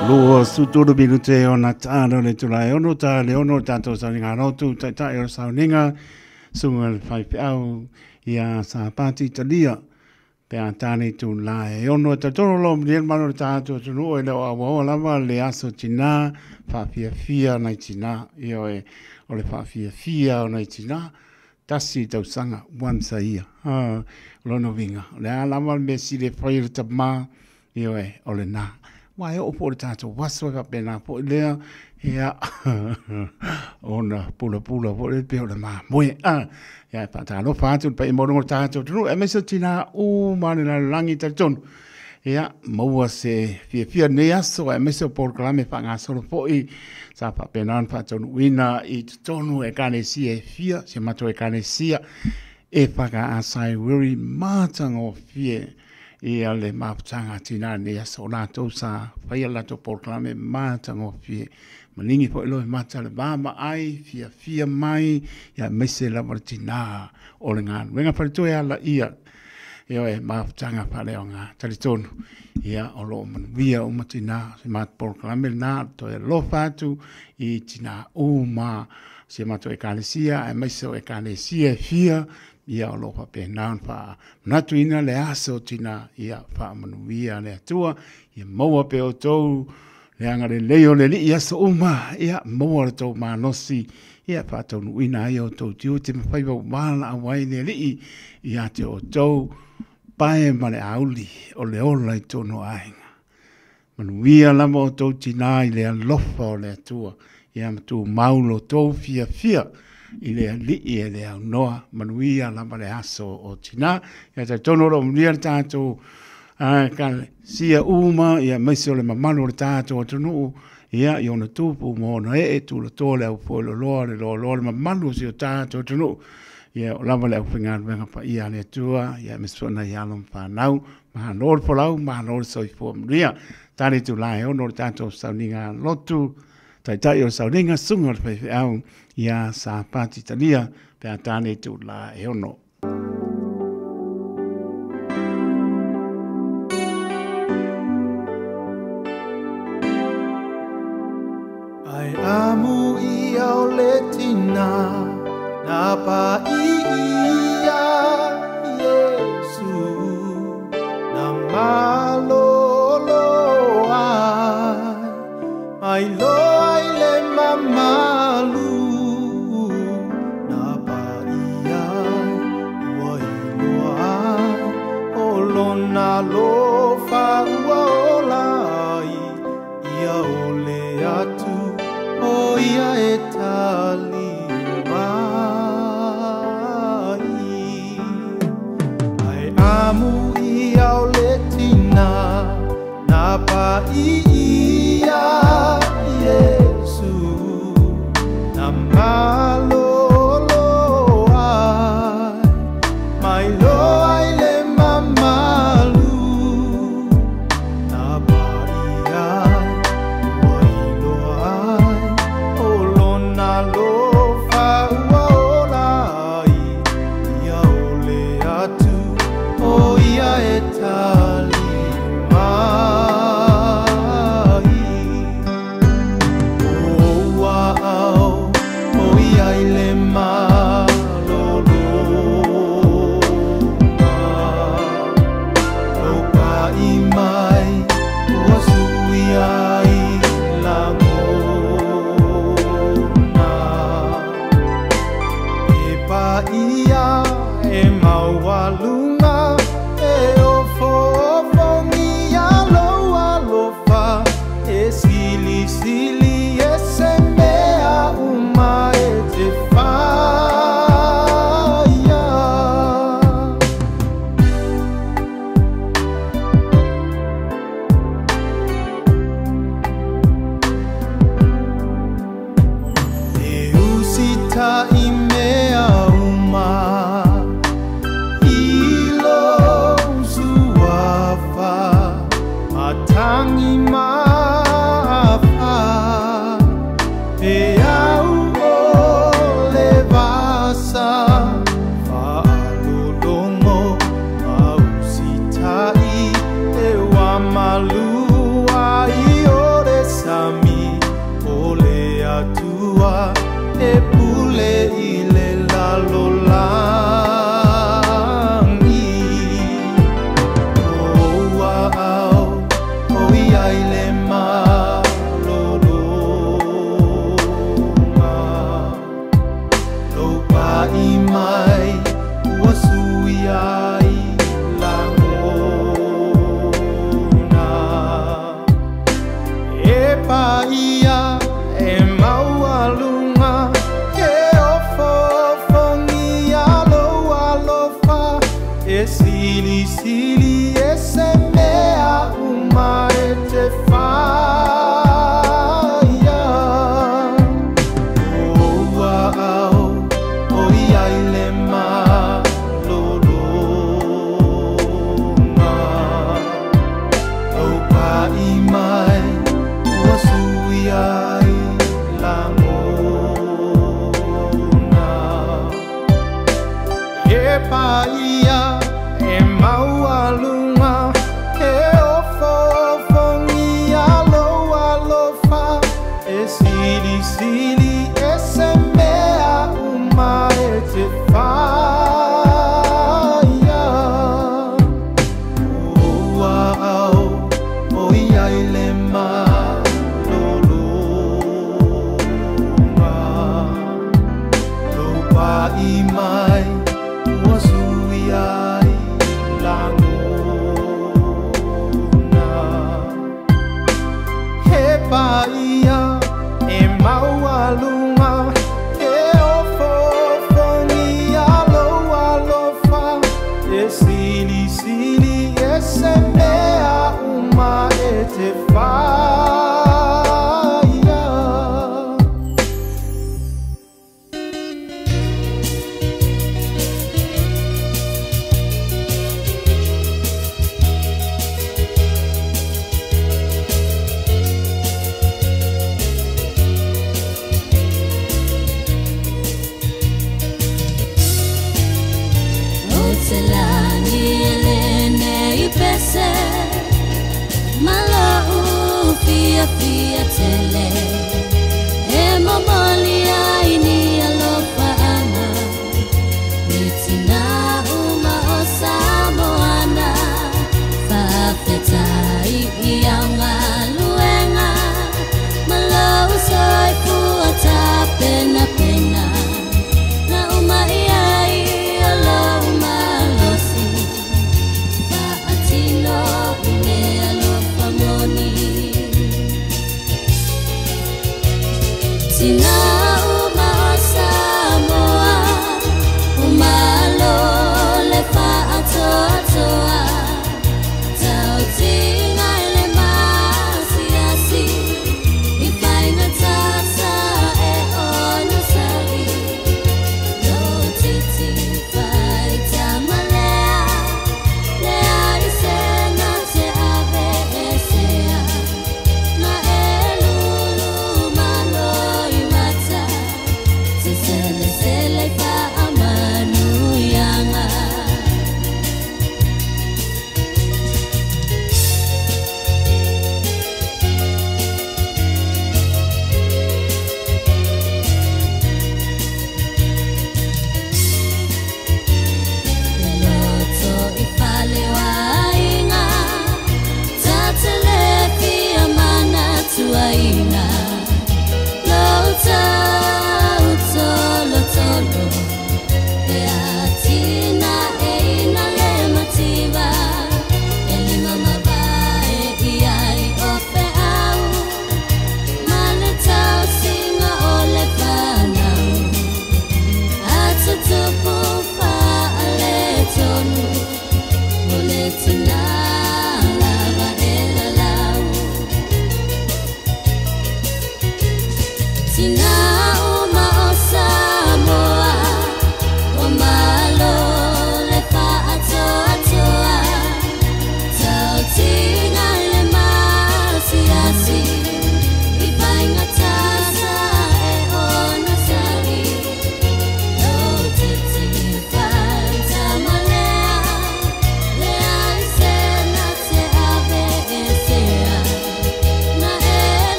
23 minute ona tāna le tula e ono tā le ono tātou sauninga rotu taitai o sauninga sunga le whaiwhiau ia sa pāti talia pe a tāne tū la e ono e tatono lo mniel mano le tātou tunu e leo awa lava le aso tina whaafiafia nai tina ia e o le whaafiafia o nai tina tasi tausanga once a year lono vinga le a lava le mesi le whai le tama ia e o le nā wai o po le tātou waso ka pena po lea ia ona pula pula po le pe o le ma moe a ia pa ta lo fa tu pa i mo no tātou tunu e mesa tina u ma le langi ta tonu ia maua se fia fia nei aso e mesa por klame pa ngā solo po i sa pa pena pa tonu wina i tonu e kanesia e fia se mato e kanesia e whaka asai wiri mātanga o fie ia le maputanga tina nei aso lātou sa whaia lātou porklame mātanga o fie. Maningi po ilo mata le mama ai, fia fia mai, ia mese lava le tina o le ngānu. Wenga whalitoe ala ia, ia e maputanga whaleo ngā talitonu. Ia o loo manuia o matina, se mat porklame nā, toe lofa atu i tina o ma, se mato e kālesia, e mese o e kālesia e fia, ia o lofa pēnā wha manatu ina le aso tina ia wha manuia le atua ia maua pe o tau le anga le leo le li aso uma ia maua le tau manosi ia wha taunu ina ia o tau tiu te mawhaiwa umala a wai le li ia te o tau pae ma le auli o le ola i tono aenga manuia lama o tau tina i le alofa o le atua ia matu maulo tau fia fia i le alii e le au noa manuia lava le aso o tina ia te tono ro manuia le tātou ka sia uma ia maise o le mamalu o le tātou atunuu ia i ona tupu mo ona ee tula toa le au foe loa le loa loa le mamalu o si o tātou atunuu ia o lava le au whengaruenga pa ia le atua ia mesona i alo whanau mahalo le polau mahalo le soifua manuia tāne tu la e ono le tātou sauninga lotu taitai o sauninga sunga o le whaiwhiau ia sa pāti talia pe a tāne tū la e ono. Ai amu ia o le tina nā pa i ia Yesu nā malolo ai mai loa i le mamalu na lofa ua ola ai ia ole atu o ia e tali mai ai amu ia o le tina na pa i ia Yesu na malolo ai mai loa i le mamalu malu ai ore. pule i le lalolagi. O ua au o ia i le malologa. Lou pa'i mai ua sui ai lagona. E paia e maualuga e ofofogia lou alofa e silisili e se mea uma e te faia. O ua au o ia i le malologa. Lou pa'i mai ua sui ai lagona. E paia e maualuga e ofofogia lou alofa e silisili e se mea uma e te faia. O ua au o ia i le malologa. Lou pa'i mai ua sui ai lagona. He paia e maualuga e ofofogia lou alofa e silisili e se mea uma e te faia. O te lagi e lenei pese Malo fia fia tele E momoli ai ni alofa ana I tina uma o Samoana Faafetai i au galuega Ma lou soifua tapenapena Na uma i ai o lou malosi Faatino i le alofa moni. Tina uma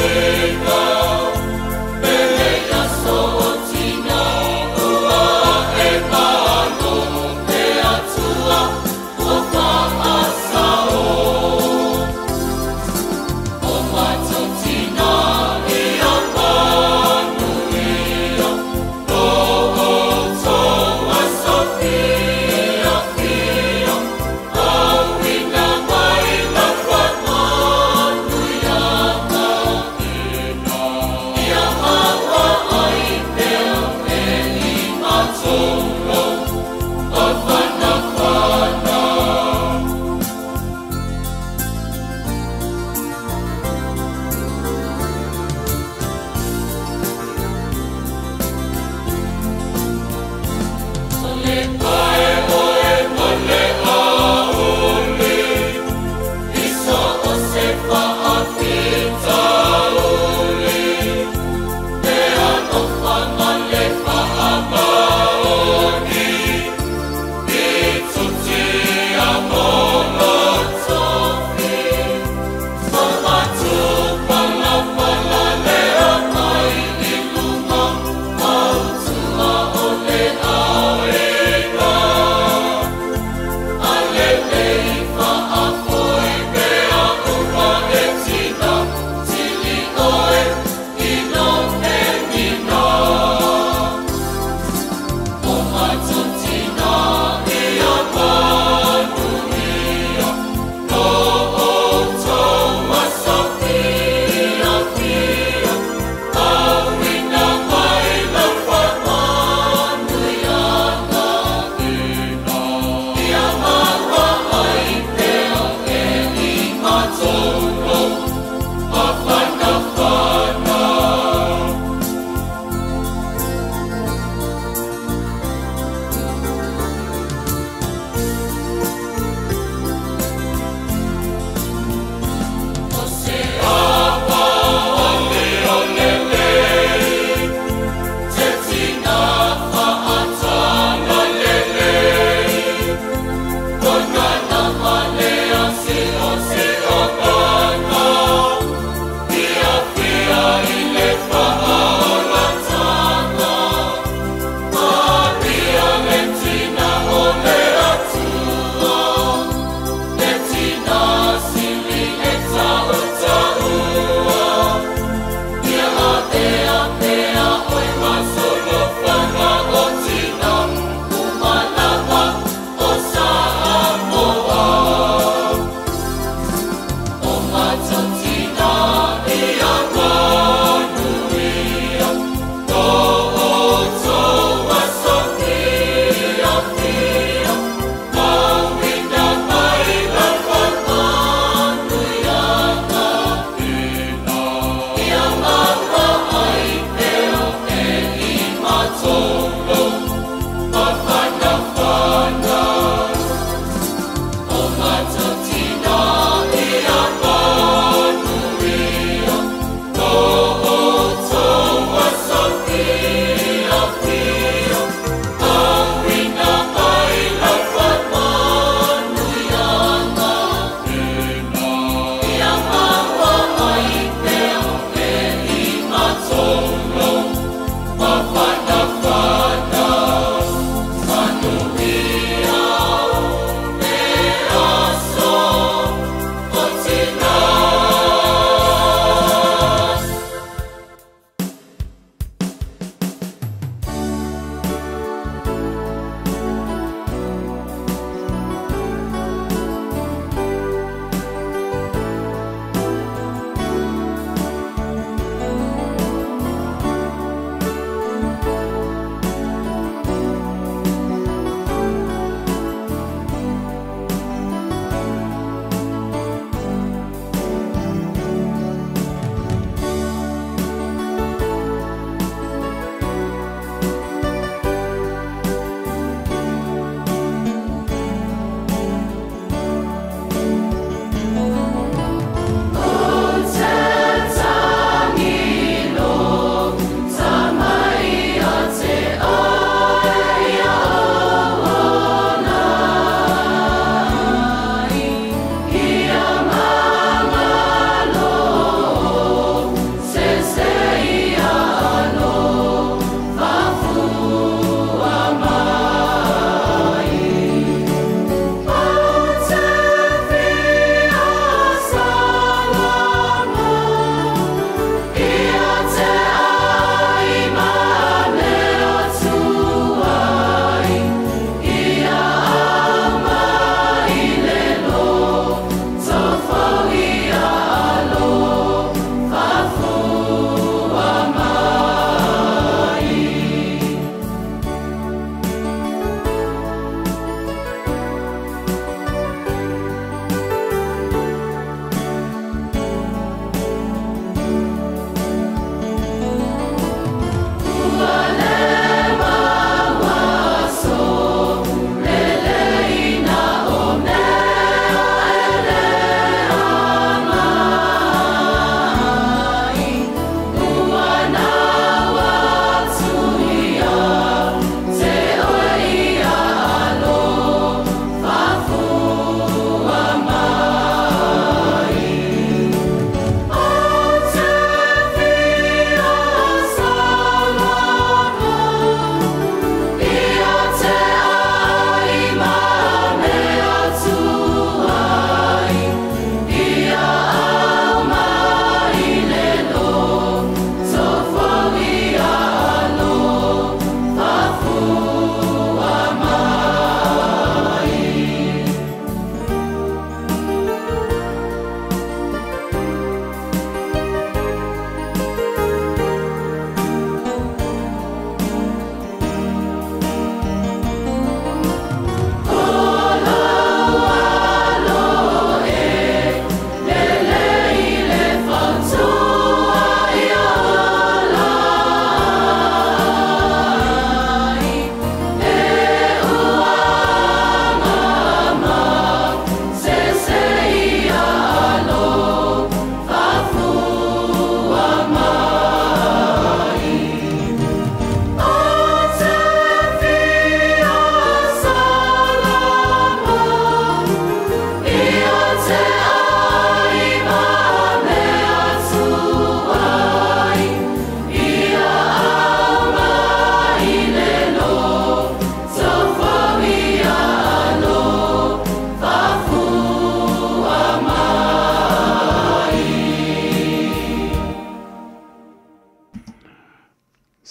Thank you.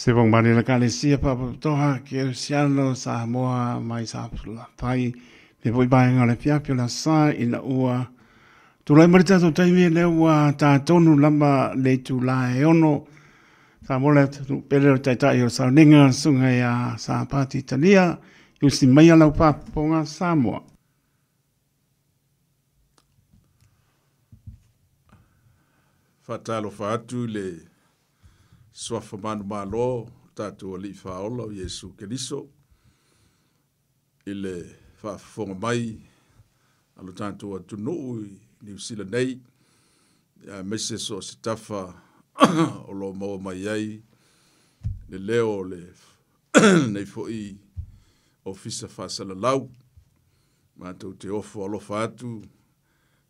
Se vong mari la kalesia papapotoha ke sialo Samoa mai sa fai le voi vaenga le fiafi o la sa ina ua tulai mai le tatou taimi lea ua tatonu lava le itula e 6 sa mo le atunuu pele o le taitai o le sauniga le susuga ia Sapati Talia i usi maia lau faafofoga Samoa. Faatalofa atu i le suafa manumalo o tatou Alii Faaola o Iesu Keriso i le faafofoga mai a lo tatou atunuu i Niu Sila nei, aemaise so o se tafa o lo o maua mai ai le leo o lenei foi Ofisa Faasalalau. Matou te ofo alofa atu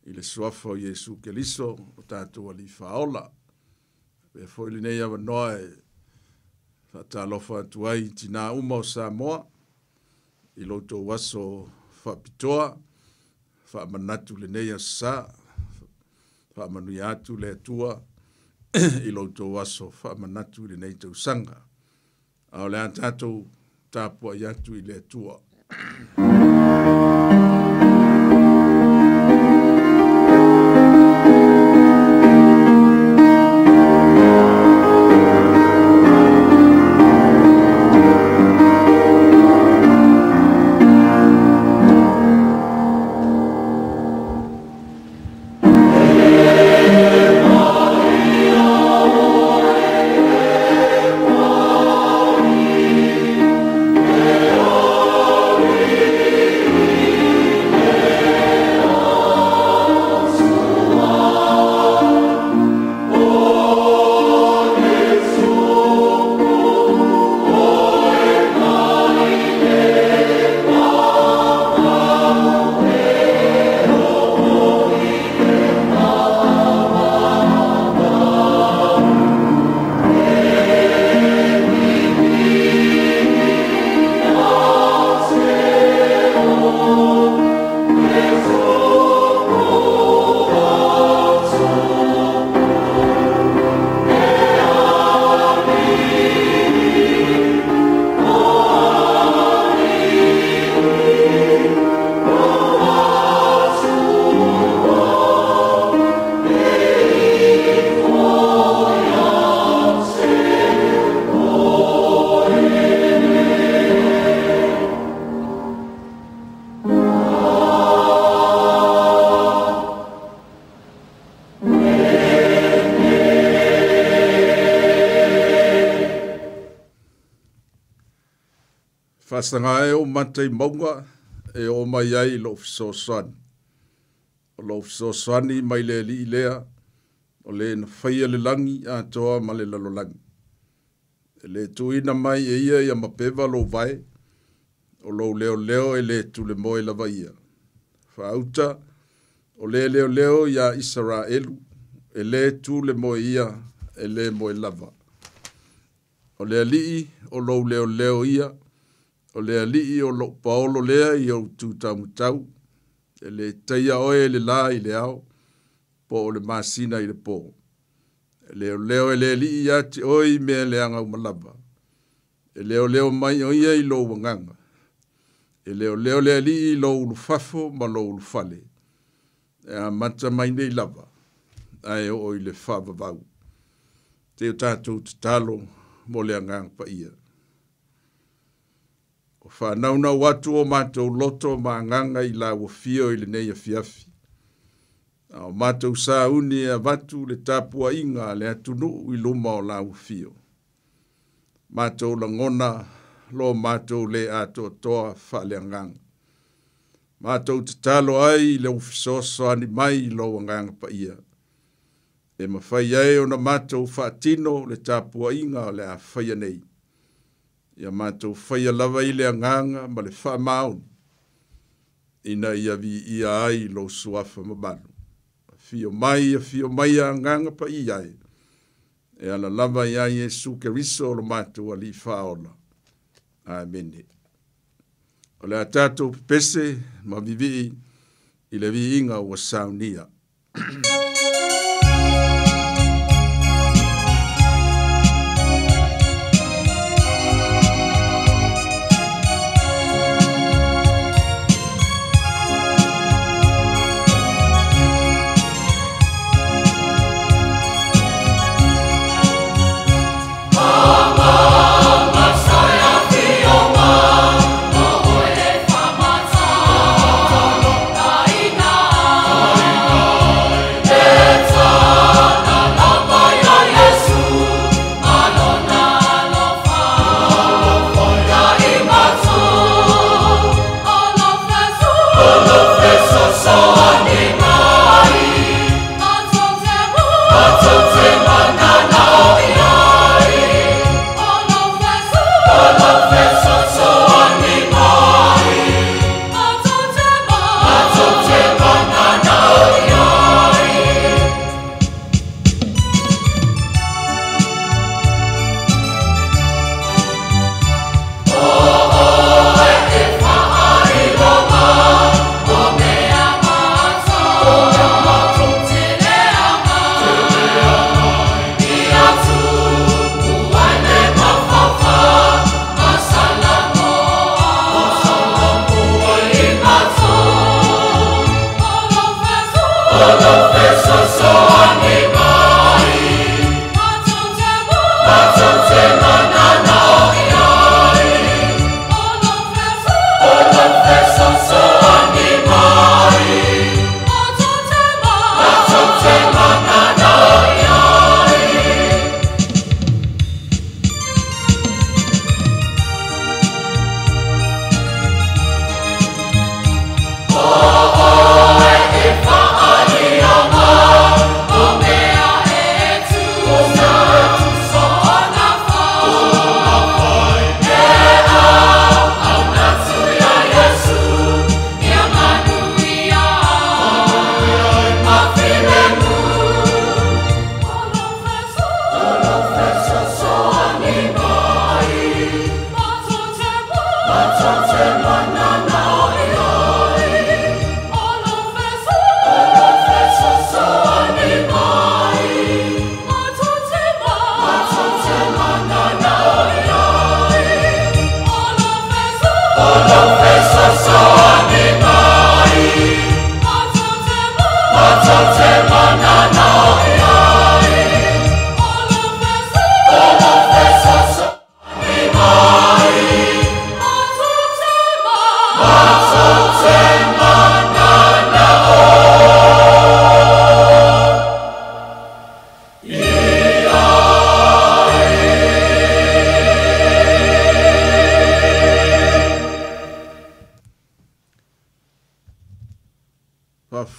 i le suafa o Iesu Keriso o tatou Alii Faaola. Pea foi lenei avanoa e faatalofa atu ai i tinā uma o Samoa i lo outou aso faapitoa, faamanatu lenei aso sa, faamanuia atu le Atua i lo outou aso faamanatu i lenei tausaga. A o le a tatou tapuai atu i le Atua. Faasaga e o mata i mauga e o mai ai i lou fesoasoani. O lou fesoasoani mai le alii lea, o le na faia le lagi atoa ma le lalolagi. E le tuuina mai e ia ia mapeva lou vae, o lou leoleo e le tulemoe lava ia. Faauta, o le leoleo ia Isaraelu, e le tulemoe ia, e le moe lava. O le alii o lou leoleo ia, o le alii o lou paolo lea i ou tūtaumatau, e le taia oe le la i le ao, po o le masina i le po. E leoleo e le alii ia te oe i mea leaga uma lava. E leoleo mai o ia i lou agaga. E leoleo le alii i lou ulufafo ma lou ulufale. E amata mai nei lava, ae oo i le faavavau. Te o tatou tatalo mo le agaga paia. O whānaunau atu o mātou loto ma agaga i la ua fio i lenei afiafi. A o mātou sauni e avatu le tapuaiga a le atunuu i luma o la ua fio. Mātou lagona lo mātou le atoatoa faaleagaga. Mātou tatalo ai i le fesoasoani mai i lou agaga paia. E mafai ai ona mātou faatino le tapuaiga o le a faia nei. Ia mātou faia lava i le agaga ma le faamaoni, ina ia viia ai lou suafa mamalu. Afio mai, afio mai a agaga paia ai. E ala lava ia Iesu Keriso o lo mātou Alii Faaola. Amene. O le a tatou pepese ma vivii i le viiga ua saunia.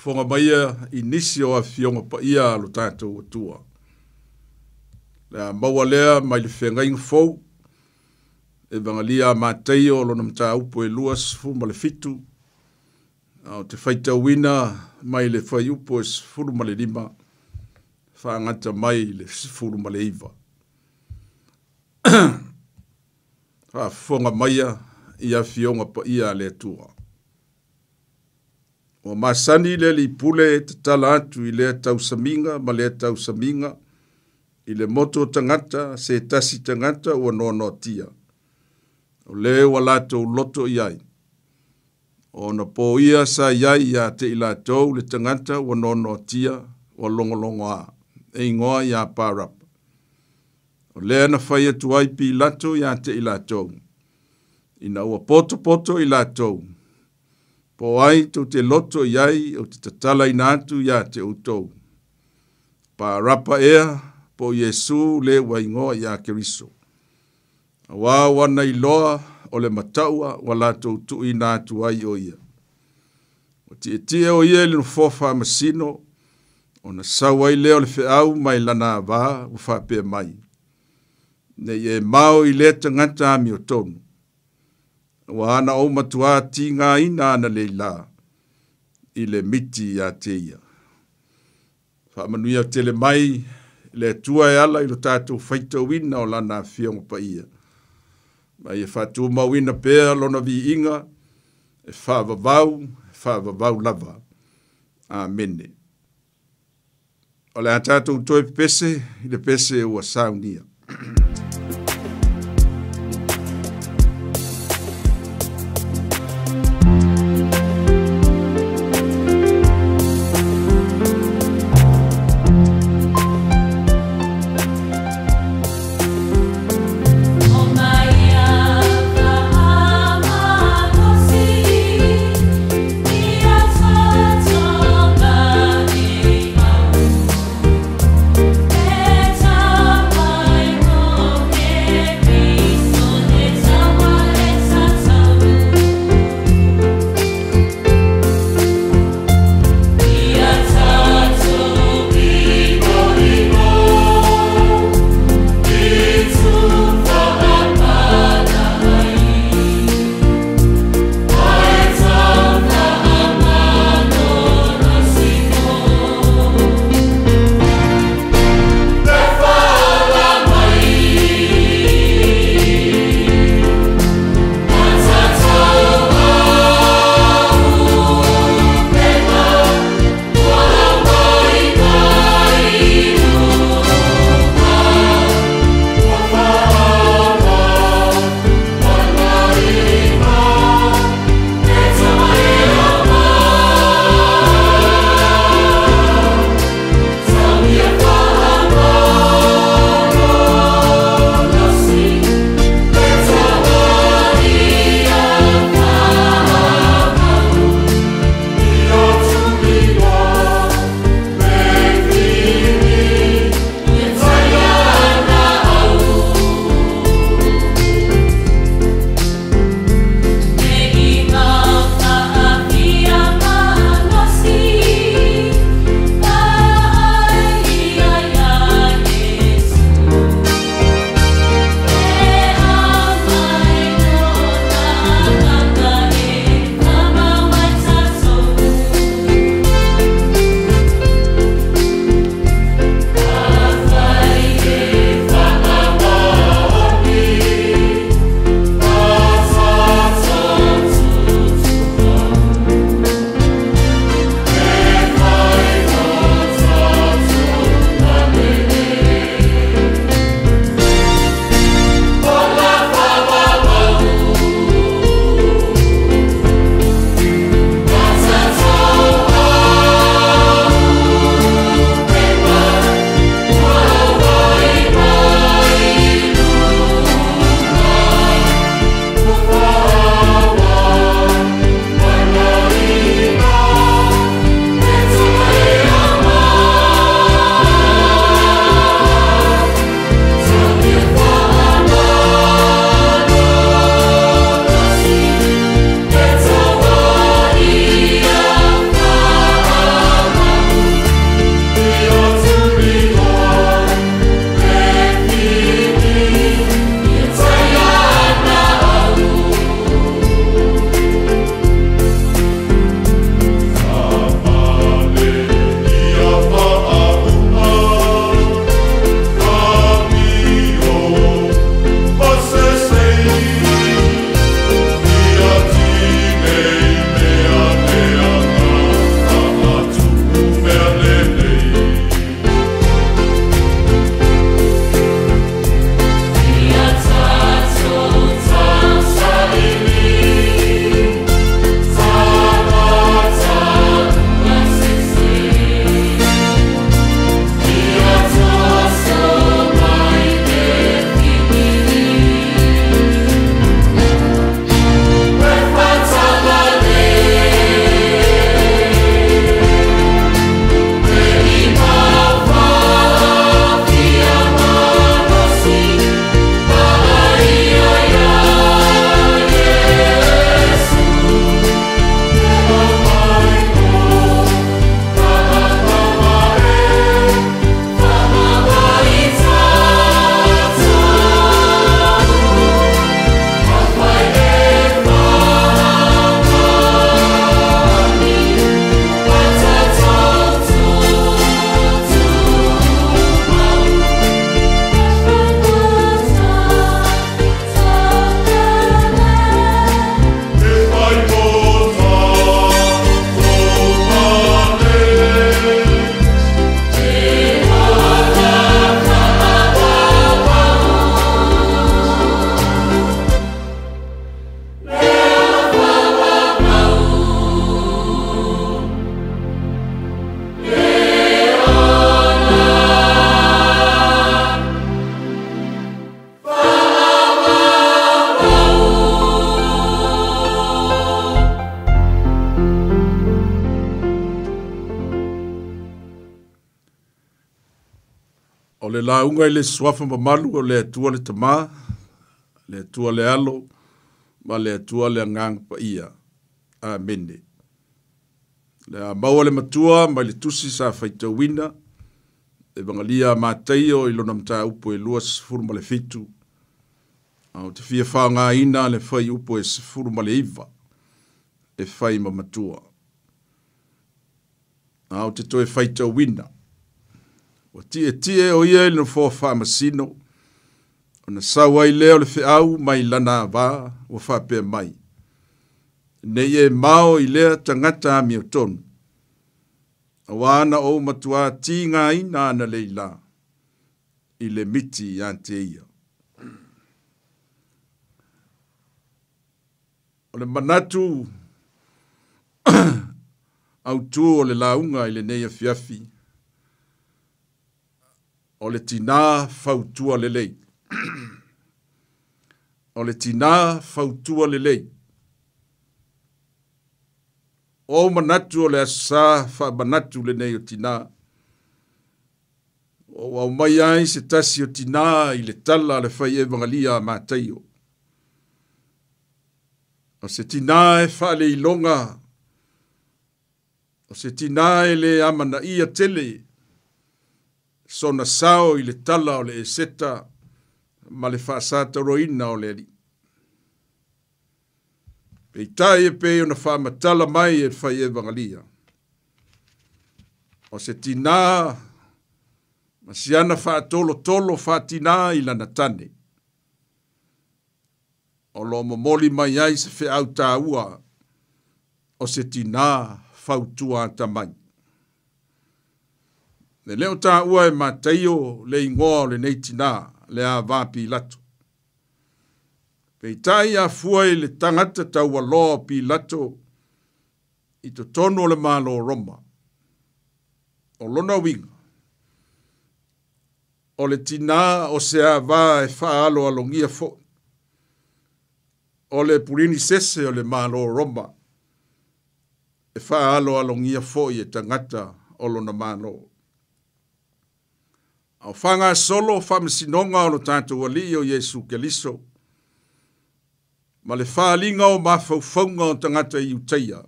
Faafofoga maia i nisi o afioga paia a lo tatou Atua. Le a maua lea mai le feagaiga fou, Evagalia a Mataio lona mataupu e 27, a o te faitauina mai le fuaiupu e 15, faagata mai le 19. Faafofoga maia i afioga paia a le Atua. Ua masani le alii pule e tatala atu i lea tausamiga ma lea tausamiga i le motu o tagata se tasi tagata ua noanoatia. O le ua latou loto i ai. Ona po ia sa i ai ia te i latou le tagata ua noanoatia ua logologoa, e igoa ia Parapa. O lea na fai atu ai Pilato ia te i latou. Ina ua potopoto i latou, po ai tou te loto i ai ou te tatalaina atu ia te outou. Parapa ea po o Iesu le ua igoa ia Keriso. Auā ua na iloa o le mataua ua latou tuuina atu ai o ia. Ua tietie o ia i le nofoa faamasino, ona sau ai lea o le feau mai lana avā ua faapea mai, Nei e mao i lea tagata amiotonu, ua ana ou matuā tigaina analeila i le miti ia te ia. Faamanuia tele mai le Atua e ala i lo tatou faitauina o Lana Afioga Paia. Ma ia faatumauina pea Lona viiga e faavavau, e faavavau lava. Amene. O le a tatou toe pepese i le pese ua saunia. O mai O le lauga i le suafa mamalu o le Atua le Tamā, le Atua le Alo, ma le Atua le Agaga Paia. Amene. Le a maua le matua mai le tusi sa faitauina, Evagelia a Mataio i lona mataupu e 27, a ou te fia faaaogaina le fuaiupu e 19 e fai ma matua. A ou te toe faitauina, ua tietie o ia i le nofoa faamasino, ona sau ai lea o le feau mai lana avā ua faapea mai, Nei e mao i lea tagata amiotonu, auā na ou matuā tigaina analeila i le miti ia te ia. O le manatu autū o le lauga i lenei afiafi, o le tinā fautua lelei. O le tinā fautua lelei. O ou manatu o le Aso Sa faamanatu lenei o tinā. Ua ou aumaia ai se tasi o tinā i le tala a le fai Evagalia a Mataio. O se tinā e faaleiloga, o se tinā e le amanaia tele sona sao i le tala o le eseta ma le faasatauroina o le Alii. Peitai e pei ona faamatala mai e le fai Evagalia, o se tinā ma siana faatolotolo faatinā i lana tane, o lo o momoli mai ai se feau taua o se tinā fautua atamai. E le o taua e Mataio le igoa o lenei tinā, le avā Pilato. Peitai a fua i le tagata taualoa o Pilato i totonu o le Malo o Roma. O lona uiga, o le tinā o se avā e faaaloalogia foi, o le purinisese o le Malo o Roma e faaaloalogia foi e tagata o lona Malo. A o faagasolo faamasinoga o lo tatou Alii o Iesu Keriso, ma le faaaliga o mafaufauga o tagata Iutaia,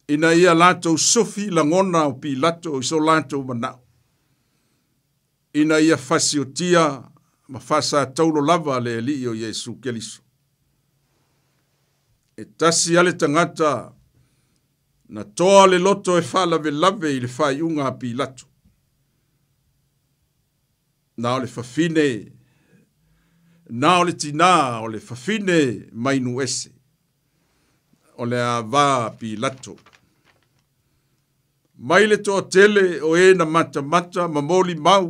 ina ia latou sufi lagona o Pilato i so latou manao, ina ia fasiotia ma faasataulo lava le Alii o Iesu Keriso. E tasi lava le tagata na toa le loto e faalavelave i le faaiuga a Pilato, na o le fafine, na o le tinā o le fafine mai nuu ese, o le avā a Pilato. Mai le toatele o e na matamata ma molimau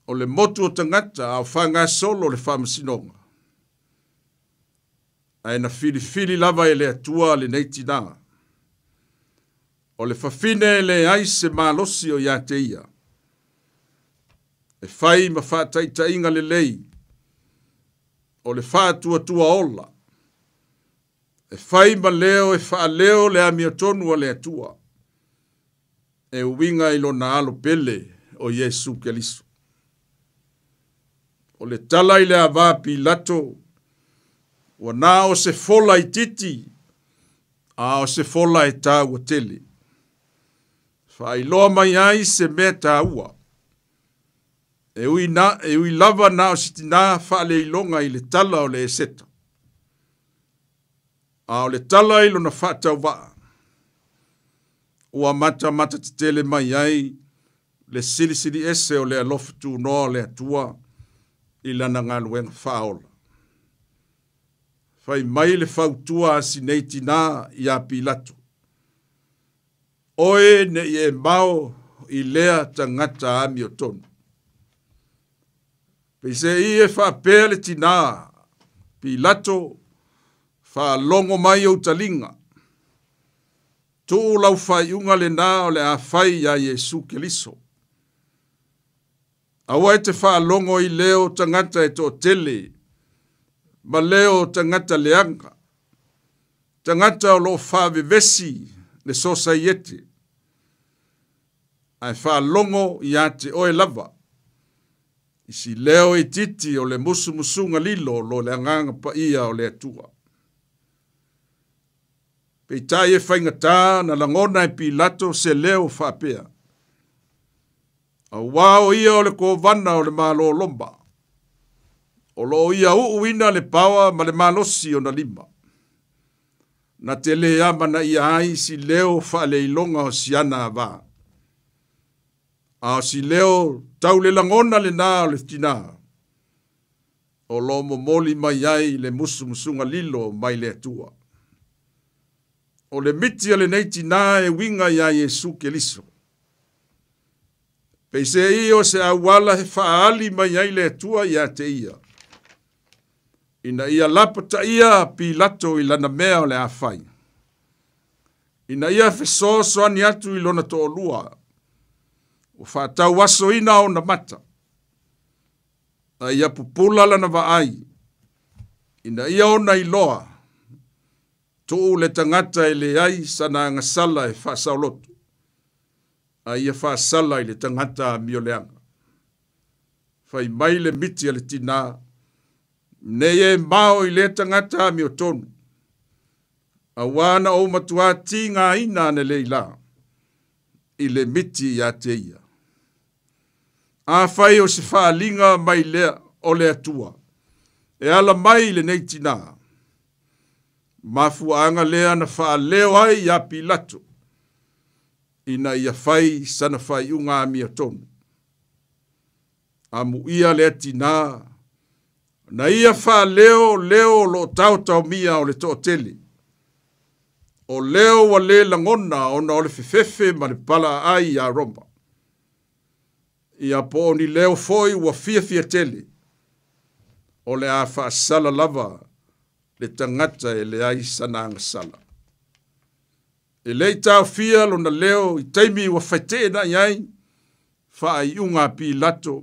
o le motu o tagata a o faagasolo le faamasinoga, ae na filifili lava e le Atua lenei tinā. O le fafine e leai se malosi o ia te ia, e fai ma faataitaiga lelei, o le faatuatua ola, e fai ma leo e faaleo le amiotonu a le Atua, e uiga i lona alo pele o Iesu Keriso. O le tala i le avā Pilato, ua na o se fola itiiti, a o se fola e taua tele. Faailoa mai ai se mea taua. E ui, na, e ui lava na o se tinā faaleiloga i le tala o le eseta. A o le tala i lona faatauvaa, ua matamata tetele mai ai le silisili ese o le alofa tunoa o le Atua i lana galuega faaola. Fai mai le fautua a si nei tinā iā Pilato, Oe ne i e mao i lea tagata amiotonu. Peiseai e faapea le tinā, Pilato, faalogo mai ou taliga. Tuu lau faaiuga lenā o le a fai iā Iesu Keriso. Aua e te faalogo i leo o tagata e toatele ma leo o tagata leaga, tagata o lo o faavevesi le sosaiete. Ae faalogo ia te oe lava. I si leo itiiti o le musumusuga lilo o lo le agaga paia o le Atua. Peitai e faigata na lagona e Pilato se leo faapea. Auā o ia o le kovana o le Malo o Loma. O lo o ia uuina le paoa ma le malosi ona lima. Na te le amanaia ai si leo faaleiloga o siana avā. A o si leo tau le lagona lenā o le tinā. O lo momoli mai ai le musumusuga lilo mai le Atua. O le miti a lenei tinā e uiga iā Iesu Keliso. Peiseai o se auala e faaali mai ai le Atua ia te ia. Ina ia lapataia Pilato i lana mea o le a fai. Ina ia fesoasoani atu i lona toalua. Ua faatauasoina ona mata. A ia pupula lana vaai. Ina ia ona iloa. Tuu le tagata e leai sana agasala e faasaoloto. A ia faasala i le tagata amioleaga. Fai mai le miti a le tinā. Nei e mao i lea tagata amiotonu. Auā na ou matuā tigaina analeila i le miti ia te ia. Afai o se faaaliga mai lea o le Atua, e ala mai i lenei tinā, mafuaaga lea na faaleo ai iā Pilato, ina ia fai sana faaiuga amiotonu. Amuia lea tinā, na ia faaleo leo o lo o taotaomia o le toatele. O leo ua le lagona ona o le fefefe ma le palaaai iā Roma. Ia po o ni leo foi ua fiafia tele. O le a faasala lava le tagata e leai sana agasala. E le i taofia lona leo i taimi ua feteenai ai faaiuga a Pilato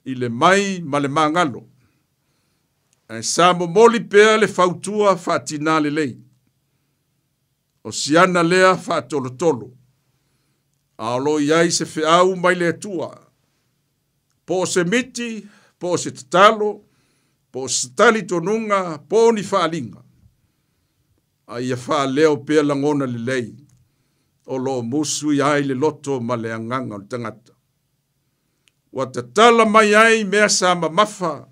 i le mai ma le magalo. Ae sa momoli pea le fautua faatinā lelei. O siana lea faatolotolo. A o lo o i ai se feau mai le Atua. Po o se miti, po o se tatalo, po o se talitonuga, po o ni faaaliga. A ia faaleo pea lagona lelei o lo o musu ai le loto ma le agaga o le tagata. Ua tatala mai ai mea sa mamafa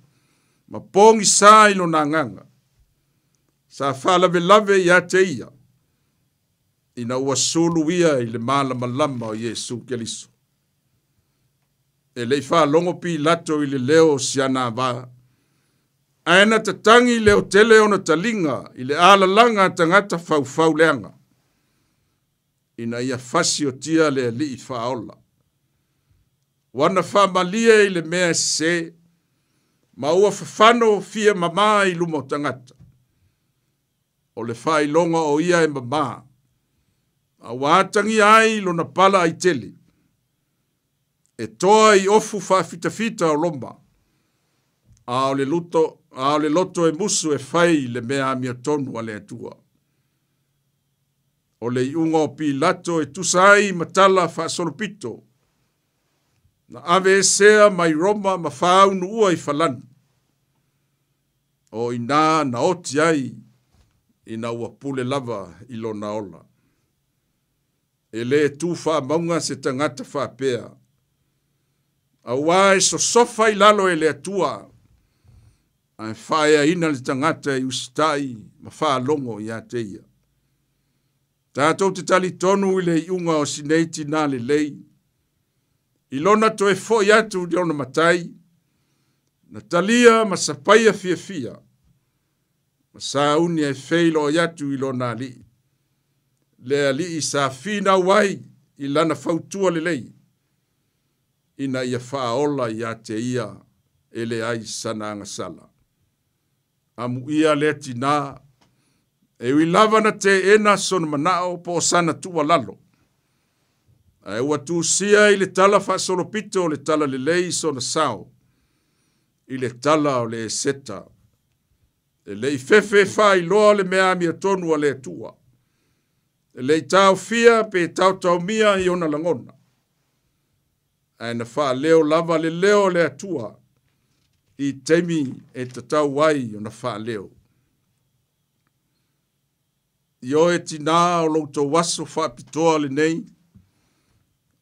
ma pogisā i lona agaga. Sa faalavelave ia te ia ina ua sulu ia i le malamalama o Iesu Keliso. E le i faalogo Pilato i le leo o siana avā. Ae na tatagi leotele ona taliga i le alalaga a tagata faufauleaga. Ina ia fasiotia le alii faaola. Ua na faamalie i le mea e sesē ma ua fafano fia mamā i luma o tagata. O le faailoga o ia e mamā. A ua atagia ai lona pala aitele. E toa i ofu faafitafita o Roma. A o le luto, a o le loto e musu e fai le mea amiotonu a le Atua. O le iuga o Pilato e tusa ai ma tala faasolopito. Na aveesea mai Roma ma faaunuua i falani. O inā na oti ai ina ua pule lava i lona ola. E le tu faamauga se tagata faapea. Auā e sosofa i lalo e le Atua. Ae faaeaina le tagata e usitai ma faalogo ia te ia. Tatou te talitonu i le iuga o sinei tinā lelei. I lona toe foi atu i lona matai, na talia ma sapaia fiafia, ma sauni e feiloai atu i lona alii. Le alii sa finau ai i lana fautua lelei, ina ia faaola ia te ia e leai sana agasala. Amuia lea tinā, e ui lava na teena sona manao po o sana tuualalo. Ae ua tusia i le tala faasolopito o le tala lelei sona sao, i le tala o le Eseta. E le i fefe faailoa le mea amiotonu a le Atua. E le i taofia pe taotaomia i ona lagona. Ae na faaleo lava le leo o le Atua i taimi e tatau ai ona faaleo. I oe tinā o loutou aso faapitoa lenei,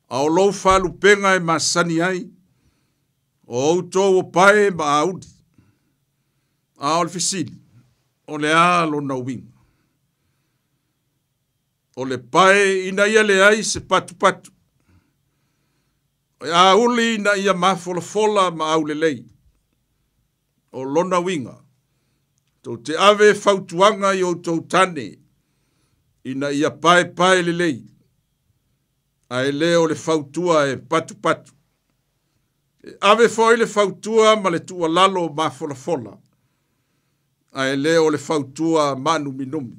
a o lou faalupega e masani ai, o outou o pae ma auli. A o le fesili, o le a lona uiga? O le pae ina ia leai se patupatu. O auli ina ia mafolafola ma aulelei. O lona uiga, tou te ave fautuaga i outou tane, ina ia paepae lelei, ae le o le fautua e patupatu. E ave foi le fautua ma le tuualalo mafolafola, ae le o le fautua manuminumi.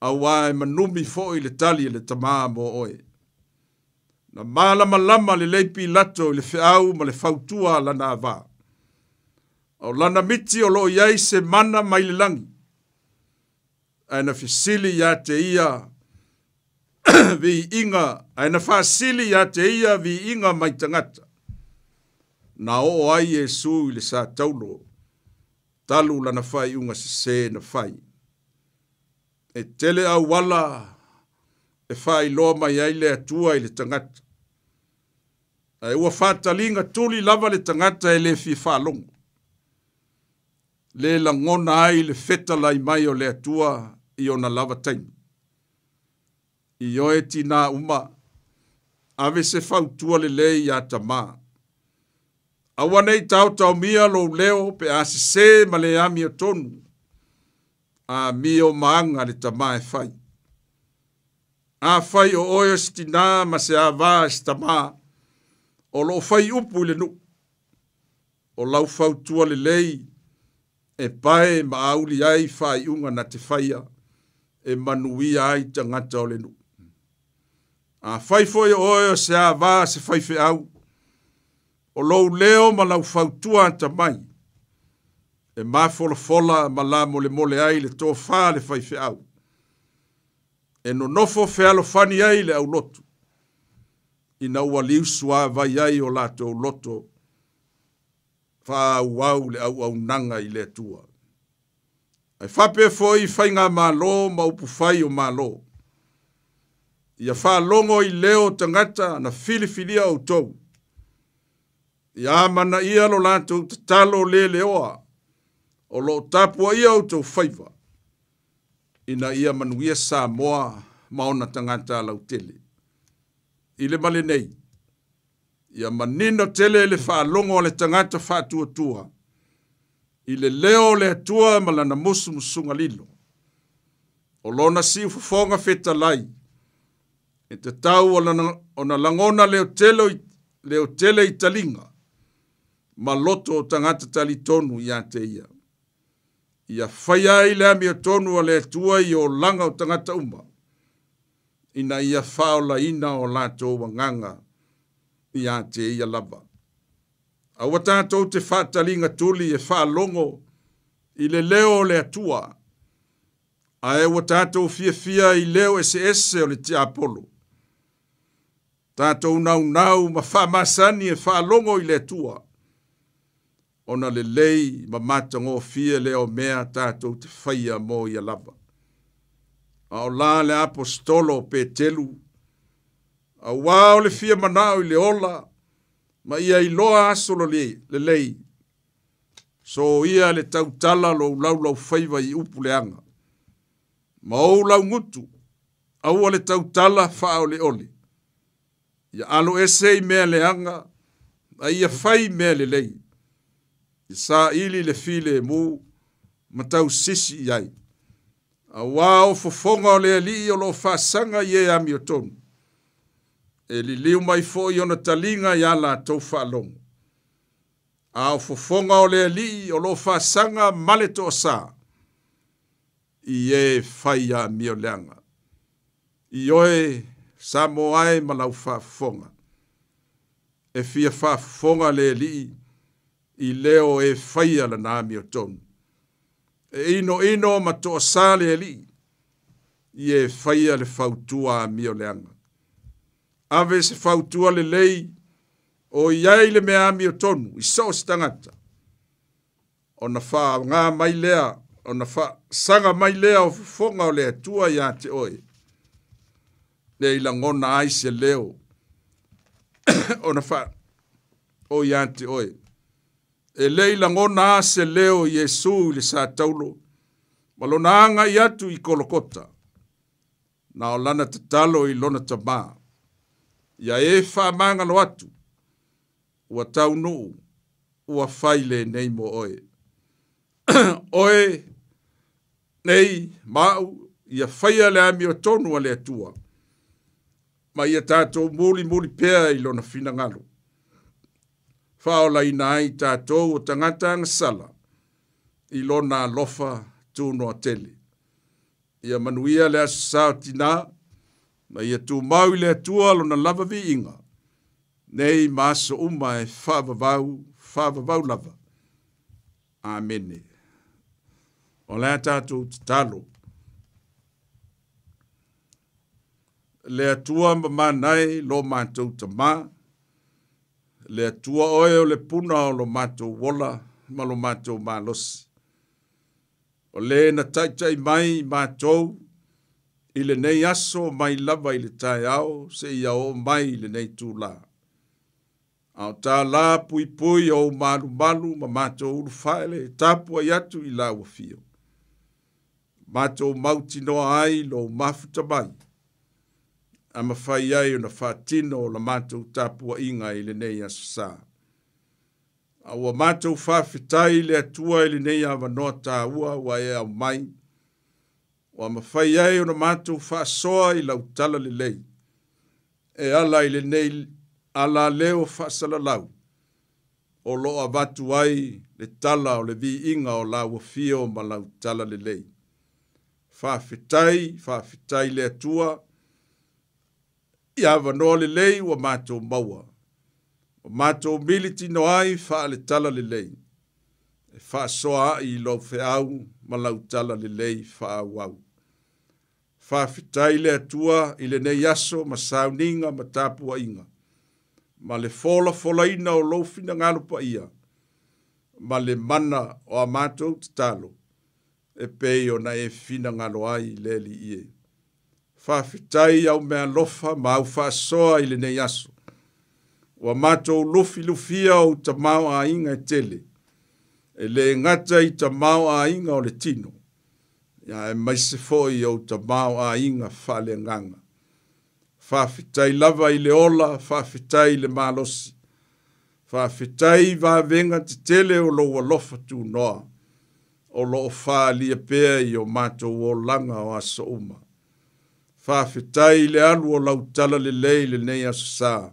Auā e manumi foi le tali a le tamā mo oe. Na malamalama lelei Pilato i le feau ma le fautua a lana avā. O lana miti o loo i ai se mana mai le lagi, ae na fesili ia te ia viiga, ae na faasili ia te ia viiga mai tagata. Na oo ai Iesu i le sa taulo, talu lana faaiuga sesē na fai. E tele auala e faailoa mai ai le Atua i le tagata. Ae ua faataliga tuli lava le tagata e le fia faalogo. Le lagona ai le fetalai mai o le Atua i ona lava taimi. I oe tinā uma, ave se fautua lelei iā tamā. Aua nei taotaomia lou leo pe a sesē ma le amiotonu, amio ma aga le tamā e fai. Afai o oe o se tinā ma se avā i se tamā, o loo fai upu i le nuu. O lau fautua lelei e pae ma auli ai faaiuga na te faia e manuia ai tagata o le nuu. Afai foi o oe o se avā se faifeau, o lou leo ma lau fautua atamai, e mafolafola ma lamolemole ai le tofā le faifeau. E nonofo fealofani ai le aulotu, ina ua liusuāvai ai o latou loto, faaauau le auaunaga i le Atua. Ae faapea foi i faigamālō ma upufai o Malo. Ia faalogo i leo o tagata na filifilia outou. Ia amanaia lo latou tatalo leleoa o loo tapuaia outou faiva, ina ia manuia Samoa ma ona tagata lautele. I le ma lenei, ia manino tele le faalogo a le tagata faatuatua, i le leo o le Atua ma lana musumusuga lilo. O lona siufofoga fetalai, e tatau ona lagona leo tele i taliga, ma loto o tagata talitonu ia te ia. Ia faia ai le amiotonu a le Atua i olaga o tagata uma, ina ia faaolaina o latou agaga ia te ia lava. Aua tatou te faataliga tuli e faalogo i le leo o le Atua, ae ua tatou fiafia i leo eseese o le tiapolo. Tatou naunau ma faamasani e faalogo i le Atua, ona lelei ma matagofie lea o mea tatou te faia mo ia lava. A o la le aposetolo o Petelu, auā o le fia manao i le ola, ma ia iloa aso lelei, soia le tautala lou laulaufaiva i upu leaga. Ma ou laugutu, aua le tautala faaoleole. Ia alo ese i mea leaga, a ia fai mea lelei. I saili le filemu, ma tausisi i ai. Auā o fofoga o le Alii o loo faasaga i e amiotonu. E liliu mai foi ona taliga iā latou faalogo. A o fofoga o le Alii o loo faasaga ma le toasā, i e fai amio leaga. I oe Samoa e ma lau faafofoga. E fia faafofoga le Alii i leo e faia lana amiotonu. E inoino ma toasā le Alii, i e faia le fautua amio leaga. Ave se fautua lelei O iai le mea amiotonu i so o se tagata. Ona faaaogā mai lea, ona faasaga mai lea o fofoga o le Atua iā te oe. Le i lagona ai se leo. Ona fa o iā te oe. E le i lagona a se leo Iesu i le sa taulo. Ma lona agai atu i Kolokota. Na o lana tatalo i lona tamā. Ia e faamagalo atu. Ua taunuu, ua fai lenei mo oe. Oe nei ma'u ia faia le amiotonu a le Atua. Ma ia tatou mulimuli pea i lona finagalo. Faaolaina ai tatou o tagata agasala i lona alofa tunoa tele. Ia manuia le aso sa o tinā, ma ia tumau i le Atua lona lava viiga. Nei ma aso uma e faavavau, faavavau lava. Amene. O le a tatou tatalo. Le Atua mamanae lo matou tamā, le Atua oe o le puna o lo matou ola ma lo matou malosi. O le na taitai mai matou i lenei aso mai lava i le taeao seia oo mai i lenei itulā. A o tālā puipui o ou malumalu ma matou ulufaele e tapuai atu i lau afio. Matou mautinoa ai lou mafuta mai, a mafai ai ona faatino la matou tapuaiga i lenei aso sa. A ua matou faafetai i le Atua i lenei avanoa tāua ua e aumai, ua mafai ai ona matou faasoa i lau tala lelei, e ala i lenei alaleo faasalalau, o loo avatu ai le tala o le viiga o lau afio ma lau tala lelei. Faafetai, faafetai le Atua, i avanoa lelei ua matou maua. O matou militino ai faaletala lelei. E faasoa ai i lou feau ma lau tala lelei faaauau. Faafetai le Atua i lenei aso ma sauniga ma tapuaiga. Ma le folafolaina o lou finagalo paia. Ma le mana o a matou tatalo. E pei ona e finagalo ai le Alii e. Faafetai au meaalofa ma au faasoa i lenei aso. Ua matou lufilufia ou tamaoaiga e tele. E le gata i tamaoaiga o le tino. Ia aemaise foi ou tamaoaiga faaleagaga. Faafetai lava i le ola, faafetai i le malosi. Faafetai i vavega tetele o lou alofa tunoa. O loo faaalia pea i o matou olaga o aso uma. Faafetai i le alu o lau tala lelei i lenei aso sa.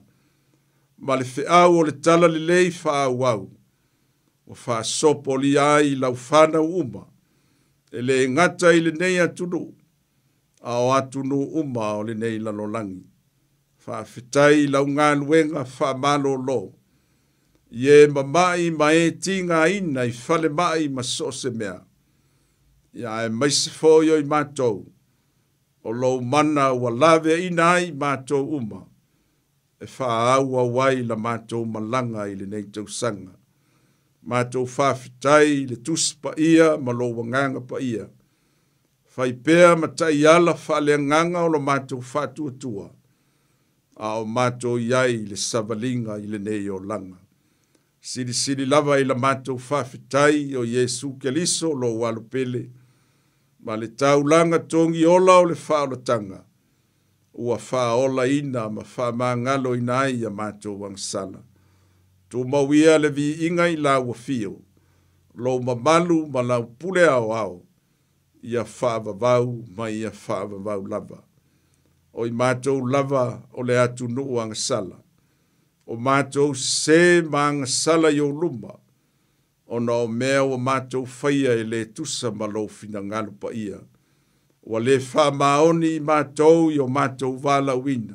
Ma le feau o le tala lelei faaauau. Ua faasopolia ai lau fanau uma. E le gata i lenei atunuu, a o atunuu uma o lenei lalolagi. Faafetai i lau galuega faamalōlō. I e mama'i ma e tigaina i falema'i ma so o se mea. Ia aemaise foi o i matou, o lou mana ua laveaina ai matou uma, e faaauau ai la matou malaga i lenei tausaga. Matou faafetai i le Tusi Paia ma lou Agaga Paia. Fai pea ma taiala faaleagaga o lo matou faatuatua, a o matou i ai i le savaliga i lenei olaga. Silisili lava i la matou faafetai o Iesu Keriso lou Alo pele, ma le taulaga togiola o le faaolataga, ua faaolaina ma faamagaloina ai ia matou agasala. Tumau ia le viiga i lau afio, lou mamalu ma lau pule aoao, ia faavavau ma ia faavavau lava. O i matou lava o le atunuu agasala. O matou sesē ma agasala i ou luma, ona o mea ua matou faia e le tusa ma lou finagalo paia. Ua le faamaoni i matou i o matou valaauina,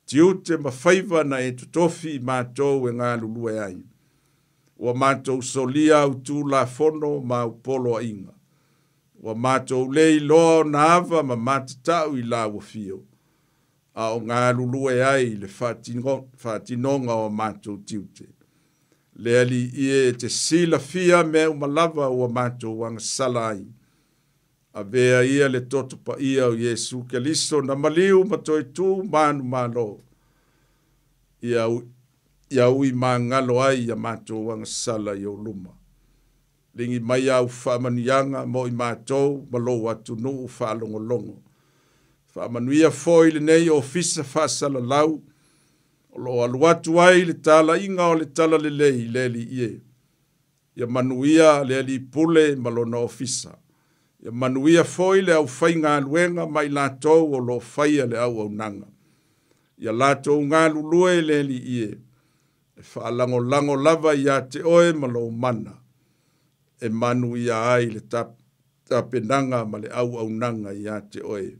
tiute ma faiva na e totofi i matou e galulue ai. Ua matou solia au tulafono ma au poloaiga. Ua matou le iloa ona ava ma matatau i lau afio. A o galulue ai i le faatinoga o matou tiute. Le Alii e, e te silafia mea uma lava ua matou agasala ai. Avea ia le toto paia o Iesu Keliso na maliu ma toe tu manumalo. Ia ui magalo ai ia matou agasala i ou luma. Ligi mai au faamanuiaga mo i matou ma lou atunuu faalogologo. Faamanuia foi lenei ofisa faasalalau o loo alu atu ai le talaiga o le talalelei le Alii e. Ia manuia le Alii Pule ma lona ofisa. Ia manuia foi le aufaigaluega ma i latou o loo faia le auaunaga. Ia latou galulue le Alii e, e faalagolago lava ia te oe ma lou mana, e manuia ai le tapenaga ma le auaunaga ia te oe.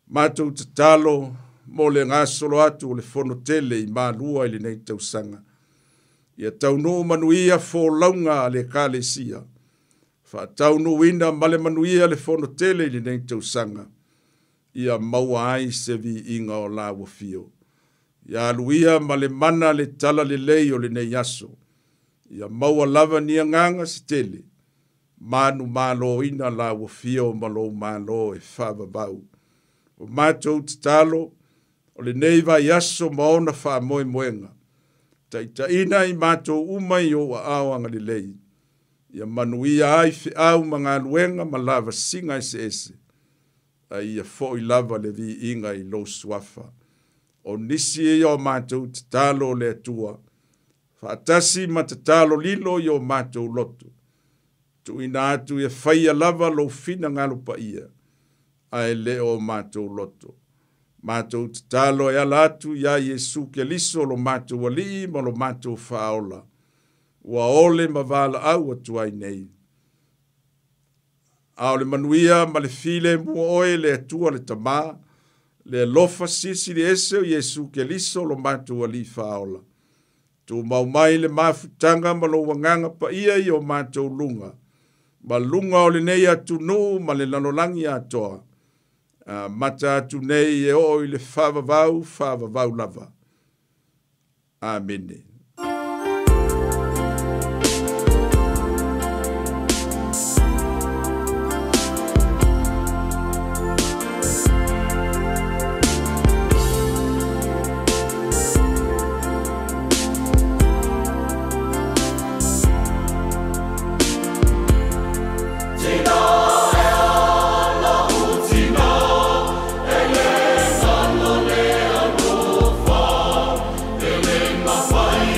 Matou tatalo mo le gasolo atu o le fono tele i Malua i lenei tausaga. Ia taunuu manuia folauga a le Ekalesia. Faataunuuina ma le manuia le fono tele i lenei tausaga. Ia maua ai se viiga o la ua fio. Ia aluia ma le mana le talalelei o lenei aso. Ia maua lava ni agaga se tele. Manumaloina la ua fio ma lou malo e faavavau. O matou tatalo o lenei vaiaso ma ona faamoemoega. Taitaiina i matou uma i ou aao agalelei. Ia manuia ai feau ma galuega ma lavasiga eseese. Ai ia foi lava le viiga i lou suafa. O nisi ia o matou tatalo o le Atua. Faatasi ma tatalo lilo i o matou loto. Tuuina atu ia faia lava lou finagalo paia. Ae le o matou loto. Matou tatalo e ala atu ia Iesu Keliso lo matou Alii ma lo matou Faaola. Ua ole ma valaau atu ai nei. A o le manuia ma le filemu o oe le Atua le Tamā, le alofa silisili ese o Iesu Keliso lo matou Alii Faaola. Tumau mai le mafutaga ma lou agaga paia i o matou luga, ma luga o lenei atunuu ma le lalolagi atoa. Amata atu nei e oo i le faavavau, faavavau lava. Amene. Tina e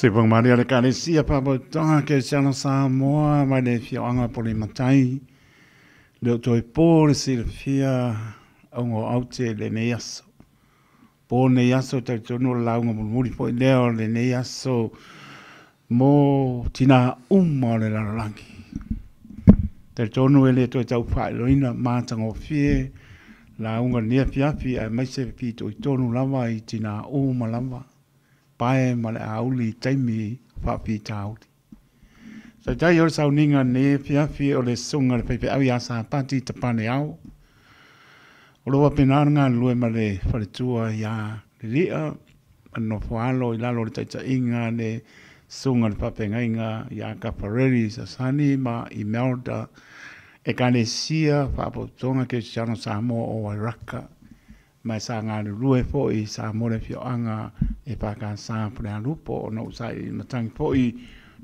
Se whangamari le kalesia pāpautonga ke siano Samoa mai le fioanga po le matai. Le o toi pō le silafia au aute le nei aso. Pō nei aso tau tonu o launga mulimuli po i leo le nei aso mo tina uma o le lalolagi. Tau tonu e le toi tau whaeloina mātangofie launga nia fiafi a maise pito i tonu lava i tina uma lava. Pae ma le auli taimi whaapi tāuli. Sa tai o sauninga ne fiafi o le sunga le peipe au ia sa pati te pane au. O loa penanga lue ma le whaletua ia le lia, no whaalo i lalo le taitainga le sunga le papengainga ia kapareri sasani ma Imelda e kanesia whaapotonga ke siano Samoa o Wairaka. Mai sa ngā rue foi sa more fioanga e pāka sa pure alupo o no sa i matangi foi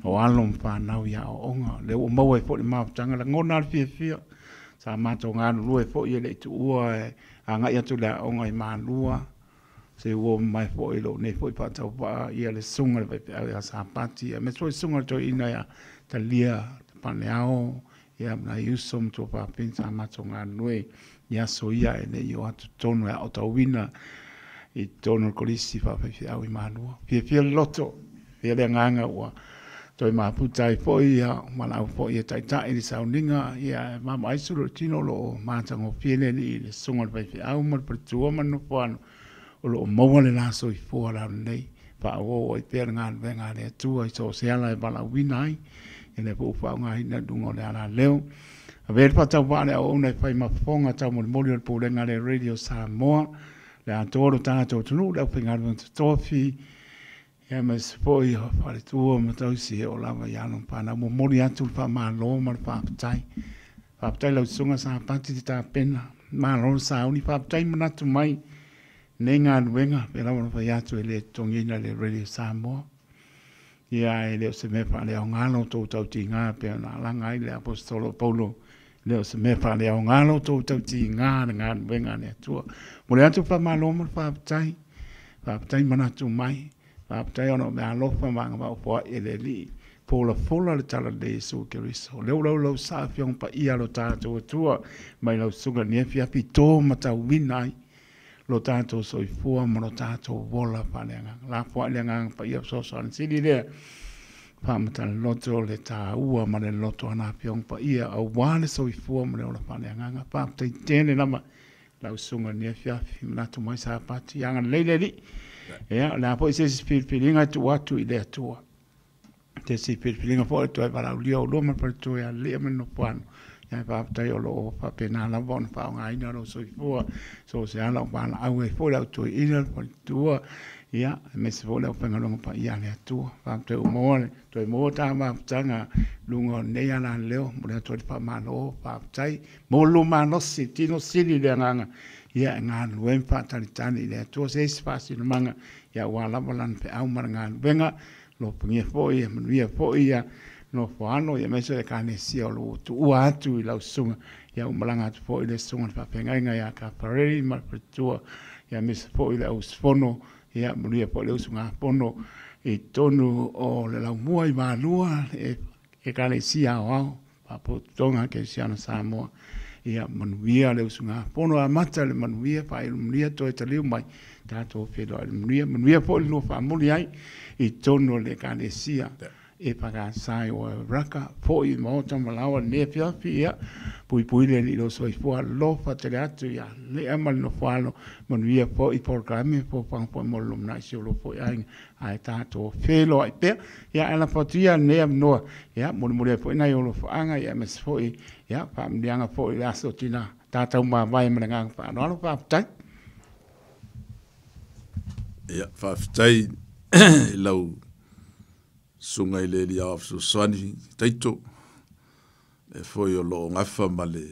o alo whānau ia o onga. Le o maua e foi mafutanga la ngona le fia sa mātou ngā rue foi e le itu ua e a ngai atu le onga i mālua se ua mai foi lo nei foi pātau pā ia le sunga le paipe au ia sa pati a me foi sunga toi ina ia talia te pane ao ia na iuso mtua pāpin sa mātou ngā rue ia so ia e le o atu tonu e o tauwina i tonu kolisi whawhaiwhi au i mālua. Fia fia loto, fia le nganga ua toi maputai foi ia, mana au foi e taitai le sauninga, ia mama aisuru tino lo o mātango fia le i le sunga le whaiwhi au ma le patua manu whanu o lo o maua le laso i fua lau nei. Wha o i pēr ngā venga le atua i so se ala e wala wina ai, e le po uwha ngā hina dunga o le ala leo. A veri patau wale au ona i whai mafonga tau moli moli o le pūlenga le Radio Samoa, le atoro tātou tunu, le au whaingaru te tofi, ia me se poi o wharetua matausi e o lava i anu pāna, mo moli atu le whamalo ma le whaapatai. Whaapatai lau sunga sa pati te tā pena, mālo sa uni whaapatai manatu mai, nei ngā nuenga, pe lawa na whai atu e le tongina le Radio Samoa. Ia e leo se mea wha leo ngalo tō tau ti ngā, pe na langa i le apostolo Paulo, leo se mea wha leo ngalo tō tau ti ngā le ngā nuenga le atua. Mo le atu whamalo mo le whaapatai, whaapatai manatu mai, whaapatai ono mea alofa maanga maopoa e le li, pōla pōla le tala le Yesu Keriso. Leo lau lau sa whiong pa ia lo tātou atua, mai lau sunga nia fiafi tō matau winai, lo tātou soifua ma lo tātou wola whaleanga. La whaleanga pa ia soso sili lea, whamata loto le tāua ma le loto ana whiong pa ia, au wale soifua ma le ola whaleanga. Whaapatai tēne lama, lau sunga nia fiafi, manatu mai sa pati, anga leile li. Ia, le apo i se spiripiringa tu atu i le atua. Te spiripiringa po e toi walau lia o loma pa toi a lea mano pano. Ia whaapatai o lo o whapena lava ona whaonga ina lo soifua. So se ala o wala au e fo lau toi ina pa tua. Ia, me se fo lau whangalonga pa ia le atua. Whaapatai o moa le, toi moa tā maputanga lunga o nei ala leo. Mo le atua le whamalo, whaapatai. Mo lo manosi, tino sili le anganga. Ia ngā luen whaatalitani i le atua se isi whaasina manga. Ia wā lava lan pe au mara ngā luenga. Lo pangia foi, manuia foi ia. No whano, ia meso e kānesia o lo tu ua atu i lau sunga. Ia umalanga atu foi le sunga le whapengainga ia ka pareri ma le Ia meso foi le ausfono, ia manuia foi le usunga pono. I tonu o le lau mua i mālua e kānesia o au. Whapotonga ke siana Samoa. Ia manuia le usunga pono a mata le manuia whae manuia toi taliu mai. Tātou whenua le manuia, manuia foi le no whamuli ai i tonu le kānesia. E whakasai o raka, foi maota malawa ne fiafi ia, pui pui le ni lo soifua lofa tele atu ia, le ama le nofalo, manuia foi programe, po pang po mo lo mnai si o lo foi ainga, ai tātou whelo ai pea, ia ala whatuia nea noa, ia mori mori ai foi nai o lo whaanga, ia mes foi, ia whaamnianga foi le aso tina, tātou mā vai ma le nganga whaanoalo, whaapatai. Ia, whaapatai lau sunga i le lia of Susani taito e foi o lo ngafa ma le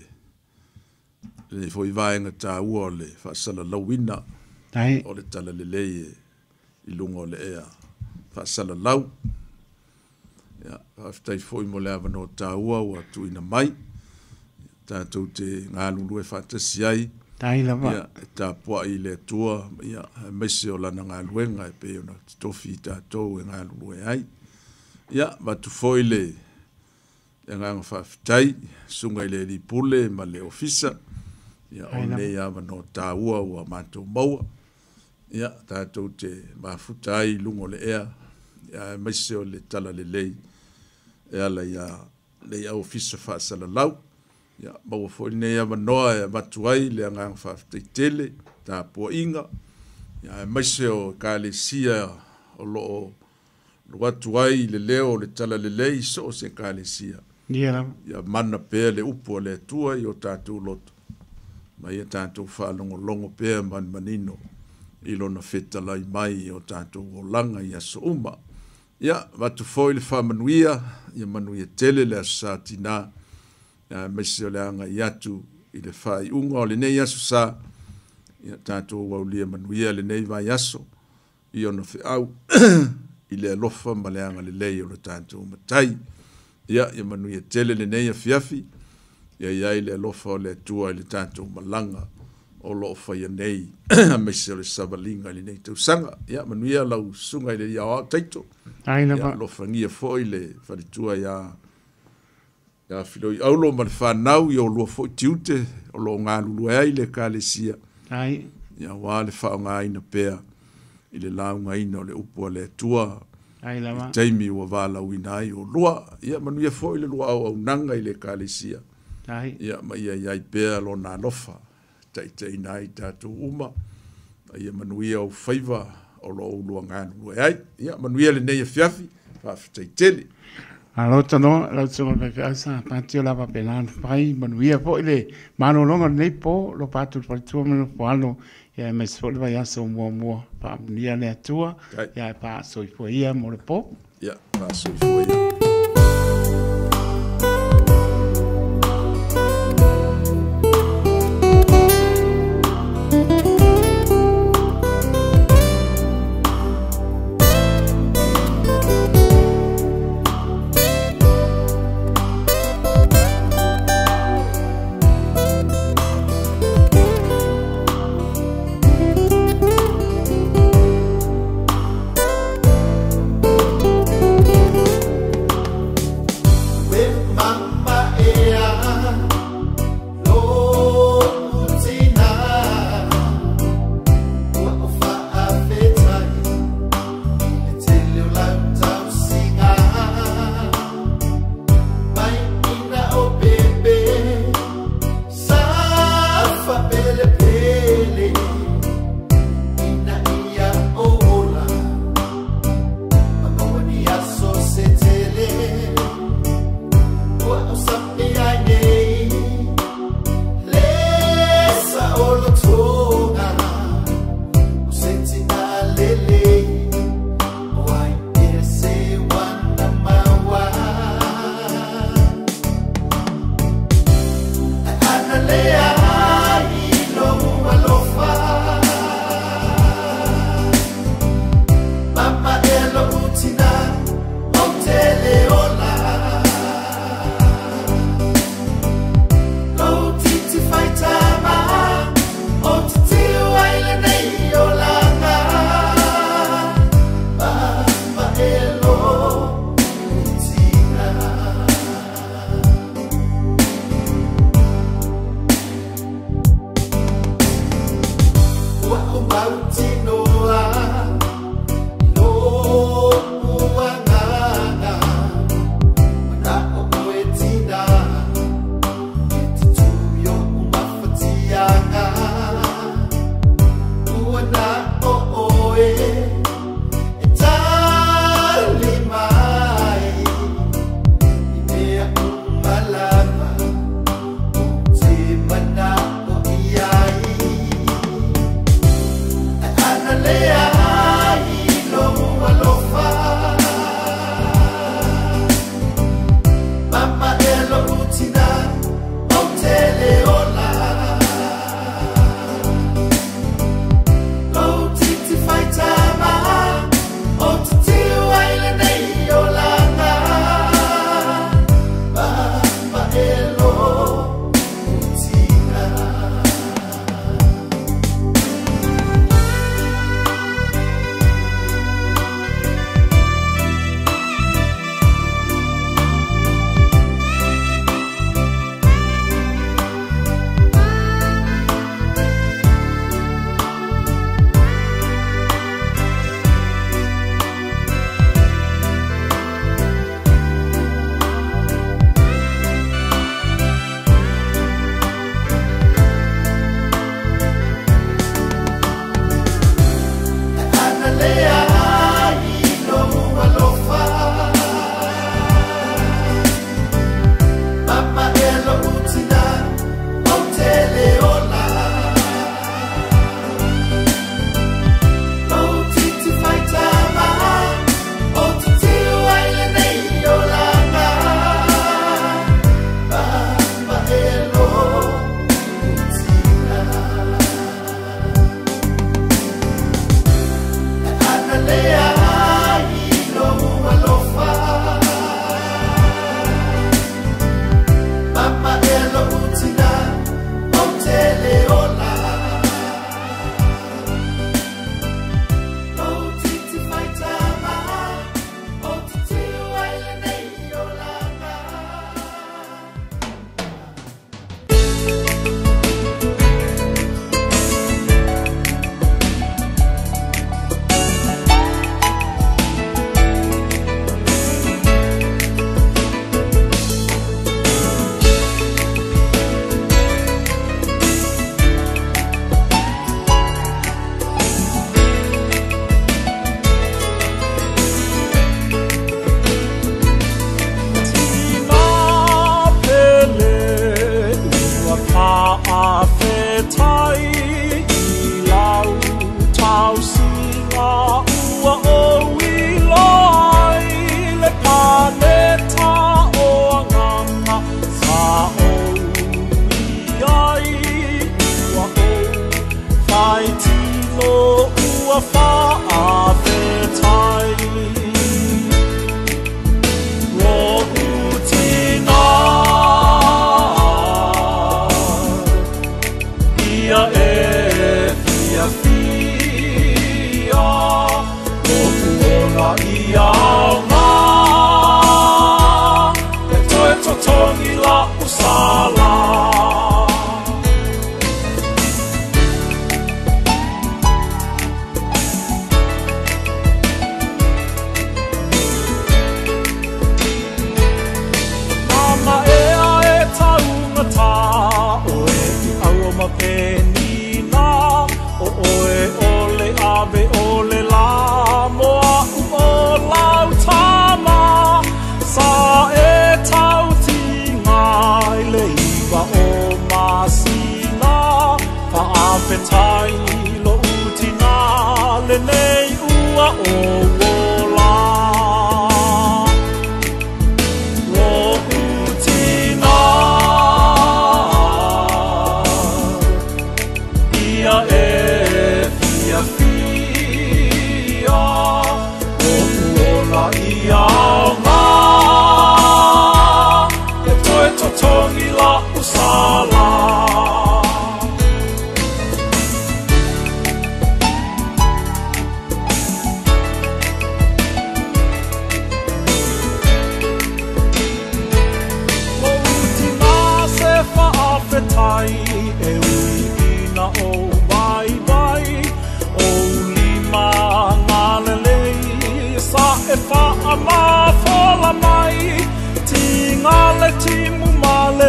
le foi vaenga tāua o le whaasala lauina o le tala lelei i lunga o le ea whaasala lau. Ia, whaaftai foi mo le awano tāua ua tuina mai tātou te ngā lulu e whaatasi ai Tai lava. Ia, e tapua'i i le Atua, ia, aemaise o lana galuega e pei ona totofi i tatou e galulue ai. Ia, avatu foi le agaga faafetai, susuga i le Alii Pule ma le Ofisa, ia, o lenei avanoa taua ua matou maua, ia, tatou te mafuta ai i luga o le ea, ia, aemaise o le talalelei e ala ia lenei au ofisa faasalalau. Ia, maua foi lenei avanoa e avatu ai le agaga faafetai tele, tapuaiga, ia, aemaise o ekalesia o loo alu atu ai le leo o le talalelei i so o se ekalesia. Ia lava. Ia mana pea le upu a le Atua i o tatou loto, ma ia tatou faalogologo pea manimanino i lona fetalai mai i o tatou olaga i aso uma. Ia, avatu foi le faamanuia, ia manuia tele le Aso Sa tinā, aemaise o le agai atu i le faaiuga o lenei aso sa, ia tatou aulia manuia lenei vaiaso i ona feau i le alofa ma le agalelei o le tatou Matai. Ia, ia manuia tele lenei afiafi, ia i ai le alofa o le Atua i le tatou malaga o lo o faia nei, aemaise o le savaliga i lenei tausaga. Ia, manuia lau susuga i le Alii Aoao Taito. Ai Ia, lava. alofagia foi le faletua ia Filoi Aulo ma le fanau i oulua foi tiute o lo o galulue ai le ekalesia. Ai. Ia, aua le faaaogaina pea i le laugaina o le upu a le Atua Ai i lava. taimi ua valaauina ai oulua. Ia, manuia foi le lua auaunaga i le ekalesia. Ai. Ia, ma ia i ai pea lona alofa taitaiina ai tatou uma. Ia manuia ou faiva o lo o oulua galulue ai. Ia, manuia lenei afiafi, faafetai tele. Malo tanoa lau susuga i le faifeau sa pati o le a faapena ona fai manuia foi le malologa o lenei po lofa atu i le faletua ma le nofoalo ia aemaise foi le vaiaso muamua faamanuia le Atua ia ae faasoifua ia mo le po. Ia, faasoifua ia.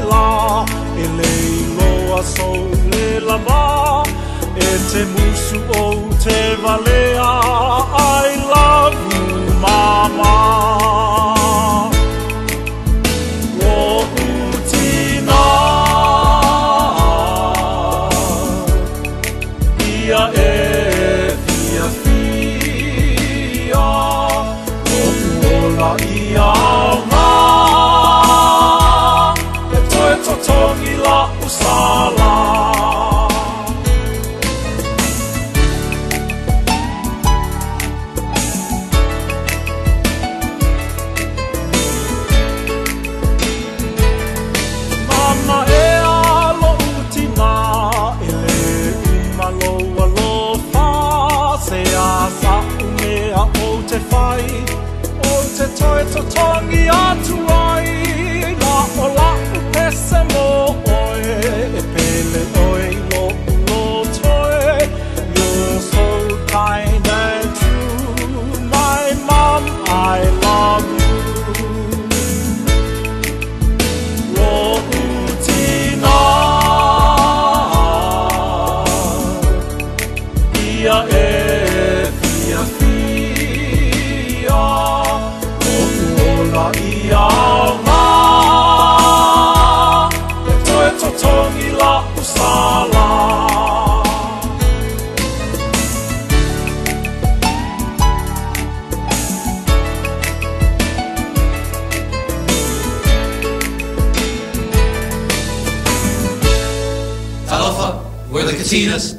la e le iloa sou le lava e te musu ou te valea. I love you, mama.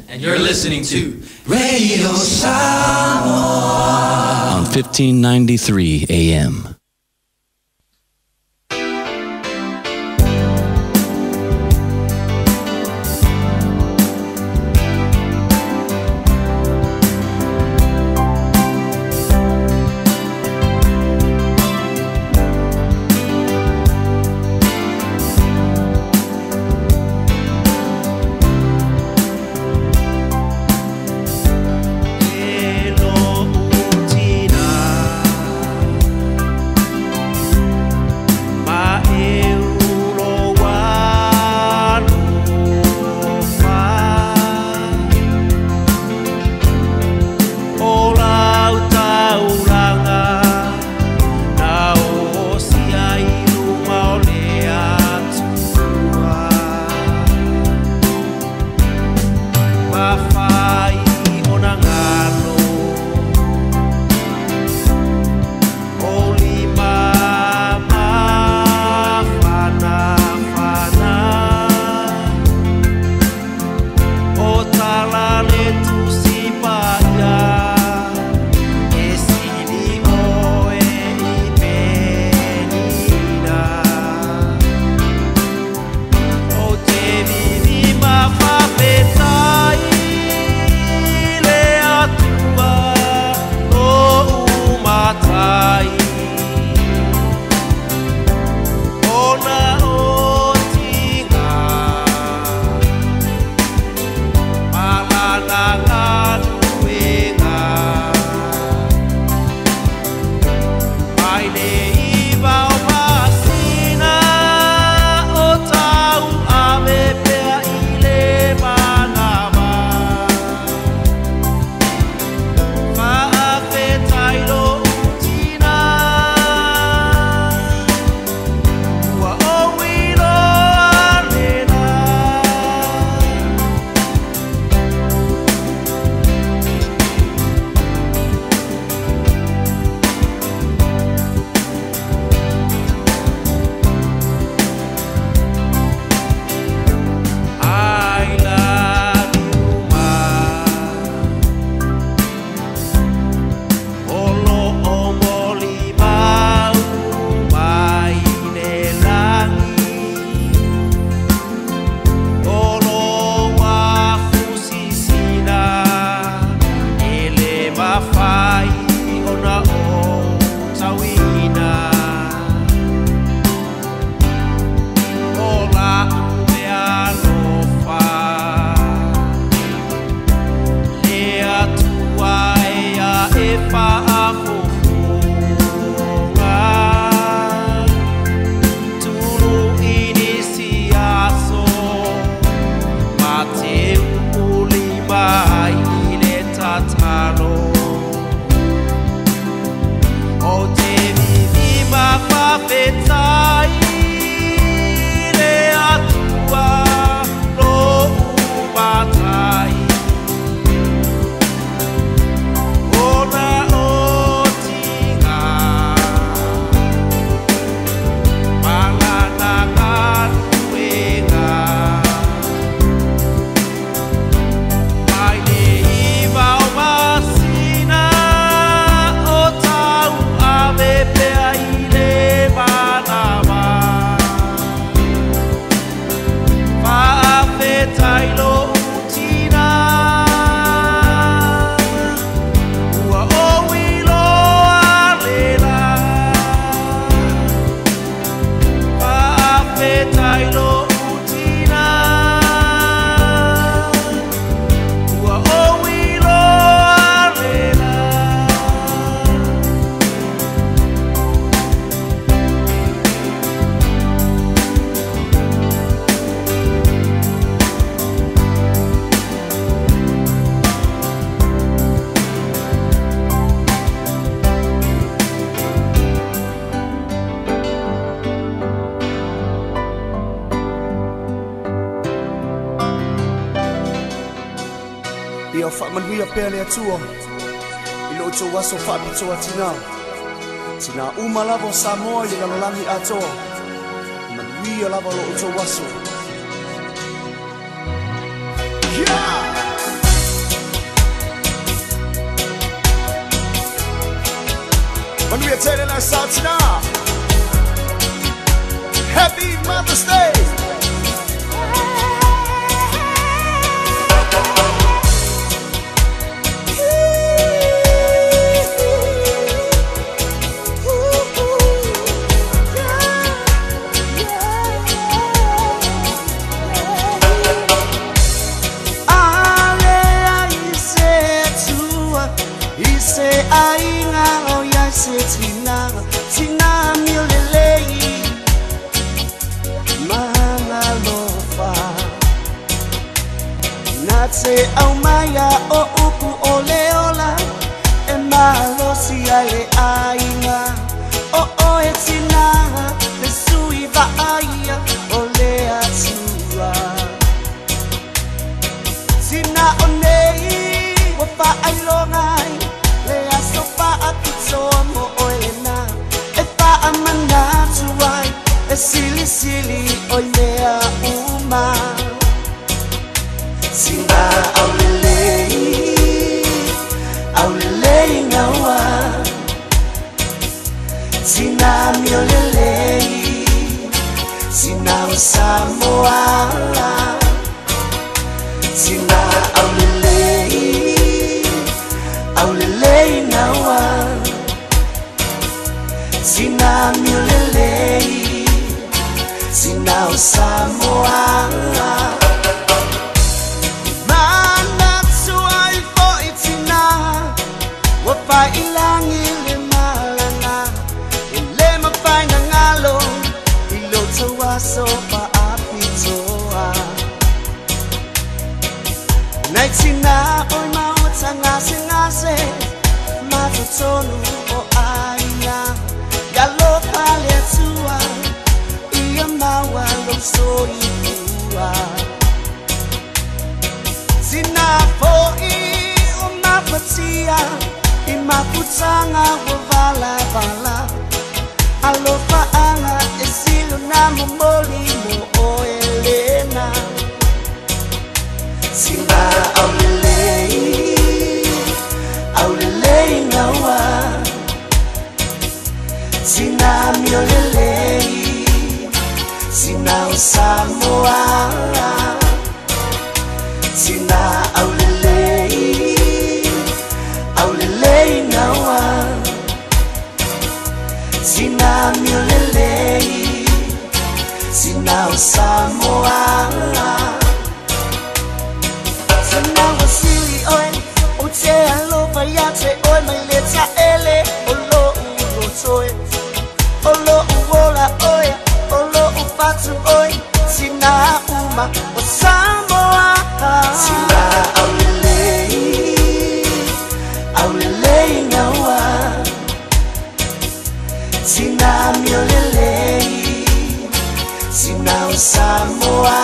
And you're listening to Radio Samoa on 1593 AM. E lo utina. Faafetai lou tinā Ua ou iloa lena. Ia faamanuia pea le Atua i lo outou aso faapitoa tinā. Tinā uma lava o Samoa i le lalolagi atoa. Manuia lava lo outou aso. Yeah! Manuia tele la sa tinā. Happy Mother's Day! Ale ai se tua i se aiga o ia se tina tina miolelei mangalofa na te au maia o upu o le ola e malosi ai le aiga o oe tina le sui vaaia o le atua. Sina o nei ua faailogai le aso faapitoa mo oe lena e faamanatu ai e silisili o i mea uma. Sina aulelei, aulelei gaua. Sina miolelei, sina o Samoa. Sina aulelei, aulelei naua. Sina miolelei, sina o Samoa. Manatu ai fo'i tinā ua failagi le malaga e le mafai na galo i lo tou aso faapitoa. Nei tina oi maota ngase ngase matotonu o aiga ia lofa le Atua ia maua lou soifua. Sina fo'i o mafatia i mafutaga ua valavala alofaaga e silo na momoli mo oe lena. Sina aulelei, aulelei gaua. Sina miolelei, sina o Samoa. Sina aulelei, aulelei gaua. Sina miolelei, sina o Samoa. Sina wasili oe, o te alofa ia te oe mai le taele o lou lotoe. O lou ola oe, o lou fatu oe, sina uma o Samoa. Sina aulelei, aulelei gaua. Sina miolelei, sina o Samoa.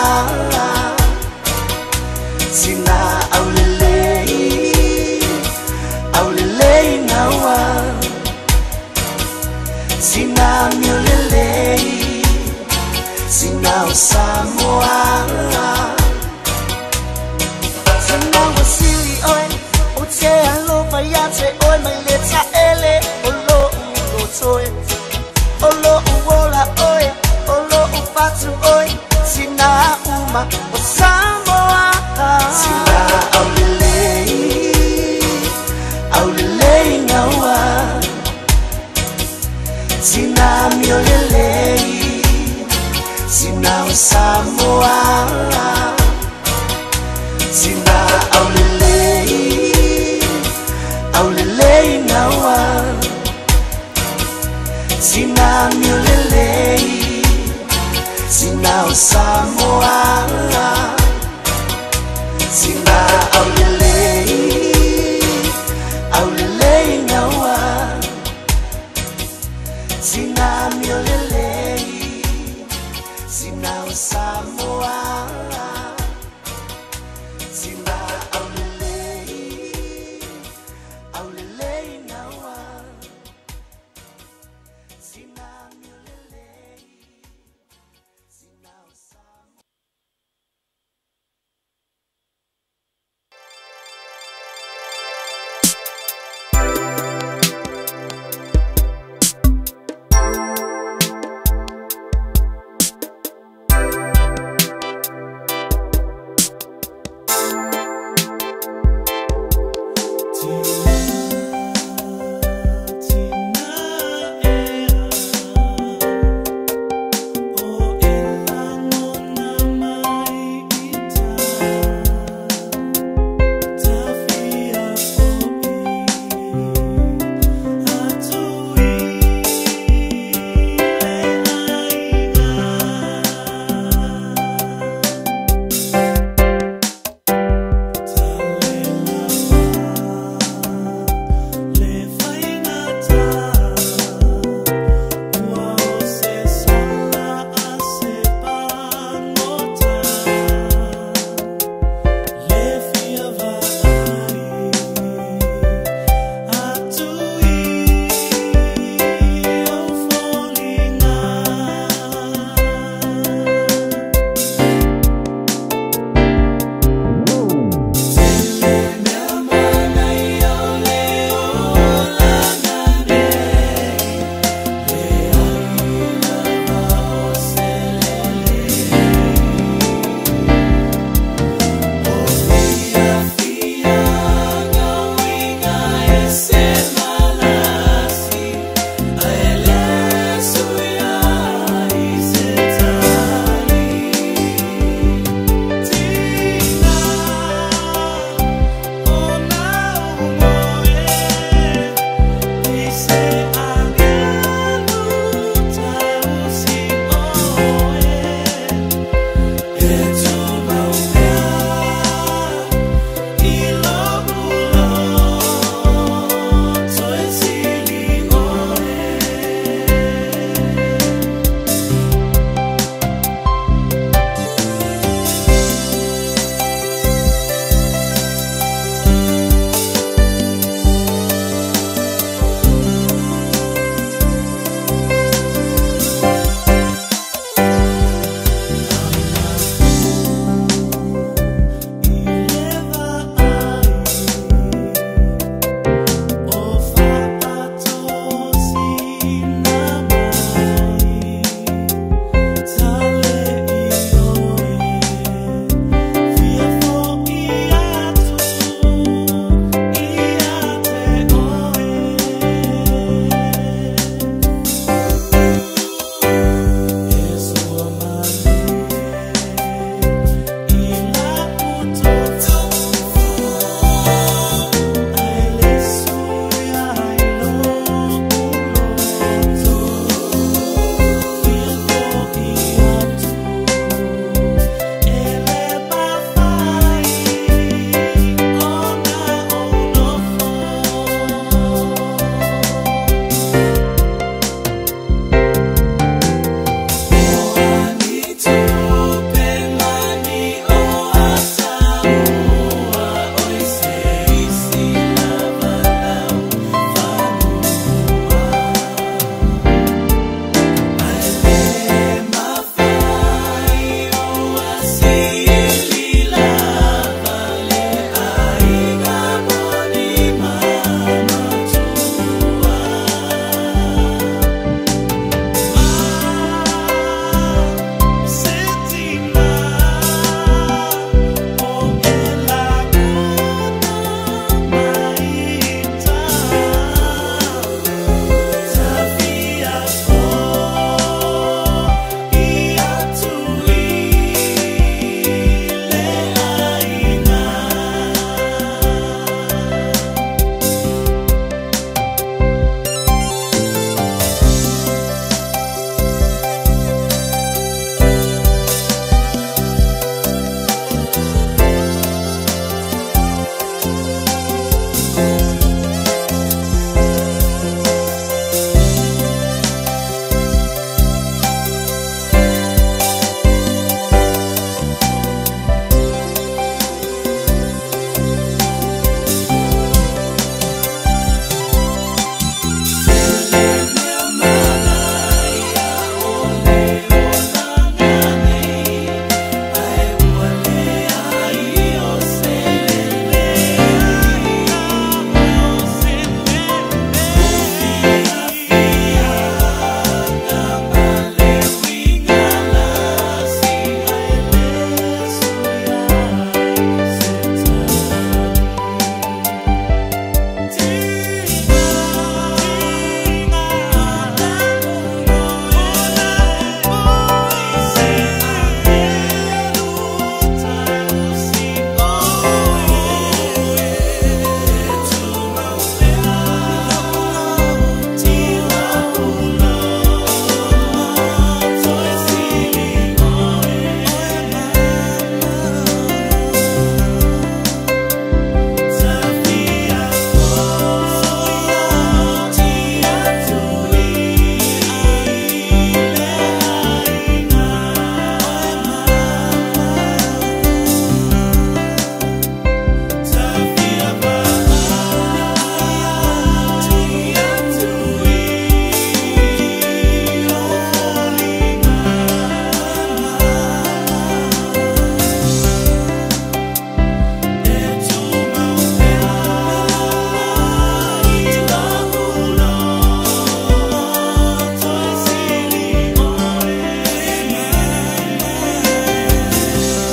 Sina aulelei, aulelei gaua. Sina miolelei, sina o Samoa. Sina wasili oe, o te alofa ia te oe mai le taele o lou lotoe. O lou ola oe, o lou fatu oe, sina uma o Samoa. Sina aulelei, aulelei gaua. Sina miolelei, sina Samoa. Sina aulelei, aulelei naua. Sina miolelei, sina o Samoa. Sina aulelei, aulelei naua. Sina miolelei, sina o Samoa. Sina aulelei, aulelei naua. Sina miolelei, sina o Samoa.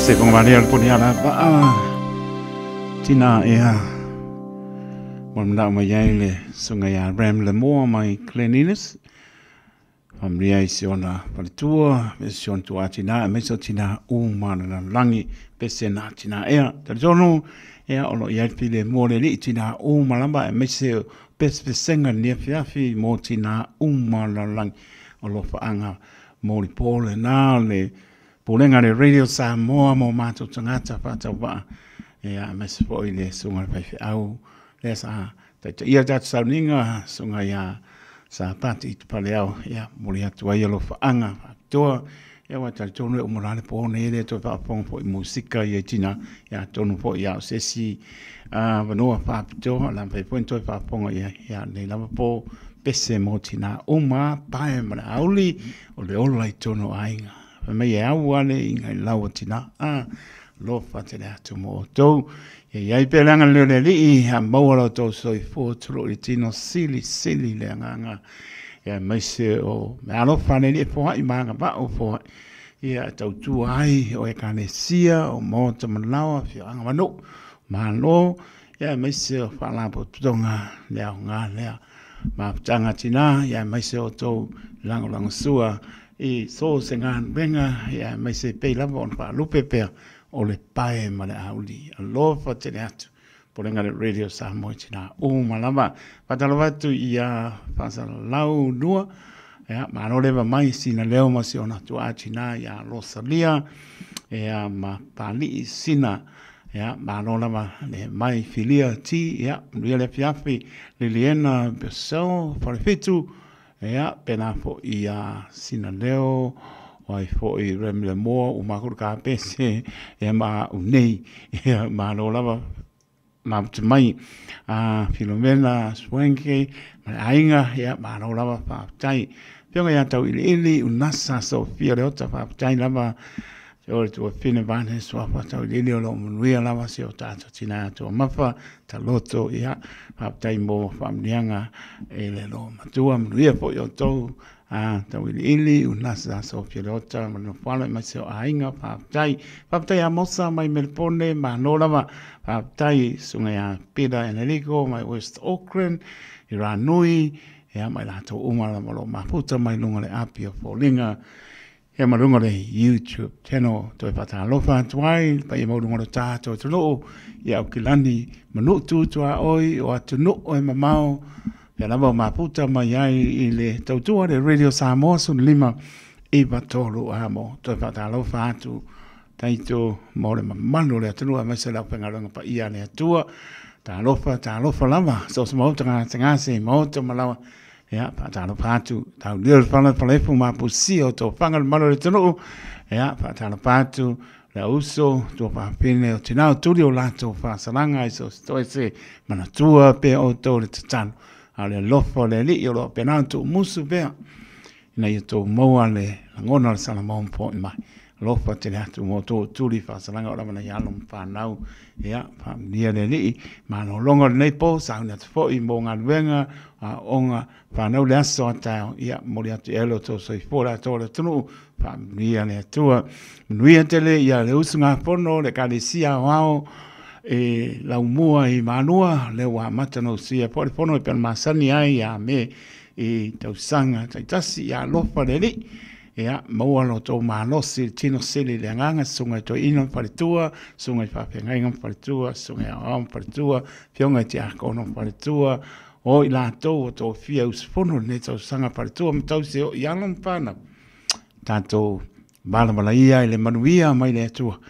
Se fonga valea le poni ala vaa tina ea mo mnao mai ai le sunga ia Ram Lemoa mai Glen Innes. Familia i si ona paletua, me si ona tua tina, me si tina uma na langi, pese na tina ea. Talitonu, ea olo i ai pile mo le li tina uma lamba, me se pesepesenga ni afiafi mo tina uma na langi. Olo whaanga mo li pole nā le Pulenga le Radio Samoa mo mātou tangata whātau waa. Ea me se foi le sunga le whaiwhi au. Lea sa taita ia tātou sauninga sunga ia sa pati i te pale au. Ea moli atu ai alo whaanga whātoa. Ea wā tari tonu e umorale pōne ele toi whaaponga po i musika i e tina. Ea tonu po i au sesi wanoa whāpitoa. La whai poen toi whaaponga ia ia nei lava po pese mo tina uma pae mara auli o le ola i tono ainga. Mei e au ale i ngai laua tina a lofa te le atu mo o tau. Ia iai pe langa leo le lii a maua lau tau soifua tulu i tino sili sili le anganga. Ia maise o me alofa le li e poai maanga vao poai. Ia tautua ai o e kanesia o mota malawa fio anga manu. Malo ia maise o whaalapo tutonga lea o ngā lea. Maputanga tina ia maise o tau lango lango sua. I so se ngā wenga, ia mai se pei lava ona whaalupe pea o le pae ma le auli. Alofa te le atu, polenga le Radio Samoa tina uma lava. Whatalo atu ia whasalau nua, ia malo leva mai sina leo ma si ona tua tina ia Rosalia, ia ma pali sina, ia malo lava le mai filia ti, ia nuia le fiafi Liliana Besau Wharewhitu, ia, pena fo ia sina leo, wai fo i rem le moa, o makuru ka pese, ia ma unei, ia ma lo lava, ma te mai, a Filomena Swanke, ma ainga, ia ma lo lava whaatai. Pionga ia tau ili ili, unasa Sofia Leota whaatai lava, te ore tua whine vane, suapa tau ili ili o lo manuia lava, si o tātou tina atua mafa, ta loto, ia, whaatai mo whamnianga, e le lo matua, manuia po i o tau, a tau ili ili, unasa Sofia Leota, manu whalo, mai se o ainga, whaatai, whaatai a mosa, mai Melpone, ma no lava, whaatai, sunga ia Pira Enrico, mai West Auckland, i Ranui, ia mai lātou uma lava lo maputa, mai lunga le api o Fōlinga, ia marunga le YouTube channel toi whatalofa atu ai, pa ia maurunga le tātou tuloo, ia au kilani manu tūtua oi, o atu nu o e mamao, ia lava o maputa mai ai i le tautua le Radio Samoa sun 5 iwa tolu amo, toi whatalofa atu, taito mo le mamanu le atunua, mai se lau pengalonga pa ia le atua, talofa, talofa lava, so se mauta ngā tengase, mauta malawa, ia, whātalo pātu, tau leo le whana whalefu mapusi o tō whanga le malo le tunu, ia, whātalo pātu, le uso, tō whāpene o tinau turi o lātou whāsalanga, i so stoe se manatua pea o tō le tatano, a le lofa le li o lo penau tō musu pea, ina ia tō maua le langona le salamau mpo i mai. Lofa te le atu mō tō turi whāsalanga o rawana i alo mwhanau, ia, whaamnia le lii, māno longa le nei pō, sauna te fo i mō ngā luenga, a onga whanau le aso atao, ia, mori atu elo tō soifua la tō le tunu, whaamnia le atua, manuia tele, ia le usu ngā pono, le kalesia o ao, e laumua i mānua, le wā matano sia, po le pono e pena masani ai, ia me, i tausanga, taitasi, ia lofa le lii, ia, maua lo tō mālosi, tino sili le anganga, sunga i tō ino wharitua, sunga i whawhengainga wharitua, sunga i ao wharitua, whionga i te akono wharitua, o i lātou o tō whia usufono ne tau sanga wharitua, ma tau se o i alo mwhana. Tātou malamala ia i le manuia mai le atua.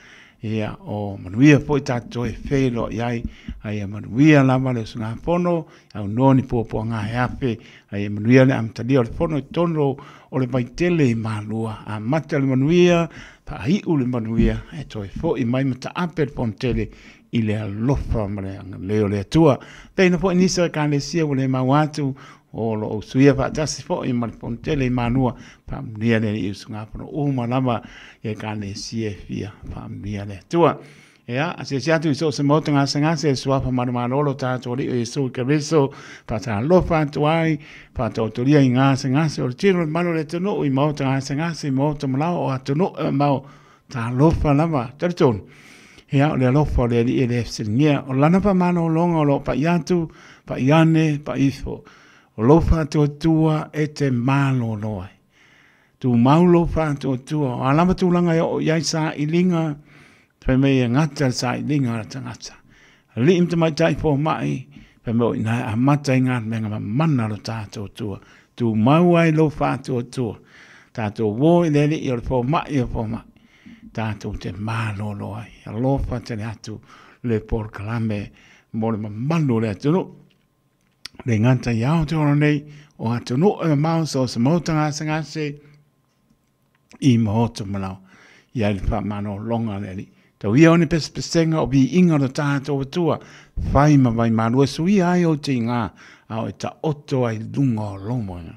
Ia, o manuia foi tātou e whelo i ai, ai e manuia lava le usunga pono, au noa ni pōpō ngā he ape, ai e manuia le amtalia o le pono i tono o le vaitele i mālua, a mata le manuia, pahiu le manuia, e toi foi mai mata ape le pontele i le alofa ma le leo le atua. Teina foi nisa e kānesia o le mau atu, o lo o suia whaatasi foi ma le pontele i mānua, whaamnia le i usunga pono uma lava e kānesia e fia, whaamnia le atua. Ea, ase se atu i so se mauta ngā sangase, suapa manumanolo tātou li o Yesu Keriso, whaatalofa atu ai, whaatautoria i ngā sangase, o le tino le manu le tunu i mauta ngā sangase, mauta malao o atu nu e mau Talofa lava, talitonu. Ia o le alofa o le Alii e le fesiligia. O lana faamalologa o loo pai atu, pai ane, pai ifo. O lou faatuatua e te malolo ai. Tumau lou faatuatua. O a lava tulaga e oo i ai sailiga, fai mai e gata le sailiga a le tagata. Alii ma tamaitai fomai, fai mai o i ina e amata ai galuega mamana a lo tatou Atua. Tumau ai lou faatuatua. Tatou uo i le Alii o le fomai o fomai. Tatou te malolo ai. Alofa tele atu le polokalame mo le mamalu o le atunuu. Le gata i Aotearoa nei, o atunuu e mamao so o se maota gasegase i maota malao. I ai le faamalologa a le Alii. Tau ia o ni pesepesega o viiga o lo tatou Atua, fai ma vaimalua suia ai ou tiga, a o e taoto ai luga o lou moega.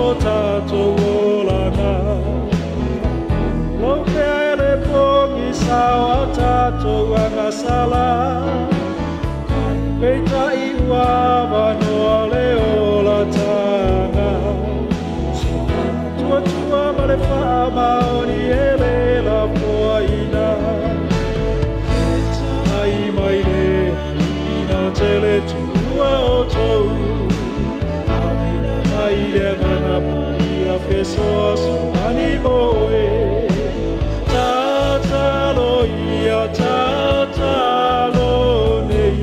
o tātou olaga. Lou pea e le pogi sao a tātou agasala. Peita i ua vanoa le ola tāga. Tua tua ma le whaamaoni e le la poaina. E tai mai le ina tele tua o tau. Awina mai le ngana puia fesoa soani moe. Tatalo ia tatalo nei.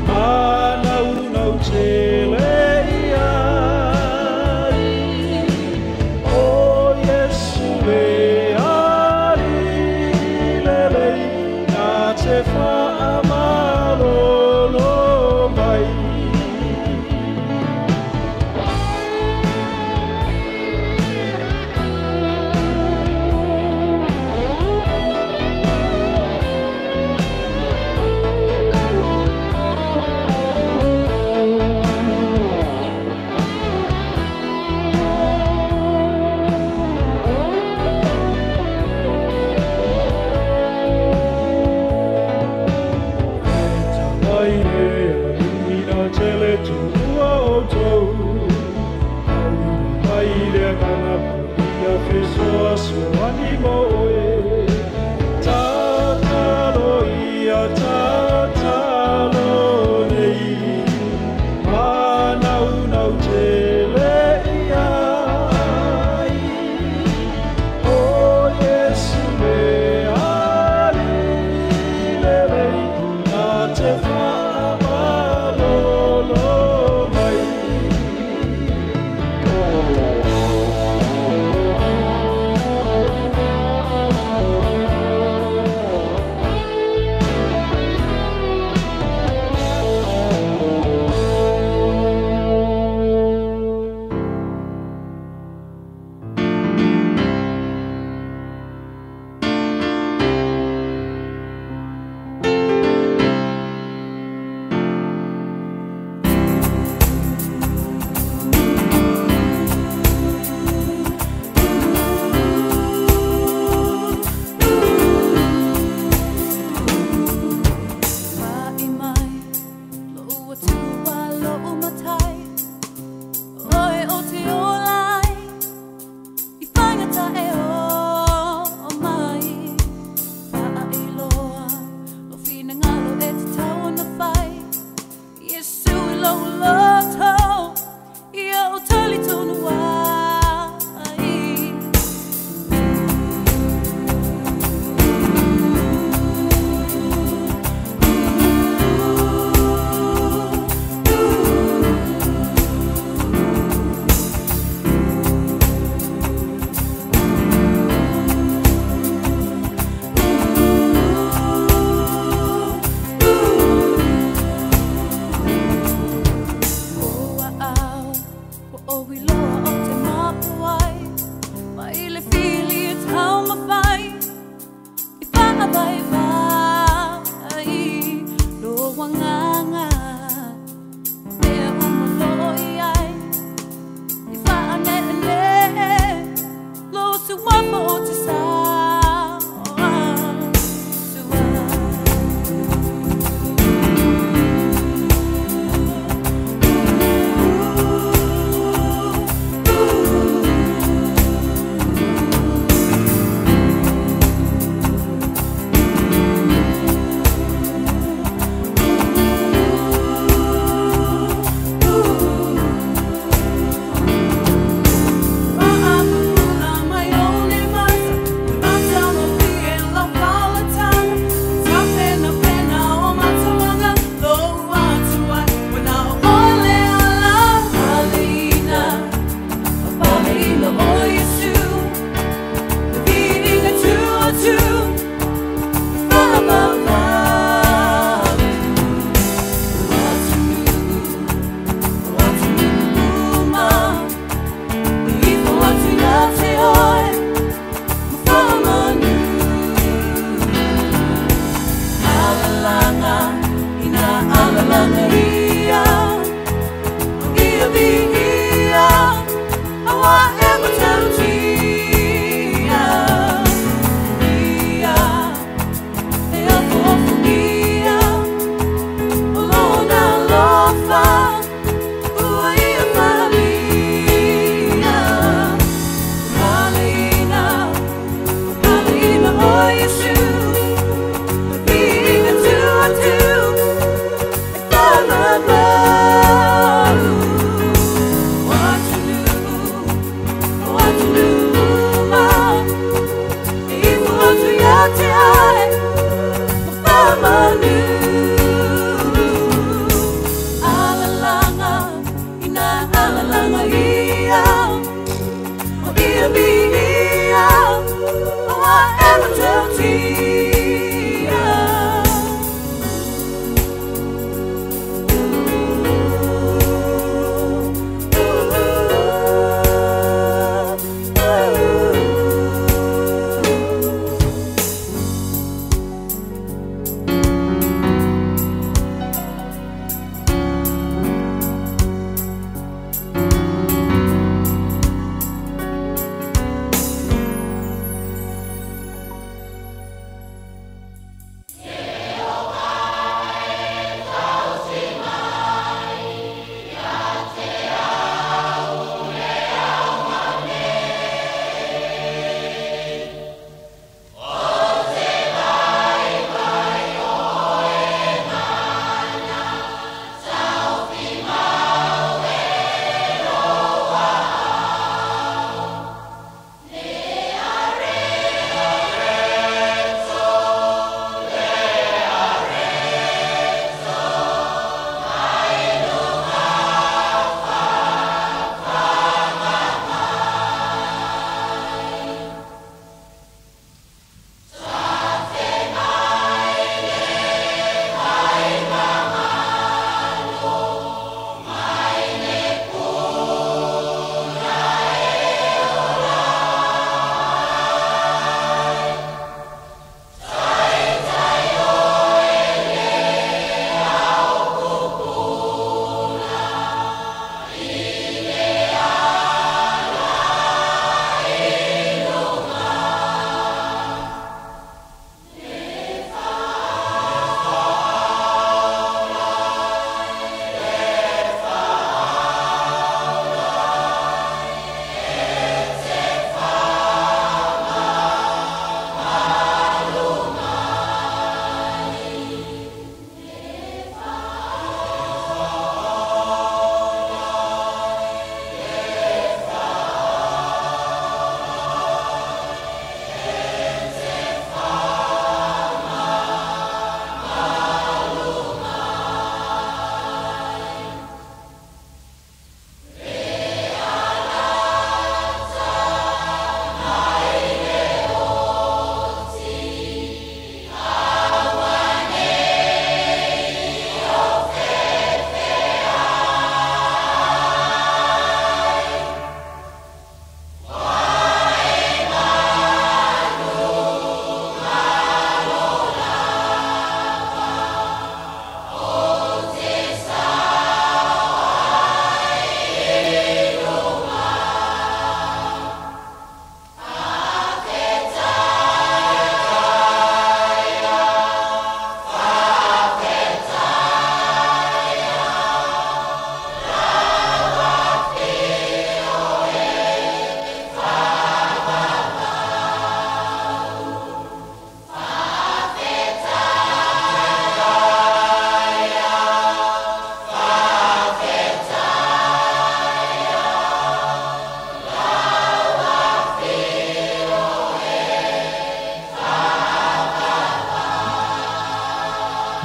Manau nau tele iai. O Yesu le ali lelei. Nā te whaamalolo mai.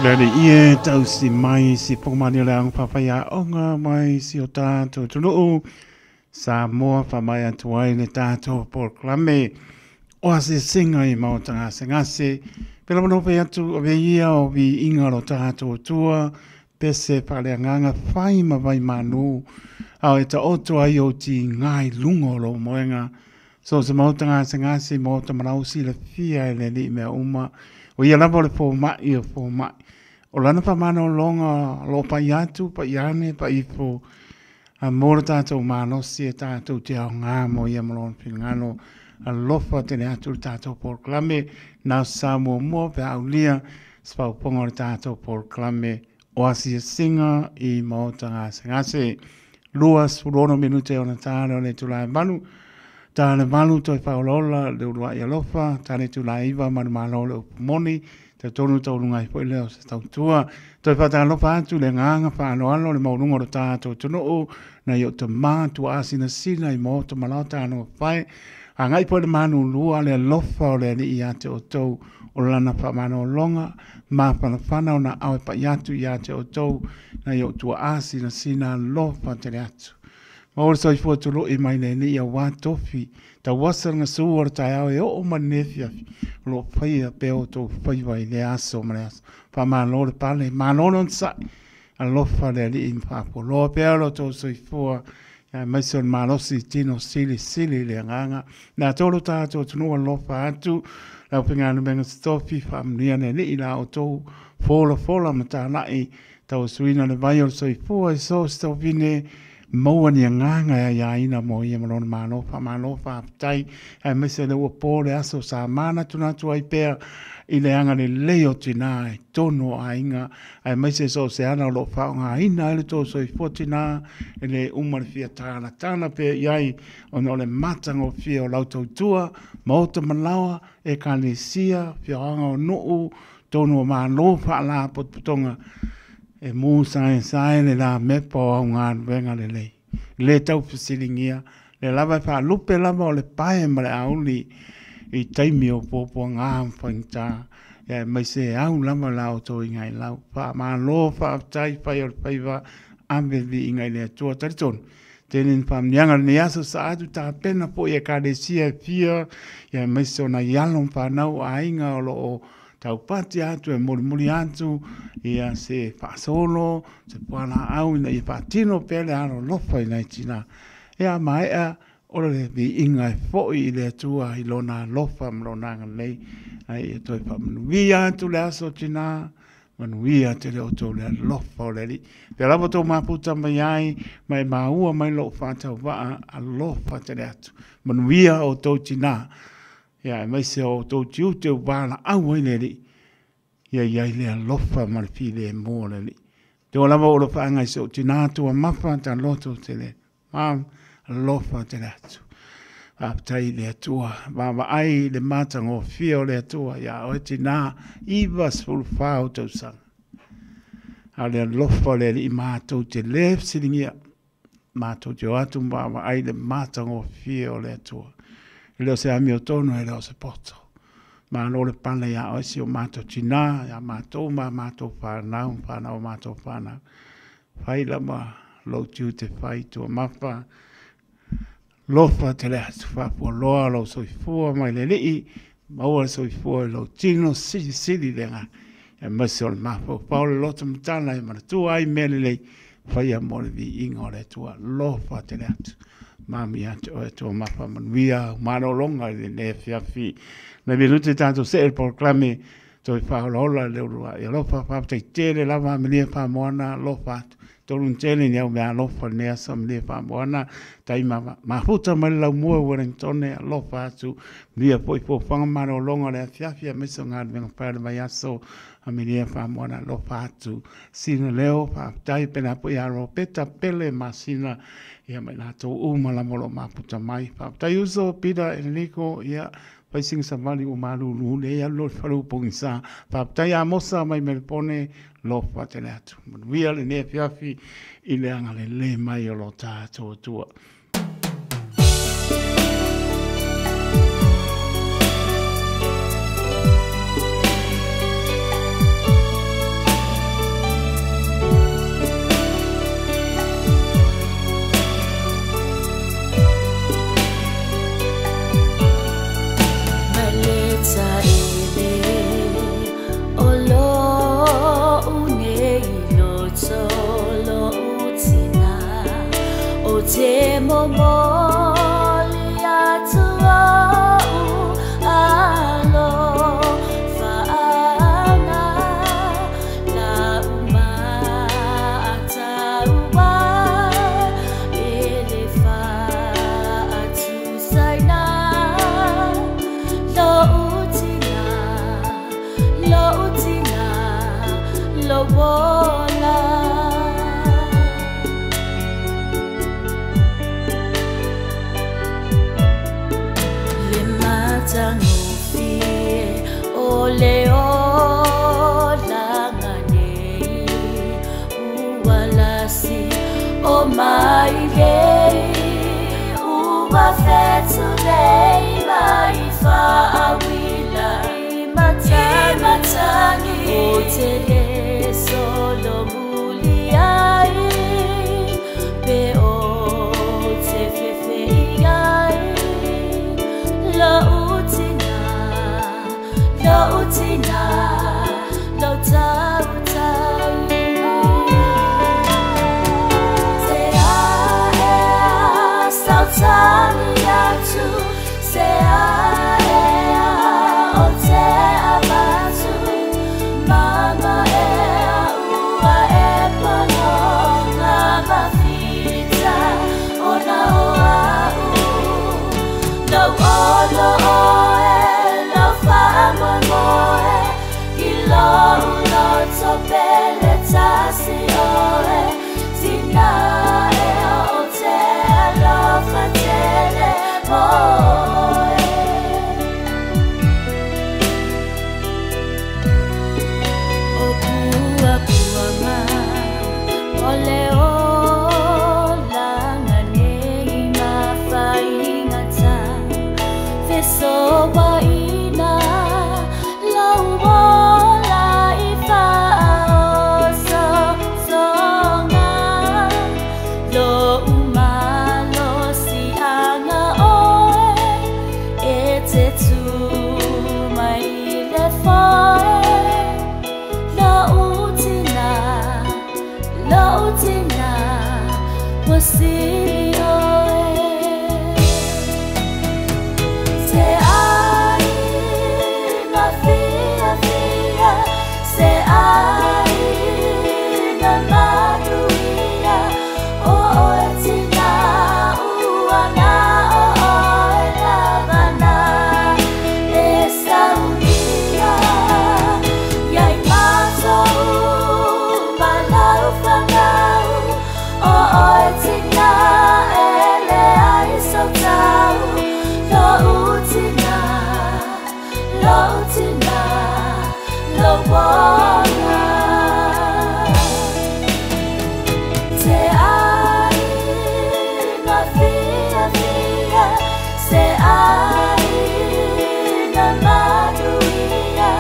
Le alii e tausi mai si pokomani o le aoga faafaiaoga mai si o tatou atunuu Samoa faamaea atu ai le tatou polokalame o asiasiga i maota gasegase. Pela ma fai atu ave ia o viiga o lo tatou Atua pese faaleagaga fai ma vai manu ao e taoto ai o tiga i luga o lou moega. So se maota gasegase maota malau silafia e le alii mea uma. O ia lava o le fomai o fomai. O lana faamanologa o lo pai atu, pai ane, pai ifo. A mo le tatou malosi e tatou te aoga mo ia ma lona finagalo. Alofa tele atu le tatou polokalame. Na sa muamua pe aulia se faaopoopoga o le tatou polokalame o asiasiga i maota gasegase. 26 minute ona ta le o le itula e 8. Ta le 8 toe faaolaola le uluai alofa. Ta le itula e 9 manumalo le upu moni. Te tonu tauluga ai foi lea o se tautua. Toe faatalofa atu le agaga faaaloalo le maualuga o le tatou atunuu nai o tama tuaasinasina i maota ma lao tanofae. Agai foi le manulua le alofa o le alii ia te outou o lana faamanologa mafanafana ona ao e pai atu ia te outou nai o tuaasinasina alofa tele atu. Ma o le soifua tului mai le alii auā tofi tauasa le gasū o le taeao e oo mai lenei afiafi o lo o faia pea outou faiva i lea aso ma le aso. Faamalo le pale, malo le onosai, alofa le alii ma faafualoa pea lo outou soifua aemaise o le malosi i tino silisili i le agaga. Na tolu tatou atunuu alofa atu lau faigaluega totofi faamanuia le alii la outou folafola ma talai tauasuina le vai o le soifua i so o se tauvine maua ni agaga e aiaina mo ia ma lona malo. Faamalo faafetai aemaise le ua po le aso sa manatunatu ai pea i le agalelei o tinā i totonu o aiga aemaise so o se ala o lo o faaaogaina ai le tou soifua tinā e le uma le fia talatala pea i ai ona o le matagofie o lau tautua maota malaoa, ekalesia, afioaga o nuu, totonu o malo faalapotopotoga e mu saesae le lamepa o au galuega lelei. Le tau fesiligia le lava e faalupe lava o le pae ma le auli i taimi o puapuaga ma faigata aemaise e au lava la outou igailau. Faamalo faafetai fai o le faiva ave le viiga i le Atua. Talitonu tele ni faamanuiaga o lenei aso sa atu tapena foi i ekalesia e fia aemaise o nai alo ma fanau o aiga o lo o taupati atu e molimoli atu ia se faasolo se pualaau ina ia faatino pea le alolofa i nai tinā. Ia maea o le viiga e foi i le Atua i lona alofa ma lona agalelei ae ia toe faamanuia atu le aso tinā. Manuia tele outou le alofa o le Alii. Pea lava outou mafuta mai ai ma e maua mai lou faatauvaa alofa tele atu. Manuia outou tinā. Ia aemaise o outou tiute ua valaau ai le Alii. Ia i ai le alofa ma le filemu o le Alii. Te o lava o lo whaanga i se o tina atua mafa ta loto tele. Mam, alofa tele atu. Faafetai i le Atua, vaavaai i le matagofie o le Atua ia oe tinā, 94 ou tausaga. A o le alofa o le Alii matou te le fesiligia, matou te o atu ma vaavaai i le matagofie o le Atua. E le o se amiotonu, e le o se poto. Malo le pale ia oe si o matou tinā, ia matou ma matou whanau, whanau o matou whanau. Fai lava lou tiute fai tua mafa, lofa tele atu faafualoa lou soifua mai le Alii, maua le soifua i lou tino silisili le agaga. Aemaise o le mafaufau o le loto matala e manatua ai mea lelei, faia mo le viiga o le Atua. Lofa tele atu. Mami ia te oe Atua mafa manuia au malologa i lenei afiafi. Nai minute tatou see le polokalame toe faaolaola le uluai alofa. Faafetai tele lava Amelia Faamoana, alofa atu. Tolu tele ni au mea alofa lenei aso Amelia Faamoana. Tai mafuta mai le laumua i Wellingtone, alofa atu. Manuia foi foafoaga malologa o le afiafi aemaise o galuega fai o le vaiaso Amelia Faamoana, alofa atu. Sina leo, faafetai pena foi ia Ropeta Pele Masina ia ma i latou uma lava o lo o mafuta mai. Faafetai uso Peter Enrico, ia fai sina savali ua malulu lea ia alu loa i le fale ua pogisa. Faafetai Amosa mai Melpone, lofa tele atu. Manuia lenei afiafi i le agalelei mai o lo tatou Atua. le olaga nei ua lasi o mai nei ua fetulei mai faauila i matagi o te lē solomuli ai pe o te fefei ai lou tina lou tina lou tautai te aea sautagi atu se aea o te avatu mama ea ua e pono ngā mafita ona o au lau olo oe lau faamoemoe i lou loto pele tasi oe tina ea o te alofa tele mo oe. O puapuaga o le olaga nei mafaigata fesoaina lau ola i faaososoga lou malosiaga oe e te tū mai i le foe lou tina ua sili oe. Se aiga fiafia se aiga manuia o oe tina ua na o oe lava na e saunia iai matou ma lau fanau o oe tina e leai sau tau lou tina lou ola. Te aiga fiafia se aiga manuia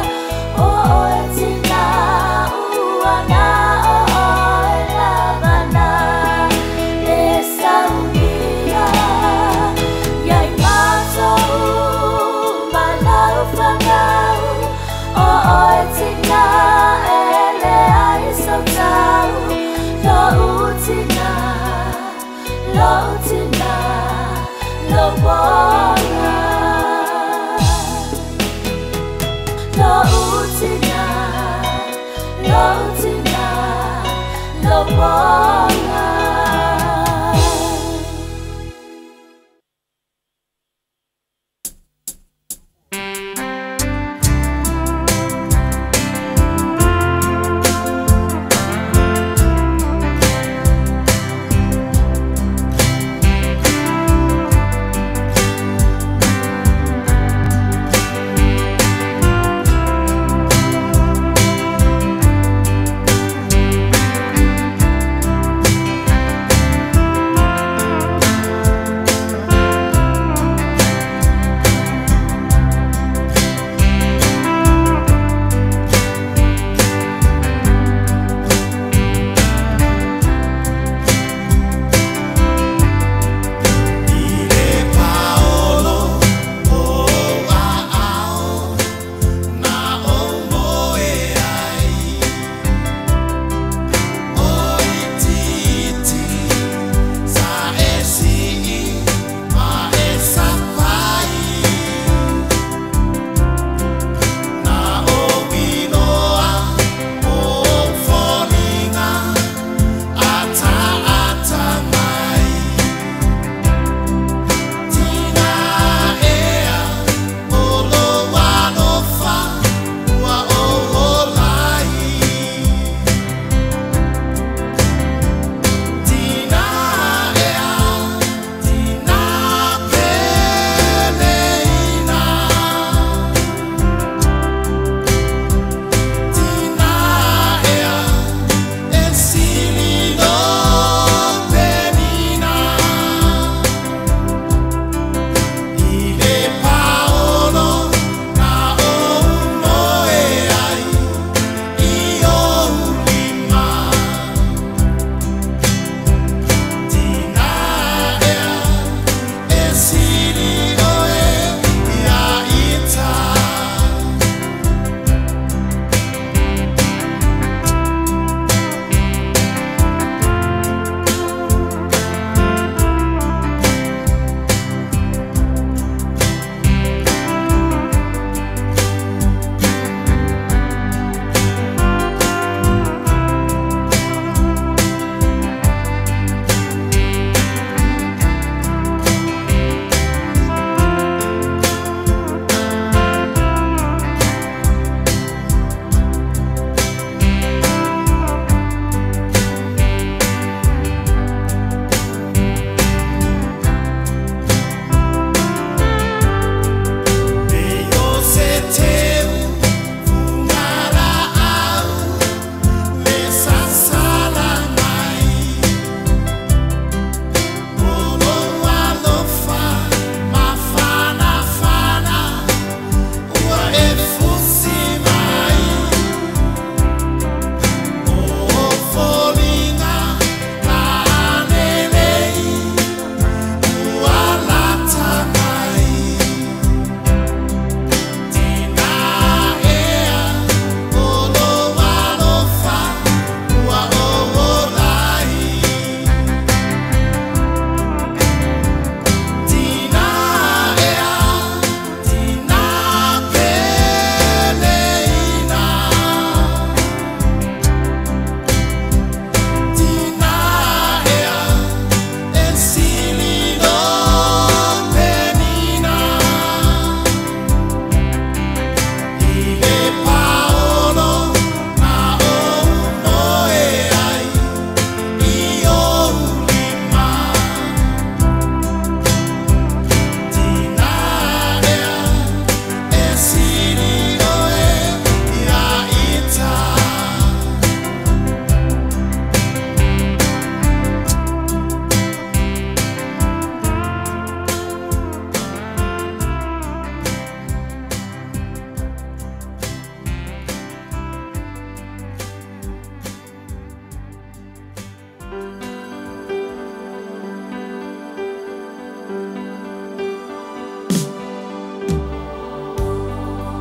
o oe tina ua na o oe lava na e saunia iai matou ma lau fanau o oe tina e leai sau tau lou tina lou tina lou ola. Lou tina lou tina lou ola.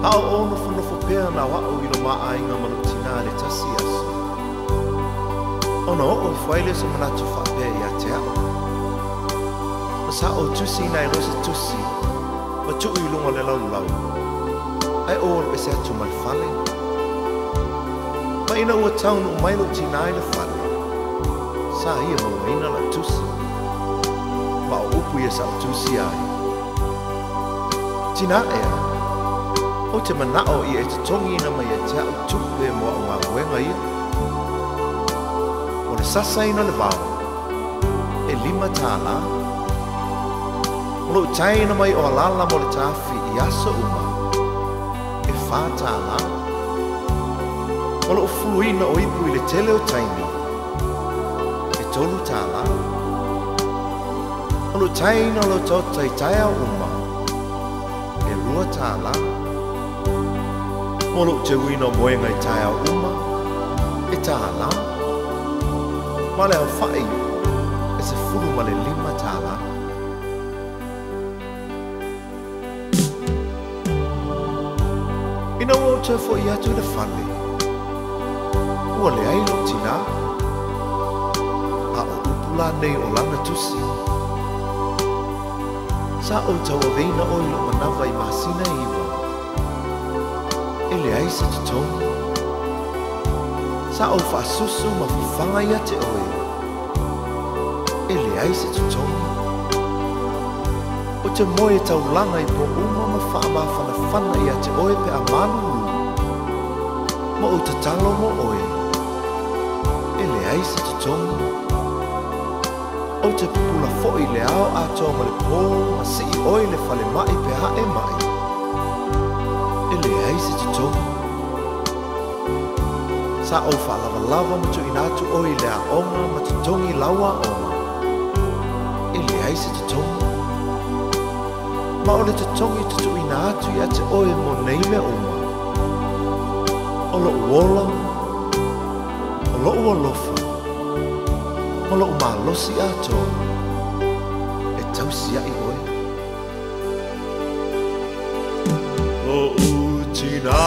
A o ou nofonofo pea na o a'u i lo mā'aiga ma lo'u tinā le tasi aso. Ona o'o ifo ai lea o se manatu fa'apea iā te a'u. Ma sa ou tusiina ai loa se tusi ma tu'u i luga o le laulau, ae ou alu ese atu ma le fale. Ma ina ua taunu'u mai lo'u tinā i le fale, sa ia mauaina la'u tusi. Ma o upu ia sa ou tusia ai. Tinā ea, ou te mana'o ia e totogiina mai ia te a'u tupe mo a'u galuega ia. O le sasaina o le vao, e $5. O lo'u taeina mai o alala mo le tafi i aso uma, e $4. O lo'u fuluina o ipu i le tele o taimi, e $3. O lo'u taeina o lau taota i taeao uma, e $2. Mo lo'u teuina o moega i taeao uma, e $1. Ma le aofa'i e $15. Ina ua ou toe fo'i atu i le fale, ua leai lo'u tinā. A o upu lanei o lana tusi. Sa ou tauaveina oe i lo'u manava i masina e 9. E leai se totogi. Sa ou fa'asusu ma fafaga ia te oe. E leai se totogi. O te moe e taulaga i pō uma ma fa'amafanafana ia te oe pe a malulū. Ma ou tatalo mo oe. E leai se totogi. Ou te pupula fo'i le ao atoa ma le pō ma si'i oe i le falema'i pe a e ma'i. E leai se totogi. Sa ou fa'alavalava ma tu'uina atu oe i le a'oga ma totogi lau a'oga. E leai se totogi. Ma o le totogi tutu'uina atu ia te oe mo nei mea uma. O lo'u ola, o lo'u alofa, ma lo'u malosi atoa, e tausia'i oe. Lo'u tinā,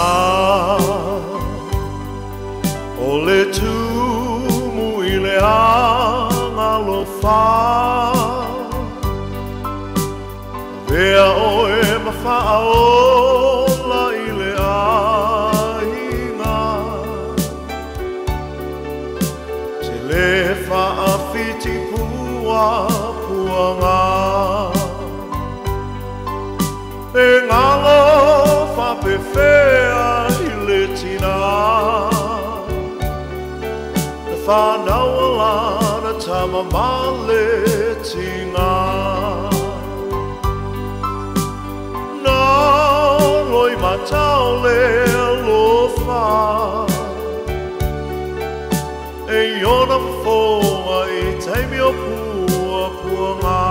o le tumu i le agalofa. Avea oe ma fa'aola i le aiga. Te lē fa'afiti pua puaga. E galo fa'apefea i le tinā. Na whanau lana tama ma le tinga. Nā loi matau le alofa. E iona fofoga i taimi o pua puaga.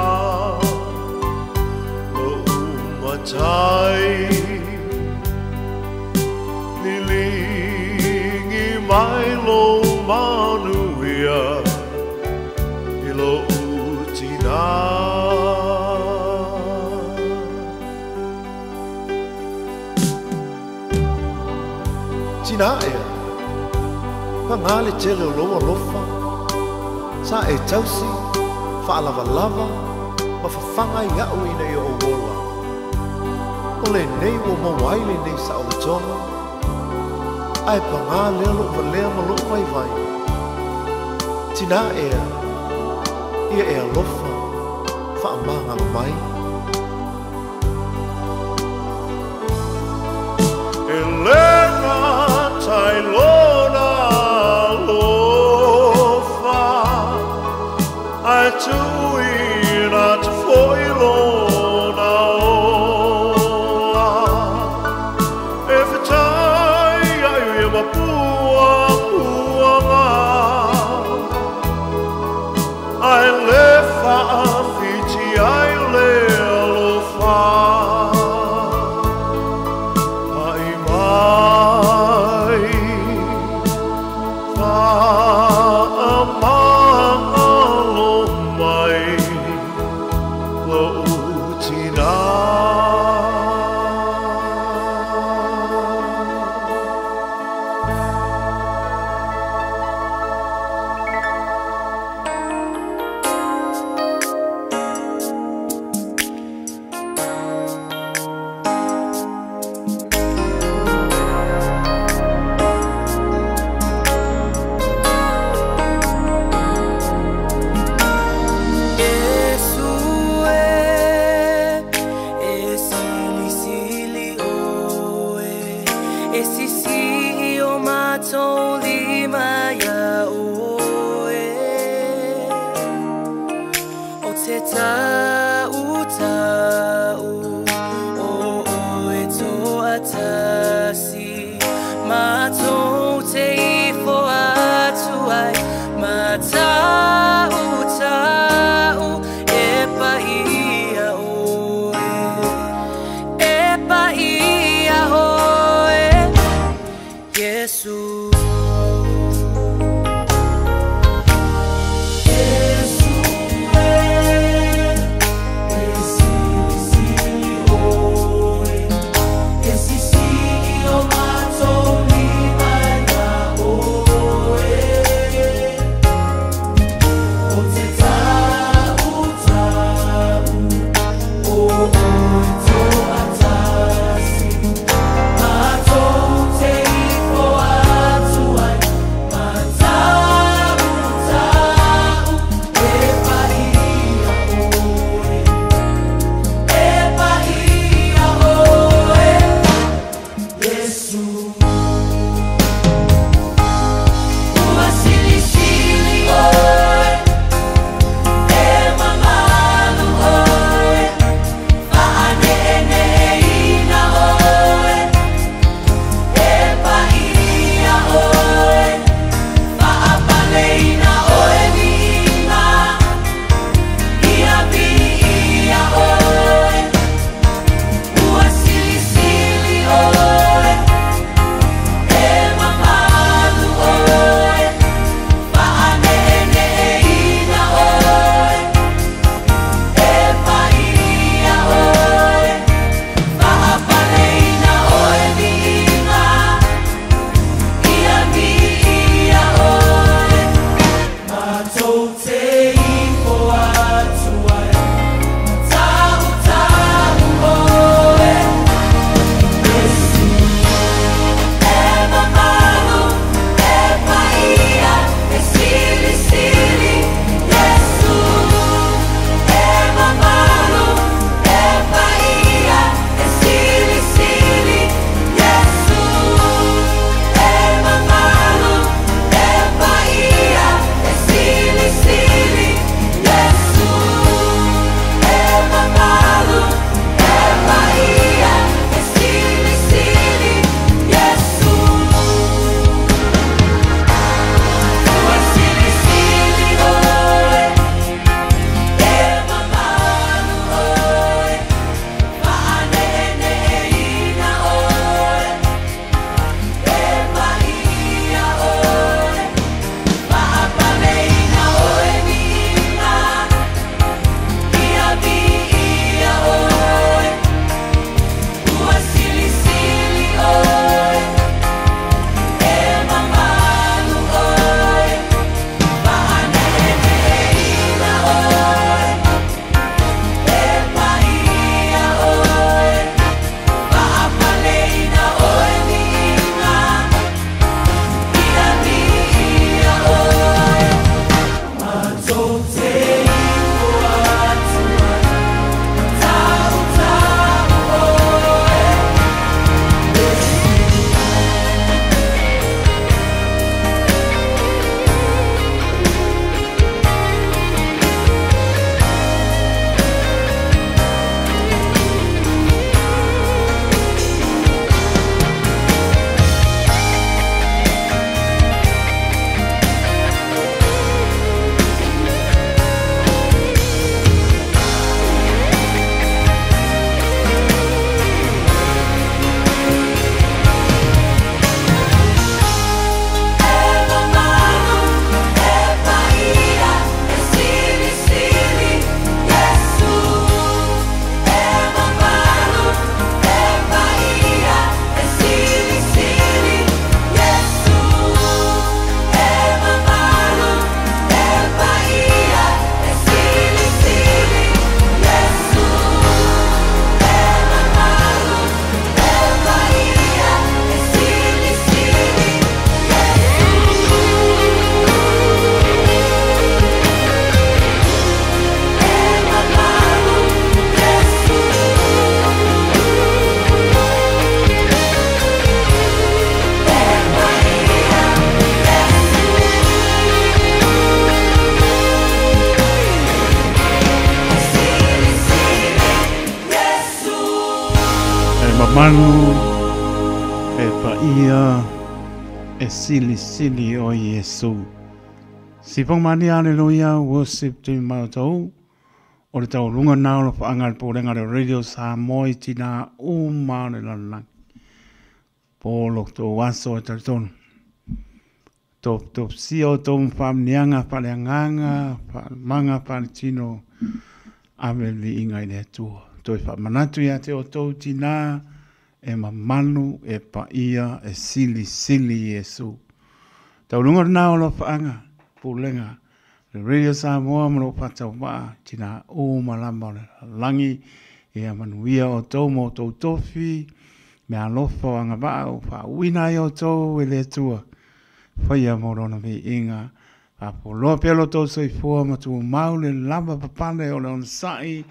Lo'u matai liligi mai lo manuia i lo'u tinā. Tinā ea, pagā le tele o lou alofa. Sa e tausi, fa'alavalava, ma fafaga ai a'u ina ia ou ola. O lenei ua maua ai lenei sa'olotoga. Ae pagā lea lo'u valea ma lo'u vaivai. Tinā ea, ia e alofa, fa'amagalo mai. E lē gatai lona alofa, ae tu'uina atu fo'i lona ola. E fetai ai ia ma pua puaga. Ae lē fa'afiti ai le Mamalu e paia e silisili o Iesu. Sifong mani aleluia worship team matou o le taualuga na o le faaga le pulega le Radio Samoa i tina uma o le lalolagi. Po lo tou aso e talitonu. Toptopsia o tou faamniaga faaleagaga faalemaga faaletino ave le viiga i le Atua. Toe faamanatu ia te outou tinā e mamalu e paia e silisili Iesu. Taualuga lena o alofaaga pulega le Radio Samoa ma lou faatauvaa tinā uma lava o le lalolagi ia manuia outou ma outou tofi meaalofa o agavaa ua faauuina ai outou e le Atua faia mo lona viiga. Faapoloa pea lo outou soifua ma tumau le lava papale o le onosai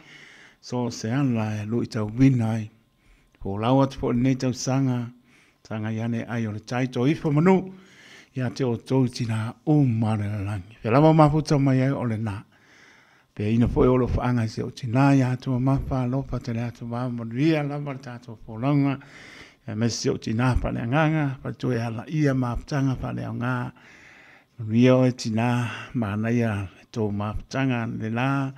so o se ala e luitauina ai. Folau atu foi i lenei tausaga, sagai ane ai o le tai to ifo manu ia te outou tinā uma o le lalolagi. Fea lava o mafuta mai ai o lena. Peaina foi o lo faaga i si ou tinā ia Atua Mafa alofa tele atu ma manuia lava le tatou folauga aemaise si ou tinā faaleagaga faletua e alaia mafutaga faaleaoga. Manuia oe tinā, manaia le tou mafutaga le la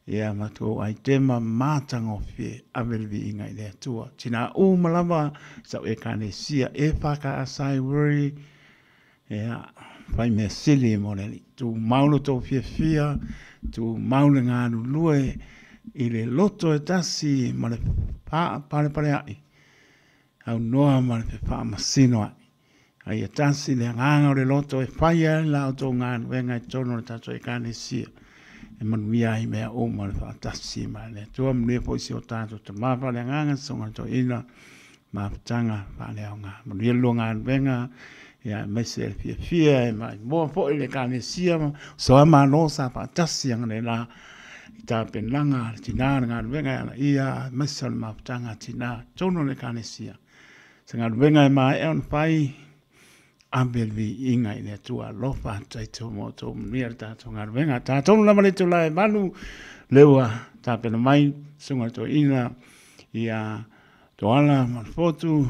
ia ma tou aitema matagofie ave le viiga i le Atua. Tinā uma lava sau Ekalesia EFKS Worry ia fai mea sili mo le Alii. Tumau lo tou fiafia, tumau le galulue i le loto e tasi ma le faapalepaleai aunoa ma le fefaamasinoai. A ia tasi le agaga o le loto e fai ai la outou galuega i totonu o le tatou Ekalesia e manuia ai mea uma le faatasi ma le Atua. Manuia foi si o tatou Tama faaleagaga, Susuga i le Toeaina, mafutaga faaleaoga. Manuia le lua galuega ia aemaise le fiafia e maimoa foi le Ekalesia ma soa malo sa faatasi analeila i tapenaga a le tinā le galuega e alaia aemaise o le mafutaga a tinā i totonu o le Ekalesia. Se galuega e maea ona fai, ave le viiga i le Atua. Alofa atu ai tou mo outou manuia le tatou galuega. Tatou lava le itula e 8, lea ua tapena mai Susuga i le Toeaina ia Toala ma le Fotu,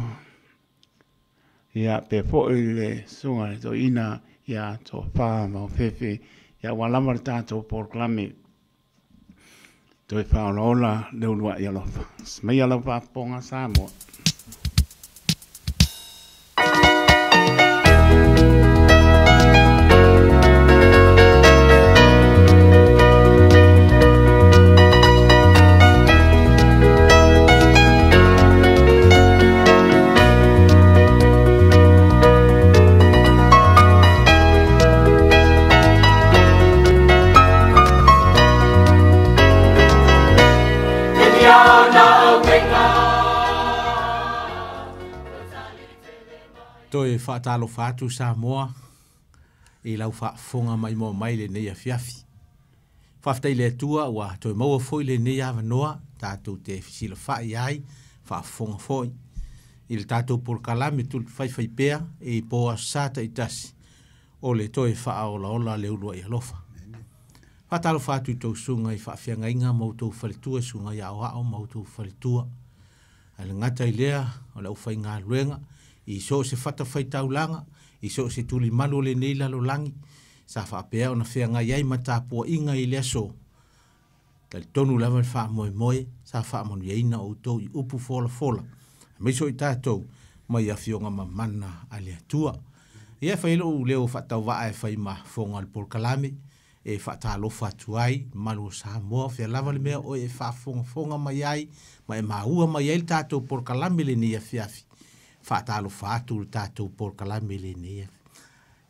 ia pe foi le Susuga i le Toeaina ia Tofa ma Ofefe, ia ua lava le tatou polokalame. Toe faaolaola le uluai alofa. Smaia lau faafofoga Samoa. Toe faatalofa atu Samoa i lau faafofoga maimoa mai lenei afiafi. Faafetai i le Atua ua toe maua foi lenei avanoa tatou te fesilafai ai, faafofoga foi i le tatou polokalame faifai pea i po aso Sa taitasi o le toe faaolaola le uluai alofa. Faatalofa atu i tou susuga i faafeagaiga ma outou faletua, susuga i aoao ma outou faletua. Ae le gata i lea o le aufaigaluega i so o se fatafaitaulaga, i so o se tulimalu o lenei lalolagi, sa faapea ona feagai ai ma tapuaiga i le aso. Talitonu lava le faamoemoe sa faamanuiaina outou i upu folafola, aemaise o i tatou mai afioga mamana a le Atua. Ia e fai ai lou leo faatauvaa e fai ma fofoga o le polokalame e faatalofa atu ai malu o Samoa, fea lava le mea oe e faafogafoga mai ai ma e maua mai ai le tatou polokalame lenei afiafi. Faatalofa atu le tatou polokalame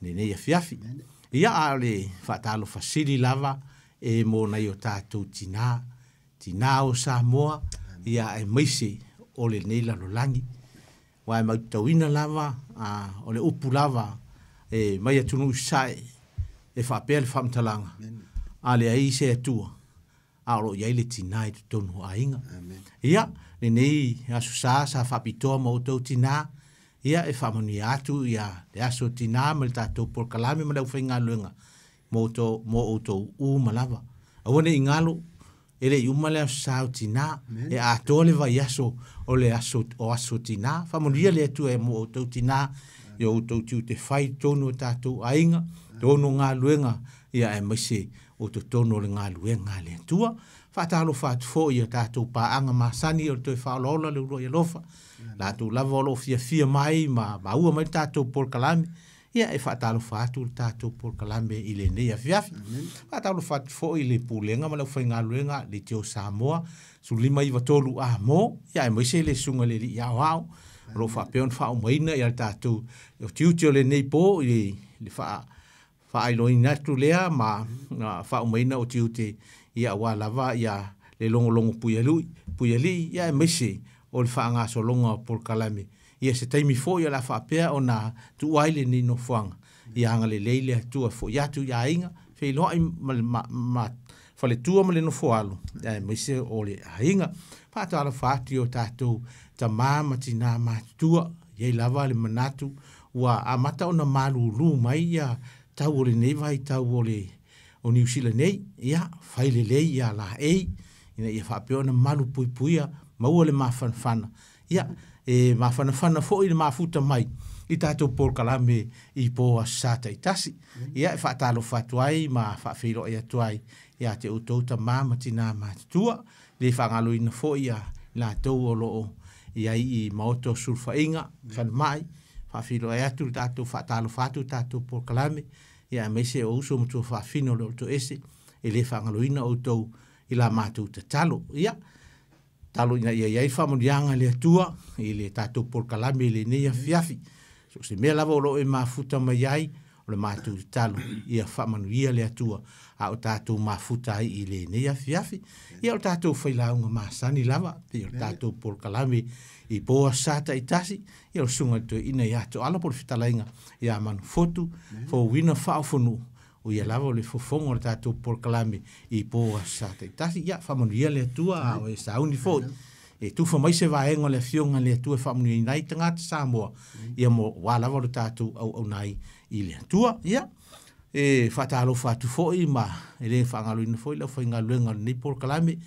lenei afiafi. Ia a o le faatalofa sili lava e mo nai o tatou tinā, tinā o Samoa, ia aemaise o lenei lalolagi. Aua e mautauina lava o le upu lava e mai atunuu i Sasae e faapea le faamatalaga, a leai se Atua, a o lo o i ai le tinā i totonu o aiga. Ia, lenei aso sa sa faapitoa ma outou tinā, ia e faamanuia atu ia le aso tinā ma le tatou polokalame ma le aufaigaluega mo outou uma lava. Aua ne i galo E le i uma le aso sa o tinā, e atoa le vaiaso o le aso o aso tinā. Faamanuia le Atua e mo outou tinā, i o outou tiute fai i totonu o tatou aiga, totonu o galuega, ia aemaise o totonu o le galuega a le Atua. Faatalofa atu foi i a tatou paaga masani o le toe faaolaola le uluai alofa, latou lava o lo o fiafia mai ma maua mai le tatou polokalame. Ia e faatalofa atu le tatou polokalame i lenei afiafi. Faatalofa atu foi i le Pulega ma le aufaigaluega Leitio Samoa 1593 A mo, ia aemaise le susuga i le Alii Aoao o lo o faapea ona faaumaina ia le tatou tiute o lenei po i le faailoaina atu lea ma faaumaina o tiute ia aua lava ia le logologo puialii ia aemaise o le faagasologa o polokalame. Ia se taimi foi o le a faapea ona tuua ai lenei nofoaga, ia agalelei le Atua e foi atu i aiga, feiloai ma le faletua ma le nofoalo, aemaise o le aiga. Faatalofa atu i o tatou tamā ma tinā matutua, e i ai lava le manatu ua amata ona malūlū mai ia tau o lenei vaitau o le o Niu Sila nei, ia fai lelei ia laei, ina ia faapea ona malu puipuia, maua le mafanafana. Ia, e mafanafana foi le mafuta mai i tatou polokalame i po aso Sa taitasi. Ia, e faatalofa atu ai ma faafeiloai atu ai ia te outou tamā ma tinā matutua, le faagaloina foi ia latou o lo o i ai i maota o sulufaiga, falemai, faafeiloai atu le tatou faatalofa atu i tatou polokalame, ia aemaise o uso ma tuafafine o le Olotoese, e le faagaloina outou i la matou tatalo. Ia, tatalo ina ia i ai faamanuiaga a le Atua i le tatou polokalame i lenei afiafi. So o se mea lava o lo o e mafuta mai ai, o le matou tatalo, ia faamanuia le Atua a o tatou mafuta ai i lenei afiafi. Ia o le tatou failauga masani lava, pei o le tatou polokalame i po aso Sa taitasi, ia o le susuga i le toeaina ia Toala po o le fetalaiga ia Manufotu, Fouina Faaofonuu, o ia lava o le fofoga o le tatou polokalame i po aso Sa taitasi. Ia faamanuia le Atua a o e sauni foi. E tufa mai se vaega o le afioga a le Atua e faamanuiaina ai tagata Samoa, ia mo aua lava lo tatou auauna ai i le Atua. Ia, e faatalofa atu foi ma e le faagaloina foi le aufaigaluega o lenei polokalame,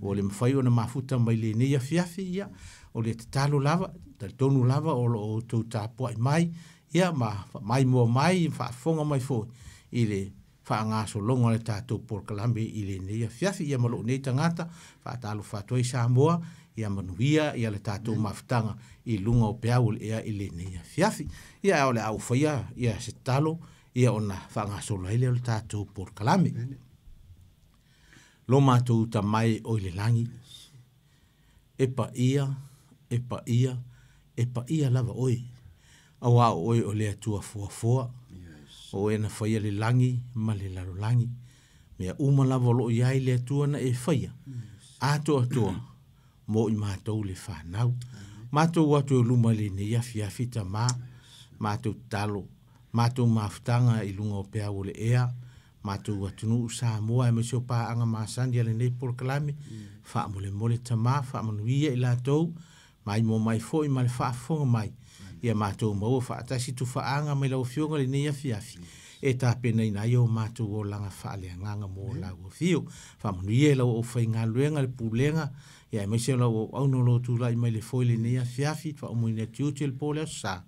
ua le mafai ona mafuta mai lenei afiafi. Ia, o le tatalo lava, talitonu lava o lo o outou tapuai mai, ia ma maimoa mai, faafofoga mai foi i le faagasologa o le tatou polokalame i lenei afiafi. Ia ma lou nei tagata, faatalofa atu ai Samoa, ia manuia ia le tatou mafutaga i luga o peau o le ea i lenei afiafi. Ia o le a ou faia ia se tatalo, ia ona faagasolo ai lea o le tatou polokalame. Lo matou tamai o i le lagi, e paia, e paia, e paia lava oe, auā o oe o le Atua foafoa, o oe na faia le lagi ma le lalolagi. Mea uma lava o lo o i ai le Atua na e faia, atoatoa mo i matou le fanau. Matou atu e luma i lenei afiafi tamā, matou tatalo, matou mafutaga i luga o peau o le ea, matou atunuu Samoa aemaise o paaga masani a lenei polokalame, faamolemole tamā, faamanuia i latou, maimoa mai foi ma le faafofoga mai, ia matou maua faatasi tufaaga mai lau Afioga i lenei afiafi, e tapenaina ai o matou olaga faaleagaga mo lau afio. Faamanuia i lau aufaigaluega, le pulega, ia aemaise o lau auauna o lo o tulai mai le foe i lenei afiafi, faaumuina tiute le po le aso Sa,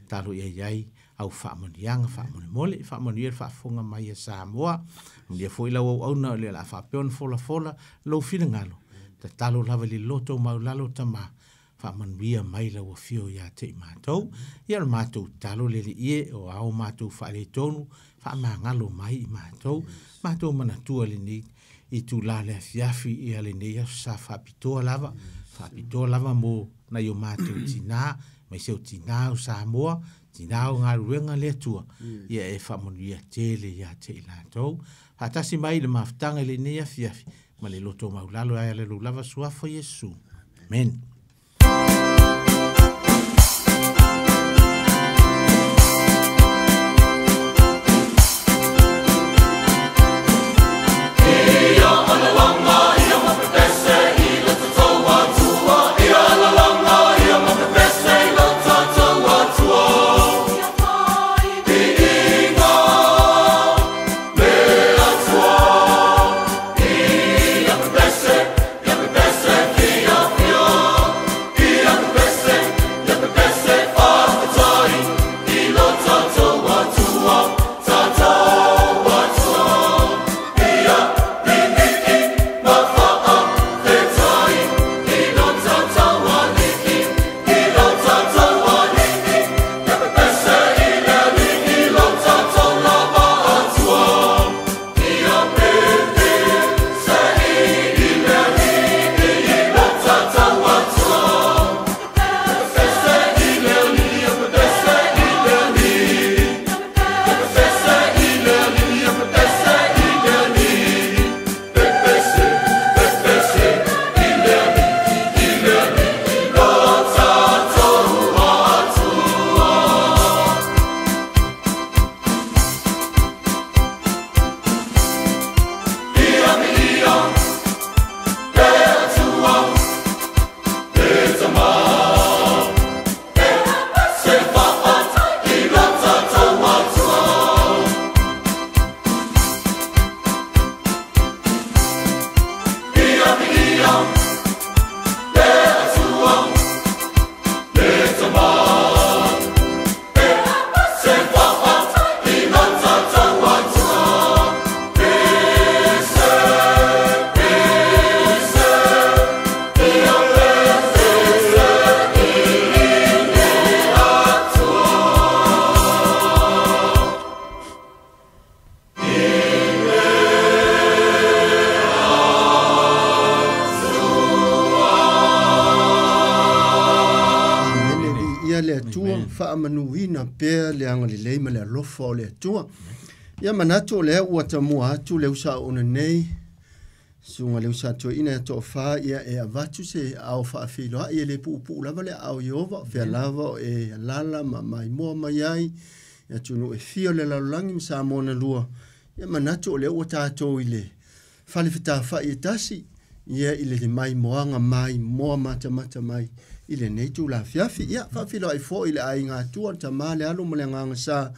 talo ia i ai au faamanuiaga faamolemole, faamanuia le faafofoga mai a Samoa, manuia foi lau auauna o le a faapea ona folafola lou finagalo, tatalo lava i le loto maulalo tamā, faamanuia mai lau afio ia te i matou. Ia o le matou tatalo le Alii e, o a o matou faaletonu, faamagalo mai i matou, matou manatua lenei itula le afiafi ia lenei aso sa faapitoa lava, faapitoa lava mo nai o matou tinā, aemaise o tinā o Samoa, tinā o galuega le Atua, ia e faamanuia tele ia te i latou. Faatasi mai i le mafutaga i lenei afiafi, ma le loto maulalo e ala i lou lava suafa Iesu. Amen. Atua, faamanuina pea le agalelei ma le alofa o le Atua. Ia manatu o lea ua tamua atu le usaoona nei, susuga le usa toeaina ia toafa, ia e avatu se ao faafeiloai e le puupuu lava le aao Ieova, o fea lava o e alala ma maimoa mai ai, i atunuu e fia o le lalolagi ma Samoa na lua. Ia manatu o lea ua tatou i le fale fetafai e tasi, ia i le maimoaga maimoa matamata mai i lenei tulafiafi. Ia faafeiloai foi i le aiga Atua, le Tama, le Alo ma le Agaga Sa,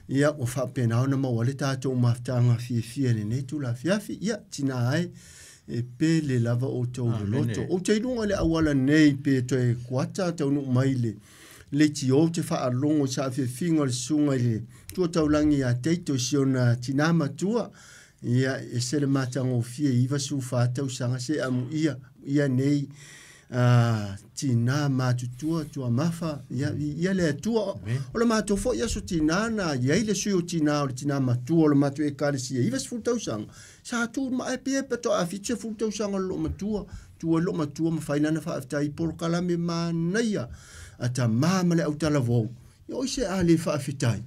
ia ua faapena ona maua le tatou mafutaga fiafia i lenei tulafiafi. Ia tina ai e pele lava outou loloto. Ou te iluga i le auala nei pe toe kuata taunuu mai le leitio te faalogo i saafiafiga o le susuga i le tuataulagi ia Teito i si ona tina matua. Ia e se le matagofie 94 tausaga se amuia ia nei tina matutua tuamafa, ia ia le Atua. O le matou foi aso tina na iai le sui o tina o le tina matua o le matou ekalesia 90 tausaga sa tu ma e pie pe to a 70 tausaga lo matua tua lo matua ma fai lana faafetai polokalame manaia a tamā ma le autalavou. Ia oi se a le faafetai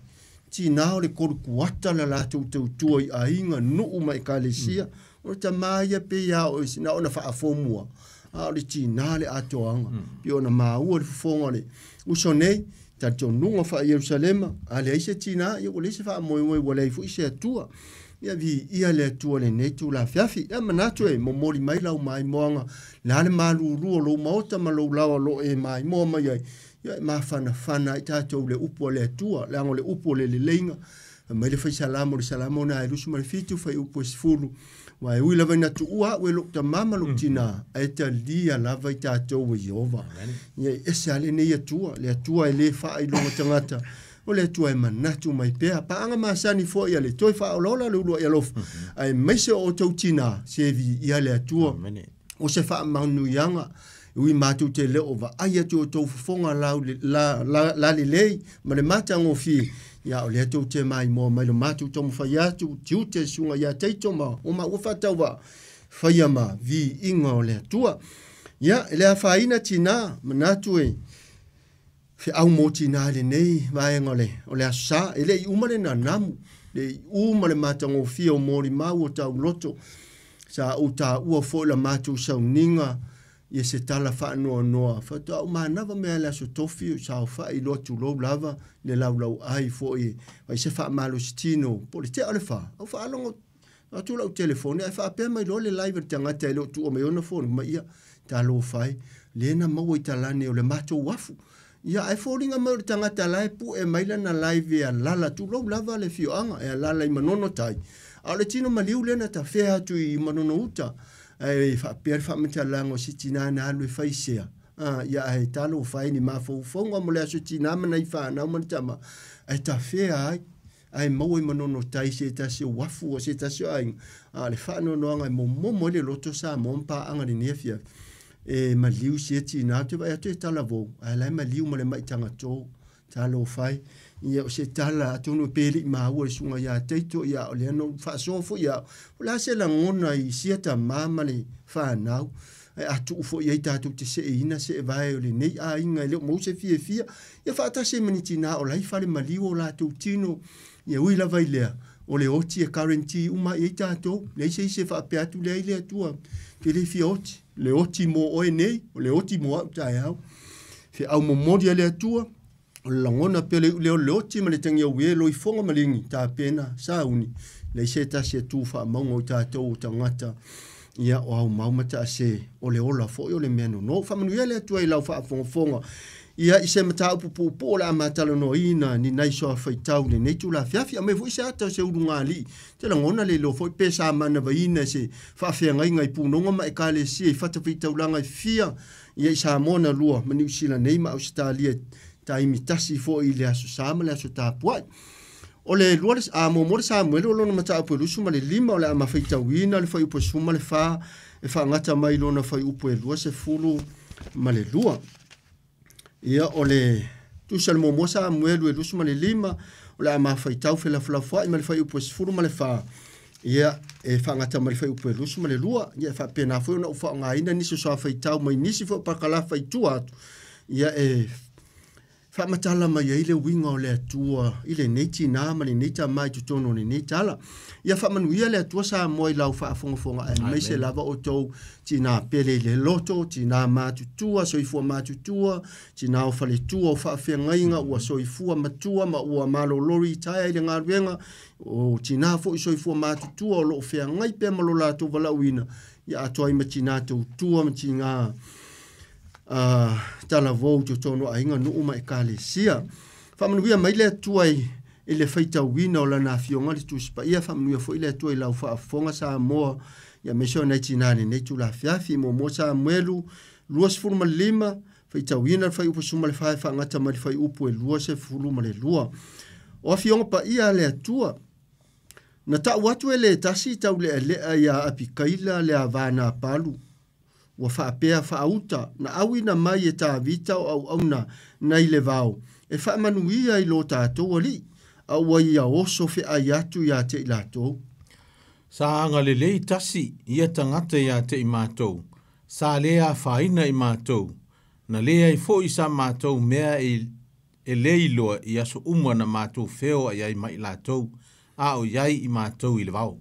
tina o le kolukuata la latou tautua i aiga nuu ma ekalesia. O le tamā ia pe ia o na ona faafomua a o le tina le atoaga pe ona maua le fofoga o le uso nei talitonuga faa-Ierusalema a leai se tina, ia ua leai se faamoemoe, ua leai foi se Atua. Ia viia le Atua lenei tulafiafi. Ia manatu e momoli mai lau maimoaga le a le malulu o lou maota ma lou laoa o loo e maimoa mai ai. Ia e mafanafana ai tatou le upu a le Atua, leaga o le upu o le leleiga. Mai le faisalamo o le salamo na e 27 fai upu e 10. Wa e ui lava ina tuua au e lou tamā ma lou tinā, ae talia lava i tatou e Ieova. Ia e ese lava lenei Atua, le Atua e le faailoga tagata, o le Atua e manatu mai pea. Paaga masani foi a le toe faaolaola le uluai alofa, aemaise o outou tinā, se viia le Atua. O se faamanuiaga, ui matou te le o vaai atu i outou fofoga la lelei ma le matagofie, ia o lea tou te maimoa mai lo matou taumafai atu, tiute susuga ia Teito ma o maua faatauvaa, faia ma viiga o le Atua. Ia, e le afaina tinā, manatu e feau mo tinā lenei vaega o le aso sa, e le i uma le nanamu, le i uma le matagofie o molimau o tauloto, sa ou taua foi la matou sauniga, ia se tala faanoanoa faatoa ou manava mea le aso tofi o saofai loa tulou lava le laulau ai foi ai se faamalositino po o le tea o le fa au faalogo atu lau telefone ae faapea mai loa le live le tagata e le o tuua mai ona foliga mai ia talofa e le na maua i talane o le matou afu. Ia ae foliga mai o le tagata la e pue mai lana live e alala tulou lava le afioaga e alala i Manono tai, a o le tino maliu lea na tafea atu i Manono uta. Ae faapea le faamatalaga o se tinā na alu e fai sea. Ia ae talofa ai ni mafaufauga mo le aso tinā ma nai fanau ma le tama, ae tafea ai, ae maua i Manono tai se tasi o afu o se tasi o aiga. A o le faanoanoaga e momomo ai le loto Samoa ma paaga lenei afiafi. E maliu sia tinā, ou te vaai atu e talavou, ae la e maliu ma le mai tagatō. Talofa ai. Ia o se tala atonu pe le i maua le susuga ia Teito, ia o lea na ou faasoa foi ia au. O le a se lagona i sia tamā ma le fanau, ae a tuu foi i ai tatou te seeina seevae o lenei aiga e le o maua se fiafia, ia faatasi ai ma ni tinā o la e i fale maliu o latou tino. Ia ui lava i lea, o le oti e guarantee uma i ai tatou, leai se isi e faapea atu leai le Atua, te le fia oti, le oti mo oe nei, o le oti mo au taeao. Feau momoli a le Atua, o le lagona pea le iu lea o le oti ma le tagiau e loifoga ma ligi, tapena, sauni, leai se tasi e tu faamauga o tatou o tagata, ia o aumau ma taase, o le ola foi o le mea nono. Faamanuia le Atua i lau faafogafoga. Ia i se mataupu puupuu o le a matalanoaina ni nai soa faitau lenei tulafiafi, aumai foi se ata o se ulugalii, te lagona le iloa foi pe sa manavaina e se faafeagaiga i punoga ma ekalesia i fatafaitaulaga e fia ia i Samoa na lua ma Niu Sila nei ma Ausetalia taimi tasi foi i le aso sa ma le aso tapuai. O le lua le, a muamua le Samuele o lona mataupu e 25 o le a mafaitauina le fuaiupu e 14 e faagata mai lona fuaiupu e 22. Ia o le tusa le muamua Samuelu e 25 o le a mafaitau felafolafoai ma le fuaiupu e 14 ia e faagata mai le fuaiupu e 22. Ia e faapena foi ona ou faaaogaina nisi o soa faitau mai nisi foi o pakalafa i tua atu ia e Faamatala mai ai le uiga o le Atua i lenei tinā ma lenei tamā i totonu o lenei tala. Ia faamanuia le Atua Samoa i lau faafogafoga aemaise lava outou tinā pele i le loto, tinā matutua, soifua matutua, tinā o faletua o faafeagaiga ua soifua matua ma ua malolo ritaea i le galuega, o tinā foi soifua matutua o loo feagai pea ma lo latou valaauina, ia atoa ai ma tinā tautua ma tinā talavou i totonu o aiga, nuu ma ekalesia. Faamanuia mai le Atua i le faitauina o lana afioga le Tusi Paia, faamanuia foi le Atua i lau faafofoga Samoa, ia aemaise o nai tinā i lenei itula afiafi. 1 Samuelu 25, faitauina le fuaiupu 14 e faagata mai le fuaiupu e 22. O afioga paia a le Atua, na tau atu e le tasi taulealea ia Apikaila le ava Napalu, ua faapea faauta na auina mai e Tavita o auauna nai le vao, e faamanuia i lo tatou alii, a ua ia oso feai atu ia te i latou. Sa agalelei tasi ia tagata ia te i matou, sa le afaina i matou, na leai foi sa matou mea e le iloa i aso uma na matou feoai ai ma i latou, a o iai i matou i le vao.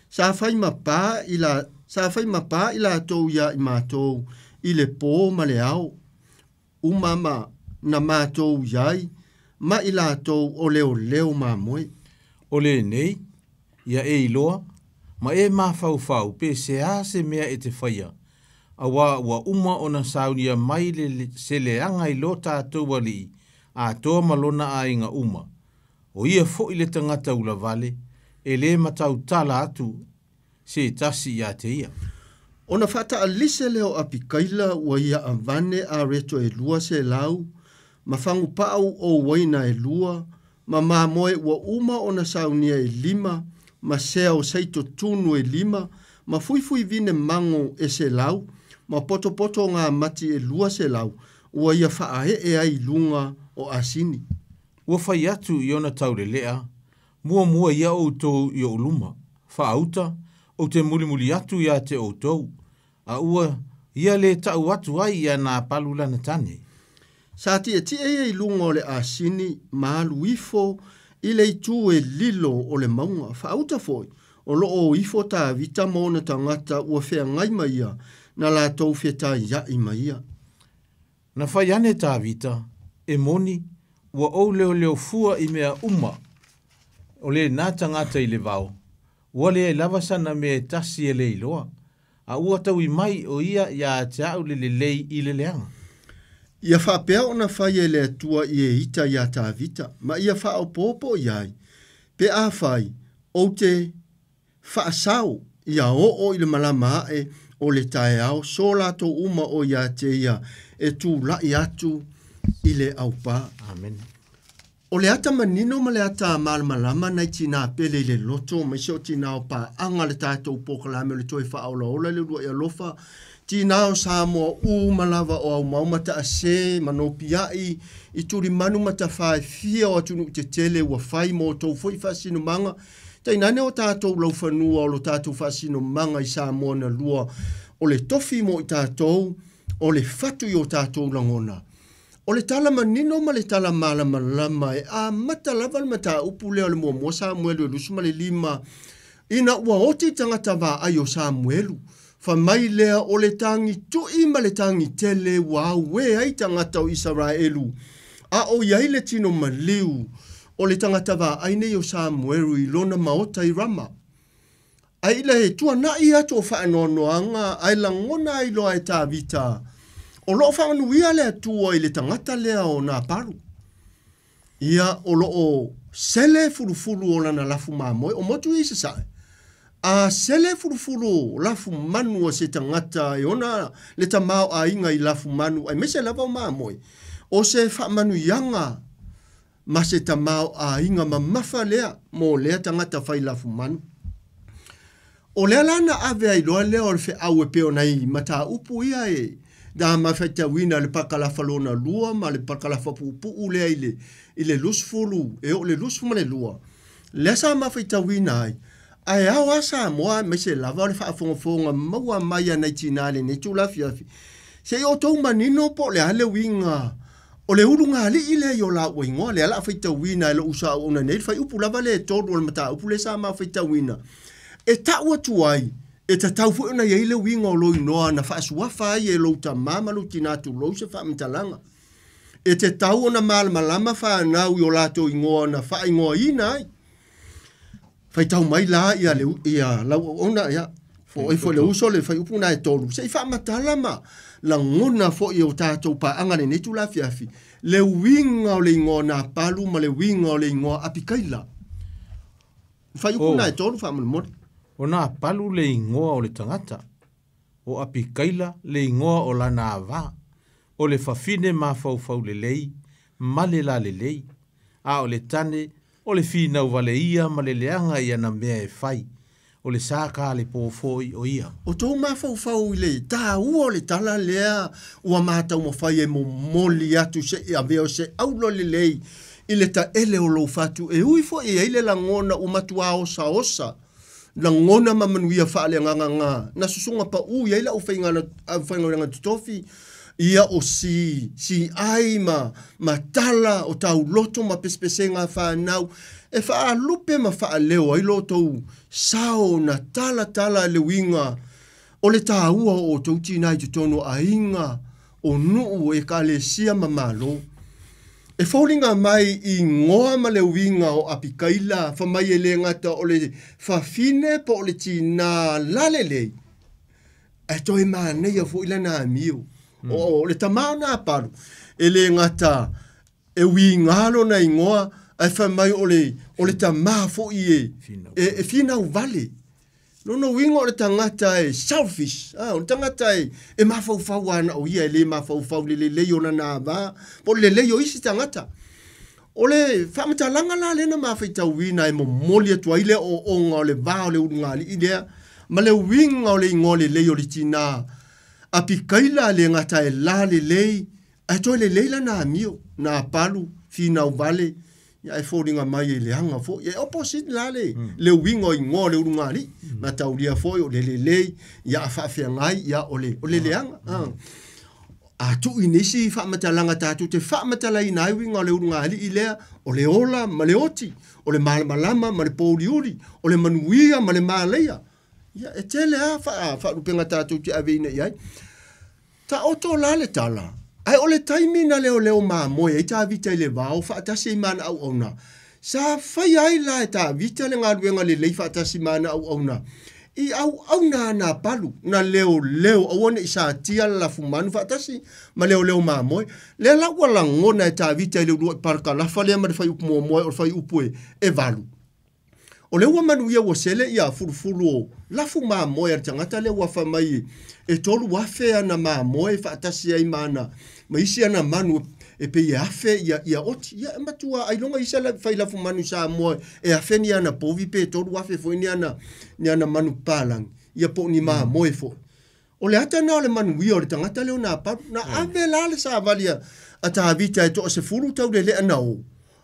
Sa fai ma pa i la, sa fai ma pa i latou ia i matou i le pō ma le ao, uma ma na matou iai ma i latou o leoleo mamoe. O lenei, ia e iloa, ma e mafaufau pe se a se mea e te faia, auā ua uma ona saunia mai le se leaga i lo tatou alii, atoa ma lona aiga uma. O ia foi le tagata ulavale, e lē matautala atu se tasi ia te ia. Ona faataalise lea o Apikaila ua ia avane areto e 200, ma fagupau o uaina e 2, ma mamoe ua uma ona saunia e 5, ma sea o seito tunu e 5, ma fuifui vine mago e 100, ma potopoto o gamati e 200, ua ia faaee ai i luga o asini. Ua fai atu i ona taulelea, muamua ia outou i ou luma, faauta, ou te mulimuli atu ia te outou, a ua ia le tau atu ai ia Napalu lana tane. Sa tietie ia i luga o le asini ma alu ifo i le itu e lilo o le mauga. Faauta foi, o loo o ifo Tavita ma ona tagata ua feagai ma ia, na latou fetaiai ma ia. Na fai ane Tavita, e moni, ua ou leoleofua i mea uma, o lena tagata i le vao, ua leai lava sana mea e tasi e le iloa, a ua taui mai o ia ia te au le lelei i le leaga. Ia faapea ona fai e le Atua i e ita iā Tavita, ma ia faaopoopo i ai, pe afai ou te faasao ia oo i le malama ae o le taeao so latou uma o ia te ia e tulai atu i le aupā. Amen. O le ata manino ma le ata malamalama nai tinā pele i le loto, aemaise o tinā o paaga le tatou polokalame o le toe faaolaola le uluai alofa, tinā o Samoa uma lava o aumau ma taase ma nopiai i tulimanu ma tafā e fia o atunuu tetele ua fai mo outou foi faasinomaga, tainane o tatou laufanua o lo tatou faasinomaga i Samoa na lua o le tofi mo i tatou o le fatu i o tatou lagona. O le tala manino ma le tala malamalama e amata lava le mataupu lea o le 1 Samuelu e 25, ina ua oti tagata vaai o Samuelu, fai mai lea o le tagi tui ma le tagi tele ua auē ai tagata o Isaraelu, a o i ai le tino maliu o le tagata vaai nei o Samuelu i lona maota i Rama. Ae i le tuanai atu o faanoanoaga ae lagona ai loa e Tavita, o loo faamanuia le Atua i le tagata lea o Napalu. Ia o loo sele fulufulu o lana lafu mamoe o motu i sasae. A sele fulufulu lafu manu o se tagata e ona le tamaoaiga i lafu manu aemaise lava o mamoe, o se faamanuiaga ma se tamaoaiga mamafa lea mo lea tagata fai lafu manu. O lea la na ave ai loa lea o le feau e pei ona i mataupu ia e na mafaitauina le pakalafa lona lua ma le pakalafa puupuu lea i le i le 20 e oo i le 22. Lea sa mafaitauina ai, ae ao lava Samoa aemaise lava o le faafogafoga maua mai a nai tinā i lenei itula afiafi, se i outou manino po o le a le uiga O le ulugalii lea i o laua igoa lea la a faitauina e lou uso auauna nei le fuaiupu lava lea e tolu o le mataupu lea sa ma faitauina e tau atu ai e tatau foi ona i ai le uiga o lou igoa na faasuafa ai e lou tamā ma lou tinā tulou se faamatalaga. E tatau ona malamalama fanau i o latou igoa na faaigoaina ai. Faitau mai la ia le ia lau auauna ia foai foi le uso le fuaiupu na e tolu se i faamatala ma lagona foi e o tatou paaga lenei itula afiafi le uiga o le igoa Napalu ma le uiga o le igoa Apikaila. Fuaiupu na e tolu faamolemole. O Napalu le igoa o le tagata, o Apikaila le igoa o lana avā, o le fafine mafaufau lelei ma le lalelei, a o le tane o le finau vale ia ma le leaga i ana mea e fai, o le sa ka le pō foi o ia. O tou mafaufau i le tāua o le tala lea ua mataumafai e momoli atu se'i avea o se aula lelei i le taele o lou fatu e ui foi e i ai le lagona ua matuā osaosa lagona ma manuia faaleagaga na susuga paū i ai le aufaigaluega totofi ia o si si ai ma ma tala o tauloto ma pesepesega a fanau e faalupe ma faaleo ai lo outou sao na talatala le uiga o le tāua o outou tinā i totonu o aiga o nuu o ekalesia ma Malo. E foliga mai i igoa ma le uiga o Apikaila fai mai e le gata o le fafine po o le tinā lalelei, ae toe manaia foi lana amio. O le tamā o Napalu, e le gata e uiga lona igoa, ae fai mai o le, o le tamā foi e, e finau vale. Lona uiga o le tagata e selfish, o le tagata e, e mafaufau lava na o ia, e le mafaufau i le lelei o lana avā, po o le lelei o isi tagata. O le faamatalaga la lea na mafaitauina e momoli atu ai le ooooga o le va o le ulugalii lea ma le uiga o le igoa lelei o le tinā Apikaila le gata e lalelei ae toe lelei lana amio, Napalu, finau vale, ia e foliga mai e leaga foi. E opposite la le, le uiga o igoa o le ulugalii, mataulia foi o le lelei, ia a faafeagai, ia o le, o le leaga. A tuu i nisi faamatalaga tatou te faamatalaina ai uiga o le ulugalii lea, o le ola ma le oti, o le malamalama ma le pouliuli, o le manuia ma le malaia. Ia, e tele lava faalupega tatou te aveina i ai. Taoto la le tala, ae o le taimi na leoleo mamoe ai Tavita i le vao faatasi ai ma ana auauna, sa faia ai la e Tavita le galuega lelei faatasi ma ana auauna i auauna a Napalu, na leoleo aua ne i satia le lafumanu faatasi ma leoleo mamoe. Lea la ua lagona e Tavita i le uluai parakalafa lea ma le fuaiupu muamua o le fuaiupu e 8. O lea ua manuia ua sele ia fulufulu o lafu mamoe a le tagata lea ua fai mai e 3,000 ana mamoe faatasi ai ma ana ma isi ana manu e pei e 1,000 ia ia oti. Ia e matua ailoga isi ala fai lafu manu i Samoa e 1,000 ni ana povi pe 3,000 foi ni ana ni ana manu papalangi ia po o ni mamoe foi. O le ata lena o le manuia o le tagata lea o Napalu. Na ave la le savali a Tavita e toa 10 taulelea na o.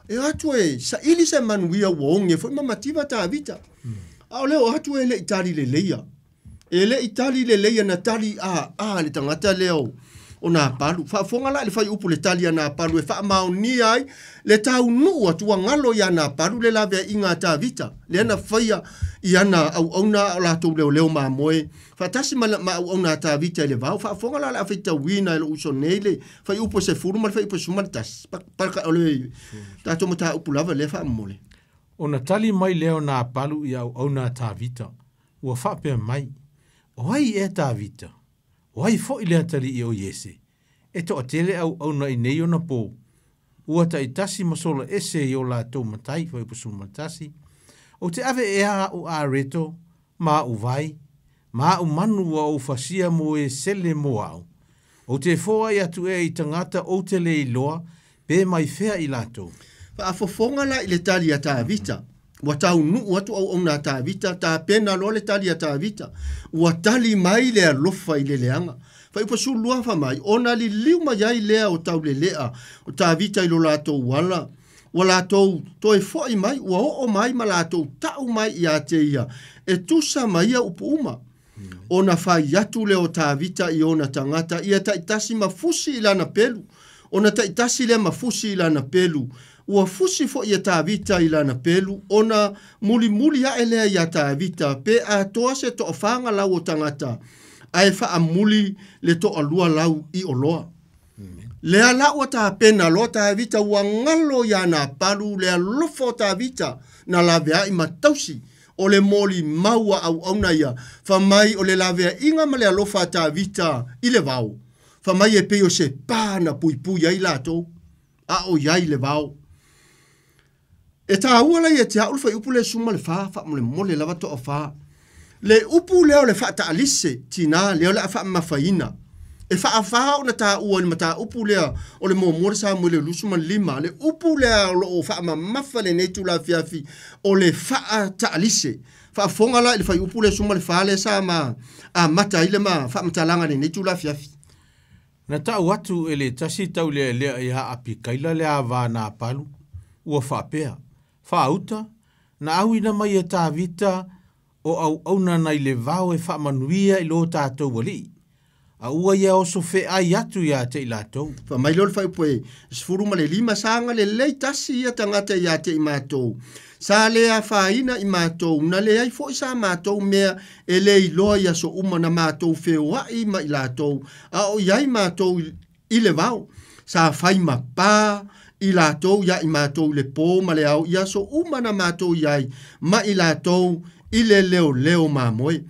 E o atu e saili se manuia ua oge foi ma mativa Tavita. A o le o atu e le i tali leleia. E le i tali leleia na tali a a le tagata lea o o Napalu. Faafofoga la i le fuaiupu le tali a Napalu e faamaonia ai le taunuu atu ua galo iā Napalu le laveaiga a Tavita, lea na faia i ana auauna a o latou leoleo mamoe faatasi ma ma auauna a Tavita i le vao. Faafofoga la o le a faitauina e lou uso nei le fuaiupu e 10 ma le fuaiupu e 11. Palaka o le tatou mataupu lava lea faamomoli. Ona tali mai lea o Napalu i auauna a Tavita, ua faapea mai, O ai ea Tavita? O ai foi le atalii o Iese? E toatele auauna i nei ona pō. Ua taitasi ma sola ese i o latou matai, fuaiupu 11, Ou te ave ea a'u areto ma a'u vai, ma a'u manu ua ou fasia mo e sele mo a'u. Ou te foai atu ea i tagata ou te le iloa pe mai fea i latou. Faafofoga la i le tali a Tavita. Ua taunuu atu auauna a Tavita, tapena loa le tali a Tavita. Ua tali mai le alofa i le leaga. Fuaiupu 12 fai mai, Ona liliu mai ai lea o taulelea o Tavita i lo latou ala, ua latou toe foʻi mai, ua oo mai ma latou taʻu mai iā te ia, e tusa ma ia upu uma. Ona fai atu lea o Tavita i ona tagata, ia taitasi ma fusi i lana pelu. Ona ta'itasi lea ma fusi i lana pelu. Ua fusi fo'i e Tavita i lana pelu ona mulimuli a'e lea iā Tavita pe atoa se to'afaga lau o tagata ae fa'amuli le to'alua lau i oloa. Lea la ua tapena loa Tavita ua galo iā Napalu le alofa o Tavita na lavea'i ma tausi o le molimau a auauna ia famai o le lavea'iga ma le alofa a Tavita i le vao. Famai e pei o se pā na puipui ai latou a o iai le vao. E tāua lai e te a'u le faiupu le suma le fā fa'amolemole lava to'afā. Le upu lea o le fa'ata'alise tinā lea o le a fa'amamafaina. E fa'afā ona tāua i le matāupu lea o le muamua le Samuele 25. Le upu lea o lo'o fa'amamafa lenei tulafiafi o le fa'ata'alise. Fa'afofoga la i le faiupu le suma le fā lea sa ma amata ai le ma fa'amatalaga lenei tulafiafi. Na ta'u atu e le tasi taulealea iā Apikaila le avā Napalu, ua fa'apea, Faauta, na auina mai e Tavita o auauna nai le vao e fa'amanuia i lo tatou ali'i, a ua ia oso fe'ai atu iā te i latou. Fai mai lea o le fuaiupu e 15 sa agalelei tasi ia tagata iā te i matou. Sa lē afaina i matou, na leai fo'i sa matou mea e lē iloa i aso uma na matou feoa'i ma i latou, a o i ai matou i le vao. Sa fai ma pā i latou iā i matou i le pō ma le ao i aso uma na matou i ai ma i latou i le leoleo mamoe.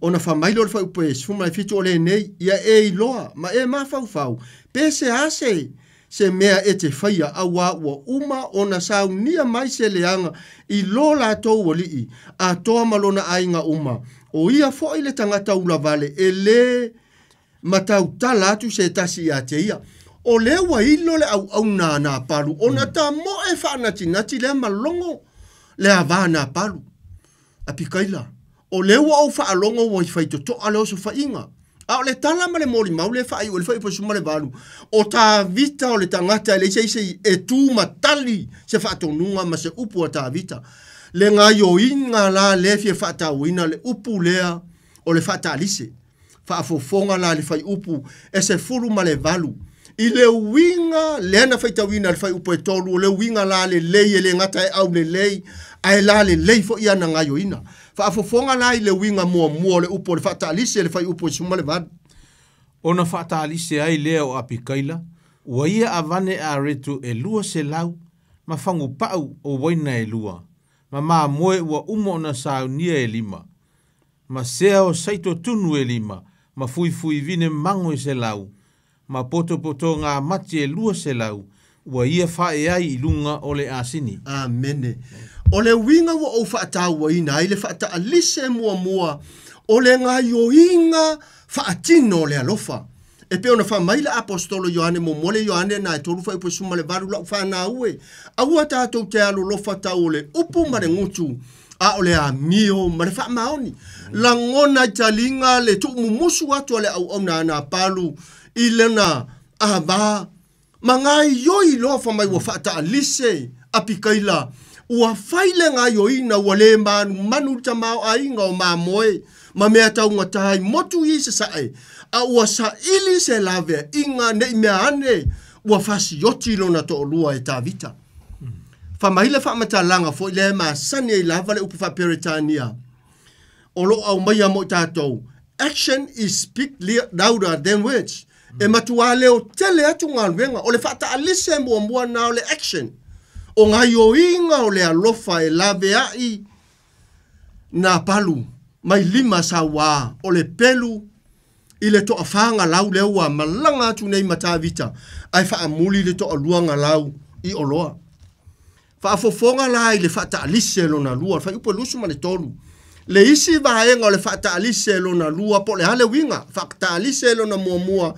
Ona fai mai lea o le fuaiupu e 17 o lenei, ia e iloa ma e mafaufau, pe se a se se mea e te faia auā ua uma ona saunia mai se leaga i lo latou ali'i atoa ma lona aiga uma. O ia fo'i le tagata ulavale e lē matautala atu se tasi iā te ia. O lea ua ilo le auauna a Napalu ona tamo'e fa'anatinati lea ma logo le avā Napalu. Apikaila, o lea ua ou fa'alogo ua i faitoto'a le osofa'iga. A o le tala ma le molimau lea e fa'ai'u ai le fuaiupu e 18, o Tavita o le tagata e leai se isi e tu ma tali se fa'atonuga ma se upu a Tavita. Le gaioiga la lea e fia fa'atauina le upu lea o le fa'ata'alise. Faafofoga la i le fuaiupu e 18. I le uiga lea na faitauina i le fuaiupu e 3, o le uiga la lelei e le gata e aulelei, ae lalelei fo'i ana gaioina. Faafofoga la i le uiga muamua o le upu o le fa'ata'alise i le fuaiupu e 18. Ona fa'ata'alise ai lea o Apikaila, ua ia avane aretu e 200 ma fagupa'u o uaina e lua, ma mamoe ua uma ona saunia e lima, ma sea o saito tunu e lima, ma fuifuivine mago e 100, ma potopotoga mati e 200, ua ia fa'ae ai i luga o le asini. Amene. O le uiga ua ou fa'atāuaina ai le fa'ata'alise muamua o le gaioiga fa'atino o le alofa. E pei ona fa'amai le aposetolo Ioane muamua le Ioane na e 3 fuaiupu e 18 la'u fanau e. Aua tatou te alolofa tau o le upu ma le gutu, a o le amio ma le fa'amaoni. Lagona i taliga le tu'umumusu atu a le auauna a Napalu i lana avā ma gaioi loa famai ua fa'ata'alise Apikaila. Ua fai le gaioina ua lē manumanu le tamao'aiga o mamoe ma mea taugatā i motu i sasa'e, a ua sa'ili se lavea'iga ne'i mea ane ua fasioti lona to'alua e Tavita. Famai le fa'amatalaga fo'i lea e masani ai lava le upu fa'aperetania o lo'o aumaia mo i tatou, action is speak louder than words. E matuā leo tele atu galuega. O le fa'ata'alise muamua na o le action. O gaioiga o le alofa e lavea'i Napalu mai lima sauā o le pelu i le to'afaga lau lea ua malaga atu nei ma Tavita ae fa'amuli le to'alua galau i oloa. Fa'afofoga la i le fa'ata'alise lona lua, le fuaiupu e 23. Le isi vaega o le fa'ata'alise lona lua po o le a le uiga fa'ata'alise lona muamua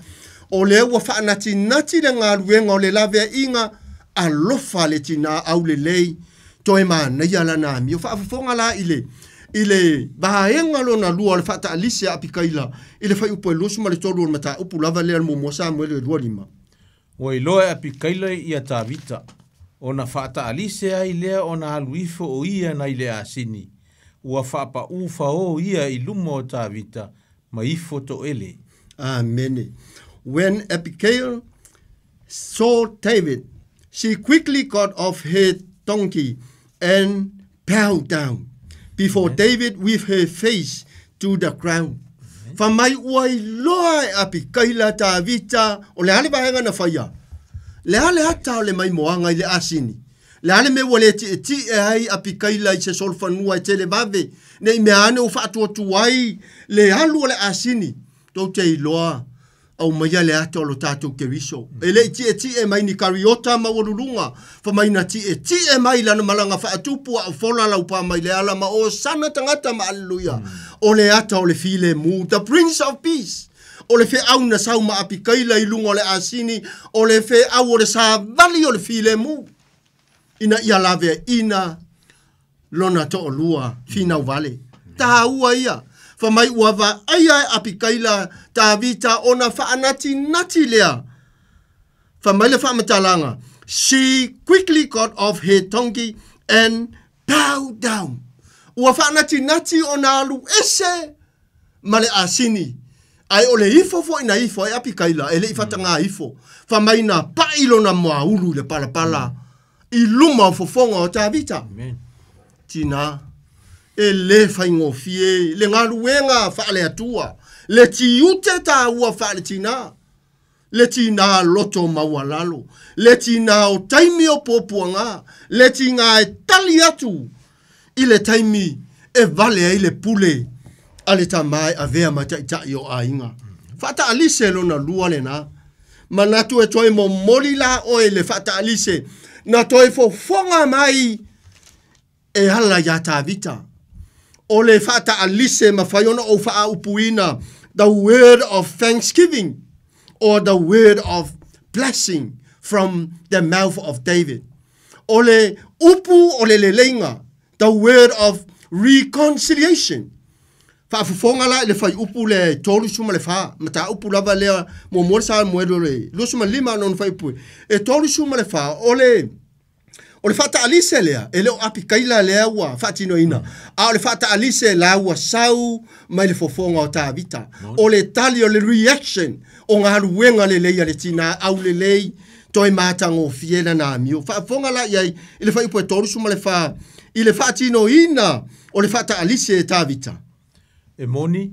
o lea ua fa'anatinati le galuega o le lavea'iga alofa le tinā aulelei toe manaia lana amio. Fa'afofoga la i le i le vaega lona lua o le fa'ata'alise a Apikaila i le fuaiupu e 23 o le mataupu lava lea le muamua Samuele e 25. Ua iloa e Apikaila ia Tavita, ona fa'ata'alise ai lea ona alu ifo o ia nai le asini, ua fa'apa'ū faō ia i luma o Tavita, ma ifo to'ele. Amene. When Abigail saw David, she quickly got off her donkey and bowed down before David with her face to the ground. Fa mai ua iloa e Apikaila Tavita o le a le vaega na faia. Le a le ata o le maimoaga i le asini. Le a le mea ua le tietie ai Apikaila i se solofanua e televave nei mea ane ua faatuatua ai le alu o le asini. Tou te iloa aumaia le ata o lo tatou Keriso. E lei tietie mai ni kariota maualuluga, fa mai na tietie mai lana malaga faatupu a o fola laupā mai le ala ma o sana tagata ma aleluia. O le ata o le filemu, the Prince of Peace. O le feau na sau ma Apikaila i luga o le asini, o le feau o le savali o le filemu. Ina ia laveaina lona toalua finau vale. Taua ia. Fa mai ua vaaia e Apikaila Tavita ona faanatinati lea. Fa mai le faamatalaga. She quickly got off her donkey and bowed down. Ua faanatinati ona alu ese ma le asini. Ae o le ifo foʻi na ifo ai Apikaila e leʻi fatagā ifo. Fa mai na paʻi lona moaulu i le palapala i luma o fofoga o Tavita. Tinā e lē faigofie le galuega faaleatua le tiute tāua faaletinā le tinā loto maualalo le tinā o taimi o puapuagā le tinā e tali atu i le taimi e vale ai le pule a le tamā e avea ma taʻitaʻi o aiga. Faataalise lona lua lenā. Manatu e toe momoli la oe le faataalise na toe fofoga mai e ala iā Tavita. O le faataalise mafai ona ou faaupuina the word of thanksgiving or the word of blessing from the mouth of David. O le upu o le leleiga, the word of reconciliation. Faafofoga la i le fuaiupu le 34, mataupu lava lea muamua le Samuelu le 25 ona fuaiupu e 34, o le O le faataalise lea, e le o Apikaila lea ua faatinoina, a o le faataalise la ua sau mai le fofoga o Tavita. O le tali o le reaction o galuega lelei a le tinā aulelei toe matagofie lana amio. Faafofoga la i ai i le fuaiupu e 34 i le faatinoina o le faataalise e Tavita. E moni,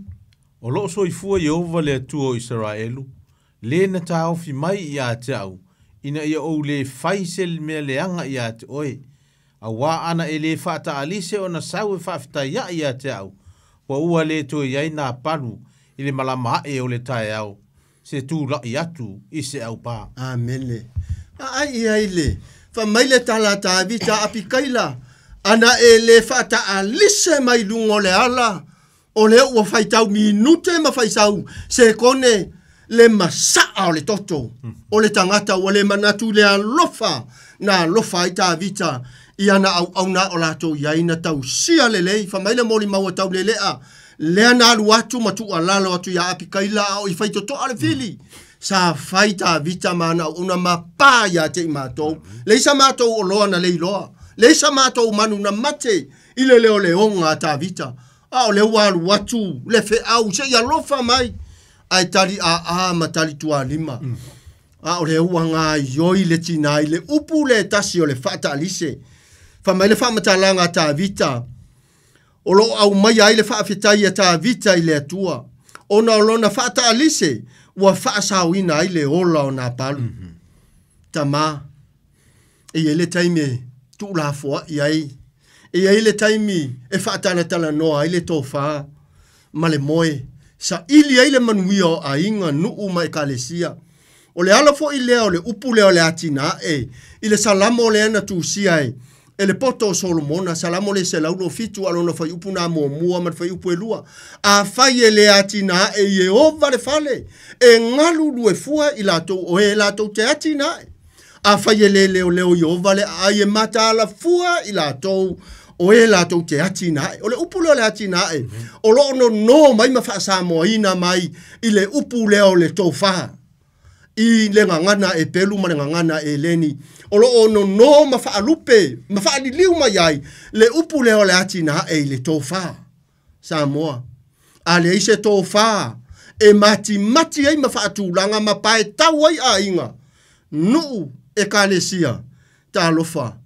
o loo soifua Ieova le Atua o Isaraelu, lē na taofi mai ia te au, ina ia ou lē fai se mea leaga ia te oe. Auā ana e lē faataalise ona sau e faafetaiaʻi ia te au, ua ua lē toe i ai nā palu i le malama aʻe o le taeao, se tulaʻi atu i se aupā. Amene. Aai i ai le fa mai le tala a Tavita Apikaila, ana e lē faataalise mai luga o le ala, o lea ua faitau minute ma faisau sekone le masaa o le toto o le tagata ua le manatu le alofa na alofa ai Tavita i ana auauna o latou i ai na tausia lelei. Fa mai le molimau a taulele'a lea na alu atu ma tuualalo atu iā Apikaila a o i faitotoa le fili. Sa fai Tavita ma ana auauna ma pā iā te i matou. Leai sa matou oloa na leiloa. Leai sa matou manu na mate i le leoleoga a Tavita. A o lea ua alu atu le feau seʻi alofa mai ae tali aa ma tali tualima. A o lea ua gaioi le tinā i le upu le tasi o le faataalise. Fa mai le faamatalaga a Tavita o loo aumaia ai le faafetai a Tavita i le Atua ona o lona faataalise ua faasaoina ai le ola o Napalu. Tamā, e i ai le taimi e tuulafoaʻi ai, e i ai le taimi e faatalatalanoa ai le tofā ma le moe, saili ai le manuia o aiga, nuu ma ekalesia. O le ala foʻi lea o le upu lea o le atinae i le Salamo lea na tusia e e le poto o Solomona, Salamo le 127 a lona fuaiupu na muamua ma le fuaiupu e lua. Afai e le atinae Ieova le fale, e galulue fua i latou o e latou te atinae. Afai e lē leoleo Ieova le aai e mataala fua i latou o e latou te atinae. O le upu lea o le atinae, o loo nonō mai ma faasamoaina mai i le upu lea o le tofā i le gagana e pelu ma le gagana e leni. O loo nonō ma faalupe ma faaliliu mai ai le upu lea o le atinae i le tofā. Samoa, a leai se tofā e matimati ai ma faatulaga ma paetau ai aiga. Nuu ekalesia talofa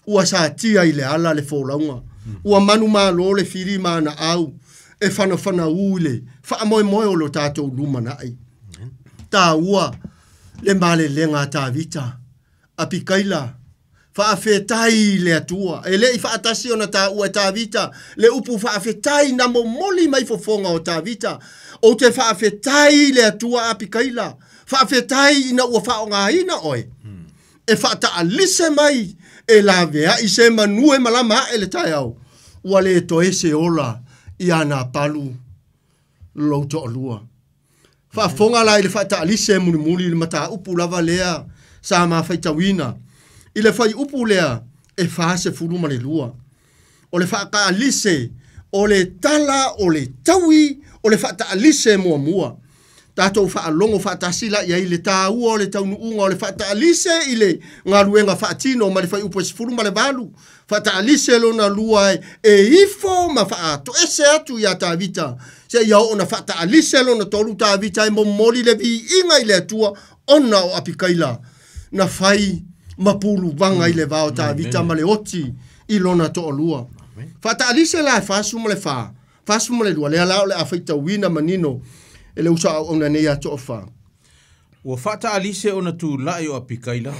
ua satia i le ala le folauga ua manumalo le fili ma ana au e fanafanaū i le faamoemoe o lo tatou lumanaʻi tāua le malelega a Tavita Apikaila faafetai i le Atua e leʻi faatasi ona taua e Tavita le upu faafetai na momoli mai fofoga o Tavita ou te faafetai i le Atua Apikaila faafetai ina ua faaaogāina oe e faataalise mai e laveai se manu e malama aʻe le taeao ua lē toe se ola ia Napalu lou toalua faafofoga la i le faataalise mulimuli i le mataupu lava lea sa mafaitauina i le faiupu lea e 42 o le faataalise o le tala o le taui o le faataalise muamua tatou faalogo faatasi la i ai le tāua o le taunuuga o le faataalise i le galuega faatino ma le faiupu e 18 faataalise lona lua e ifo ma faatoese atu iā Tavita seia oo na faataalise lona tolu Tavita e momoli le viiga i le Atua ona o Apikaila na fai ma puluvaga i le va o Tavita ma le oti i lona toalua faataalise la e 44 42 lea la o le a faitauina manino e le uso auauna nei ia Toafa. Ua faataalise ona tulaʻi o Apikaila,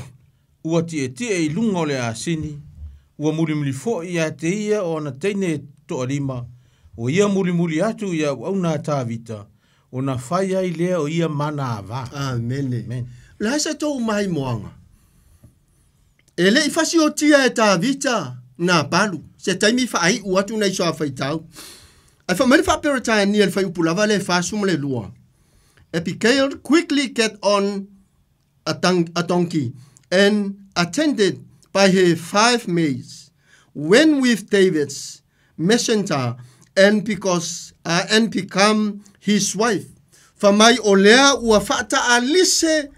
ua tietie i luga o le asini, ua mulimuli foʻi iā te ia o ana teine toalima, ua ia mulimuli atu i auauna a Tavita, ona fai ai lea o ia ma ana avā. Amene. O le a se tou maimoaga? E leʻi fasiotia e Tavita Napalu se taimi faaiʻu atu nai soafaitau. Ae faamai le faaperetania i le faiupu lava le 42. Abigail quickly get on a donkey and attended by her 5 maids went with David's messenger and because and become his wife. Fa mai o lea ua faataalise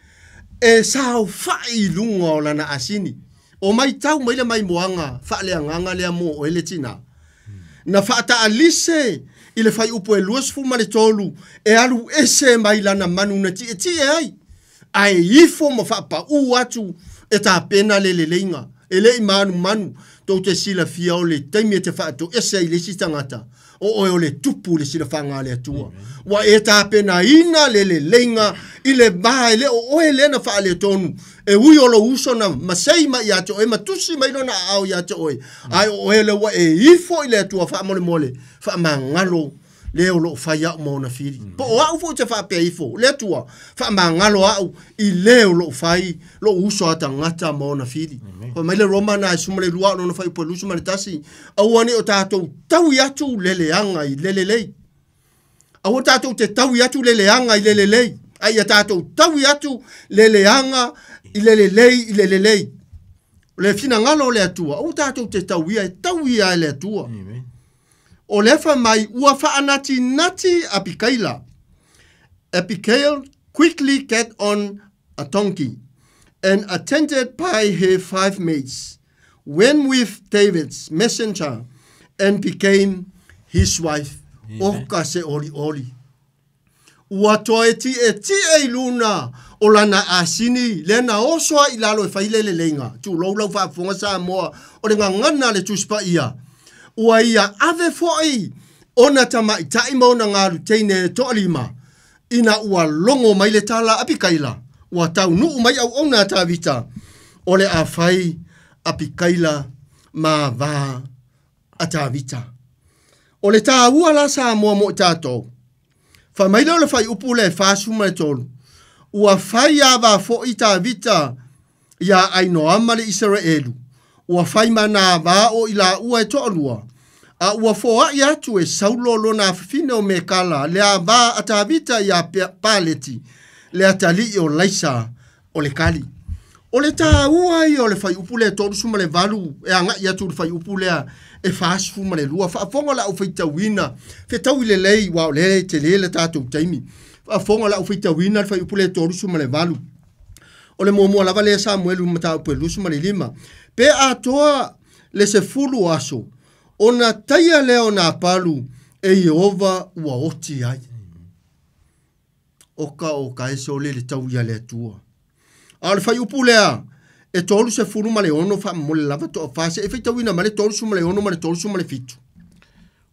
e saofaʻi i luga o lana asini. O maitau mai le maimoaga faaleagaga lea mo oe le tinā. Na faataalise i le faiupu e 23 e alu ese mai lana manu na tietie ai. Ae ifo ma faapaʻū atu e tapena le leleiga. E leʻi manumanu tou te silafia o le taimi e te faatoese ai le isi tagata. O oe o le tupu le silafaga a le Atua. Ua e tapenaina le leleiga i le va e le o oe lea na faaletonu. E ui o lou uso na masei mai ia te oe ma tusi mai lona aao ia te oe. Ae o oe le ua e ifo i le Atua faamolemole faamagalo le o loo fai au ma ona fili. Po o au foʻi te faapea ifo, le Atua faamagalo au i le o loo fai lou uso a tagata ma ona fili. Fai mai le Roma na e 12 o lona faiupu e 21, aua ne o tatou taui atu le leaga i le lelei. Aua tatou te taui atu le leaga i le lelei. Ai ia tatou taui atu le leaga i le lelei i le lelei. O le finagalo o le Atua, aua tatou te tauia e tauia e le Atua. O le fa mai ua faanatinati Apikaila. Abigail quickly get on a donkey and attended by her 5 maids, went with David's messenger and became his wife. O ka se oli oli. Ua toe tietie i luna o lana asini le na oso ai i lalo e fai le leleiga. Tulou lau faafofoga Samoa o le gagana le Tusi Paia. Ua ia ave foʻi ona tamaʻitaʻi ma ona galuteine e toalima ina ua logo mai le tala Apikaila. Ua taunuu mai auauna a Tavita o le a fai Apikaila ma vā a Tavita. O le tāua la Samoa mo i tatou. Fai mai lea o le faiupu le e 43. Ua fai avā foʻi Tavita ia Ainoama le Isaraelu. Ua fai ma nā vā o i laua e toalua. A ua foaʻi atu e Saulo lona afafine o Mekala le avā a Tavita iā Paleti le atalii o Laisa o le Kali. O le tāua ia o le faiupu lea e 38 e agaʻi atu i le faiupu lea e 42. Faafofoga le aufaitauina fetaui lelei uā o lea e telē le tatou taimi. Faafofoga le aufaitauina le faiupu lea e 38. O le muamua lava lea Samuelu mataupu e 25. Pe atoa le 10 aso ona taia lea o Napalu e Ieova ua oti ai. O ka o ka ese o le le tau ia le Atua. A o le fuaiupu lea e 36 faamomoli lava toafā seʻi faitauina mai le 36 ma le 37.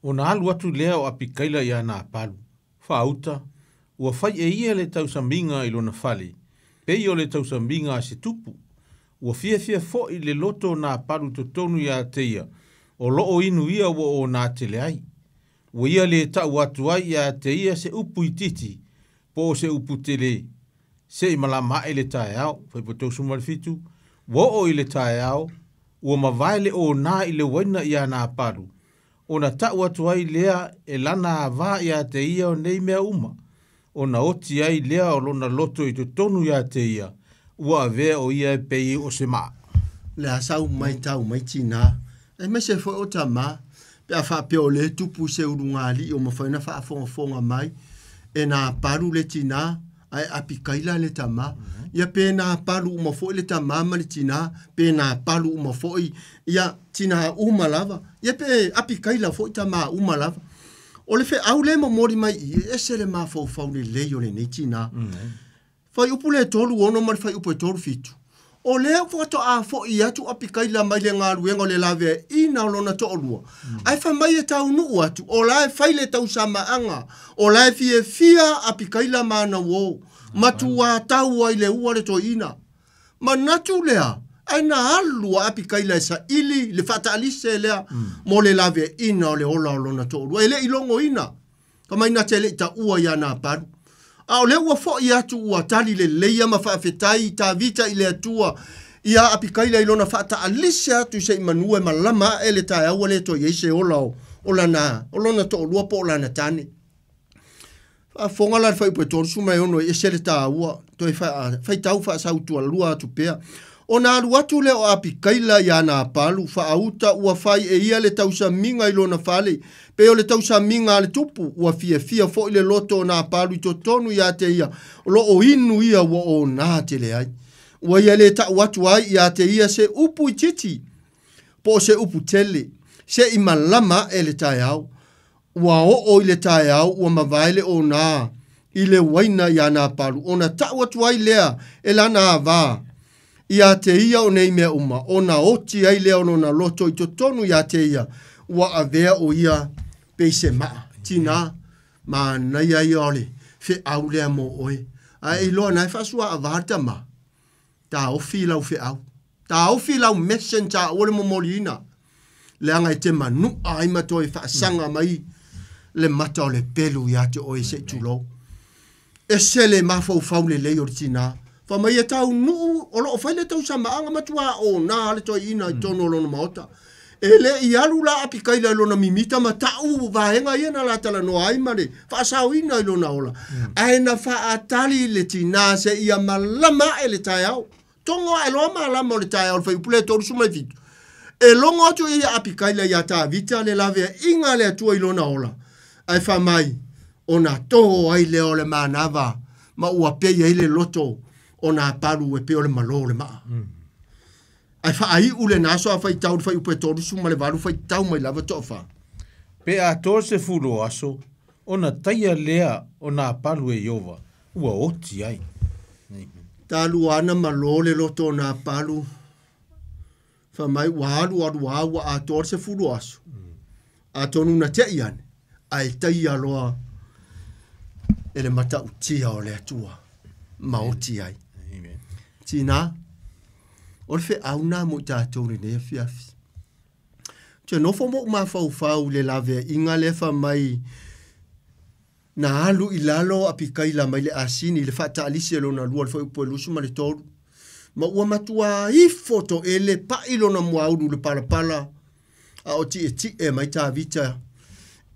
Ona alu atu lea o Apikaila iā Napalu, faauta, ua fai e ia le tausamiga i lona fale, pei o le tausamiga a se tupu. Ua fiafia foʻi le loto o Napalu totonu iā te ia, o loo inu ia ua onā tele ai. Ua ia lē taʻu atu ai iā te ia se upu itiiti, po o se upu telē, seʻi malama aʻe le taeao. Fuaiupu 37, ua oo i le taeao, ua mavae le onā i le uaina iā Napalu, ona taʻu atu ai lea e lana avā iā te ia o nei mea uma, ona oti ai lea o lona loto i totonu iā te ia, ua avea o ia e pei o se maa. Le a sau mai tau mai tinā, aemaise foi o tamā, pe a faapea o lea e tupu i se ulugalii o mafai ona faafogafoga mai, e Napalu le tinā, ae Apikaila le tamā. Ia pe Napalu uma foi le tamā ma le tinā, pe Napalu uma foi ia tinā uma lava, ia pe Apikaila foi tamā uma lava. O le feau lea e momoli mai i i, e ese le mafaufau lelei o lenei tinā. Fuaiupu le 36 ma le fuaiupu e 37. O lea faatoa foʻi atu Apikaila mai le galuega o le laveaiina o lona toalua, ae fai mai e taunuu atu, o la e fai le tausamaaga, o la e fiafia Apikaila ma ana uō, matuā tau ai le ua le toeaina. Manatu lea, ae na alu a Apikaila e saili le faataalise lea mo le laveaiina o le ola o lona toalua. E le i logoina, fai mai na te le i taua iā Napalu. A o lea ua foʻi atu ua tali lelei ma faafetai i Tavita i le Atua iā Apikaila i lona faataalise atu se i manua e malama aʻe le taeao ua le toe i ai se ola o lana o lona toalua po o lana tane. Faafofoga la le fuaiupu e 36 e ese le taua, toe faitau faasautualua atu pea. Ona alu atu lea o Apikaila iā Napalu, faauta ua fai e ia le tausamiga i lona fale, pei o le tausamiga a le tupu, ua fiafia foi le loto o Napalu i totonu iā te ia, o loo inu ia ua onā tele ai. Ua ia lē taʻu atu ai iā te ia se upu itiiti, po o se upu tele, seʻi malama aʻe le taeao. Ua oo i le taeao ua mavae le onā i le uaina iā Napalu, ona taʻu atu ai lea e lana avā iā te ia o nei mea uma, ona oti ai lea o lona loto i totonu iā te ia, ua avea o ia pei se maa. Tinā, manaia ia o le feau lea mo oe. Ae iloa na e faasuaavā le tamā, taofi i lau feau, taofi i lau messenger aua le momoliina, leaga e te manuʻa ai ma toe faasaga mai le mata o le pelu iā te oe se i tulou. Ese le mafaufau lelei o le tinā. Fai mai e taunuu o loo fai le tausamaaga matuā onā le toeaina i totonu o lona maota. E le i alu la Apikaila i lona mimita ma taʻu vaega ia na la talanoa ai ma le faasaoina i lona ola, ae na faatali le tinā seia malama aʻe le taeao. Togo aʻe loa malama o le taeao i le fuaiupu lea e 37. E logo atu ia iā Apikaila iā Tavita le laveaiga a le Atua i lona ola, ae fai mai, ona tō ai lea o le manava ma ua pei ai le loto o Napalu e pei o le malo o le maa. Ae faaiu lena aso a faitau i le fuaiupu e 38 faitau mai lava toafā. Pe atoa se 10 o aso, ona taia lea o Napalu e Iova, ua oti ai. Talua ana malo le loto o Napalu, fai mai ua alu alu lava ua atoa le 10 o aso. Atonu na teʻi ane, ae taia loa e le matautia o le Atua ma oti ai. Tinā, o le feau lena mo i tatou i lenei afiafi. Ou te nofo ma ou mafaufau i le laveaiga lea fai mai na alu i lalo Apikaila mai le asini i le faataalisi e lona lua i le fuaiupu e 23, ma ua matuā ifo toele paʻi lona muaulu i le palapala a o tietie mai Tavita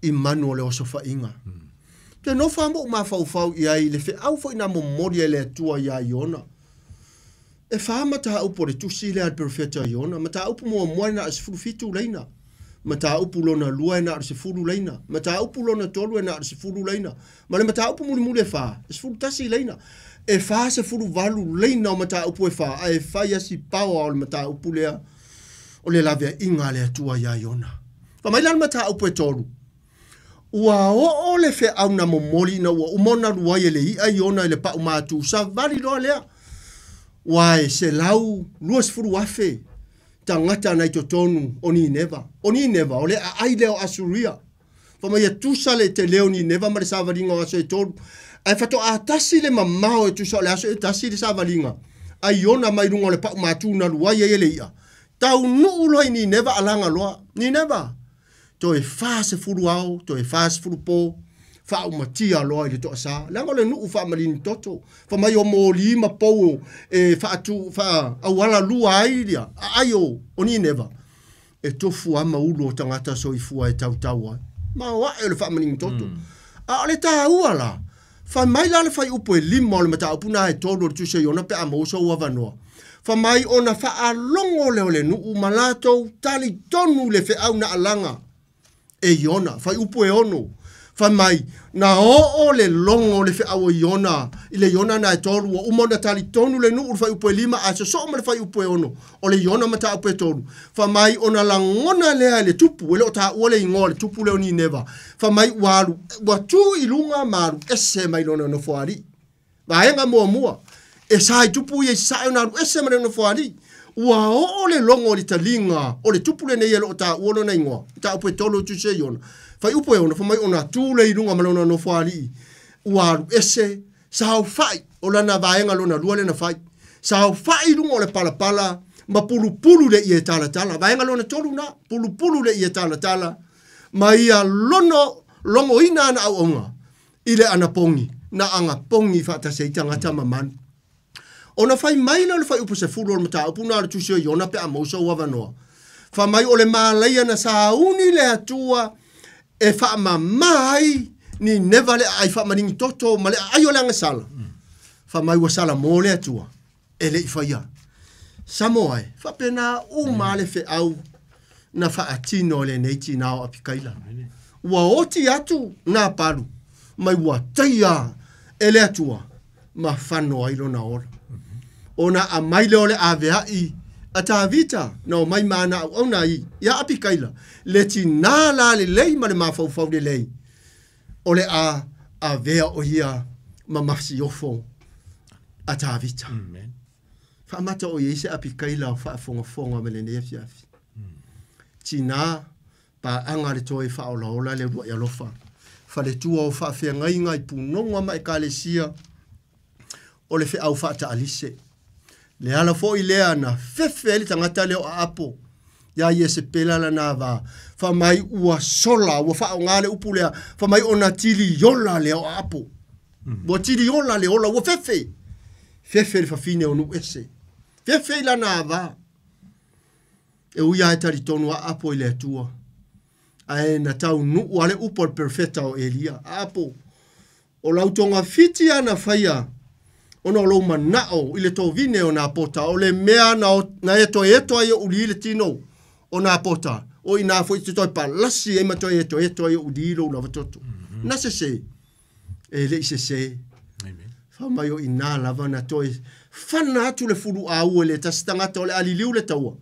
i manu o le osofaiga. Te nofo lava ma ou mafaufau i ai i le feau foi na momoli e le Atua iā Iona. E fa mataupu o le tusi lea a le perofeta Iona. Mataupu muamua e na o le 17 laina. Mataupu lona lua e na o le 10 laina. Mataupu lona tolu e na o le 10 laina. Ma le mataupu mulimuli e fa, e 11 laina. E 48 laina o mataupu e fa, ae fai asi paoa o le mataupu lea o le laveaiga a le Atua iā Iona. Fai mai la le mataupu e tolu, Ua oo le feau na momoli ina ua uma ona alu ai e le iʻa Iona i le paʻu matu, savali loa lea. Ua e 120,000 tagata nai totonu o Nineva. O Nineva, o le aai lea o Asuria. Famai e tusa le telē o Nineva ma le savaliga o aso e tolu. Ae fatoʻatasi le mamao e tusa o le aso e tasi le savaliga. Ai Iona mai luga o le paʻumatū na luai ai e le iʻa. Taunuu loa i Nineva alaga loa. Nineva, toe 40 ao, toe 40 po, faaumatia loa i le toasā. Leaga o le nuu faamalini toto. Famai o moli ma pou e faatu, faa, lua ai lia, aai o Nineva. E tofu ama ulu o tagata soifua e tautau ai. Ma o ae o le faamalini toto. A o le tāua la, fai mai la le fai upu e lima o le mataupu na e tolu o le tusi o Iona pe a maua sou avanoa. Fai mai ona faalogo lea o le nuu ma latou talitonu le feau na alaga e Iona, fai upu e 6. Fai mai, na oo le logo le feau o Iona, i le Iona na e tolu, ua uma ona talitonu le nuu le fai upu e 5, ae sosoo ma le fai upu e 6, o le Iona mataupu e 3. Fai mai ona lagona lea e le tupu, e le o taua le igoa le tupu lea o Nineva. Fai mai ua alu, ua tu i luga ma alu ese mai lona nofoalii. Vaega muamua, e sa i tupu ia i sasae ona alu ese ma le nofoalii. Ua oo le logo o le taliga o le tupu lenei e loo taua lona igoa. Mataupu e 3 o tusi e Iona. Fai upu e 6, fai mai ona tu le i luga ma lona nofoalii. Ua alu ese, saofai, o lana vaega lona lua lena fai. Saofai luga o le palapala, ma pulupulu le ia e talatala. Vaega lona tolu na, pulupulu le ia e talatala. Ma ia lono, logoina ana auaunga, i le anapogi, na agapogi faatasi ai tagata ma manu. Ona fai mai lea o le faiupu 10 o le mataupu na o le tusi o Iona pe a maua sou avanoa. Fai mai o le malaia na sauni le Atua e faamamā ai Nineva le aai faamaligi toto ma le aai o le agasala. Fai mai ua salamō le Atua e leʻi faia. Samoa e, faapena uma le feau na faatino e lenei tinā o Apikaila. Ua oti atu nā palu, mai ua taia e le Atua ma fano ai lona ola. Ona aumai lea o le aveaʻi a Tavita na o mai ma ana auauna i ia Apikaila le tinā la lelei ma le mafaufau lelei o le a avea o ia ma masiofo a Tavita. Faamata o iai se Apikaila o faafogafoga ma lenei afiafi. Tinā paaga le toe faaolaola le uluai alofa. Faletua o faafeagaiga i punoga ma ekalesia o le feau faataalise. Le ala foʻi lea na fefe ai le tagata lea o aapo. Ia Iesepela lana va. Fai mai ua sola, ua faaogā le upu lea. Fai mai ona tiliola lea o aapo. Ua tiliola le ola, ua fefe. Fefe le fafine o nuu ese. Fefe i lana avā. E ui lava e talitonu aapo i le Atua. Ae na taunuu a le upu a le perofeta o Elia. Aapo, o lau togafiti ana faia, ona o lou manao i le tovine o Napota, o le mea na e toe eto ai oʻu li le tino o Napota, o ina foʻi te toe palasi ai ma toe eto eto ai oʻu li lou lava toto. Na sesē, e leʻi sesē. Fai mai o ina lava na toe fana atu le fuluau e le tasi tagata o le aliliu le taua.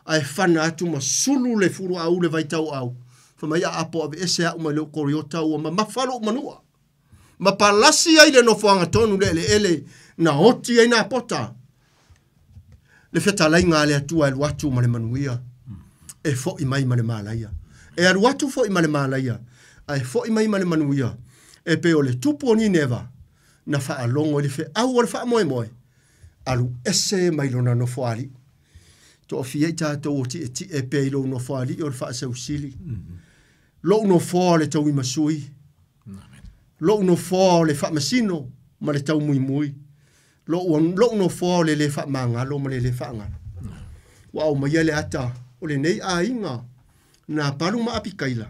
Ae fana atu ma sulu le fuluau le vaitauau. Fai mai aapo aveese aʻu mai lou koriota ua mamafa loʻu manua. Ma palasi ai le nofoaga tonu le eleele na oti ai Napota. Le fetalaiga a le Atua e alu atu ma le manuia. E foʻi mai ma le malaia. E alu atu foʻi ma le malaia. Ae foʻi mai ma le manuia. E pei o le tupu o Nineva. Na faalogo i le feau o le faamoemoe. Alu ese mai lona nofoalii. Toafia i tatou o tietie pea i lou nofoalii o le faaseusili. Lou nofoa o le tauimasui. Lou nofoa o le faamasino ma le taumuimui. Lou nofoa o le lē faamagalo ma le lē faagalo. Ua aumaia le ata o lenei aiga na palu ma Apikaila.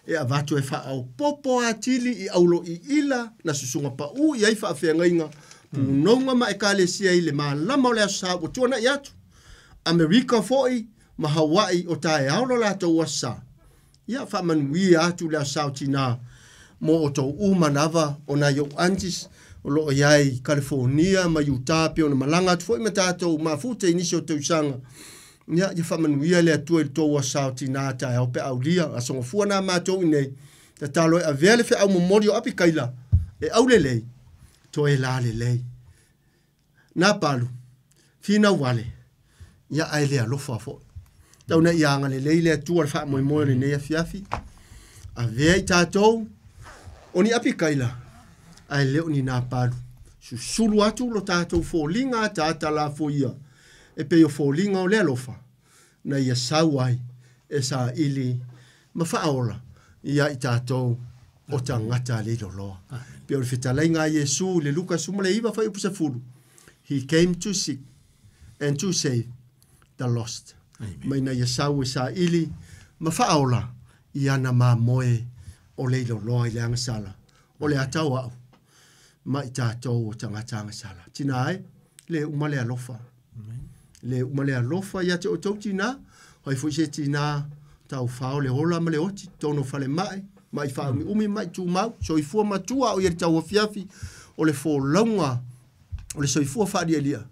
E avatu e faaopopo atili i auloiila na susuga paʻu i ai faafeagaiga punoga ma ekalesia i le malama o le aso sa ua tuanaʻi atu. Amerika foʻi ma Hawaii o taeao lo latou aso sa. Ia faamanuia atu le aso sa o tinā mo o tou uma lava o nai ou aunties o loo iai California ma Utah pe ona malaga atu foʻi ma tatou mafute i nisi o tausaga. Ia ia faamanuia le Atua i le tou aso sa o tinā taeao pe aulia asogafua na matou i nei. Tatalo e avea le feau momoli o Apikaila e aulelei toe la lelei. Nā palu, finau wale, ia ai le alofa fo'i. Tau na ia agalelei le Atua i le faamoemoe o lenei afiafi. Avea i tatou, o ni apikaila, ae le o ni nā palu. Susulu atu lo tatou foliga ataata lafoia, e pei o foliga o le alofa, na ia sau ai e saili ma faaola ia i tatou o tagata alii loloa. Pei o le fetalaiga a Iesu i le Luka 19 fuaiupu 10, He came to seek and to save the lost. Mai na ia sau e saili ma faaola i ana mamoe o le iloloa i le agasala o le ata o a'u ma i tatou o tagata agasala. Tinā e, le uma le alofa. Le uma le alofa ia te outou tinā, o ai foi se tinā taufao le ola ma le oti, totonu o falemai, ma'i faaumiumi, ma'i tumau, soifua matua a o ia le tauafiafi, o le folauga o le soifua faalialia,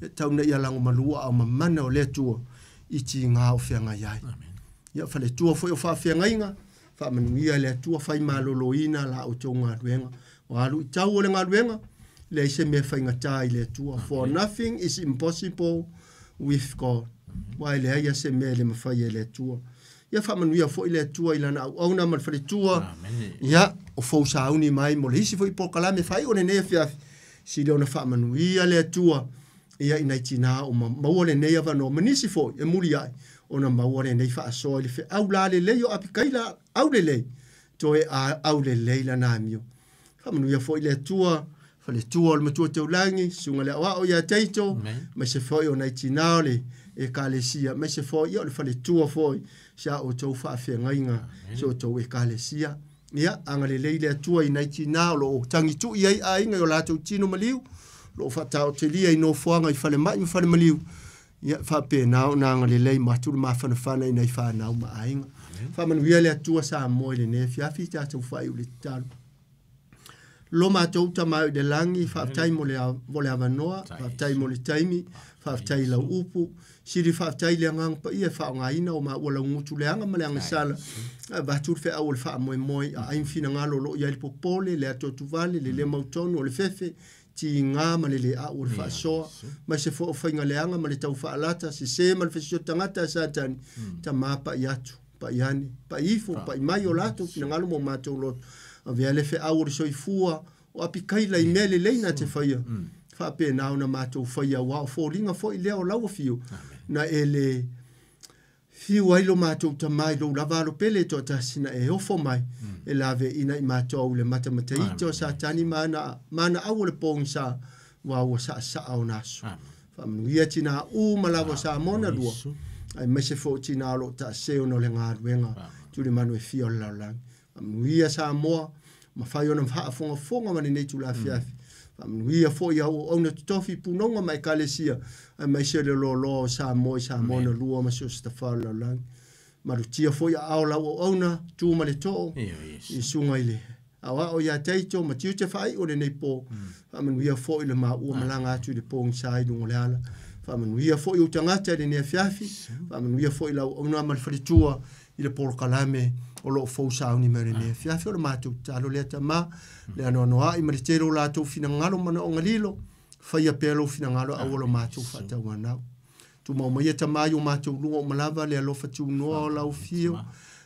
e tau ina ia lagomalua a o mamana o le Atua i tigā o feagai ai. Ia, faletua foi o faafeagaiga, faamanuia e le Atua fai maloloina la outou galuega. O a luitau o le galuega, leai se mea faigata i le Atua. For nothing is impossible with God. Aua e leai lava se mea e le mafai e le Atua. Ia faamanuia foi le Atua i lana auauna ma le faletua. Ia, o fou sauni mai mo le isi foi polokalame faaiu o lenei afiafi. Sili ona faamanuia le Atua ia i nai tinā o maua lenei avanoa ma nisi foi e muliai ona maua lenei faasoa i le feau lalelei o Apikaila aulelei toe aulelei lana amio. Faamanuia foi le Atua faletua o le Matua Taulagi, susuga le aoao ia Taito, aemaise foi o nai tinā o le Ekalesia, aemaise foi ia o le faletua foi sa outou faafeagaiga sa outou Ekalesia. Ia, agalelei le Atua i nai tinā o lo o tagitu'i ai aiga i o latou tino maliu, o lo o faataotelia i nofoaga i falemai ma falemaliu, ia faapena ona agalelei ma atu le mafanafana i nai fanau ma aiga. Faamanuia le Atua Samoa i lenei afiafi tatou faaiu le tatalo. Lo matou Tama i le lagi, faafetai mo le mo le avanoa, faafetai mo le taimi, faafetai i lau upu. Sili faafetai i le Agaga Paia e faaaogaina o maua laugutu leaga ma le agasala, ae avatu le feau o le faamoemoe i aai ma finagalo o lo o i ai le popole, le atoatuvale, le le mautonu o le fefe, tiga ma le le a'u o le faasoa, aemaise foi o faiga leaga ma le tau faalata, sese ma le fesioti tagata a Satani, Tama pa'i atu, pa'i ane, pa'i ifo, pa'i mai o latou finagalo ma o matou loto. Avea le feau o le soifua o Apikaila i mea lelei na te faia, faapena ona matou faia, aua o foliga foi lea o lau afio, na e le fiu ai lo matou Tama i lou lava alo pele e toatasi na e ofo mai e laveaiina i matou i le matamataita o Satani ma ana ma ana au o le pogisa aua ua saasaa ona aso. Faamanuia tinā uma lava o Samoa na lua, aemaise foi o tinā o lo o taasē ona o le galuega tulimanu e fia o le lalolagi. Faamanuia Samoa, mafai ona faafogafoga ma lenei itula afiafi. Faamanuia foi i au auauna totofi i punoga ma Ekalesia, aemaise le loaloa o Samoa i Samoa na lua ma so o se tafā o le lalolagi. Malutia foi aao lau auauna, tu ma le too, i susuga i le aoao ia Taito ma tiute faaiu o lenei po. Faamanuia foi le maua malaga atu i le pogisa i luga o le ala. Faamanuia foi ou tagata i lenei afiafi. Faamanuia foi lau auauna ma le faletua i le polokalame o lo o fou sauni mai lenei afiafi. O le matou tatalo lea Tama, le anoanoai ma le tele o latou finagalo manaoga lilo, faia pea lou finagalo aua lo matou faatauanau. Tumau maia Tama i o matou luga uma lava le alofa tunoa o lau afio,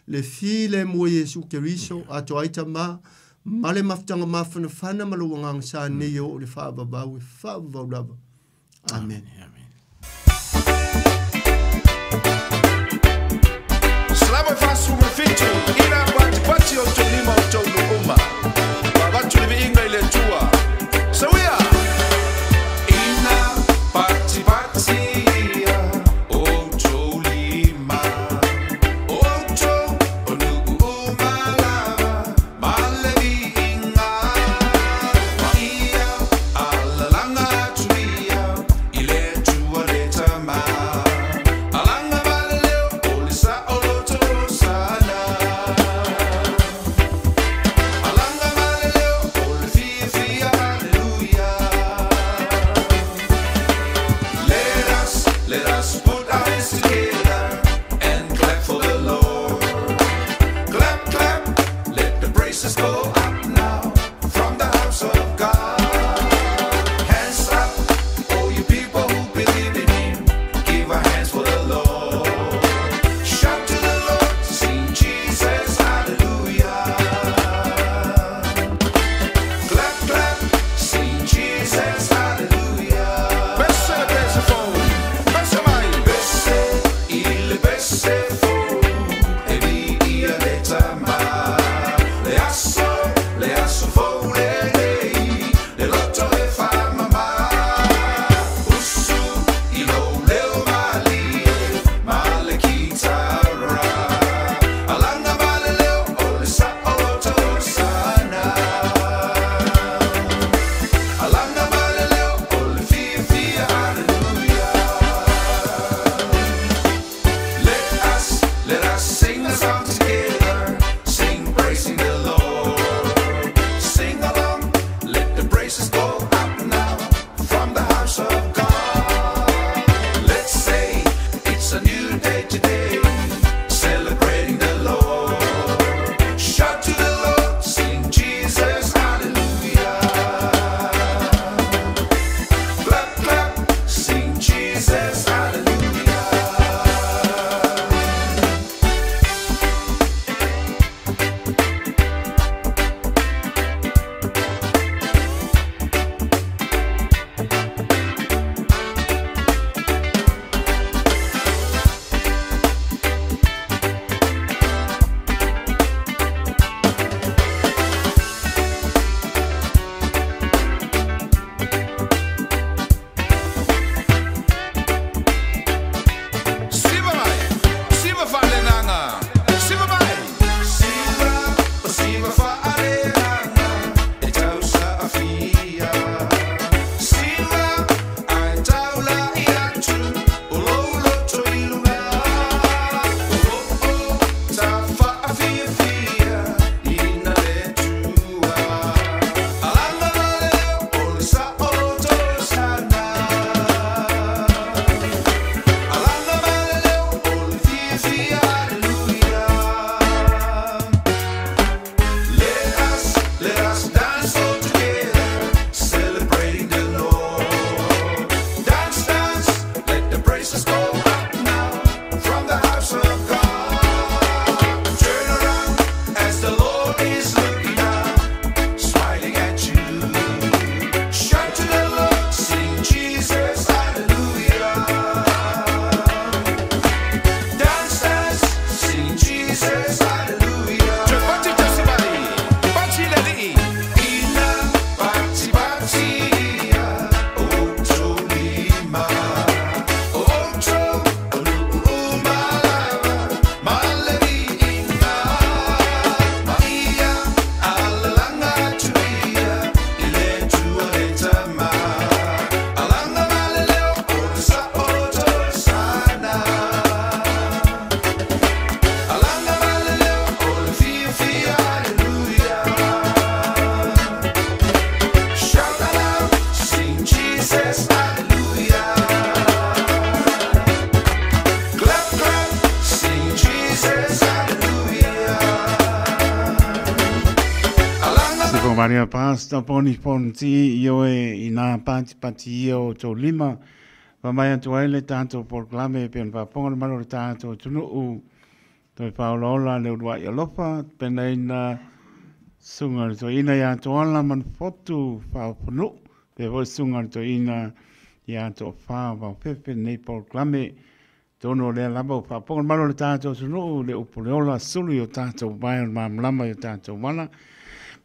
le filemu o Iesu Keriso, atoa ai Tama, ma le mafutaga mafanafana ma lou agaga sa nei e oo i le faavavau e faavavau lava. Amene. Salamo e 47, ina patipati o tou lima o tou nuu uma. Ua avatu le viiga i le Atua. Sauia! Ina patipati ia o outou lima, o outou o nuu uma lava, ma le viiga. Ma ia alalaga atu ia i le Atua le Tama. Alaga ma le leo o le saoloto Hosana. Alaga ma le leo o le fiafia Haleluia. Let us put our hands together and clap for the Lord. Clap, clap, let the praises go up now from the house of God. Hands up, Pasta Poni Fonti i oe i nā pati pati ia o tō lima. Fa mai atu ai le tātou polokalame e pena whaaponga le malo le tātou tunuu. Toi whaolaola le urua i alofa, pena ina sunga le toeaina ia Toala Manufotu whaoponuu. Pe foi sunga le toeaina ia Toafa Vaofefe nei polokalame. Tono o lea lava o whaaponga le malo le tātou tunuu le upu le ola sulu i o tātou vai o le mamlama i o tātou wala.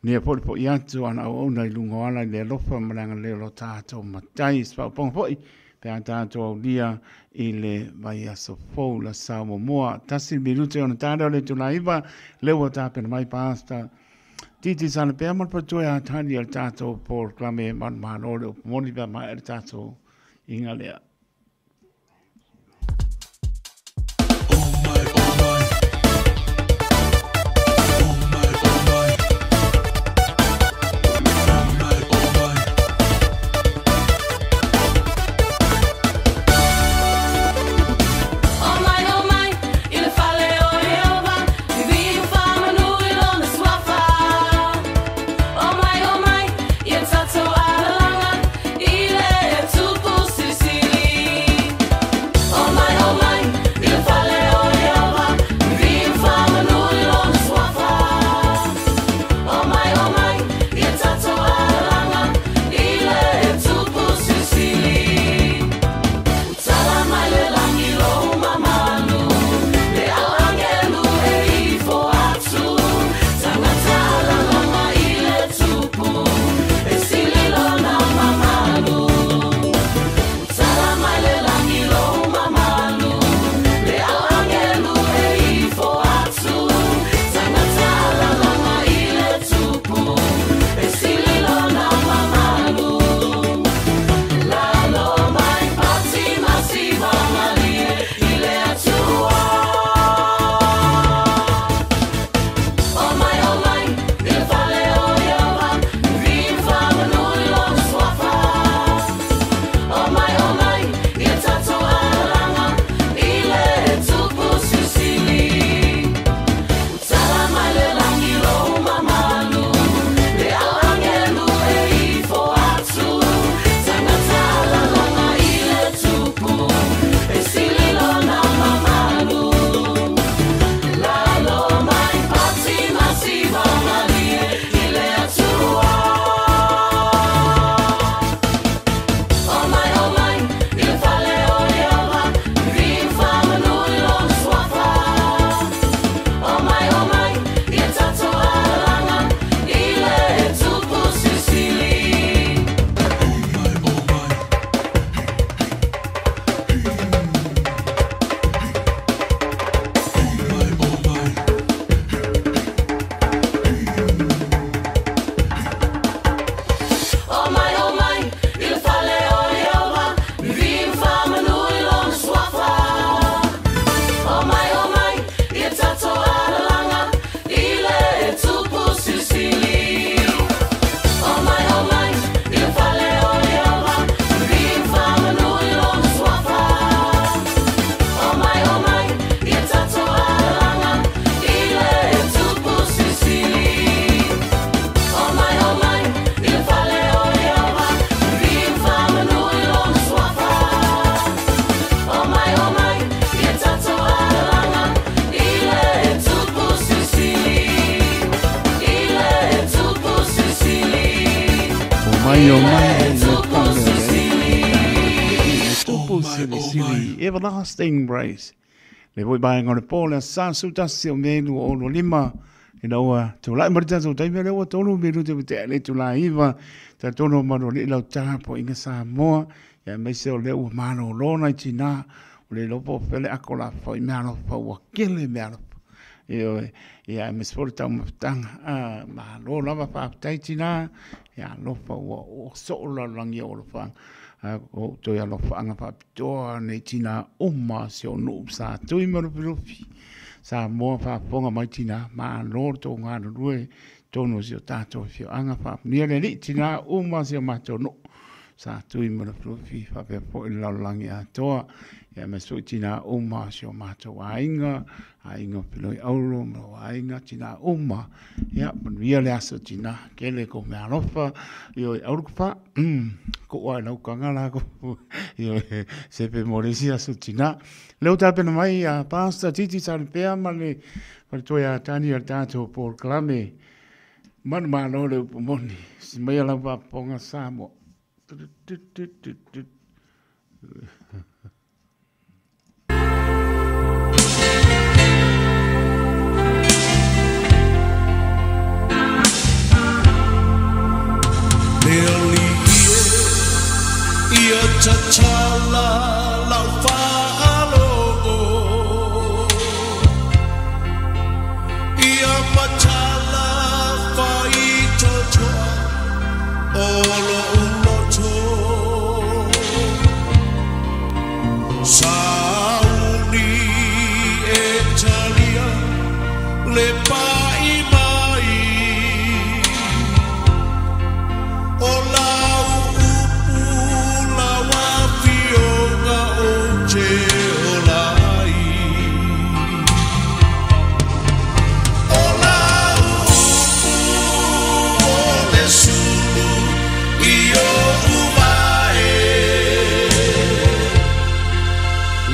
Nia po po i atu ana au au i lunga o ala i le alofa ma le agalelei o lo tātou matai. Se whaaponga foi pe a tātou au lia i le vai aso fou la sao momoa. Tasi minute ona tāre o le tula iwa, leua tāpena mai pāsta. Titi sana pea ma le patoe a tani o le tātou polokalame manu malo le upu moni pea mai le tātou inga lea. Oh my, oh my, i le fale o Ieova, vivi whamanu i lona suafa. Oh my, oh my, ia tatou alalanga, i le tupu silisili. Oh my, oh my, i le fale o Ieova, vivi whamanu i lona suafa. Oh my, oh my, ia tatou alalanga, i le tupu silisili. Utala mai le langi lo mamalu, le au angelu e ifo atu. Tangata alalanga i le tupu, e sili lona mamalu. Utala mai le langi lo mamalu, le au angelu e ifo atu. Tangata alalanga i le tupu, e sili lona mamalu. Lalo mai pati masiva malie i le atua. Oh my, oh my, i le fale o Ieova, vivi whamanu i lona suafa. Oh my, oh my, ia tatou alalanga, i le tupu silisili. Utala mai le langi lo mamalu, le au angelu e ifo atu. Tangata alalanga i le tupu, e sili lona mamalu. Lalo mai pati masiva malie i le atua. Oh my, oh my, i le fale o Ieova, vivi whamanu i lona suafa. Oh my, oh my, ia tatou alalanga, i le tupu silisili. Oh my, oh my, i le fale o Ieova, vivi whamanu i lona suafa. Oh my, oh my, ia tatou alalanga, i le tupu silisili. Oh my, oh my, i le fale o Ieova, vivi whamanu i lona suafa. Oh my, oh my, ia tatou alalanga, i le tupu silisili. Oh my, oh my, i le fale o Ieova, vivi whamanu i lona suafa. Oh my, oh my, ia tatou alalanga, i le tupu silisili. I le tupu silisili. O mai, o mai, le fale o le tupu silisili. Everlasting Grace. Le voi bai ngore po le sa su tasi o melu o lo lima. Ina ua tūlai mari tātou taimi le ua tolu miru te te le tūlai iwa. Ta tono maro li lau tāpo inga Samoa. Ia meise o le ua mano lona i tina. O le lopo pele ako la fo i mea alofa ua kele mea alofa. Ia, ia me se tau mafutanga. Ah, malo lava whaaptai tina. Ia alofa ua o so la rangi o alofa. O toi alofa anga whaapitoa nei tina uma se o nuu sa tui marupirupi. Sa moa whaaponga mai tina malo tō ngā rue tōno si o tātou whio anga whaapunia le li tina uma se o mātou nuu. Sa Tui ma Lufilufi faapea foi le lalolagi atoa. Ia aemaise foi tinā uma o si o matou aiga, aiga o Filoi Auro ma lou aiga, tinā uma. Ia manuia le aso tinā, tele kou meaalofa. Ioe, aua le kupa, kuu lava i lau taga la ioe, sefe mo le isi aso tinā. O lea ua tapena mai ia Pastor Titi Salipea ma le faletua ia Tani o le tatou polokalame. Manumalo le upu moni, si maia lau faafofoga Samoa. Le alii e ia tatala lau faalogo Ia matala faitotoa o lo'u loto Sauni e talia le pa'i mai O lau upu lau afioga ou te ola ai O lau upu o le sulu i o'u vae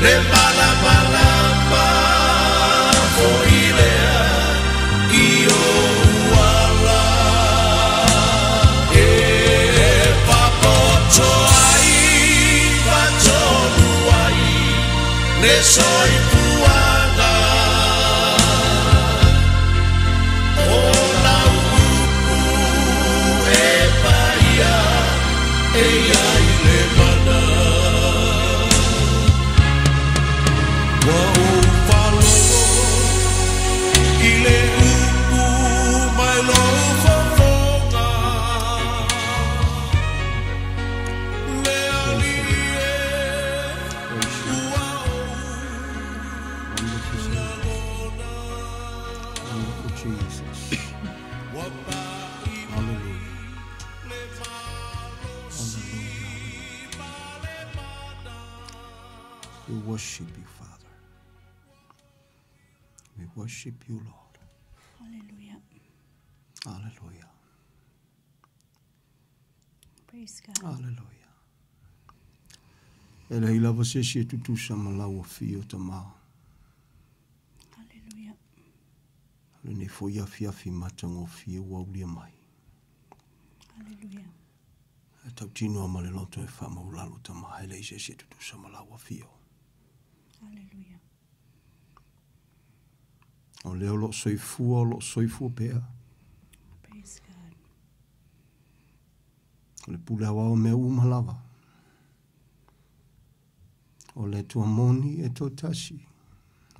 Le malamalama foi lea i o'u ala E papoto ai ma tonu ai le soifuaga O lau upu e paia e i ai le mana Ua ou faalogo i le upu mai lou fofoga Le alii e ua Wonderful Savior. Wonderful Jesus. Hallelujah. Hallelujah. We worship you, Father. We worship you, Lord. Hallelujah. Hallelujah. Praise God. Hallelujah. E leai lava se isi e tutusa ma lau afio Tamā. Hallelujah. Lenei foi afiafi matagofie ua aulia mai. Hallelujah. E tautino ma le loto e faamaulalo Tamā, e leai se isi e tutusa ma lau afio. Hallelujah. O lea o loo soifua, o loo soifua pea. Praise God. O le pule aoao o mea uma lava. O le Atua moni e toatasi,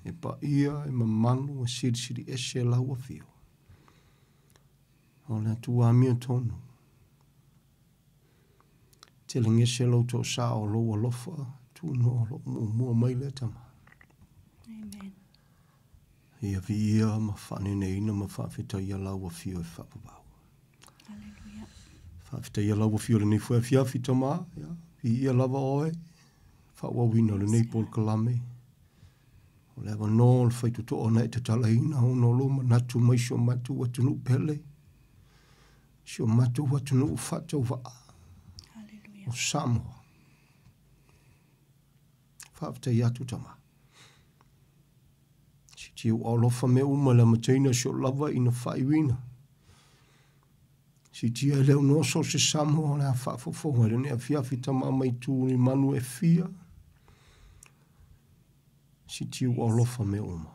e paia, e mamalu, e silisili ese lau afio. O le Atua amiotonu. Telagese lou toasaa o lou alofa, tunoa o loo muamua mai lea tama. Amen. Ia viia ma faaneneina ma faafetaia lau afio e faavavau. Hallelujah. Faafetaia lau afio i lenei foi afiafi Tamā, ia, viia lava oe, faaauauina o lenei polokalame. O le avanoa o le faitotoa na e tatalaina ona o lou manatu mai si o matou atunuu pele, si o matou atunuu faatauvaa o Samoa. Faafetai atu Tamā. Si tiu alofa mea uma le amataina si o lava ina faaiuina. Si tia e leo noa so se Samoa o le a faafofoga i lenei afiafi Tamā mai tu ni manu e fia. Si tiu alofa mea uma.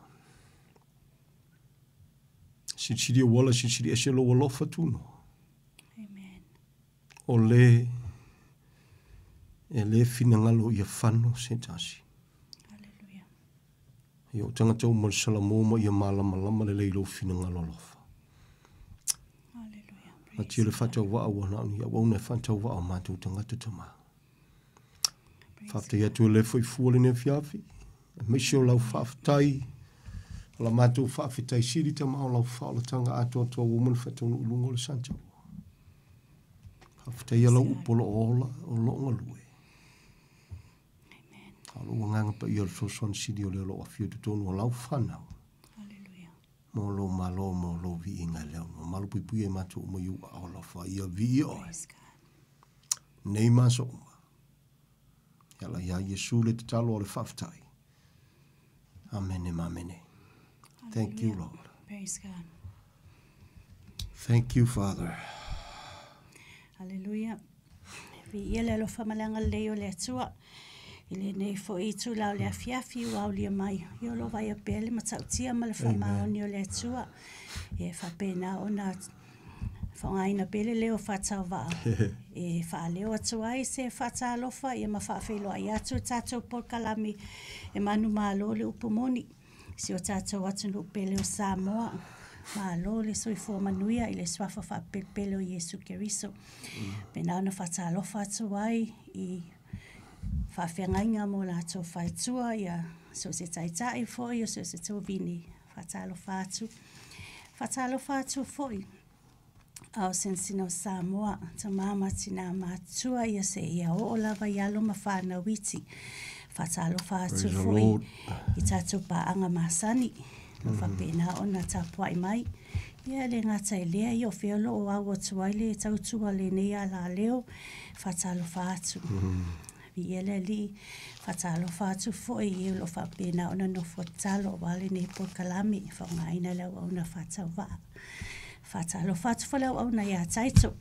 Silisili auala, silisili ese lou alofa tunoa. Amen. O le e le finagalo ia fano se tasi. Hallelujah. Ia o tagata uma le Salamo ma ia malamalama lelei i lou finagalo alofa. Hallelujah. Atia le faatauvaa ua na o ni auauna e faatauvaa o matou tagata Tamā. Faafetai atu e le foi fua lenei afiafi. Aemaise o lau faafetai, o la matou faafetai sili Tamā o lau faaolataga atoatoa ua uma ona faataunuu i luga o le Santaua. Faafetaia lau upu o loo ola, o loo galue. A o lou agaga paia o le fesoasoani sili o lea o loo afio i totonu o lau fanau. Mo lou malo ma lou viiga e le aunua. Malupuipuia i matou uma i ou aao alofa ia viia oe. Nei ma aso uma. E ala iā Iesu le tatalo o le faafetai. Amene ma amene. Thank you, Lord. Praise God. Thank you, Father. Hallelujah. Viia le alofa ma le agalelei o le Atua. I lenei foi itula o le afiafi ua aulia mai. Ia o lo o vaaia pea le matautia ma le faamaoni o le Atua. Ia e faapena ona faaaogaina pea le leo faatauvaa e faaleo atu ai se faatalofa ia ma faafeiloai atu le tatou polokalame e manumalo le upu moni. Si o tatou atunuu pele o Samoa. Malo le soifua manuia i le suafa faapelepele o Iesu Keriso. Pena ona faatalofa atu ai i faafeagaiga mo latou faletua, ia so o se taitai foi, o so o se tovini. Faatalofa atu. Faatalofa atu foi ao sinosino o Samoa, tama ma tina matua, ia se ia oo lava i alo ma whānau iti. Faatalofa atu Praise the foi Lord. i tatou paaga masani. Lo faapena ona tapuai mai. Ia le gata i lea, ia o fea o loo au atu ai le tautua lenei alaleo. Faatalofa atu. Viia le Alii. Faatalofa atu foi i e o loo faapena ona nofo tatalo aua lenei polokalame faaaogaina le auauna faatauvaa. Faatalofa atu foi le auauna ia Taito.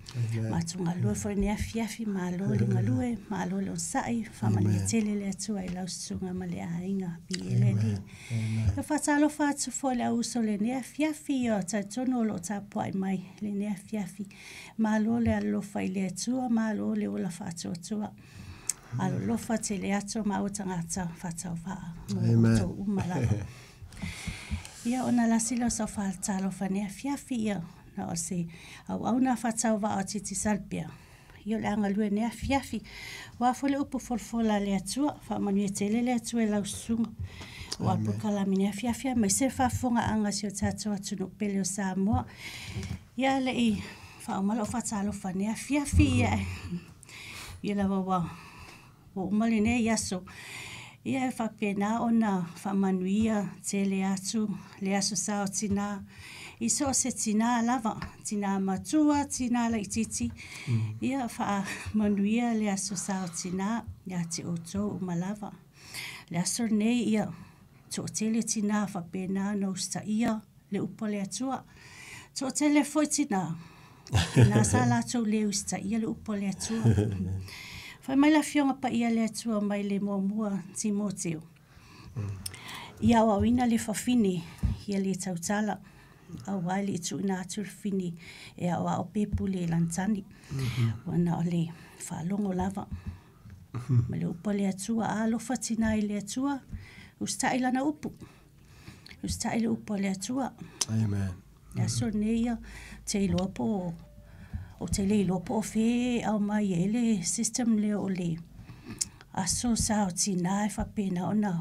Matou galue foi lenei afiafi, malo le galue, malo le onosai, faamanuia tele le Atua i lau susuga ma le aiga. Viia le Alii. Ia faatalofa atu foi le auuso lenei afiafi, ia talitonu o loo tapuai mai lenei afiafi. Malo le alolofa i le Atua, malo le ola faatuatua. Alolofa tele atu ma au tagata faatauvaa mo outou uma lava. Ia ona lasi lea o sau faatalofa nei afiafi, ia na o se auauna faatauvaa o Titi Salpea. Ia o le a galue nei afiafi. Ua foi le upu folafola a le Atua, faamanuia tele le Atua i lau susuga. Ua polokalame nei afiafi aemaise le faafofogaaga a si o tatou atunuu pele o Samoa. Ia le i faauma lau faatalofa nei afiafi, ia ia lava ua uma lenei aso. Ia e faapena ona faamanuia tele atu le aso sa o tina. I so o se tina lava, tina matua, tina laitiiti. Ia faamanuia le aso sa o tina ia te outou uma lava. Le aso lenei ia toatele tina faapena ona usitaia le upu a le Atua. Toatele foi tina, tina sa latou le usitaia le upu a le Atua. Fai mai le afioga paia le Atua mai le muamua Timoteo. Ia aoaoina le fafine ia le tautala, aua e le i tuuina atu le fafine e aoao pe pule i lana. Ua na o le faalogo lava. Ma le upu a le Atua, a alofa tina i le Atua, usitai lana upu. Usitai le upu a le Atua. Amen. Le aso lenei ia, te iloa po o te le iloa po o fe au mai e le system lea o le aso sa o tina e faapena ona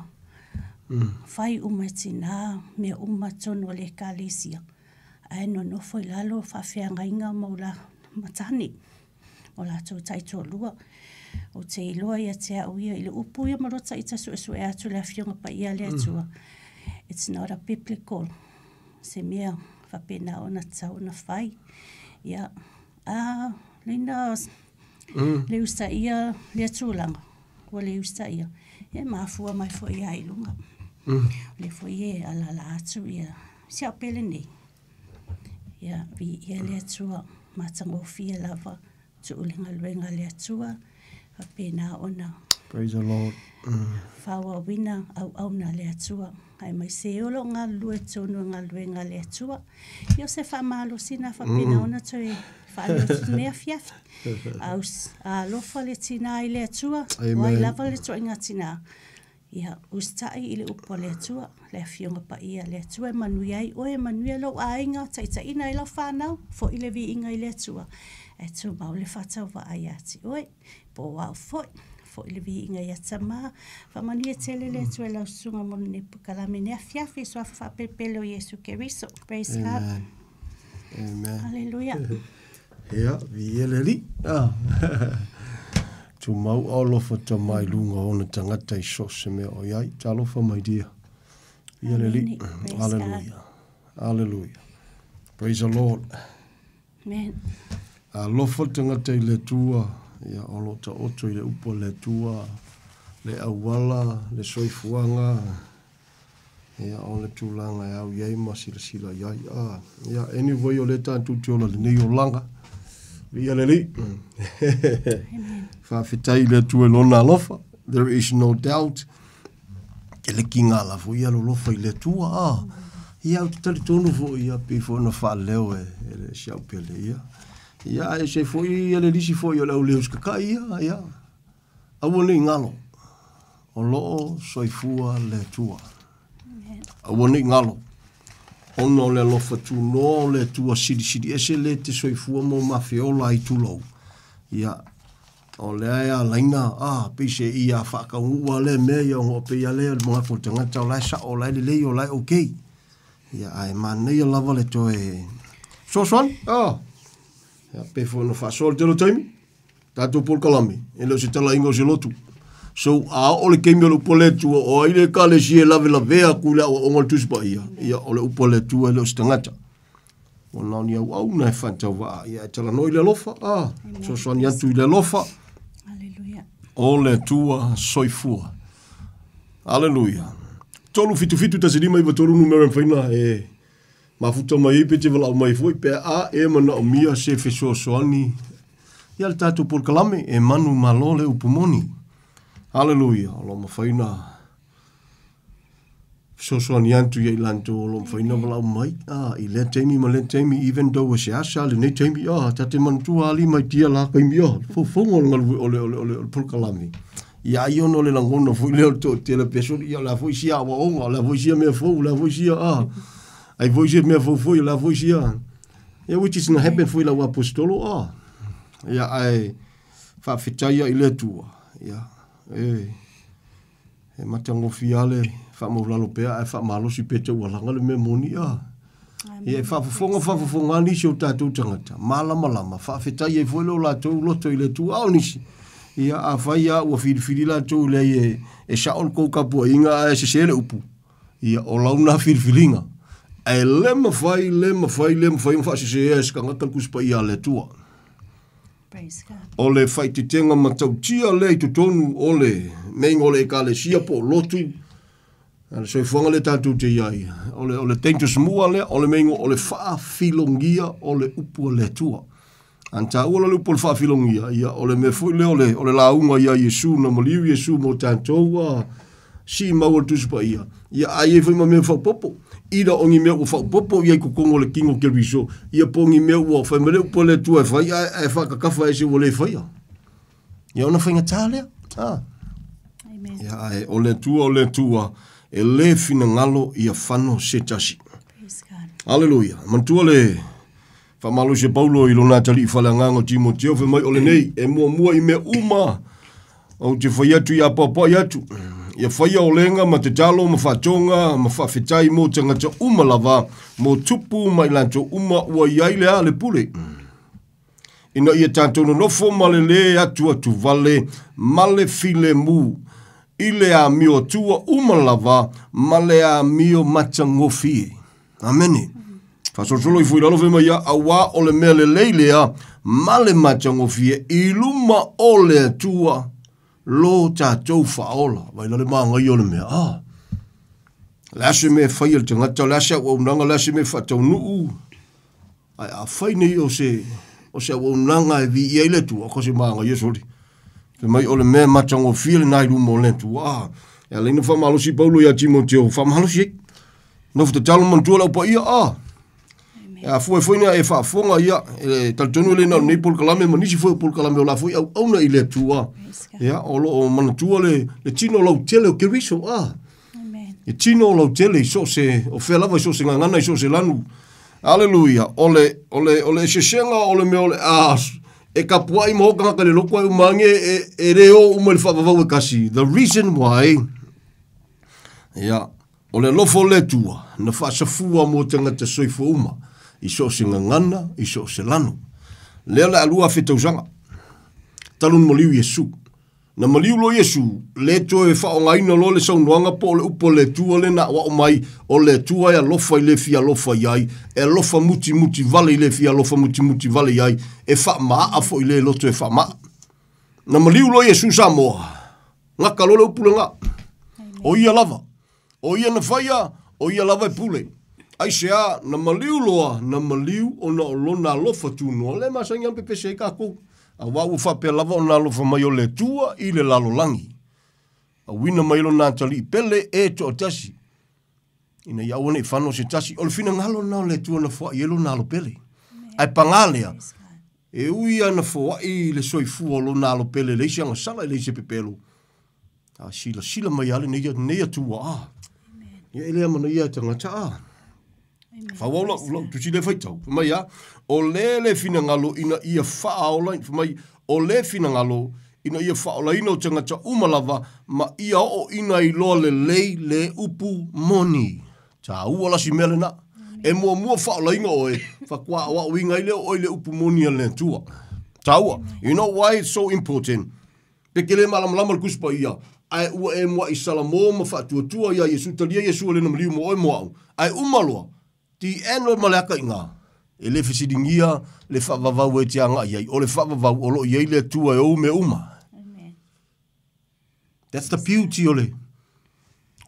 fai uma e tina mea uma tonu o le ekalesia. Ae nonofo i lalo faafeagaiga ma o la matane o latou taitoalua. O te iloa ia te au ia i le upu ia ma lota ita suesue atu le afioga paia le Atua. It's not a biblical se mea faapena ona tatau ona fai. Ia, a leina le usitaia lea tulaga, ua le usitaia, ia mafua mai foi ia i luga. O le foi e alala atu ia si au pele nei. Ia, viia le Atua, matagofie lava, tuu le galuega a le Atua, faapena ona Praise the Lord. Faaauauina auauna a le Atua. Aemaise e o loo galulue tonu e galuega a le Atua. Ia o se faamalosina faapena ona toe faaleo atu lenei afiafi. Alofa le tina i le Atua, o ai Amen. lava le toaiga tina. Ia, usitai i le upu a le Atua, le afioga paia a le Atua e manuia ai oe, manuia lou aiga, taitaiina ai lau whānau, foi le viiga i le Atua. E tumau le faatauvaa ia te oe, po o au foi, foi le viiga ia Tama. Faamanuia tele le Atua i lau susuga mo lenei polokalame nei afiafi, suafa faapelepele o Iesu Keriso. Praise God. Amen. Amen. Hallelujah. Ia, viia le Alii. Ah. Tumau alofa tama i luga o ona tagata i so o se mea o i ai. Talofa my dear. Viia le Alii. Hallelujah. Hallelujah. Praise the Lord. Amen. Alofa le tagata i le Atua, ia o lo o taoto i le upu a le Atua, le auala, le soifuaga, ia o le tulaga e au i ai ma silasila i ai. Ah, ia anyway o lea tatou te ola i lenei olaga. Viia le Alii. Faafetai i le Atua i lona alofa. There is no doubt. Ke le kiga la foi ia lolofa i le Atua. Ah, ia ou te talitonu foi ia pei foi ona faaleo e, e le si au pele ia. Ia ae se foi ia le lisi foi o le au leo sikakai ia, ia. Aua nei galo. O loo soifua le Atua. Aua nei galo. Ona o le alofa tunoa o le Atua silisili ese le te soifua mo mafeola ai tulou. Ia, o lea e alaina, ah, pei se ia faakauguu a lea mea ia ona o pei a lea le manatu o le tagata o la e sao, o la e lelei, o la e okay. Ia, ae manaia lava le toe fesoasoani, ah. Ia, pei foi ona faasoa le tele o taimi, tatou polokalame, e le o se talaiga o se lotu. So, a oo le taimi o le upu a le Atua, o ai le ekalesia e lavelavea atu i le aoaoga o le Tusi Paia? Ia, o le upu a le Atua e le o se tagata. Ua na o ni auauna e faatauvaa, ia e talanoa i le alofa, a, fesoasoani atu i le alofa. O le Atua soifua. Aleluia. 3 7 7 1 5 9 3 numera e mafai ona e mafuta mai ai pe te valaau mai foi pe a e manaomia se fesoasoani ia le tatou polokalame e manu malo le upu moni. Aleluia. O lo o mafai ona fesoasoani atu ia i latou o lo o mafai ona valaau mai ah, i lea taimi ma lea taimi even though e seasa lenei taimi ah, ta te manatua ali mai tia la taimi ah, fofoga o le galue o le o le o le, o le polokalame. Ia ai ona o le lagona foi lea o le toatele pe soli ia o le a foi sia aoaoga, o le a foi sia mea fou, o le a foi sia ah, ai foi sia mea fou foi, o le a foi sia ia which is na happen foi lau apostolo ah. Ia ae faafetai ia i le Atua. Ia e e matagofie lava le faamaulalo pea ae faamalosi pea taualaga le mea moni ah. Ia e faafofoga faafofoga lava nisi o tatou tagata, malamalama, faafetai ai foi le o latou loto i le Atua. A o nisi, ia afai lava ua filifili latou leai e, e sao le tou tapuaiga ae sese le upu, ia o lau na filifiliga. Ae le mafai, le mafai, le mafai ona faasesea e se tagata le Tusi Paia a le Atua. Praise God. O le faaeteetega matautia lea i totonu o le meinga o le ekalesia po o lotu, a le soifuaga lea tatou te i ai, o le, o le dangerous mua lea, o le meinga o le faafilogia o le upu a le Atua. A na taua la le upu o le faafilogia, ia o le mea foi lea o le, o le lauga ia Iesu, na maliu Iesu mo tatou, a sii mau o le Tusi Paia, ia a i ai foi ma mea faaopoopo. Ila o ni mea ua faaopoopo i ai i totonu o le tino o Keriso, ia po o ni mea ua fai mai le upu a le Atua e fai, ae, ae faakakafa ese ua le faia. Ia ona faigata lea. A. Amen. Ia, ae o le Atua o le Atua, e le finagalo ia fano se tasi. Praise God. Aleluia. Manatua le faamalosi e Paulo i lona atalii faleagaga o Timoteo, fai mai o lenei, e muamua i mea uma, ou te fai atu ia apoapoai atu, ia faia olega ma tatalo ma faatoga ma faafetai mo tagata uma lava, mo tupu ma i latou uma ua i ai le a le pule. Ina ia tatou nonofo ma le lē atuatuvale ma le filemu i le amio atua uma lava ma le amio matagofie. Amene. Faasolosolo ifo i lalo fai mai ia, auā o le mea lelei lea ma le matagofie i luma o le Atua lo tatou faaola. Vaai la le magaia o le mea. Ah. O le a se mea e faia e le tagata, o le a se auaunaga, o le a se mea e faataunuu, ae afai nei o se o se auaunaga e viia ai le Atua, o se magaia soli. Fai mai o le mea matagofie lena i luma o le Atua. Ah, e ala ai ona faamalosi Paulo ia Timoteo, faamalosi ai. Nofo tatalo manatua le au paia, ah. E afua ai foi na e faafofoga ia, e talitonu e le na o lenei polokalame ma nisi foi o polokalame o la foi auauna i le Atua. Ia, o lo o manatua le, le tino lautele o Keriso, ah. E tino o lautele i so o se, o fea lava i so o se gagana i so o se lanu. Aleluia. O le, o le, o le eseesega o le mea o le a, e kapuaʻi ma o tagata i le loko ae uma ane e, e le o uma i le faavavau e kasi. The reason why, ia, o le alofa o le Atua na faasafua mo tagata soifua uma i so o se gagana, i so o se lanu. Lea le alua afe tausaga. Talu na maliu Iesu. Na maliu loa Iesu, le toe faaaogaina loa le saunoaga po o le upu a le Atua lea na aoao mai, o le Atua e alofa i le fia alofa i ai, e alofa mutimuti vale i le fia alofa mutimuti vale i ai, e faamaaa foi i le loto e faama'a. Na maliu loa Iesu Samoa, gaka loa le upu lena. O ia lava. O ia na faia, o ia lava e pule. Aisea, na maliu loa, na maliu ona o lona alofa tunoa, lea e masani lava ona pepesi ai tatou, aua ua faapea lava ona alofa mai o le Atua i le lalolagi, auina mai lona atalii pele e toatasi, ina ia aua ne i fano se tasi. O le finagalo lena o le Atua na foai ai lona alo pele. Ae paga lea, e ui lava na foai le soifua o lona alo pele e leai se agasala, e leai se pepelo, A silasila mai lava lenei Atua, a. Ia e le amanaia e tagata, a. Faaauau lau, lau tusi lea faitau, fai mai a, o le le finagalo ina ia faaola, fai mai, o le finagalo ina ia faaolaina o tagata uma lava ma ia oo ina iloa lelei le upu moni. Taua la si mea lena. E muamua faaolaina oe, faatoa aoaoina ai lea o oe i le upu moni a le Atua. Taua. You know why it's so important? Pe ke le malamalama le Tusi Paia, ae ua e muaʻi salamo ma faatuatua iā Iesu, talia Iesu o lena maliu mo oe mo aʻu, ae uma loa, ti eno ma le aka iga, e le fesiligia le faavavau e te agaʻi ai, o le faavavau o lo o i ai le Atua e ou mea uma. That's the beauty o le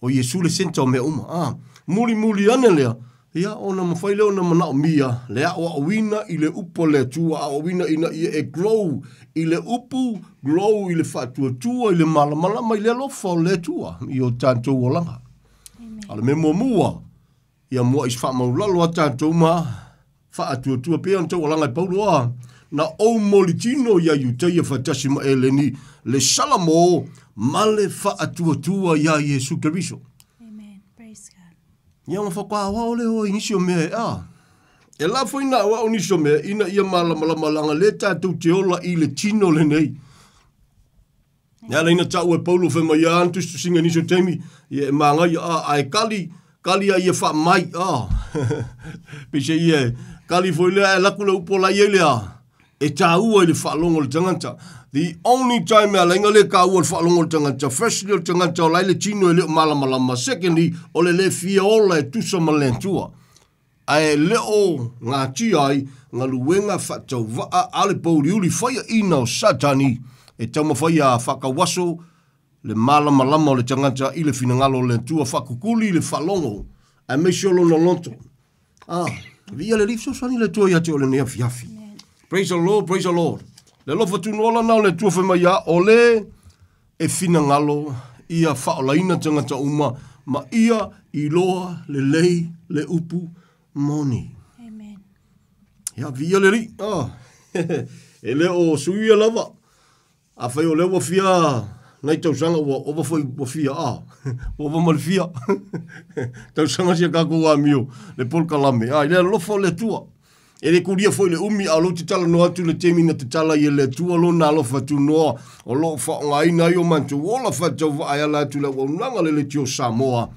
o Iesu le center o mea uma. Ah, mulimuli ane lea, ia ona mafai lea ona manaomia le aoaoina i le upu a le Atua, aoaoina ina ia e grow i le upu, grow i le faatuatua, i le malamalama i le alofa o le Atua i o tatou olaga. A o le mea muamua, Ia muaʻi faamaulalo a tatou ma faatuatua pea ona taualaga e Paulo a na ou molitino iā Iutaia faatasi ma Eleni le Salamo ma le faatuatua iā Iesu Keriso. Amen. Praise God. Ia ona faatoa aoao lea o i nisi o mea e a. E la foi na aoao nisi o mea ina ia malamalama leaga lea tatou te ola i le tino lenei. Ia ala ina taua e Paulo fai mai a tusitusiga i nisi o taimi, ia e magaia a, ae kali, kali a ia faamai a. Peiseai ia e kali foi lea ae laku le upu o la iai lea, e taua i le faalogo o le tagata. The only time e ala ai na le taua i le faalogo o le tagata, firstly o le tagata o la e le tino e le o malamalama, secondly o le le fia ola e tusa ma le Atua. Ae le o gatia ai galuega faatauvaa a le pouliuli faiaina o Satani e taumafai a faatauaso le malamalama o le tagata i le finagalo o le Atua faakukuli le faalogo aemaise o lona loto. Ah, viia le Alii fesoasoani le Atua ia te oe lenei afiafi. Praise the Lord, praise the Lord. Le alofa tunoa lana o le Atua fai mai a o le e finagalo ia faaolaina tagata uma ma ia iloa lelei le upu moni. Amen. Ia, viia le Alii. Oh. e le o suia lava. Afai o lea ua fia nai tausaga ua ova foi ua fia a. Ua ova ma le fia. tausaga sia kākou amio le polokalame. A, i le alofa o le Atua. E le kulia foi le umi, a o lou te talanoa atu i le taimi na tatala ai e le Atua lona alofa tunoa o lo o faaaogaina ai o matou ola faatauvaa e ala atu i le auaunaga a le Leitio Samoa.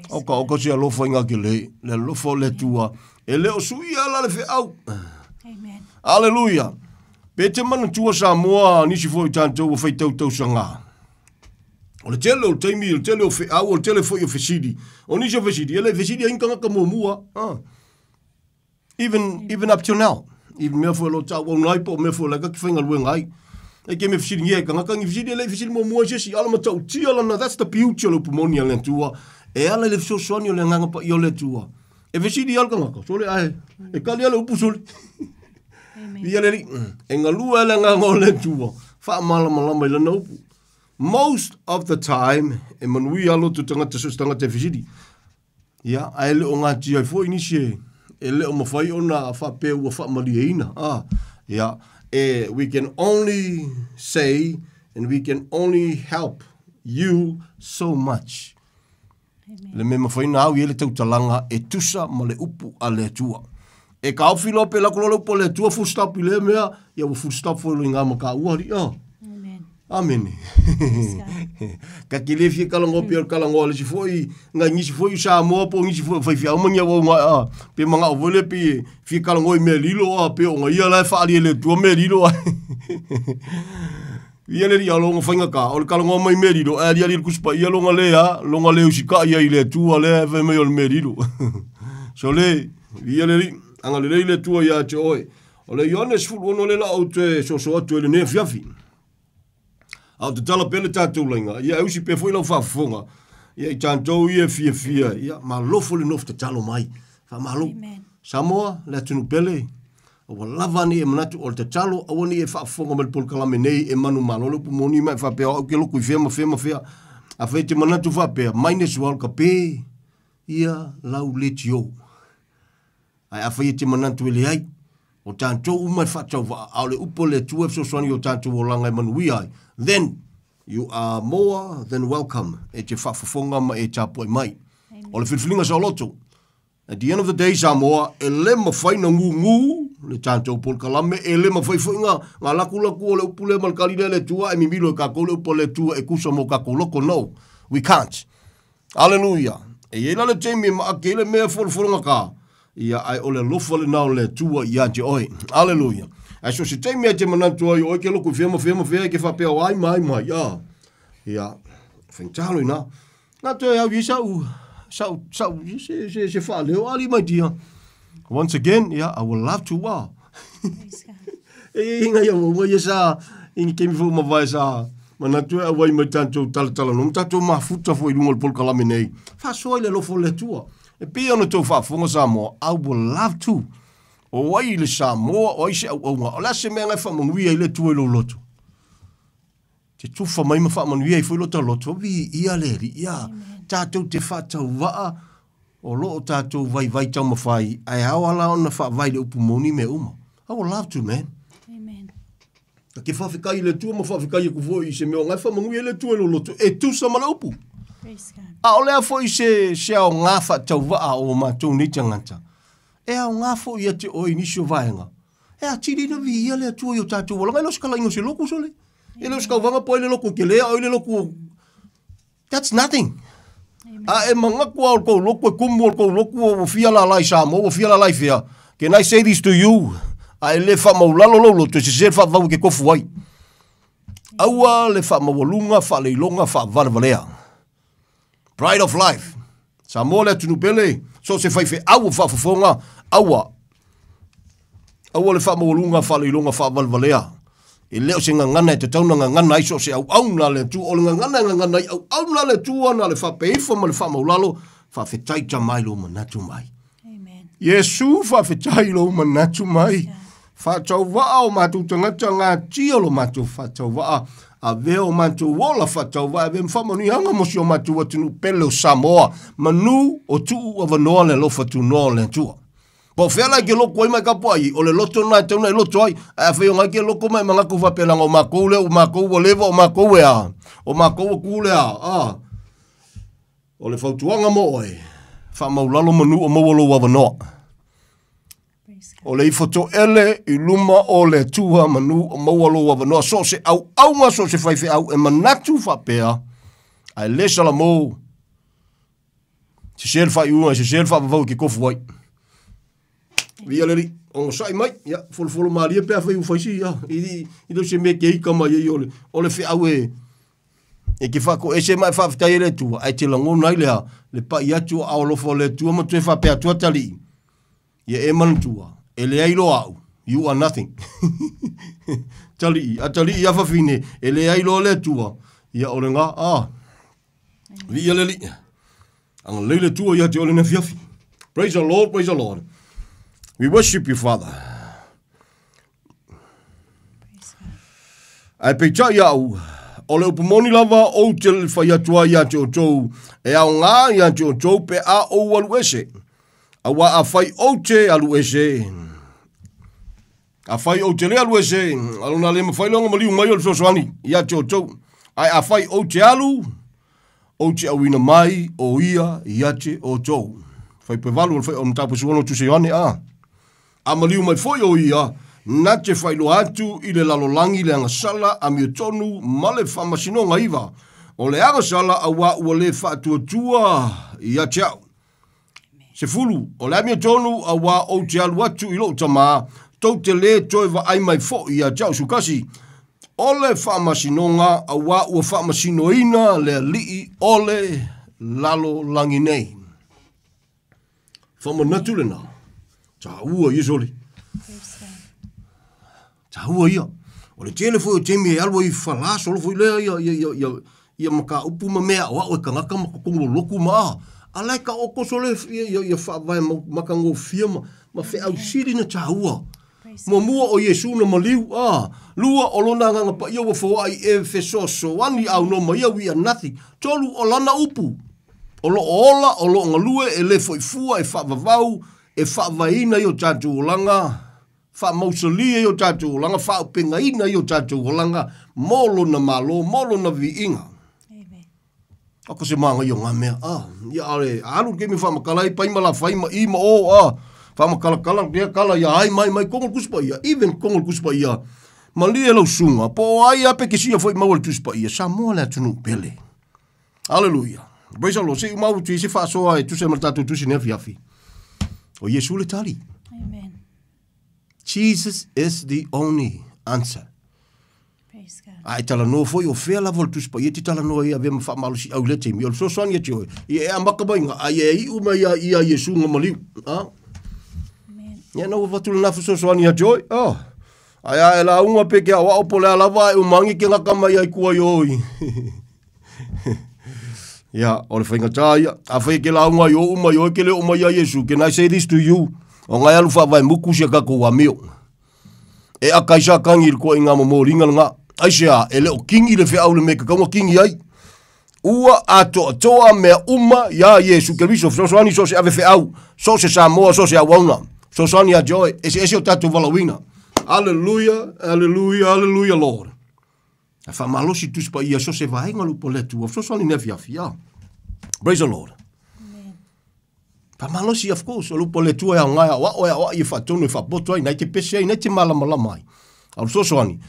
Oka oka se alofa i ngā kele, le alofa o le Atua, e le o suia ala le feau. Amen. Aleluia. Pe te manatua Samoa, nisi foi o tatou ua faitau tausaga. O le tele o le taimi, o le tele o feau, o le tele foi o fesili. O nisi o fesili, e le fesili ai ni tagata muamua. Ah. Even, even up till now. Even mea foi o lo o tauauna ai po o mea foi o la e kaki faigaluega ai. E ke mea fesiligia e tagata ni fesili e le i fesili muamua ai se isi. Ala matautia lana, that's the beauty o le upu moni a le Atua. E ala i le fesoasoani o le Agaga Paia o le Atua. E fesili lava le tagata, sole ae, e kali lava le upu sole. Viia le Alii. E galue le Agaga o le Atua, faamalamalama i lana upu. Most of the time, e manuia loto tagata so se tagata e fesili. Ia, ae le o gatia ai foi nisi e, e le o mafai ona faapea ua faamalieina. Ah, ia, e, we can only say and we can only help you so much. Le mea mafai ona au i ai le tautalaga e tusa ma le upu a le Atua. E kaofi loa pe lako loa le upu a le Atua full stop i lea mea, ia ua full stop foi lo i ngā ma ka ua, ah. Amen. Amene. Ka te le fia kalagoa pea o le kalagoa a le isi foi, nai nisi foi o Samoa po o nisi foi o faifeau ma ni auauna a, pe manao foi lea pei e fia kalagoa i mea lilo a, pei o ia la e faaalia e le Atua mea lilo a. Ia le alii a o lona faigata, o le kalagoa mai mea lilo, ae aliali i le Tusi Paia lona le a, lona le usitai ai i le Atua lea e fai mai o le mea lilo. Sole, ia le alii, agalelei le Atua ia te oe. O le Ioane 16 lea la ou te soso atu ai i lenei afiafi. A o tatala pea le tatou laiga, ia e usi pea foi lau faafofoga, ia i tatou ia e fiafia, ia malofo le nofo tatalo mai. Faamalo. Samoa, le atunuu pele, ua lava nei e manatu o le tatalo, aua nei e faafofoga mai le polokalame nei e manumalo le upu moni ma e faapea o au ke loku i fea ma fea ma fea. Afai e te manatu faapea, might as well ka pe ia lau letio. Ae afai e te manatu e leai, o tatou uma e faatauvaa, a o le upu a le Atua e fesoasoani i o tatou olaga e manuia ai, then you are more than welcome e te faafofoga ma e tapuai mai. O le filifiliga saoloto. At the end of the day Samoa, e le mafai na gugu le tatou polokalame, e le mafai foi na, na lakulaku o le upu lea ma le kali lea a le Atua, ae mimilo e kakou le upu a le Atua e kusa mo kakou loko. No, we can't. Aleluia! E i ai la le taimi e maake ai le mea e folofologa ka, ia, ae o le alofa lena o le Atua ia te oe. Aleluia! Ae so o se taimi a e te manatu ai, oe ke loku i fea ma fea ma fea, e ke faapea o ai ma ai ma ai, a, ia, faigata ina. Na toe au i sa'u, sa'u, sa'u, se, se, se faaleo, ali mai tia. Once again, yeah, I would love to, wow. E i ai ngai auaunga ia sa, i ni taimi foi ua mavae sa manatu e auai mai tatou talatalanoa ma tatou mafuta foi i luga o le polokalame nei. Faasoa i le alofa o le Atua. E pei ona outou faafofoga Samoa, I would love to. O ai le Samoa, o ai se auaunga, o le a se mea na e faamanuia ai le Atua i lou loto? Te tufa mai ma faamanuia ai foi lo ta loto, viia le Alii. Ia, tatou te faatauvaa o lo o tatou vaivai taumafai, ae ao ala ona faavae i le upu moni mea uma. I would love to, man. Amen. Ta ke faafetai i le Atua ma faafetai aku foi i se mea o ngai faamanuia i le Atua i lou loto, e tusa ma le upu. Praise God. A o lea foi se, se aoga faatauvaa o matou nei tagata, e aoga foi ia te oe i nisi o vaega, e atili na viia le Atua i o tatou olaga, e le o se kalaiga o se loku sole. E le o se kauvaga po ai le loku e kele, a o ai le loku That's nothing. A e manatu lava o le tou lotu e tumu o le tou lotu ua fia lala i Samoa, ua fia lala i fea. Can I say this to you? A e le faamaulalo lou loto, e sese le faavavau e te tofu ai. Aua le faamaualuga, faaleiloga, faavalevalea. Pride of life. Samoa le atunuu pele, so o se faifeau o faafofoga, aua. Aua le faamaualuga, faaleiloga, faavalevalea. E le o se gagana e tatau ona gagana ai so o se auauna a le Atua. O le gagana e gagana ai auauna a le Atua na le faapeifa ma le faamaulalo, faafetai tama i lou manatu mai. Amen. Iesu, faafetai i lou manatu mai. Faatauvaa o matou tagata gatia lo matou faatauvaa, avea o matou ola faatauvaa, avea ma faamanuiaga mo si o matou atunuu pele o Samoa, manu o tuu avanoa le alofa tunoa o le Atua. Po o fea la e ke loko ai ma e kapuaʻi ai, o le loto lena e tatau ona e loto ai. Ae afai o ngai ke loko ma e manatu faapea leaga o makou lea, o makou ua leva, o makou e a, o makou ua ku lea, a. O le fautuaga mo oe, faamaulalo manu o maua lou avanoa. O le ifo toele i luma o le Atua manu o maua lou avanoa. So o se auauga, so o se faifeau e manatu faapea, ae le salamo, sese le faaiuga, sese le faavavau e ke tofu ai. Viia le Alii, onosai mai, ia, folofolo malie pe afai ua fai si, ia, i, i le o se mea ke ika mai ai o le, o le feau e, e ke faatoese ma e faafetai ai le Atua, ae te lagona ai le a, le pai atu o aao alofa o le Atua ma toe faapea atu atalii, ia e manatua, e leai loa au, you are nothing. Talii, atalii a fafine, e leai loa le Atua, ia o le ga, a, Viia le Alii. Agalelei le Atua ia te oe lenei afiafi. Praise the Lord, praise the Lord. We worship you, Father. Ae peitai au, o le upu moni lava ou te fai atu ai ia te outou, e aoga ia te outou pe a ou alu ese. Aua a fai ou te alu ese, Afai ou te le alu ese, alona le mafai loa ona maliu mai o le fesoasoani ia te outou. Ae afai ou te alu, ou te auina mai o ia ia te outou. Faipevalu o le fai o le mataupu suono o Tusi Ioane a. A maliu mai foi o ia, Na te faailoa atu i le lalolagi le agasala amiotonu ma le faamasinoga iva. O le agasala auā ua lē faatuatua ia te a'u. 10, o le amiotonu auā ou te alu atu i lo'u tamā, tou te lē toe vaai mai fo'i ia te a'u sukasi. O le faamasinoga auā ua faamasinoina le ali'i o le lalolagi nei. Faamanatu lenā, tāua ia sole. Tāua ia. O le tele foi o taimi e alu ai falā solo foi lea ia ia ia ia ia mataupu ma mea aoao e tagata ma totonu o lotu ma a. A la e taoto solo ia ia ia faavae matagofie ma ma feausili na tāua. Muamua o Iesu na maliu, a. Lua o lona agaga paia ua foai e fesoasoani aunoa ma ia we are nothing. Tolu o lana upu. O loo ola, o loo galue, e le foi fua, e faavavau, e faavaeina i o tatou olaga, faamausalia i o tatou olaga, faaupegaina i o tatou olaga mo lona Malo, mo lona viiga. Aka se māngai o ngā mea, a, ia ale, alu ke mi whaamakala i pai ma la whai ma i ma o, a, whaamakalakala, ia kala, ia ai mai mai, kongo kuspa ia, even kongo kuspa ia, malie lau sunga, po o ai ape ke sia foi maua le tuspa ia, Samoa le atunuu pele. Hallelujah. Praise the Lord. Se umau tu se faasoa e tusa ma le tatou tusi nei afiafi. O Iesu le tali. Amen. Jesus is the only answer. Praise God. A e talanoa foi o fea lava o le Tusi Paia e te talanoa ai avea ma faamalosiau i lea taimi. O le fesoasoani ia te oe, ia e amata mai iga, a ia e iu mai ia ia Iesu na maliu. A? Ia na ua avatu lena fesoasoani ia te oe. A? Ae a e lauga pe ke aoao po o le a lava a e umangi ke gata mai ai kua i o i. Ia, o le faigata ia. Afai e ke lauga i ou mai oe ke le oo mai ia Iesu, can I say this to you? O ngai alu faavae muku si a kakou amio. E aka i sa kangi i le koa i ngā momoliga lena. Aisea, e le o kingi le feau le mea e tatau ona kingi ai. Ua atoatoa mea uma iā Iesu Keriso, fesoasoani so o se ave feau, so o se Samoa, so o se auauna. Fesoasoani ia te oe, eseese o tatou valaauina. Aleluia, aleluia, aleluia Lord. Ae faamalosi Tusi Paia so o se vaega o le upu a le Atua, fesoasoani i le afiafi, a. Praise the Lord. Faamalosi, of course, o le upu a le Atua e aoga e aoao e aoai e faatonu e faapoto ai, nai te pese ai, nai te malamalama ai. A o le fesoasoani,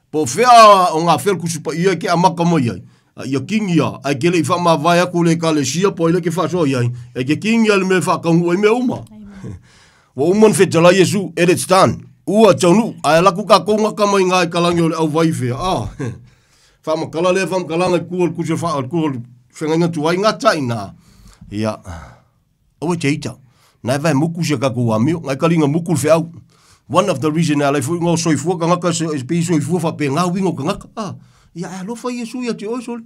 po o fea o ngā fea o le Tusi Paia e ke amata mai ai, a ia kingi a, ae ke le i faamavae atu le Ekalesia po o ai lea ke faasoa i ai, e ke kingi a le mea e faataunuu ai mea uma. Ua uma ona fetalai Iesu, it is done. Ua taunuu, ae ala atu tatou gata mai ngā i ka lagi o le auvai i fea, a. Faamatala lea faamatalaga i tua o le tusi o le faa, tua o le feagaiga tuai gata i ina. Ia, aua e te ita. Na e vae muku si a tatou amio, na e kaliga muku le feau. One of the reason e ala ai foi ona soifua tagata se pei soifua faapena uiga o tagata. A, ia ae alofa Iesu ia te oe sole.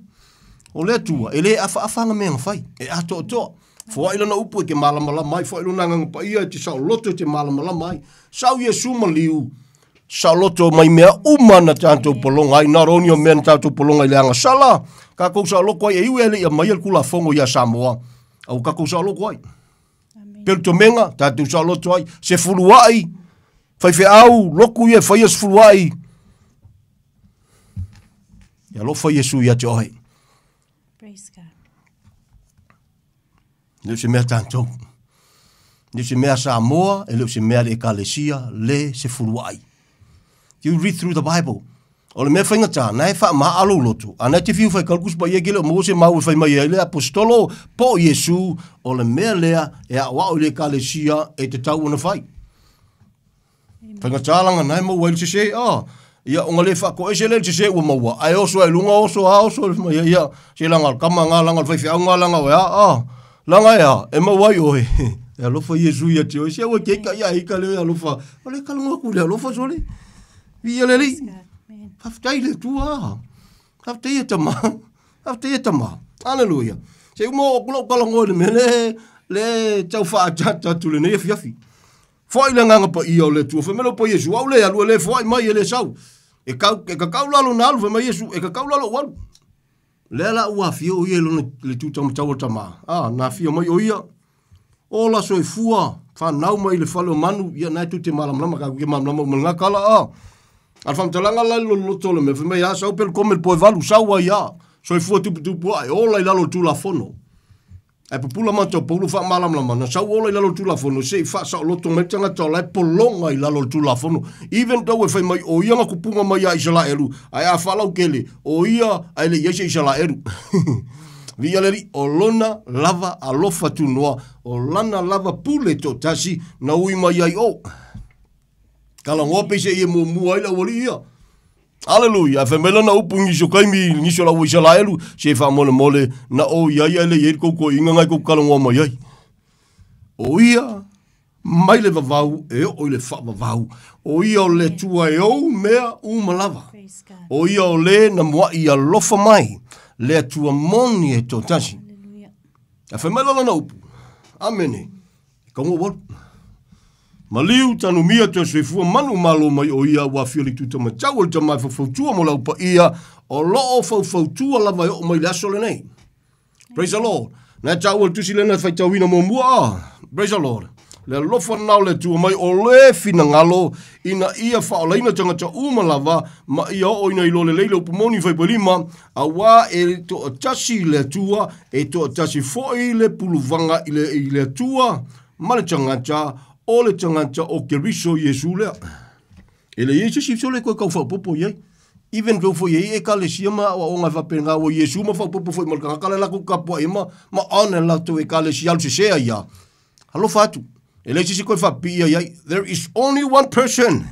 O le Atua, e le afaafa ana mea na fai, e atoatoa. Foai lana upu e te malamalama ai, foai lona agaga paia e te saoloto e te malamalama ai. Sau Iesu maliu, saoloto mai mea uma na tatou pologa ai, not only o mea na tatou pologa i le agasala, kakou saoloko ai e iu e le ia mai le Tulafono ia Samoa, a ua kakou saoloko ai. Pelutomega, tatou saoloto ai, sefuluai, faifeau, loku ia e faia sefuluai. E alofa Iesu ia te oe. Praise God. Le o se mea tatou. Le o se mea Samoa, e le o se mea le Ekalesia, le sefuluai. You read through the Bible. O le mea faigata, na e faamaa lou loto, a na e te fiu fai kaluku paia ke le o maua se mau e fai mai ai le apostolo po o Iesu, o le mea lea e aoao i le Ekalesia e tatau ona fai. Faigata langa na e maua ai le sese, a, ia, ona le faatoese lea i le sese ua maua, ae oso ai luga, oso a, oso, ia, ia, se langa o le kama nga, langa o le faifeau nga, langa o e a, a, langa e a, e maua ai oe. E alofa Iesu ia te oe, se aua ke ika ia ika leo e alofa, o le kalongo aku le alofa sole. Viia le Alii. Faafetai i le Atua. Faafetai e tama. Faafetai e tama. Aleluia. Se uma o aku lau talanoa i le mea le, le tau faaataata atu lenei afiafi. Foai le agaga paia o le Atua. Fai mai le upu a Iesu, au le alu e le foai mai e le sau. E kau, e kakau lalo na alu, fai mai Iesu, e kakau lalo ou alu. Lea la ua afio o ia i lona le tūtaumatau o le tama. A, na afio mai o ia. Ola soifua, whanau mai le fale o manu, ia nae tu te malamalama, ka ke malamalama uma ngā kala, a. A le whamtalanga la lo loto le mea, fai mai a, sau pele kome le poe valu, sau ai a. Soifua tupu tupu a, e ola i lalo o le Tulafono. Ae pupula mata o Paulo faamalamalama, na sau ola i lalo o le Tulafono, se i faasaoloto mai le tagata o la e pologa i lalo o le Tulafono. Even though e fai mai o ia na kupuga mai ia Isaraelu, ae a faalautele, o ia ae le i ai se Isaraelu. Viia le Alii, o lona lava alofa tunoa, o lana lava pule toatasi na ui mai ai o. Talanoa peiseai e muamua ai le aualii ia. Aleluia! Ae fai mai lana upu i nisi o taimi i nisi o lau Isaraelu, se faamolemole na ou i ai ae le i ai le tou toeaina na e tou talanoa mai ai. O ia mai le vavau e oo i le faavavau. O ia o le Atua e ou mea uma lava. O ia o le na mua'i alofa mai, le Atua moni e toatasi. Ae fai mai la lana upu, Amene, e taunga ua alu. Maliu tanumia toe soifua manu malo mai o ia ua afio le itu tamaitau o le tama e faufautua mo le au paia o loo faufautua lava e oo mai le aso lenei. Praise the Lord. Na e taua le tusi lena e faitauina muamua a. Praise the Lord. Le alofa lena o le Atua mai o le finagalo ina ia faaolaina tagata uma lava ma ia oo ina iloa lelei le upu moni faipailima, auā e toatasi le Atua, e toatasi foi le puluvaga i le Atua ma le tagata, o le tagata o Keriso Iesu lea. E leai se isi sole e toe tau faaopoopo i ai. Even though foi e i ai ekalesia ma aoaoga e faapena ua Iesu ma faaopoopo foi ma le tagata la e latou tapuai ai ma ma honor latou ekalesia alu sese ai ia. Alofa atu. E leai se isi toe faapipiia i ai. There is only one person.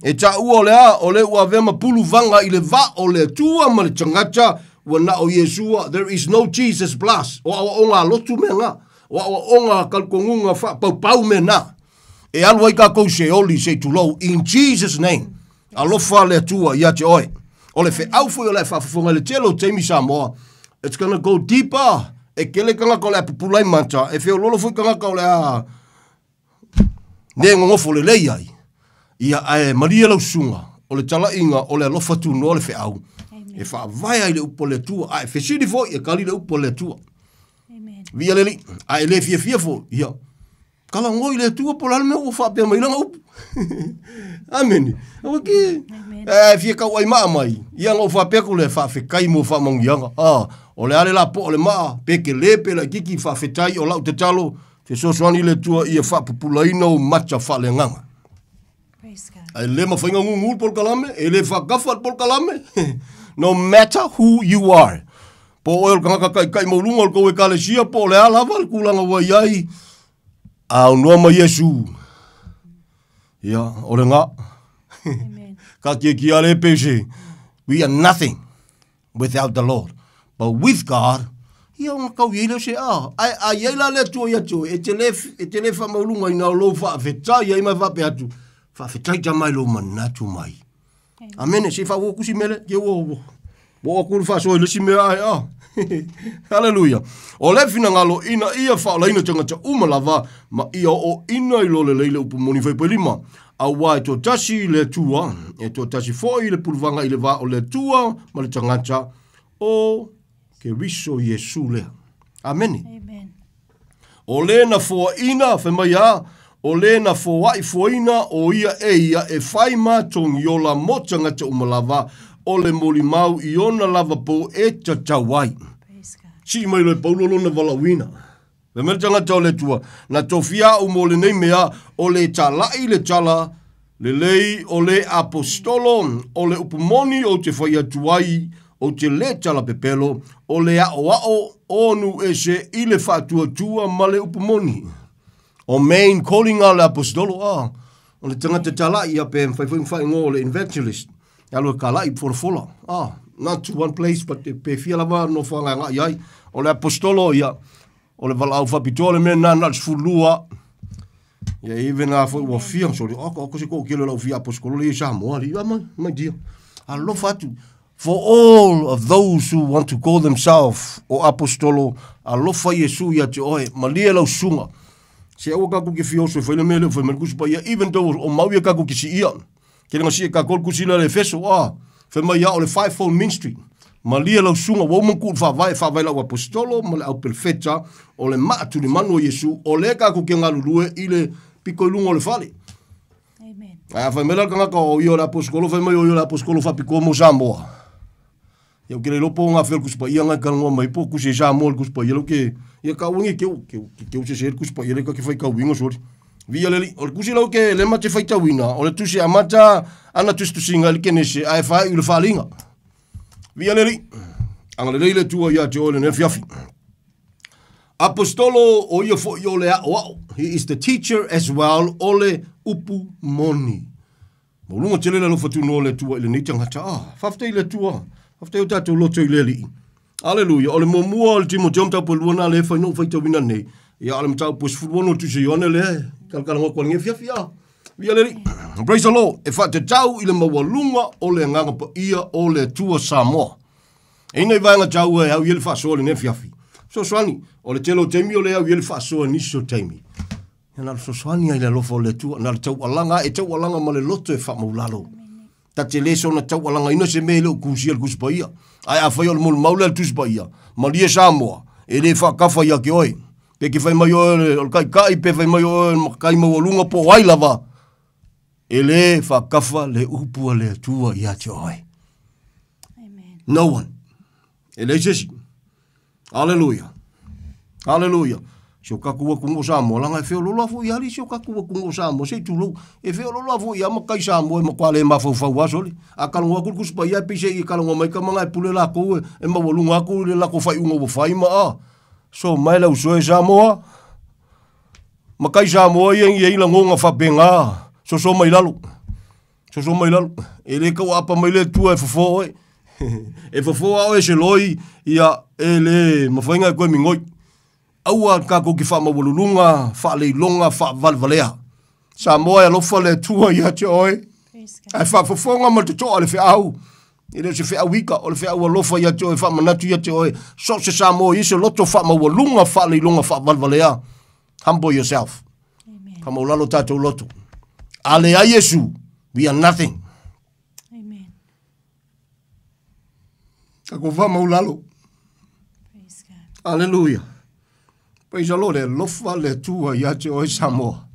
E taua o le a, o le ua avea ma puluvaga i le va o le Atua ma le tagata, ua na o Iesua. There is no Jesus plus. O aoaoga a lotu mea na. O aoaoga a talitonuga faapaupau mea na. E alu ai tatou Seoli se i tulou in Jesus name. Alofa le Atua ia te oe. O le feau foi o le a faafofoga i le tele o taimi Samoa. It's gonna go deeper. E kele tagata o le a pupula ai mata, e feoloolo foi tagata o le a ne nonofo lelei ai. Ia ae malie lau susuga, o le talaiga o le alofa tunoa le feau. E faavae ai le upu a le Atua, ae fesili foi e kali le upu a le Atua. Viia le Alii, ae le fiafia foi, ia Talanoa i le Atua po o le a le mea ua faapea mai lana upu. Amene. Aua ke e fia tauai maa mai. Ia na ou faapea atu lea, faafetai mo faamanuiaga. Ah, o le a le lapoa o le maa, pe tele pe laitiiti, faafetai o lau tatalo, fesoasoani le Atua ia faapupulaina ou mata faaleagaga. Ae le mafai ona gugu le polokalame, e le faatafa le polokalame. No matter who you are. Po o oe o le tagata taitai maualuga o le tou ekalesia, po o le a lava le tulaga ua i ai, a aunoa mai Iesu, ia, o le gā. Ka kiekie le pese. We are nothing without the Lord. But with God, ia ona tau i ai lea o se a. Ae a i ai la le Atua ia te oe, e te le, e te le faamaualuga ina o lou faafetai ai ma faapea atu, faafetai tama i lou manatu mai. Amene, se i faaauau atu si mea lea, ke ua, ua, ua oo atu le faasoa i le isi mea ae a. Haleluia. O le finagalo ina ia faaolaina tagata uma lava ma ia oo ina iloa lelei le upu moni faipailima. Auā e toatasi le Atua, e toatasi foi le puluvaga i le va o le Atua ma le tagata, o Keriso Iesu lea. Amene. Amen. O le na foaina, fai mai a, o le na foai foaina o ia e ia e fai ma togiola mo tagata uma lava, o le molimau i ona lava pou e tatau ai. Sii mai loa e Paulo lona valaauina. Fai mai le tagata o le Atua, Na tofia au mo lenei mea, o le tala'i le tala lelei o le aposetolo, o le upu moni ou te fai atu ai, ou te lē tala pepelo, o le aʻoaʻo o nuu ese i le faatuatua ma le upu moni. O main calling a le aposetolo, a, o le tagata tala'i, ia pe mafai foi ona faaigoa o le evangelist, e alu e kala'i folafola, a, not to one place but pe fia lava nofoaga e agai ai. O le aposetolo, ia, o le valaau faapitoa le mea lena na o le 12. Ia even a foi ua fia soli, o ko se toatele o le au fia aposetolo lea i Samoa, alii, ah, my, my dear, alofa atu. For all of those who want to call themselves o aposetolo, alofa Iesu ia te oe, malie lau susuga. Se aua tatou te fia oso e fai le mea lea ua fai mai le Tusi Paia, even though o mau ia tatou te siia. Ke lenga sia tatou le tusi lea le Efeso, ah, fai mai ia o le fivefold ministry. Malie lau susuga, ua uma ona tuu i le faavae, e faavae lau aposetolo ma le au pelefeta, o le maa tulimanu o Iesu, o lea tatou te galulue i le pito i luga o le fale. Ae a fai mai la le tagata o ia o le aposetolo, fai mai o ia o le aposetolo faapitoa mo Samoa. Ia ou te le iloa po o gafea o le Tusi Paia na e talanoa mai ai po o tusi ai Samoa i le Tusi Paia lea ou te, ia tau agi te te te sese le Tusi Paia lea ta te faitauina soli. Viia le Alii. O le tusi lea ou te lea ma te faitauina, o le tusi e amata ana tusitusiga i le Kenese ae faaiu i le Faaliga. Viia le Alii. Agalelei le Atua ia te oe lenei afiafi. Apostolo o ia foi o le aoao. He is the teacher as well o le upu moni. Mauluga tele le alofa tunoa o le Atua i lenei tagata. Ah, faafetai i le Atua. Faafetai o tatou loto i le Alii. Aleluia. O le muamua o le Timoteo mataupu e lua na lea e fai na ou faitauina nei. Ia, o le mataupu e 16 o le Tusi a Ioane lea e talatalanoa atu ai i lenei afiafi. Ah, viia le Alii. Praise the Lord. E faatatau i le maualuga o le Agaga Paia o le Atua Samoa. E i ai nai vaega taua e au i ai le faasoa i lenei afiafi. Fesoasoani, o le tele o taimi o lea e au i ai le faasoa i nisi o taimi. Ia na o le fesoasoani lava i le alofa o le Atua, na o le taualaga, e taualaga ma le loto e faamaulalo. Ta te le soona taualagaina se mea e le o tusia i le Tusi Paia. Ae afai o le molimau lea a le Tusi Paia, malie Samoa, e le faatafa ia te oe. Pe te fai mai oe o le taitai, pe fai mai oe o le matai maualuga po o ai lava, e le faatafa le upu a le Atua ia te oe. No one. E leai se isi. Aleluia. Aleluia. Si o tatou atunuu o Samoa, leaga e feoloolo lava foi i alii si o tatou atunuu o Samoa, se i tulou. E feoloolo lava foi i a matai Samoa e matua le mafaufau lava sole. A talanoa atu le Tusi Paia, pei se i talanoa mai tama na e pule latou e maualuga atu i le latou faaiuga ua fai ma a. So mai le ausoe Samoa, matai Samoa ia e i ai lagona faapena, soso mai lalo. Soso mai lalo. E le tau aapa mai le Atua e fofo oe. E fofo a oe se loi, ia e le mafai ona e toe migoi. Aua tatou te faamaualuluga, faaleiloga, faavalevalea. Samoa e alofa le Atua ia te oe. Ae faafofoga ma le totoa le feau. E le o se feau ika, o le feau alofa ia te oe, faamanatu ia te oe. So o se Samoa i se loto faamaualuga, faaleiloga, faavalevalea. Humble yourself. Faamaulalo tatou loto. A leai Iesu, we are nothing. Amen. Tatou faamaulalo. Praise God. Aleluia. Praise the Lord. E alofa le Atua ia te oe Samoa.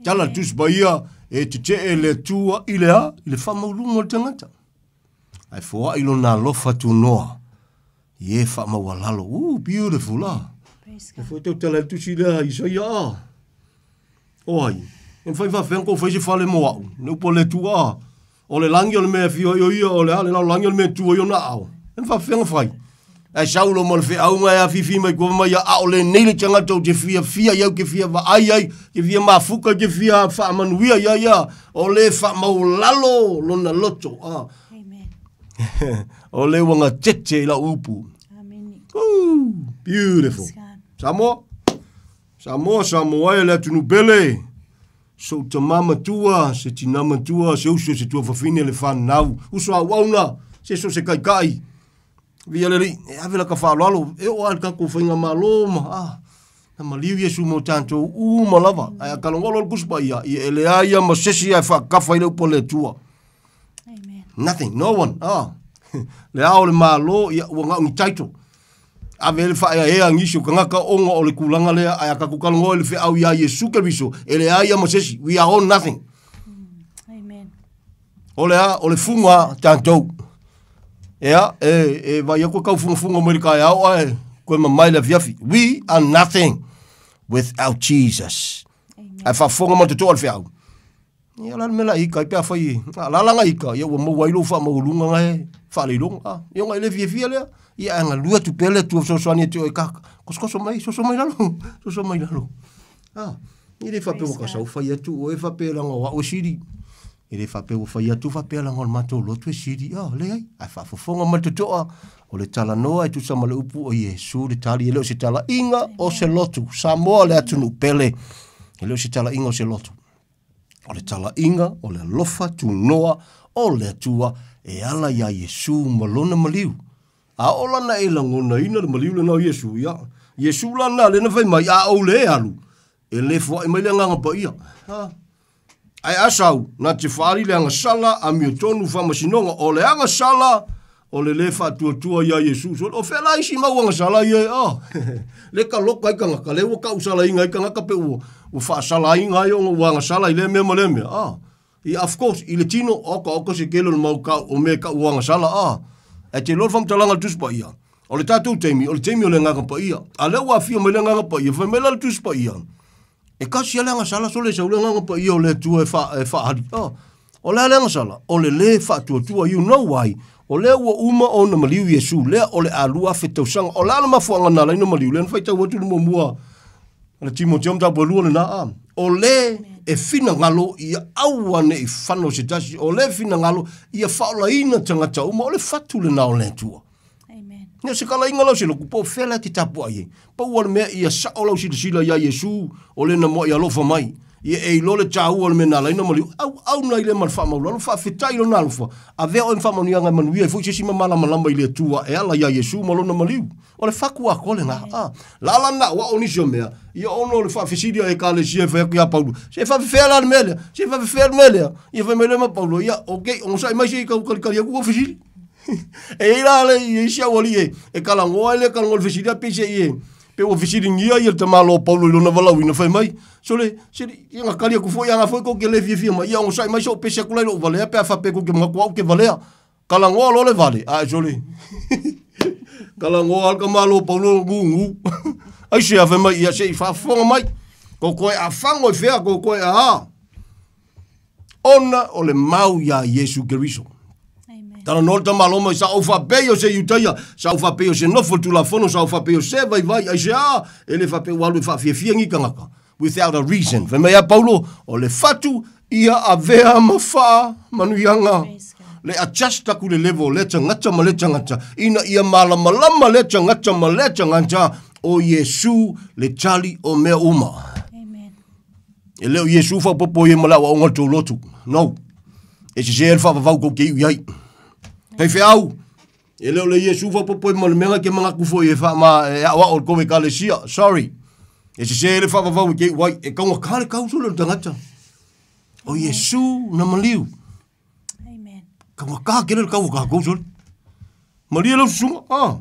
Tala le Tusi Paia, e tetee le Atua i le a? I le faamauluga o le tagata. Ae foai lona alofa tunoa i e faamaualalo. Ooh, beautiful, ah. Praise E foi tau tala le tusi lea Isaia a. O ai, e mafai faafefea ona tou fai se fale mo au, le upu a le Atua a. O le lagi o le mea e afio ai o ia, o le a le lalolagi o le mea e tu ai ona aao. E mafai faafefea ona fai. Ae saulo ma le feauga e afifi mai tua mai ia, a o lenei le tagata ou te fiafia i ai, ou te fia vaai ai, te fia mafuta, te fia faamanuia ia ia, o le faamaulalo lona loto. A. Amen. O le ua gatete i lau upu. Amen. Ooh, beautiful. Praise God. Samoa, Samoa, Samoa e le atunuu pele. Sou tama matua, se tina matua, se uso, se tuafafine le fanau. Uso auauna, se so se kaikai. Via le alii, e ave laka faaaloalo, e oo lava i le tatou faigamalo ma, ah, na maliu Iesu mo tatou uma lava. Ae a talanoa loa le Tusi Paia, ia e leai lava ma se isi ae faatafa i le upu a le Atua. Amen. Nothing, no one. Ah. Le ao o le Malo, ia, ua na o ni title. Ave ai le faaeaea a nisi o tagata ona o le tulaga lea, ae a tatou talanoa i le feau iā Iesu Keriso, e leai lava ma se isi. We are all nothing. Amen. O le a, o le fuga tatou. Ea, e, e vai atu e taufugafuga mai le taeao ae toe mamae le afiafi. We are nothing without Jesus. Ae faafofoga ma le totoa le feau. Ia, o le a le mea la ika ai pe afai a lala ika, ia ua maua ai lou faamaualuga na e faaleiloga. Ah, ia ona e le fiafia lea. Ia ae galue atu pea le Atua fesoasoani atu i oe ka kosokoso mai, soso mai lalo, soso mai lalo. Ah, e le faapea ua kasau fai atu oe faapea leaga o au e sili. E le faapea ua fai atu faapea leaga o le matou lotu e sili. Ah, leai. Ae faafofoga ma le totoa, o le talanoa e tusa ma le upu o Iesu le tali, e le o se talaiga o se lotu. Samoa le atunuu pele, e le o se talaiga o se lotu. O le talaiga o le alofa tunoa o le Atua e ala iā Iesu ma lona maliu. A oo lana e lagonaina le maliu lena o Iesu, ia, Iesu lana lea na fai mai, a ou le alu, e le foai mai le Agaga Paia. Ha. Ae a sau, na te faali le agasala, amiotonu faamasinoga, o le agasala, o le lē faatuatua iā Iesu. So, o fea la isi mau agasala ia e, oh, le ka loka ai tagata, lea ua tausalaina ai tagata pe ua, ua faasalaina ai ona ua agasala i lea mea ma lea mea. Ah. Ia, of course, i le tino, oka oka se tele o le mau kau, o mea e tau ua agasala, ah. Ae te iloa le faamatalaga a le Tusi Paia, o le tatou taimi, o le taimi o le Agaga Paia. A lea ua afio mai le Agaga Paia, fai mai la le Tusi Paia, e tasi lava le agasala sole e sau le Agaga Paia o le Atua e, fa, e faaali. Oh, o le a le agasala? O le lē faatuatua, you know why? O lea ua uma ona maliu Iesu, lea o le a 2000 tausaga. O le a le mafuaaga na ala ai ona maliu? Lea na faitau atu le muamua a le Timoteo mataupu e lua lena, a. O le e finagalo ia aua ne i fano se tasi, o le finagalo ia faaolaina tagata uma, o le fatu lena o le Atua. Amen. O se kalaiga lau se loku, po o fea la e te tapuai ai. Pau lava le mea ia sao lau silasila iā Iesu, o le na muai alofa mai. Ia e iloa le taua o le mea na ala ai ona maliu, auauna ai lea ma le faamaualalo, faafetai i lona alofa, avea oe ma faamanuiaga e manuia ai foi se isi ma malamalama i le Atua e ala iā Iesu ma lona maliu. O le faku atoa lena. A, lala na o nisi o mea, ia ona o le faafesili a Ekalesia e fai atu iā Paulo, se faafefea la le mea lea, se faafefea le mea lea. Ia fai mai lea ma Paulo, ia, okay, onosai mai se i tau kalikali atu ua fesili. E i ai la le i isi aualii e, e kalagoa ai le kalagoa le fesili a peiseai e, pe ua fesiligia ia le tamaloa Paulo i lona valaauina fai mai, sole, sili, ia na kali atu foi ana foi kou te le fiafia mai, ia onosai mai se o pese atu la i lou valea pe a faapea kou te manatu au te valea. Kalagoa loa le vale, ae sole, kalagoa lava le tamaloa Paulo gugu. Aisea fai mai, ia se i faafofoga mai, kou toe afago i fea, kou toe a. Ona o le mau iā Iesu Keriso. Talanoa le tamaloa mai, sa ou faapea o se Iutaia, sa ou faapea o se nofo Tulafono, sa ou faapea o se vaivai, aisea, e le faapea ua alu e faafiafia ni tagata. Without a reason. Fai mai a Paulo, o le fatu ia avea ma faamanuiaga. Le adjust aku le level o lea tagata ma lea tagata, ina ia malamalama lea tagata ma lea tagata o Iesu le tali o mea uma. E le o Iesu faaopoopo ia ma le aoaoga o le tou lotu. No. E sese ai le faavavau tou te iu i ai. Faifeau, e le o le Iesu faaopoopo ai ma le mea na e te manatu foi e faama e aoao i le tou ekalesia. Sorry. E sese ai le faavavau e te iu ai. E taugata le tau sole o le tagata. O Iesu na maliu. Amen. Taugata tele le tau o tatou sole. Malie lau susuga. Ah.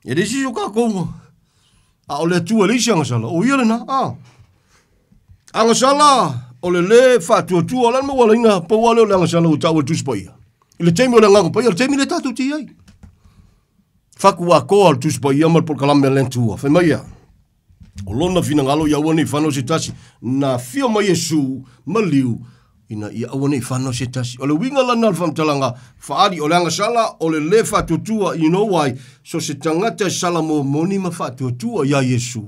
E le isi o tatou. A o le Atua e leai se agasala, o ia lena, a. Agasala, o le lē faatuatua, o le a le mea ua alaina, pau lava lea o le agasala ua taua e le Tusi Paia. I le taimi o le Agaga Paia, o le taimi lea tatou te i ai. Faku atoa le Tusi Paia ma le polokalame a le Atua. Fai mai ia, o lona finagalo ia aua ne i fanau se tasi, na afio mai Iesu maliu, ina ia aua ne i fanau se tasi. O le uiga lana o le faamatalaga faaali, o le agasala, o le lē faatuatua, you know why? So se tagata e sala momoni ma faatuatua iā Iesu,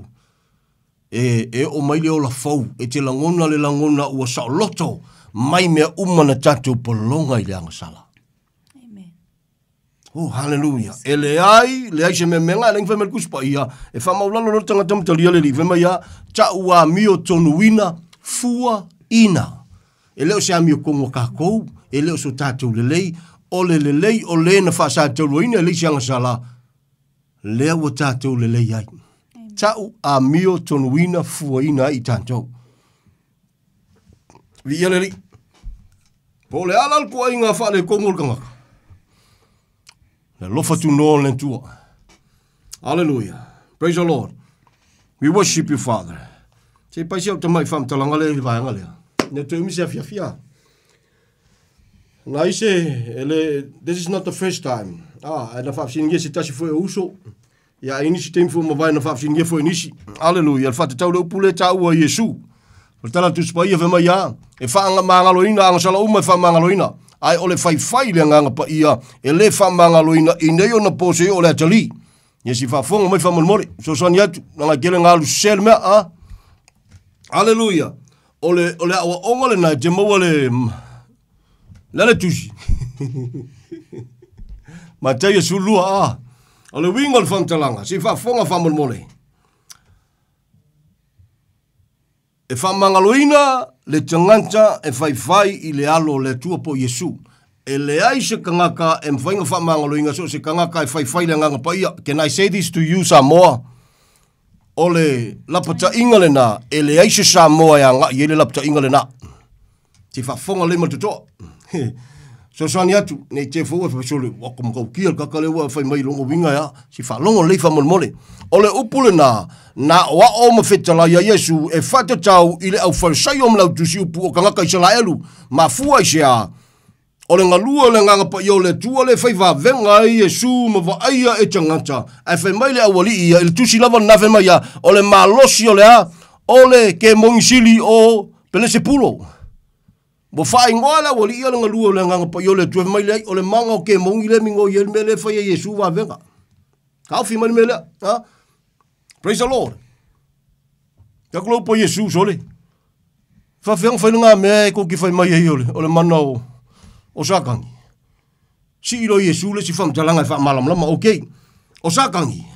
e, e oo mai le ola fou, e te lagona le lagona ua saoloto mai mea uma na tatou pologa i le agasala. Amen. Oh, hallelujah. E leai, leai se mea mea e leai fai mai le Tusi Paia, e faamaulalo loa le tagata ma talia le Alii, fai mai a, ta'u amio tonuina, fua ina. E le o se amio tonu a kākou, e le o so tātou lelei, o le lelei o le na faasatauaina e leai se agasala, lea ua tātou lelei ai. Ta'u amio tonuina, fuaina ai i tātou. Viia le Alii. Po o le a la le toaiga faaletonu o le tagata? Le alofa tunoa o le Atua. Hallelujah. Praise the Lord. We worship you, Father. Se i pai si au tamai faamatalaga lea i le vaega lea. Ne toe umi se afiafi a. Na ise, ele, this is not the first time. Ah, e na faafesiligia se tasi foi o uso. Ia, ai nisi taimi foi ua mavae na faafesiligia foi e nisi. Aleluia, le faatatau le upu lea e taua e Iesu. O le tala a le Tusi Paia fai mai a, e faamagaloina agasala uma e faamagaloina, ae o le faifai i le Agaga Paia e le faamagaloina i nei ona po seia o le atalii. Ia si faafofoga mai faamolemole, fesoasoani atu, leaga e tele ina alu sese le mea, a. Aleluia. O le, o le aoaoga lena e te maua le, le le tusi. Mataio 12, a. O le uiga o le faamatalaga, se i faafofoga faamolemole. E faamagaloina le tagata e faifai i le alo o le Atua po o Iesu. E leai se tagata e mafai ona faamagaloina so o se tagata e faifai i le Agaga Paia. Can I say this to you Samoa? O le lapataiga lena, e leai se Samoa e agai i ai le lapataiga lena. Se i faafofoga lelei ma le totoa. Fesoasoani atu, nei te fou e sole, ua ko matautia le kaka lea ua fai mai i lona uiga ea, se i faalogo lelei faamolemole. O le upu lena, na aoao ma fetalai a Iesu e faatatau i le aufalesaio ma le autusi upu o tagata Isalaelu, mafua i se a? O le galue o le Agaga Paia o le Atua le fai vavega ai Iesu ma vaaia e tagata, ae fai mai le aualii ia i le tusi lava lena fai mai ia, o le malosi o le a? O le kemoni sili o Pelesepulo. Ua faaigoa e le aualii ia le galue o le Agaga Paia o le Atua, fai mai leai, o le maga o kemoni lea e migoi ai le mea lea e fai ai Iesu vavega. Taofi mai le mea lea. Ha? Praise the Lord. Taku lau po Iesu sole. Faafeaga fai lena mea e kou te fai mai ai o le, o le mana o, o Satani. Sii loa Iesu le isi faamatalaga e faamalamalama, okay. O Satani,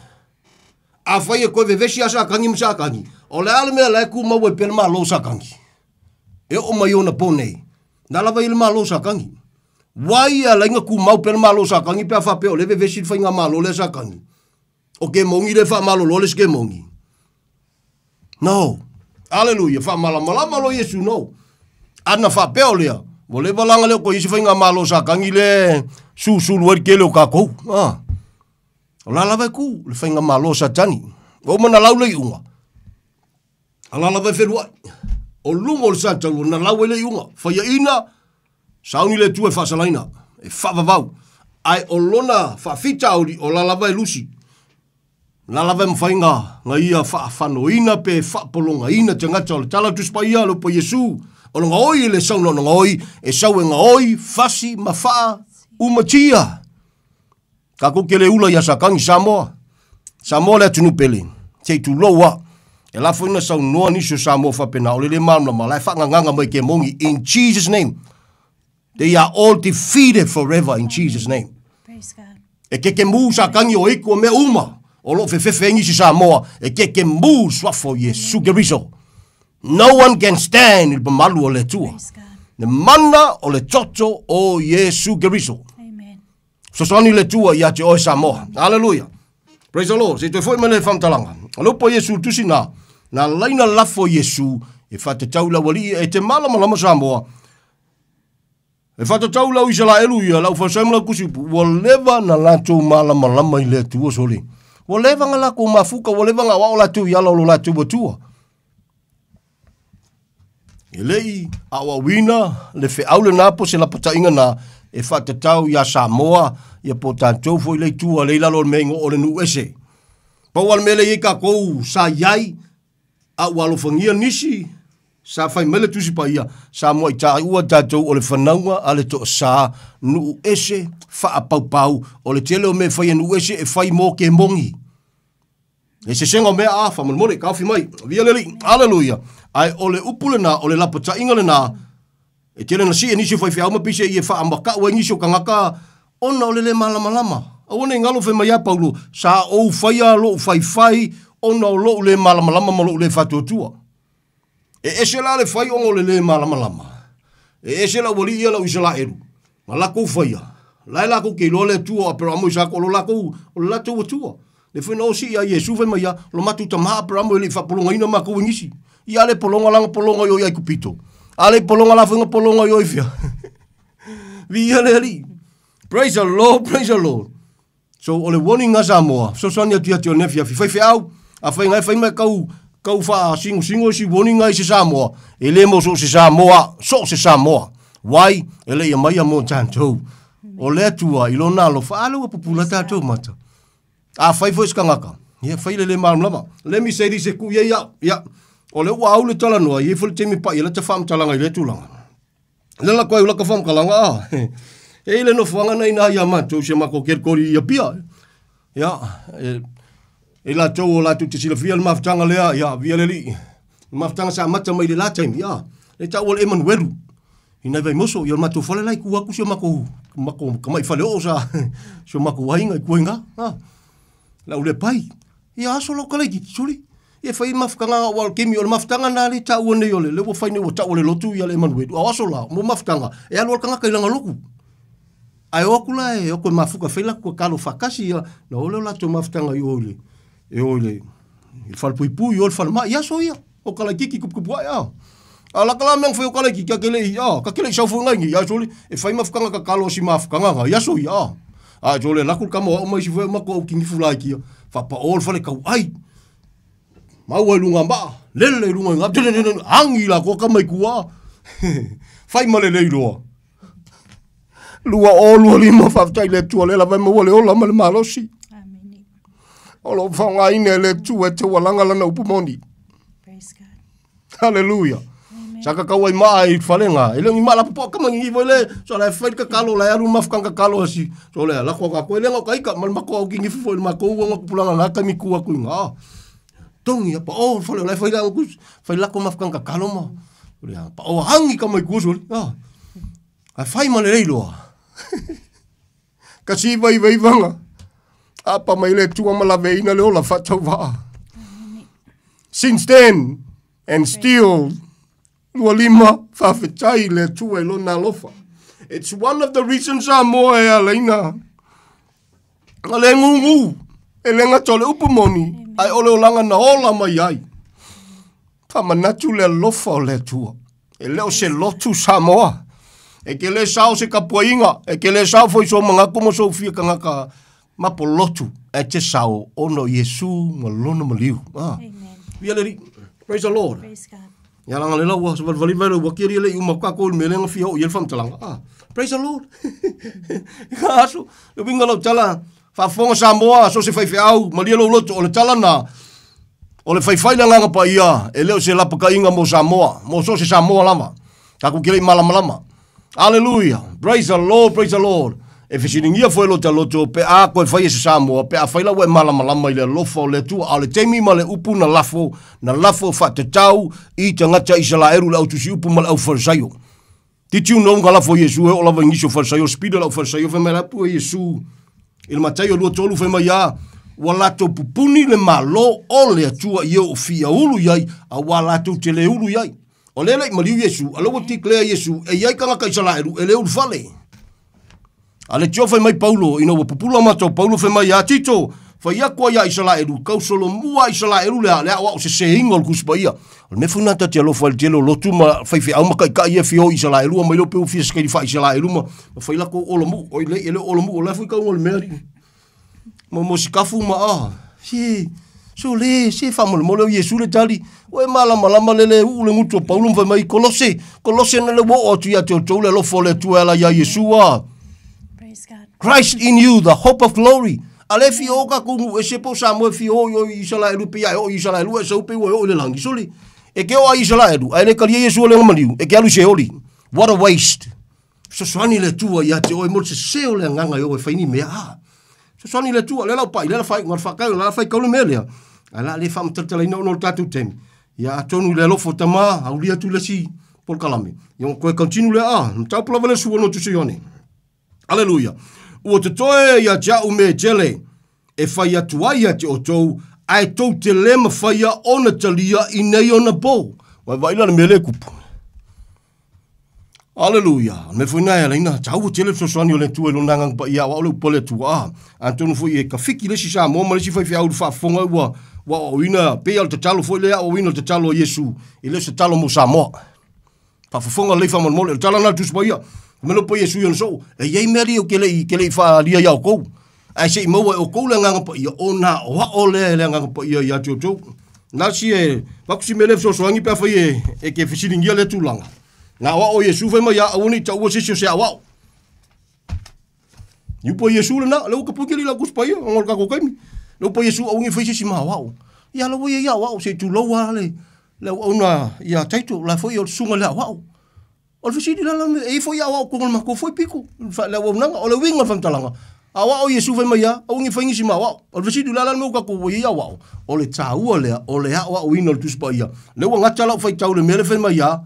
afai e toe vevesi a Satani ma Satani, o le a le mea la e tumau ai pea le malo o Satani? E oo mai ona po nei, na lava i le malo o Satani. Wai e ala ai na tumau pea le malo o Satani pe a faapea o lea e vevesi le faigamalo lea a Satani? O kemoni lea e faamalolo le isi kemoni. No. Aleluia. Faamalamalama lo Iesu, no. Ana faapea o lea, ua leva la ona le o toe i ai se faigamalo Satani lea e susulu ai le tele o tatou. Ah. O la lava e tu le faigamalo a Satani. Ua uma ona lau le iuga. A la lava e feluai. O luga o le Satani ua na lau ai le iuga. Faiaina, sauni le Atua e faasalaina, e faavavau. Ae o lona faafitauli, o la lava e lusi. La lava e mafai na, na ia faafanoina pe faapologaina tagata o le tala o le Tusi Paia, le upu a Iesu, o le gaoi e le sau na ona gaoi, e sau e gaoi, fasi ma faa umatia. Tatou te le ula ia Satani, Samoa. Samoa le atunuu pele, se i tulou a. E la foi na saunoa nisi o Samoa faapena, o le le malamalama, la e faagagaga mai ke moni, in Jesus name. They are all defeated forever in Jesus name. Praise God. E kekemū Satani o iku o mea uma o lo o fefefe ai nisi Samoa, e kekemū le suafa o Iesu Keriso. No one can stand i le mamalu o le Atua. Le mana o le toto o Iesu Keriso. Amen. Fesoasoani le Atua ia te oe Samoa. Hallelujah. Praise the Lord. Se i toe foi mai le faamatalaga. O le upu a Iesu i le tusi na, na laina lafo Iesu e faatatau i le aualii e te malamalama Samoa. E faatatau lau Isaraelu ia, lau Farisai ma lau Tusiupu, ua leva na latou malamalama i le Atua sole. Ua leva na latou mafuka, ua leva na aoao latou i ala o lo latou Atua. E le i aoaoina le feau lena po se lapataiga na e faatatau iā Samoa, ia po tatou foi le itu lea i lalo o le mea igoa o le nuu ese. Pau lava le mea lea e i ai tatou sa i ai, a ua alofagia nisi, sa fai mai le Tusi Paia, sa muai taua tatou o le fanauga a le toasa nuu ese faapaupau, o le tele o mea e fai e nuu ese e fai mo kemoni. Le sesega o mea a, faamolemole, taofi mai, via le Alii, aleluia. Ae o le upu lena, o le lapataiga lena, e tele na sii e nisi o faifeau ma pise i e faamakau ai nisi o tagata ona o le le malamalama. Aua ne i galo fai mai ia Paulo, sa ou faia lou faifai ona o lou le malamalama ma lou le faatuatua. E ese la le fai ona o le le malamalama. E ese lau alii ia lau Isaraelu, na lakou faia, la e lakou te iloa le Atua o Aperamo, Isako, o lo lakou, o le latou Atua. Le foi na oo sii ia Iesu fai mai ia, lo matou tama Aperamo e le i faapologaina makou e nisi. Ia ale pologa lana pologa i o i Aikupito. A le i pologa la foi na pologa i o i fea. Viia le Alii. Praise the Lord, praise the Lord. So o le warning a Samoa, fesoasoani atu ia te oe i lenei afiafi. Faifeau, afai na e fai mai kau kau faasingosingo isi warning a i se Samoa, e le mo so o se Samoa, so o se Samoa. Why? E le i aumaia mo tatou. O le Atua i lona alofa, a lea ua pupula tatou mata. Afai foi se tagata, ia fai le le malamalama. Let me say this e tuu i ai au. Ia, o lea ua au le talanoa, e i ai foi le taimi e pai ai lata faamatalaga i lea tulaga. Le la koe ula ka whamkalanga a. E i le nofoanga nei nā ia mātou si a mākou kelikori i Apia. Ia, e, e lātou o lātou te silafia le mafutanga lea, ia, via le alii. Le mafutanga sa amata mai le la taimi, ia, le tau o le Emanuelu. I nai Vaimoso, ia o le matou fale la i ku atu si o makou, makou kamai fale oo sa, si o makou aiga i kuainga, a. Lau le pai. Ia aso lau kalaiti, suli. Ia fai mafutaga aua o le taimi o le mafutaga na le taua nei o le, le ua fai nei ua tau o le lotu ia le Emanuelu. A o aso la, mo mafutaga, e alu a le tagata i lana lotu. Ae o atu la e o atu e mafuta fai latou tatalo faatasi ia, na o lea o latou mafutaga i o i le, e o i le, i le falepuipui, o i le falemai, i aso ia. O kalaititi tuputupu ae a. A laka la mea na fai o kalaititi, a ke le i, a, ka ke le i sau foi ngai nei, a sole, e fai mafutaga tatalo a si mafutaga na, i aso ia, a. A sole, alu atu le tama o au ma isi foi o matou au kinifu laiti ia, faapao le fale tauai. Maua i luga maa, lele i luga i ngā, agi la koa tama i kua. Fai ma lelei loa. 2025 faafetai i le Atua lea lava e maua le ola ma le malosi. O lo o faaaogaina e le Atua e taualaga lana upu moni. Hallelujah. Sa ka kau ai maa i falenga. E le ni maa la popo ka mangi foi le. So la fai ka kalo la alu maf ka kalo asi. So le la ko ka ko le ngo kai ka mal mako au kingi foi ma ko ngo pulanga na ka mi ku aku nga. Tongi pa o fale la fai la ku fai la ko maf ka kalo ma. Le pa o hangi ka mai ku so. Ah. A fai ma le loa. Ka si vai vai vanga. Apa mai le tua ma la veina le ola fatau va. Since then and still 25 faafetai le Atua i lona alofa. It's one of the reasons Samoa e alaina. A le gugu, e le gata o le upu moni, ae o le olaga na ola mai ai. Faamanatu le alofa o le Atua. E le o se lotu Samoa. E ke le sao se kapuaiga, e ke le sao foi so mangaku mo sou fia kangaka mapolotu. E te sao ona o Iesu ma lona maliu. Ah. Via le Praise the Lord. Praise God. Ia langa le lau sa valivali vai ua kiri le uma ka ko me lenga fia o ia whamtalanga. Ah, praise the Lord. Ka aso, le winga lau tala, faafofoga Samoa, so se faifeau, malie lou loto, o le tala na, o le faifai le agaga paia, e le o se lapakaiga mo Samoa, mo so se Samoa lava. Takou ke le i malamalama. Hallelujah. Praise the Lord, praise the Lord. E fesiligia foi lo taloto pe a koe fai e se Samoa, pe a fai lau e malamalama i le alofa o le Atua, a o le taimi ma le upu na lafo, na lafo faatatau i tagata Isalaelu le autusi upu ma le aufarisaio. Did you know nga lafo Iesu e oo lava i nisi o Farisaio, spida le aufarisaio fai mai le apu e Iesu i le Mataio 23 fai mai a, ua latou pupuni le Malo o le Atua i e o fiaulu i ai, a ua latou te le ulu i ai. O lea le i maliu Iesu, a lea ua declare Iesu, e i ai tagata Isalaelu e le ulufale. A le tio fai mai Paulo, ina ua pupula matou Paulo fai mai ia Tito, fai aku ai ia Isalaelu, kau solomua Isalaelu le a le aoao seseina o le Tusi Paia. O le mea foi lena ta te alofa ai i le tele o lotu ma faifeau ma taitai ia fia o i Isalaelu a mai lea pe ua fia sakaili faa-Isalaelu ma fai latou olomu'u. Oi le e le o olomu'u o la e foi kauga o le mea alii. Mo mo sikafu ma a. Se so le se faamolemole o Iesu le tali. Ua e malamalama le le uu le gutu o Paulo ma fai mai Kolose, Kolose na le ua oo atu ia te outou le alofa o le Atua e ala iā Iesu a. Christ in you, the hope of glory. A le fia o kakou nuu ese po o Samoa e fia o i o i Isalaelu pei a e oo i Isalaelu e sau pei ua e oo i le lagi. Sole, e ke oo a i Isalaelu, ae le talia Iesu o le maliu, e ke alu i Seoli. What a waste. Fesoasoani le Atua ia te oe mo le sese o le agaga e o e fai ni mea. Ah, fesoasoani le Atua, lea lau pai, lea la fai, la whakai, la fai kau le mea lea. Ae la le whaamatalatalaina ona o le tatou taimi. Ia atonu i le alofa o Tama, aulia atu le isi polokalame. Ia ona koe continue lea, ah, mataupu lava le sua no tusi Ioane. Aleluia. Ua totoe ia te a'u me tele e fai atu ai ia te outou, ae tou te le mafaia ona talia i nei ona po. Vaivai la le mea lea e kupu. Aleluia. O le mea foi lena e ala ai ona taua tele le fesoasoani o le Atua i lona Agaga Paia aua o le upu a le Atua. A, atonu foi e kafiki le isi Samoa ma le isi faifeau i le faafofoga ua ua aoaoina, pei lava o le tatalo foi lea e aoaoina o le tatalo a Iesu, e le o se tatalo mo Samoa. Faafofoga lelei faamolemole, o le tala lena a le Tusi Paia. Fai mai le upu a Iesu i ona soo, e i ai mea ia ou te le i, te le i faaalia iā outou, ae se i maua e outou le Agaga Paia, ona aoao lea e le Agaga Paia ia te outou. Na si e, avatu si mea lea e fesoasoani pe afai e, e te fesiligia lea tulaga. Na aoao Iesu fai mai, aua ne i taua se isi o se aoao. I upu a Iesu lena, lea ua tapui tele i lau Tusi Paia, ona o le tatou taimi. Le upu a Iesu, aua ne i fai se isi ma aoao. Ia la ua ia ia aoao, se i tulou lava le, le auauna ia Taito, la foi o le susuga i le aoao. O le fesili la la, e i ai foi aoao i totonu o le matou foi pito, le auaunaga. O le uiga o le faamatalaga, aoao Iesu fai mai a, aua ne i fai nisi ma aoao. O le fesili, o le a la le mea ua tatou ua i ai aoao? O le taua lea o le aoaoina o le Tusi Paia. Lea ua gata lau faitau i le mea lea fai mai a,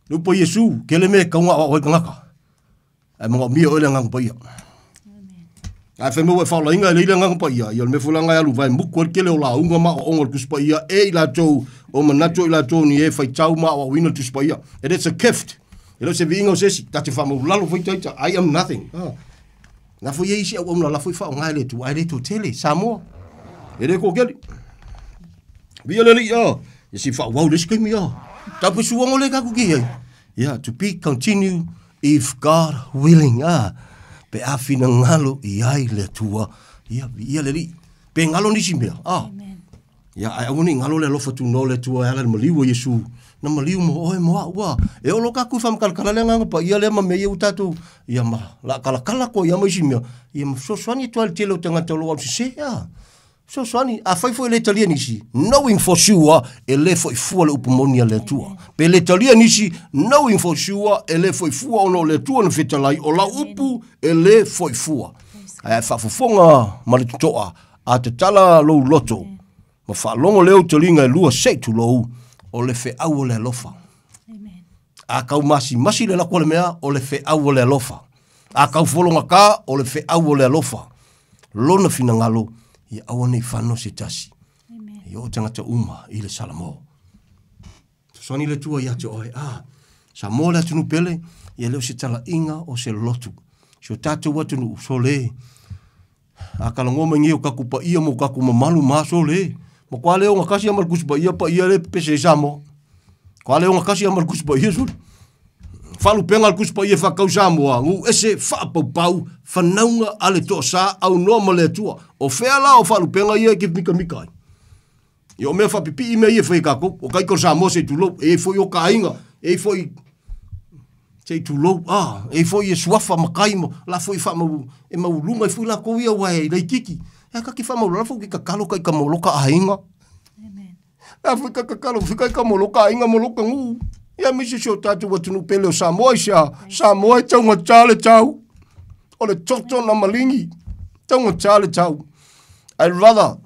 le upu a Iesu, tele mea e tatau ona aoao ai tagata. Ae manaomia oe le Agaga Paia. Ae fai mai ua e faaolaina e leai le Agaga Paia, ia o le mea foi la lena e alu vae mutu ai le tele o lauga ma aoaoga o le Tusi Paia e i latou o manatu o i latou ni e faitau ma aoaoina le Tusi Paia. And it's a gift. E le o se viiga o se isi. Ta te faamaulalo foi ita, I am nothing. Ah. Na foi e isi auauna la foi faaaoga e le Atua, ae le toatele. Samoa. E le toatele. Viia le Alii, ah. Ia se i faaauau le isi taimi, ah. Tau pe suaga o le tatou ki ai. Yeah, to be continue if God willing, ah. Pe a finagalo i ai le Atua. Ia, viia le Alii. Pe galo nisi mea, ah. Ia, ae aua ne i galo le alofa tunoa o le Atua e ala i le maliu o Iesu, na maliu mo oe mo a'u a. E oo loa kakou i faamakalatala le agaga paia lea ma mea ia ua tatou, ia ma laakalakala atu ai lava ma isi mea, ia ma fesoasoani atu lava i le tele o tagata o lo o alu sese a. Fesoasoani, afai foi e le talia nisi, knowing for sure e le foi fua le upu moni a le Atua. Pe le talia nisi, knowing for sure e le foi fua ona o le Atua na fetalai, o lau upu e le foi fua. Ae a e faafofoga ma le totoa, A tatala lou loto ma faalogo leo taliga e lua sei tulou, o le feau o le alofa. A kau masimasi le lako o le mea, o le feau o le alofa. A kau fologata, o le feau o le alofa. Lona finagalo, ia aua nei fano se tasi. Ia oo tagata uma i le Salamo. Fesoasoani le Atua ia te oe. A, Samoa le atunuu pele, ia le o se talaiga o se lotu. Si o tatou atunuu, sole. A talanoa mai nei o tatou paia ma o tatou mamalu ma aso le, matua le ogatasi lava ma le Tusi Paia, paia lea e pepese ai Samoa. Matua le ogatasi lava ma le Tusi Paia sole. Faalupega le Tusi Paia e faatatau i Samoa, nuu ese faapaupau, fanauga a le toasa, aunoa ma le Atua. O fea la o faalupega ia e te mikamika ai? Ia o mea faapipii mea ia e fai e tatou. O taita o Samoa se i tulou, e i ai foi o ta aiga, e i ai foi se i tulou, ah, e i ai foi e suafa matai ma la foi faamau e maualuga ai foi latou ia aua e laitiiti. Ae ta te faamaualalo foi ke tatalo taita mo lo ka aiga. Amen. La foi ka tatalo foi taita mo lo ka aiga mo lo ka nuu. Ia aemaise si o tatou atunuu pele o Samoa i se a Samoa e taugata le tau. O le toto na maligi. Taugata le tau. I'd rather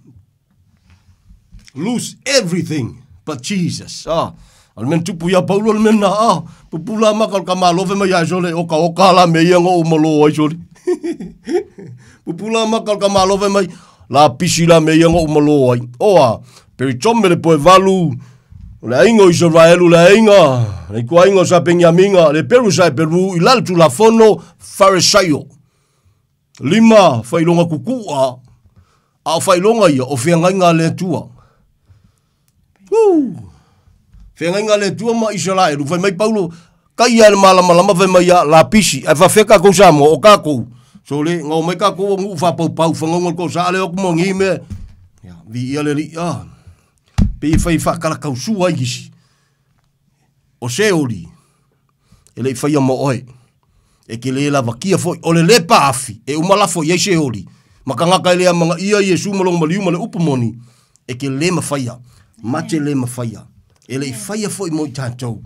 lose everything but Jesus. Ah, o le mea na tupu ia Paulo le mea na, ah, pupula maka o le kamalofe mai ia sole, oka oka la me ia ngo malo ai sole. Pupula maka o le kamalofe mai, la pisi la me ia ngo malo ai. Oa, peri tome le poe valu, o le aiga o Isaraelu, le aiga, le ituaiga o sa Peniamina, le peru sa e peru, i lalo tulafono, Farisaio. Lima failoga kukua, a o failoga ia o feagaiga a le Atua. Woo! Feagaiga a le Atua ma Isaraelu, fai mai Paulo, kai ia le malamalama fai mai ia lapisi, ae faafefea tatou Samoa, o tatou, sole, na omai tatou o nuu faapaupau, fagauga le toasa, ale o atu ma ni mea, ia, viia le Alii, ah, pei e fai faatalatausua ai isi. O se oli, e le i faia mo oe. E te le lavakia foi, o le le paafi, e uma lafo i ai se oli. Ma tagata e le amanaia Iesu ma lona maliu ma le upu moni, e te le mafaia, ma te le mafaia. E le i faia foi mo i tatou.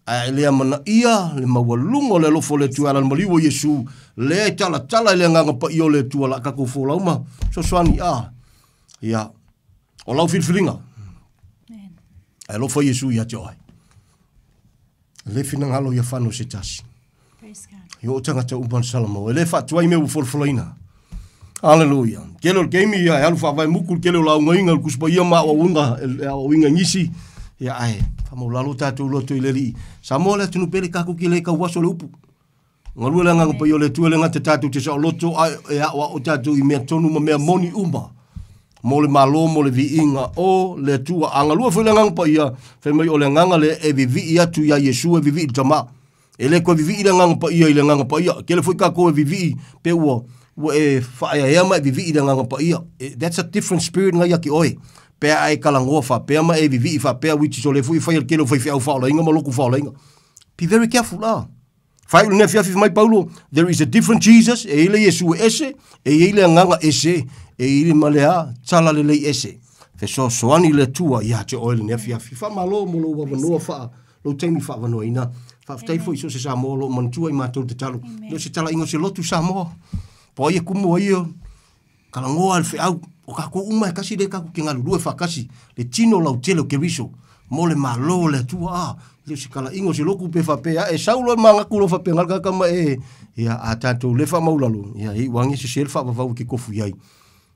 Ae e le amanaia le maualuga o le alofa o le Atua e ala i le maliu o Iesu, lea e talatala i le Agaga Paia o le Atua la tatou folau ma fesoasoani. A, ia, o lau filifiliga. Ae alofa Iesu ia te oe. Le finagalo ia fano se tasi. I o tagata uma le Salamo. E le faatuai mea ua folafolaina. Aleluia. Tele o le taimi ia e alu faavae muku le tele o laugaina le Tusi Paia ma aoaoga e aoaoina i nisi. Ia ae faamaulalo tatou loto i le Alii. Samoa le atunuu pele tatou te le tauaso le upu. Galue le Agaga Paia o le Atua e le gata tatou te saoloto ae e aoao tatou i mea tonu ma mea moni uma mo le Malo mo le viiga o le Atua. A galue foi le Agaga Paia, fai mai o le Agaga lea e vivii atu iā Iesu e vivii i le Tama. E le toe vivii le Agaga Paia i le Agaga Paia. Tele foi tatou e vivii pe ua ua e faaeaea ma e vivii i le Agaga Paia. That's a different spirit na ia te oe. Pe a e talanoa faapea ma e vivii faapea which is o lea foi e fai e le tele o faifeau faaolaina ma lotu faaolaina. Be very careful la. Faaiu lenei afiafi fai mai Paulo, there is a different Jesus, e i ai le Iesu e ese, e i ai le agaga ese, e i ai ma le a, tala lelei ese. Fesoasoani le Atua ia te oe lenei afiafi. Faamalo mo lou avanoa faa, lou taimi faaavanoaina. Faafetai foi i so o se Samoa o lo o manatua i matou le tatalo. Le o se talaiga o se lotu Samoa. Po ai e kumu ai ia, Talanoa le feau, o tatou uma e tasi lea tatou te galulue faatasi, le tino lautele o Keriso, mo le Malo o le Atua, a, le o se talaiga o se lotu pe faapea, e sau loa le manatu loa faapea le tagata ma e, ia, a tatou le faamaulalo, ia, e iu ane sese le faavavau e te tofu i ai.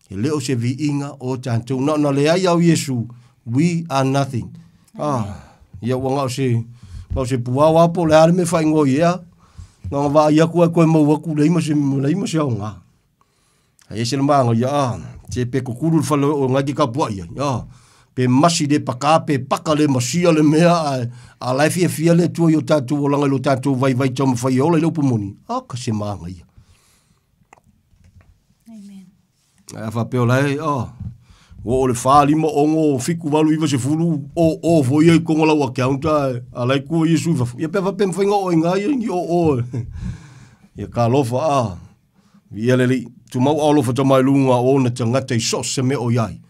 E le o se viiga o tatou, na ona leai lava o Iesu, we are nothing. A, ia ua na o se, na o se puao lava po o le a le mea e faaigoa i ai, a, na ona vaai atu ae toe maua atu, leai ma se, leai ma se aoga. Ai ese le māngai, a, se pe kukulu le fale o ngai ki kapuaʻi ai, a, pe masi le pakā, pe paka le masia le mea, a, a la e fiafia le Atua i o tātou olaga i lo tātou vaivai taumawhai e ola i le upu moni, a, ka se māngaia. Amen. Ai a whapea o la e, a, Ua o le 4 5 6 7 8 9 10 o foi ai kongo lau account a lai ku Yesu fa. Ia pe fa pe mfai o inga ia ni o. Ia ka lofa a. Ia le tumau au lofa tamai lunga o na tangata i so se me o iai.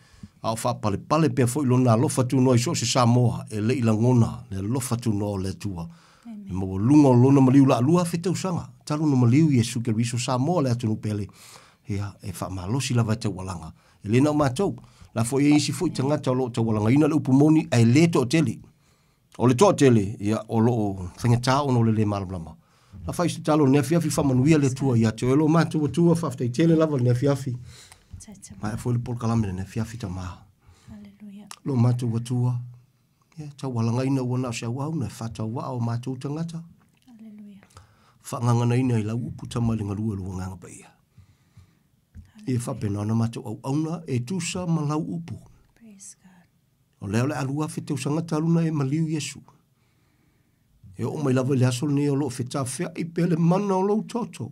A o faapale pale pe foi lona alofa tunoa i so se Samoa e le ilangona le alofa tunoa o le Atua. E maua lunga o lona maliu la lua fetausaga. Talu na maliu Iesu Keriso Samoa le atunu pele. Ia e faamalosi lava e taualaga. E le na o matou. La foi e isi foi tagata o loo taualagaina le upu moni ae le toatele. O le toatele, ia o loo faigata ona o le le malamalama. La fai se talo le afiafi faamanuia le Atua ia te oe lo matou Atua faafetai tele lava le afiafi. Maea foi le polokalame le afiafi tamā. Lo matou Atua, ia taualagaina ua na o se auauna e faatauvaa o matou tagata. Faagaganaina i lau upu tama i le galue o le agaga paia. Ia faapena ona matou auauna e tusa ma lau upu. O lea o le alua afe tausaga talu na e maliu Iesu. E oo mai lava i le aso lenei o loo fetafeai pea le mana o lou toto.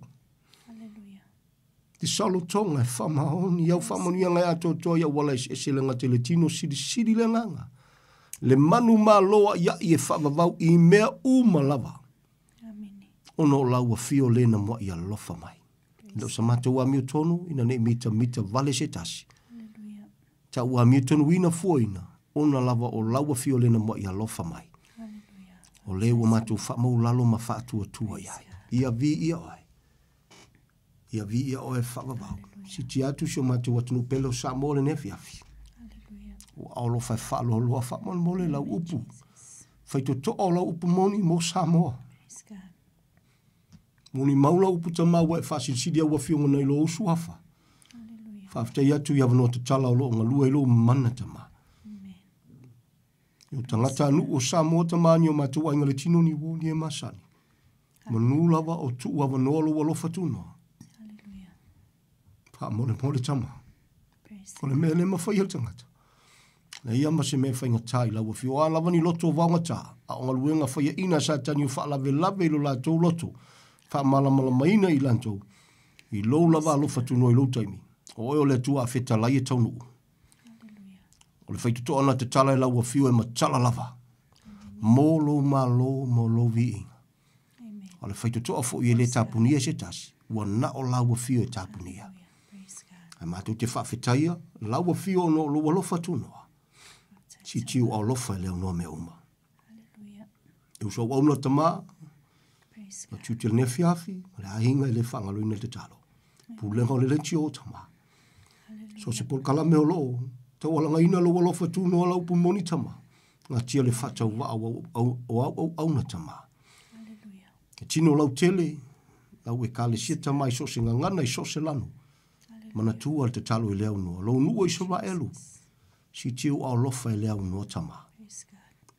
Te saolotoga e faamaoni i au faamanuiaga e atoatoa i auala eseese le gata i le tino silisili le agaga. Le manu malo aiai e faavavau i mea uma lava. Ona o lau afio le na muai alofa mai. Le o sa matou amio tonu ina nei mita mita vale se tasi. Ta ua amio tonu ina fuaina ona lava o lau afio le na muai alofa mai. O le ua matou faamaulalo ma faatuatua iai. Ia vi ia oe. Ia vi ia oe faavavau. Siti atu si o matou atunuu pele o Samoa lenei afiafi. Ua aolofa e faaloaloa faamolemole lau upu. Faitotoa o lau upu moni mo Samoa. Moni mau lau upu tamā ua e faasilisili au afioga nai lo usu afa. Faafetai atu i avanoa tatala o loo galue ai lou mana tamā. I o tagata anu'u o Samoa tamā ni o matou aiga le tino ni uo ni e masani. Manu lava o tuu avanoa lou alofa tunoa. Faamolemole tamā. O le mea le mafai e le tagata. Na ia ma se mea faigata i lau afio. A lava ni loto o vaogata, a o galuega faiaina a Satani o faalavelave i lo latou loto, faamalamalamaina i latou, i lou lava alofa tunoa i lou taimi. O oe o le Atua a fetalai e taunuu. O le faitotoa na tatala e lau afio e matala lava. Mo lou malo, mo lou viiga. O le faitotoa foi e le tapunia e se tasi, ua na o lau afio e tapunia. Ae matou te faafetaia lau afio ona o lou alofa tunoa. Sitiu alofa e le aunoa mea uma. E uso auauna tamā, na tiute lenei afiafi, ma le aiga e le faagaloina i le tatalo. Pulega o le leitio o tamā. So se polokalame o loo, taualagaina lou alofa tunoa lau upu moni tamā. Gatia le faatauvaa o au auauna tamā. E tino lau tele, lau ekalesia tamā i so o se gagana i so o se lanu. Manatua le tatalo i le aunoa. Lou nuu o Isaraelu, sitiu alofa e le aunoa tamā.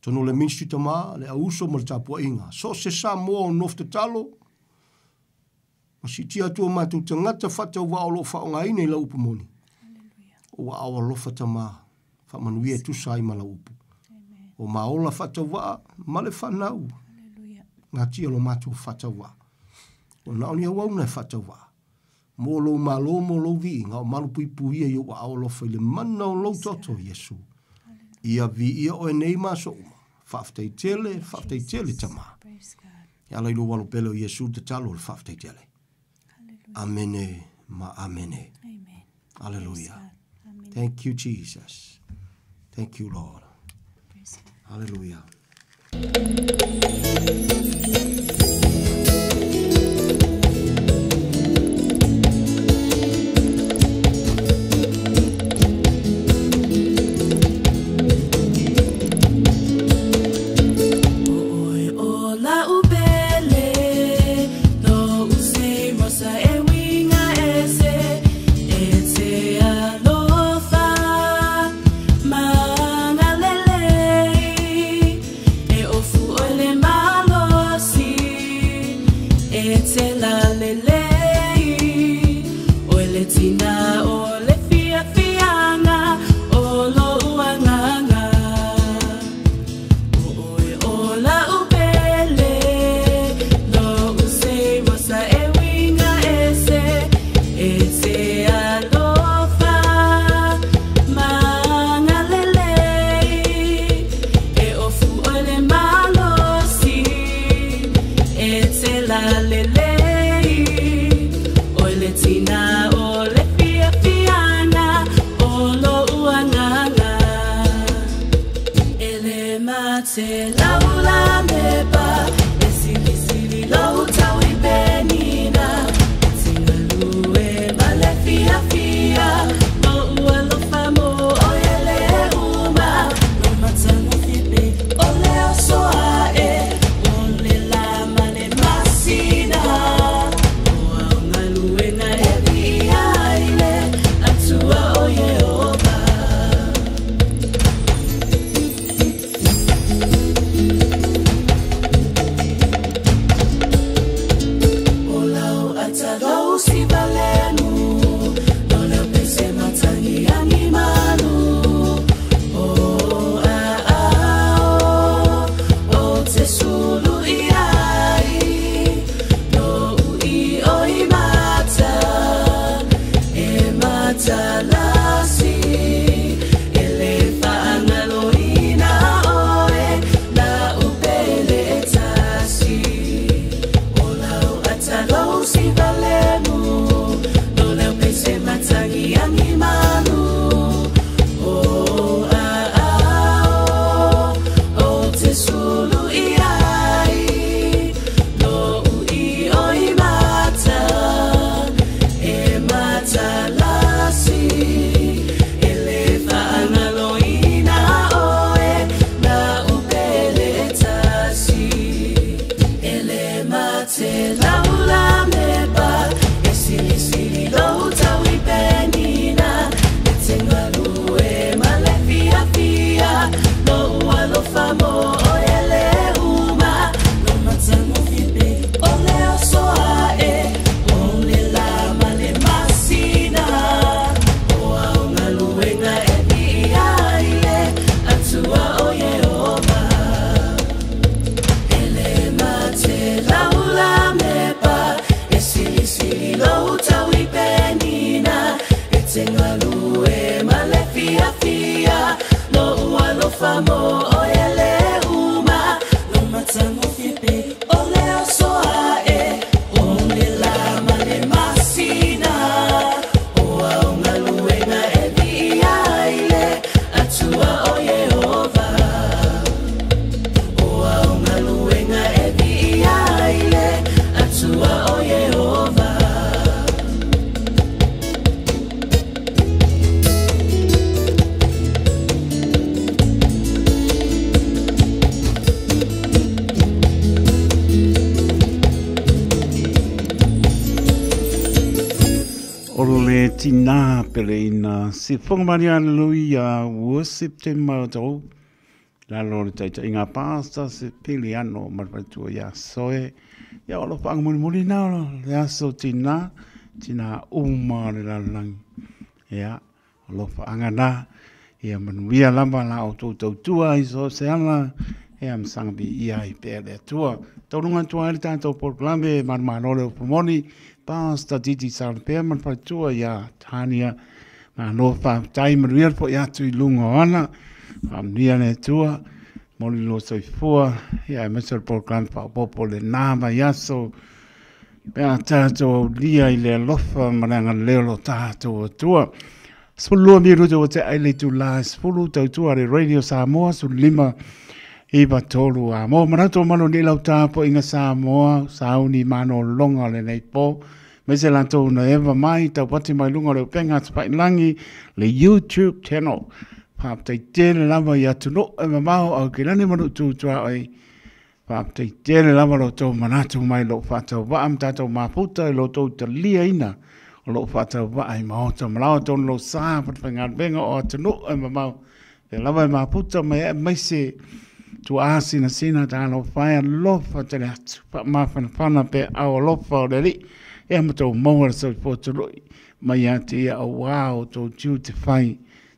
Tonu le ministry tamā, le auso ma le tapuaiga. So o se Samoa o nofo tatalo, ma sitia atu o matou tagata faatauvaa o loo faaaogaina i lau upu moni. O ua ao alofa tamā, faamanuia e tusa ai ma lau upu. O maola faatauvaa ma le fanau. Gatia lo matou faatauvaa. O na o ni auauna e faatauvaa. Mo lou malo mo lou viiga o malupuipuia i ou aao alofa i le mana o lou toto Iesu. Ia viia oe nei ma aso uma. Faafetai tele, faafetai tele tamā. E ala i lou alo pele o Iesu le tatalo o le faafetai tele. Amene ma amene. Hallelujah. Thank you, Jesus. Thank you, Lord. Hallelujah. O la upele, no use rosa e winga ese, e te alofa, mangalele. lelei Oi le tina o le fia fiana O lo uananga Ele mate laula mepa E sili sili lau tau i benina Tingalue ma le fia fia Mo ua lofa mo o ele uma Lo matanga fipe o leo soa e O le la ma le masina O au galuega e via i le Atua o Yehova. O lau atalou si valemu No leo pese matangi angi manu O a a o o te sulu i ai No ui o i mata E mata lasi E le whaangaloina oe La upele e tasi O lau atalou si valemu No leo pese matangi angi manu O a a o o te sulu i ai No ui o i mata E mata lasi E le whaangaloina oe La upele e tasi E le mate laula mepa E sili sili lou tau i penina E te ngalue ma le fia fia No ua lofa mo o ele uma No matango fipe o leo soa e O le la ma le masina O au galuega e via i le Atua o Yehova. Ele mate laula mepa E sili sili lou tau i penina E te ngalue ma le fia fia No ua lofa mo o ele uma No matango fipe o leo soa e O le la ma le masina O au galuega e via i le Atua o Yehova. O au galuega e via i le Atua o Yehova. O le tina pele ina se fonga mani aleluia worship te matou lalo le taita inga pasta se pele ano marpatua ia soe ia o lo whaanga muli muli nā le aso tina tina uma le lalangi ia o lo whaanga nā ia manuia lava la o tau tautua i so se ala ia msanga bi ia i pea le atua taurunga tua ai le tātou polokalame marumalo le upumoni Pasta Titi Salpea marpatua ia Tania ngā no whātai manuia po i atu i lunga o ana whaamnia le atua moli lo soifua ia e mese le polokalame whaopopo le nā mai aso pea tātou au lia i le alofa ma le agalelei o lo tātou atua. 12 minuta o te aile tu la 10 tautua le Radio Samoa 15 iwa tolu a mo manato mano ni lau tāpo inga Samoa sauni mano longa le nei po me se lantou na eva mai tau pati mai lunga le upenga atu le YouTube channel whaptai tele lava i atu no e mamao au ke lani manu tūtua oi whaptai tele lava lo tau manatu mai lo whatau waa mtatou maputa i lo tau talia ina o lo whatau waa i maota malawa tonu lo sa patwhangarwenga o atu no e mamao te lava i maputa mai e maise tu asina sina tā lo whaia lofa tele atu wha mawhanawhana pe au lofa o le ri e matau maua le sau pōtuloi mai ate ia au wā o tō tiu te whai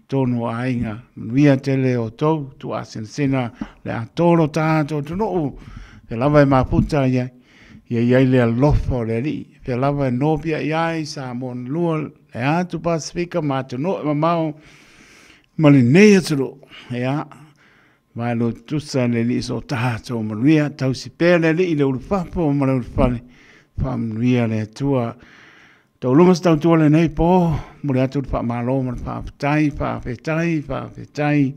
tōnu ainga manuia tele o tau tu asina sina le atoro tā tō tunuu te lava e maputa ia ia ia le alofa o le ri te lava e nōpia ia i Samoa lua le atu Pasifika ma atu no e mamao ma le nei atu ia Vai lo tusa le li so tato manuia tausi pea le li le ulufapo ma le ulufale. Faamanuia le Atua. Tauluga se tautua lenei po, mo le atu le faamalo ma le faafetai, faafetai, faafetai,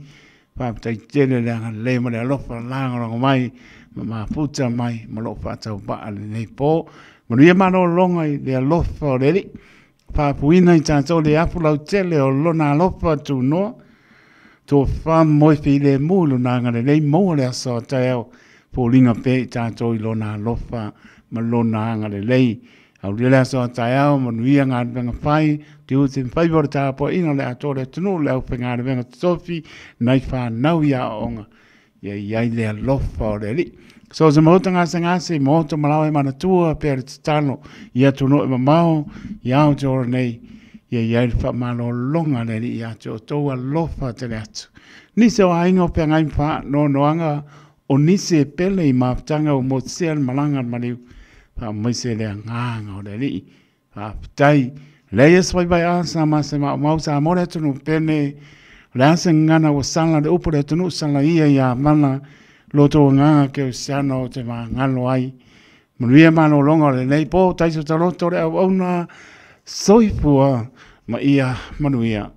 faafetai tele le agalelei ma le alofa lagolago mai ma mafuta mai ma lou faatauvaa lenei po. Manuia malologa i le alofa o le Alii. Faapuina i tatou le afu lautele o lona alofa tunoa. Tofa moe filemu i lona agalelei maua le aso a taeao. Foliga pea i tatou i lona alofa ma lona agalelei. Aulia le aso a taeao, manuia galuega fai, tiute ma faiva o le tapuaiga o le atoa o le atunuu, le aufaigaluega totofi, nai fanau i aoaoga, ia i ai le alofa o le Alii. So se maota gasegase, maota malae manatua pea le tatalo i atunuu e mamao, i Aotearoa nei, ia i ai le faamalologa a le Alii ia te outou alofa tele atu. Nisi o aiga o feagai ma faanoanoaga o nisi e pele i mafutaga ua motusia le malaga a le maliu, faamaise le agaga o le Alii. Faafetai. Leai se vaivai a sa ma se maumau sa mo le atunuu pele, o le a se gagana ua sala le upu le atunuu sala ia ia mana lo tou agaga kerisiano o te magalo ai. Manuia malologa o lenei po, taiso taloto le auauna, soifua ma ia manuia.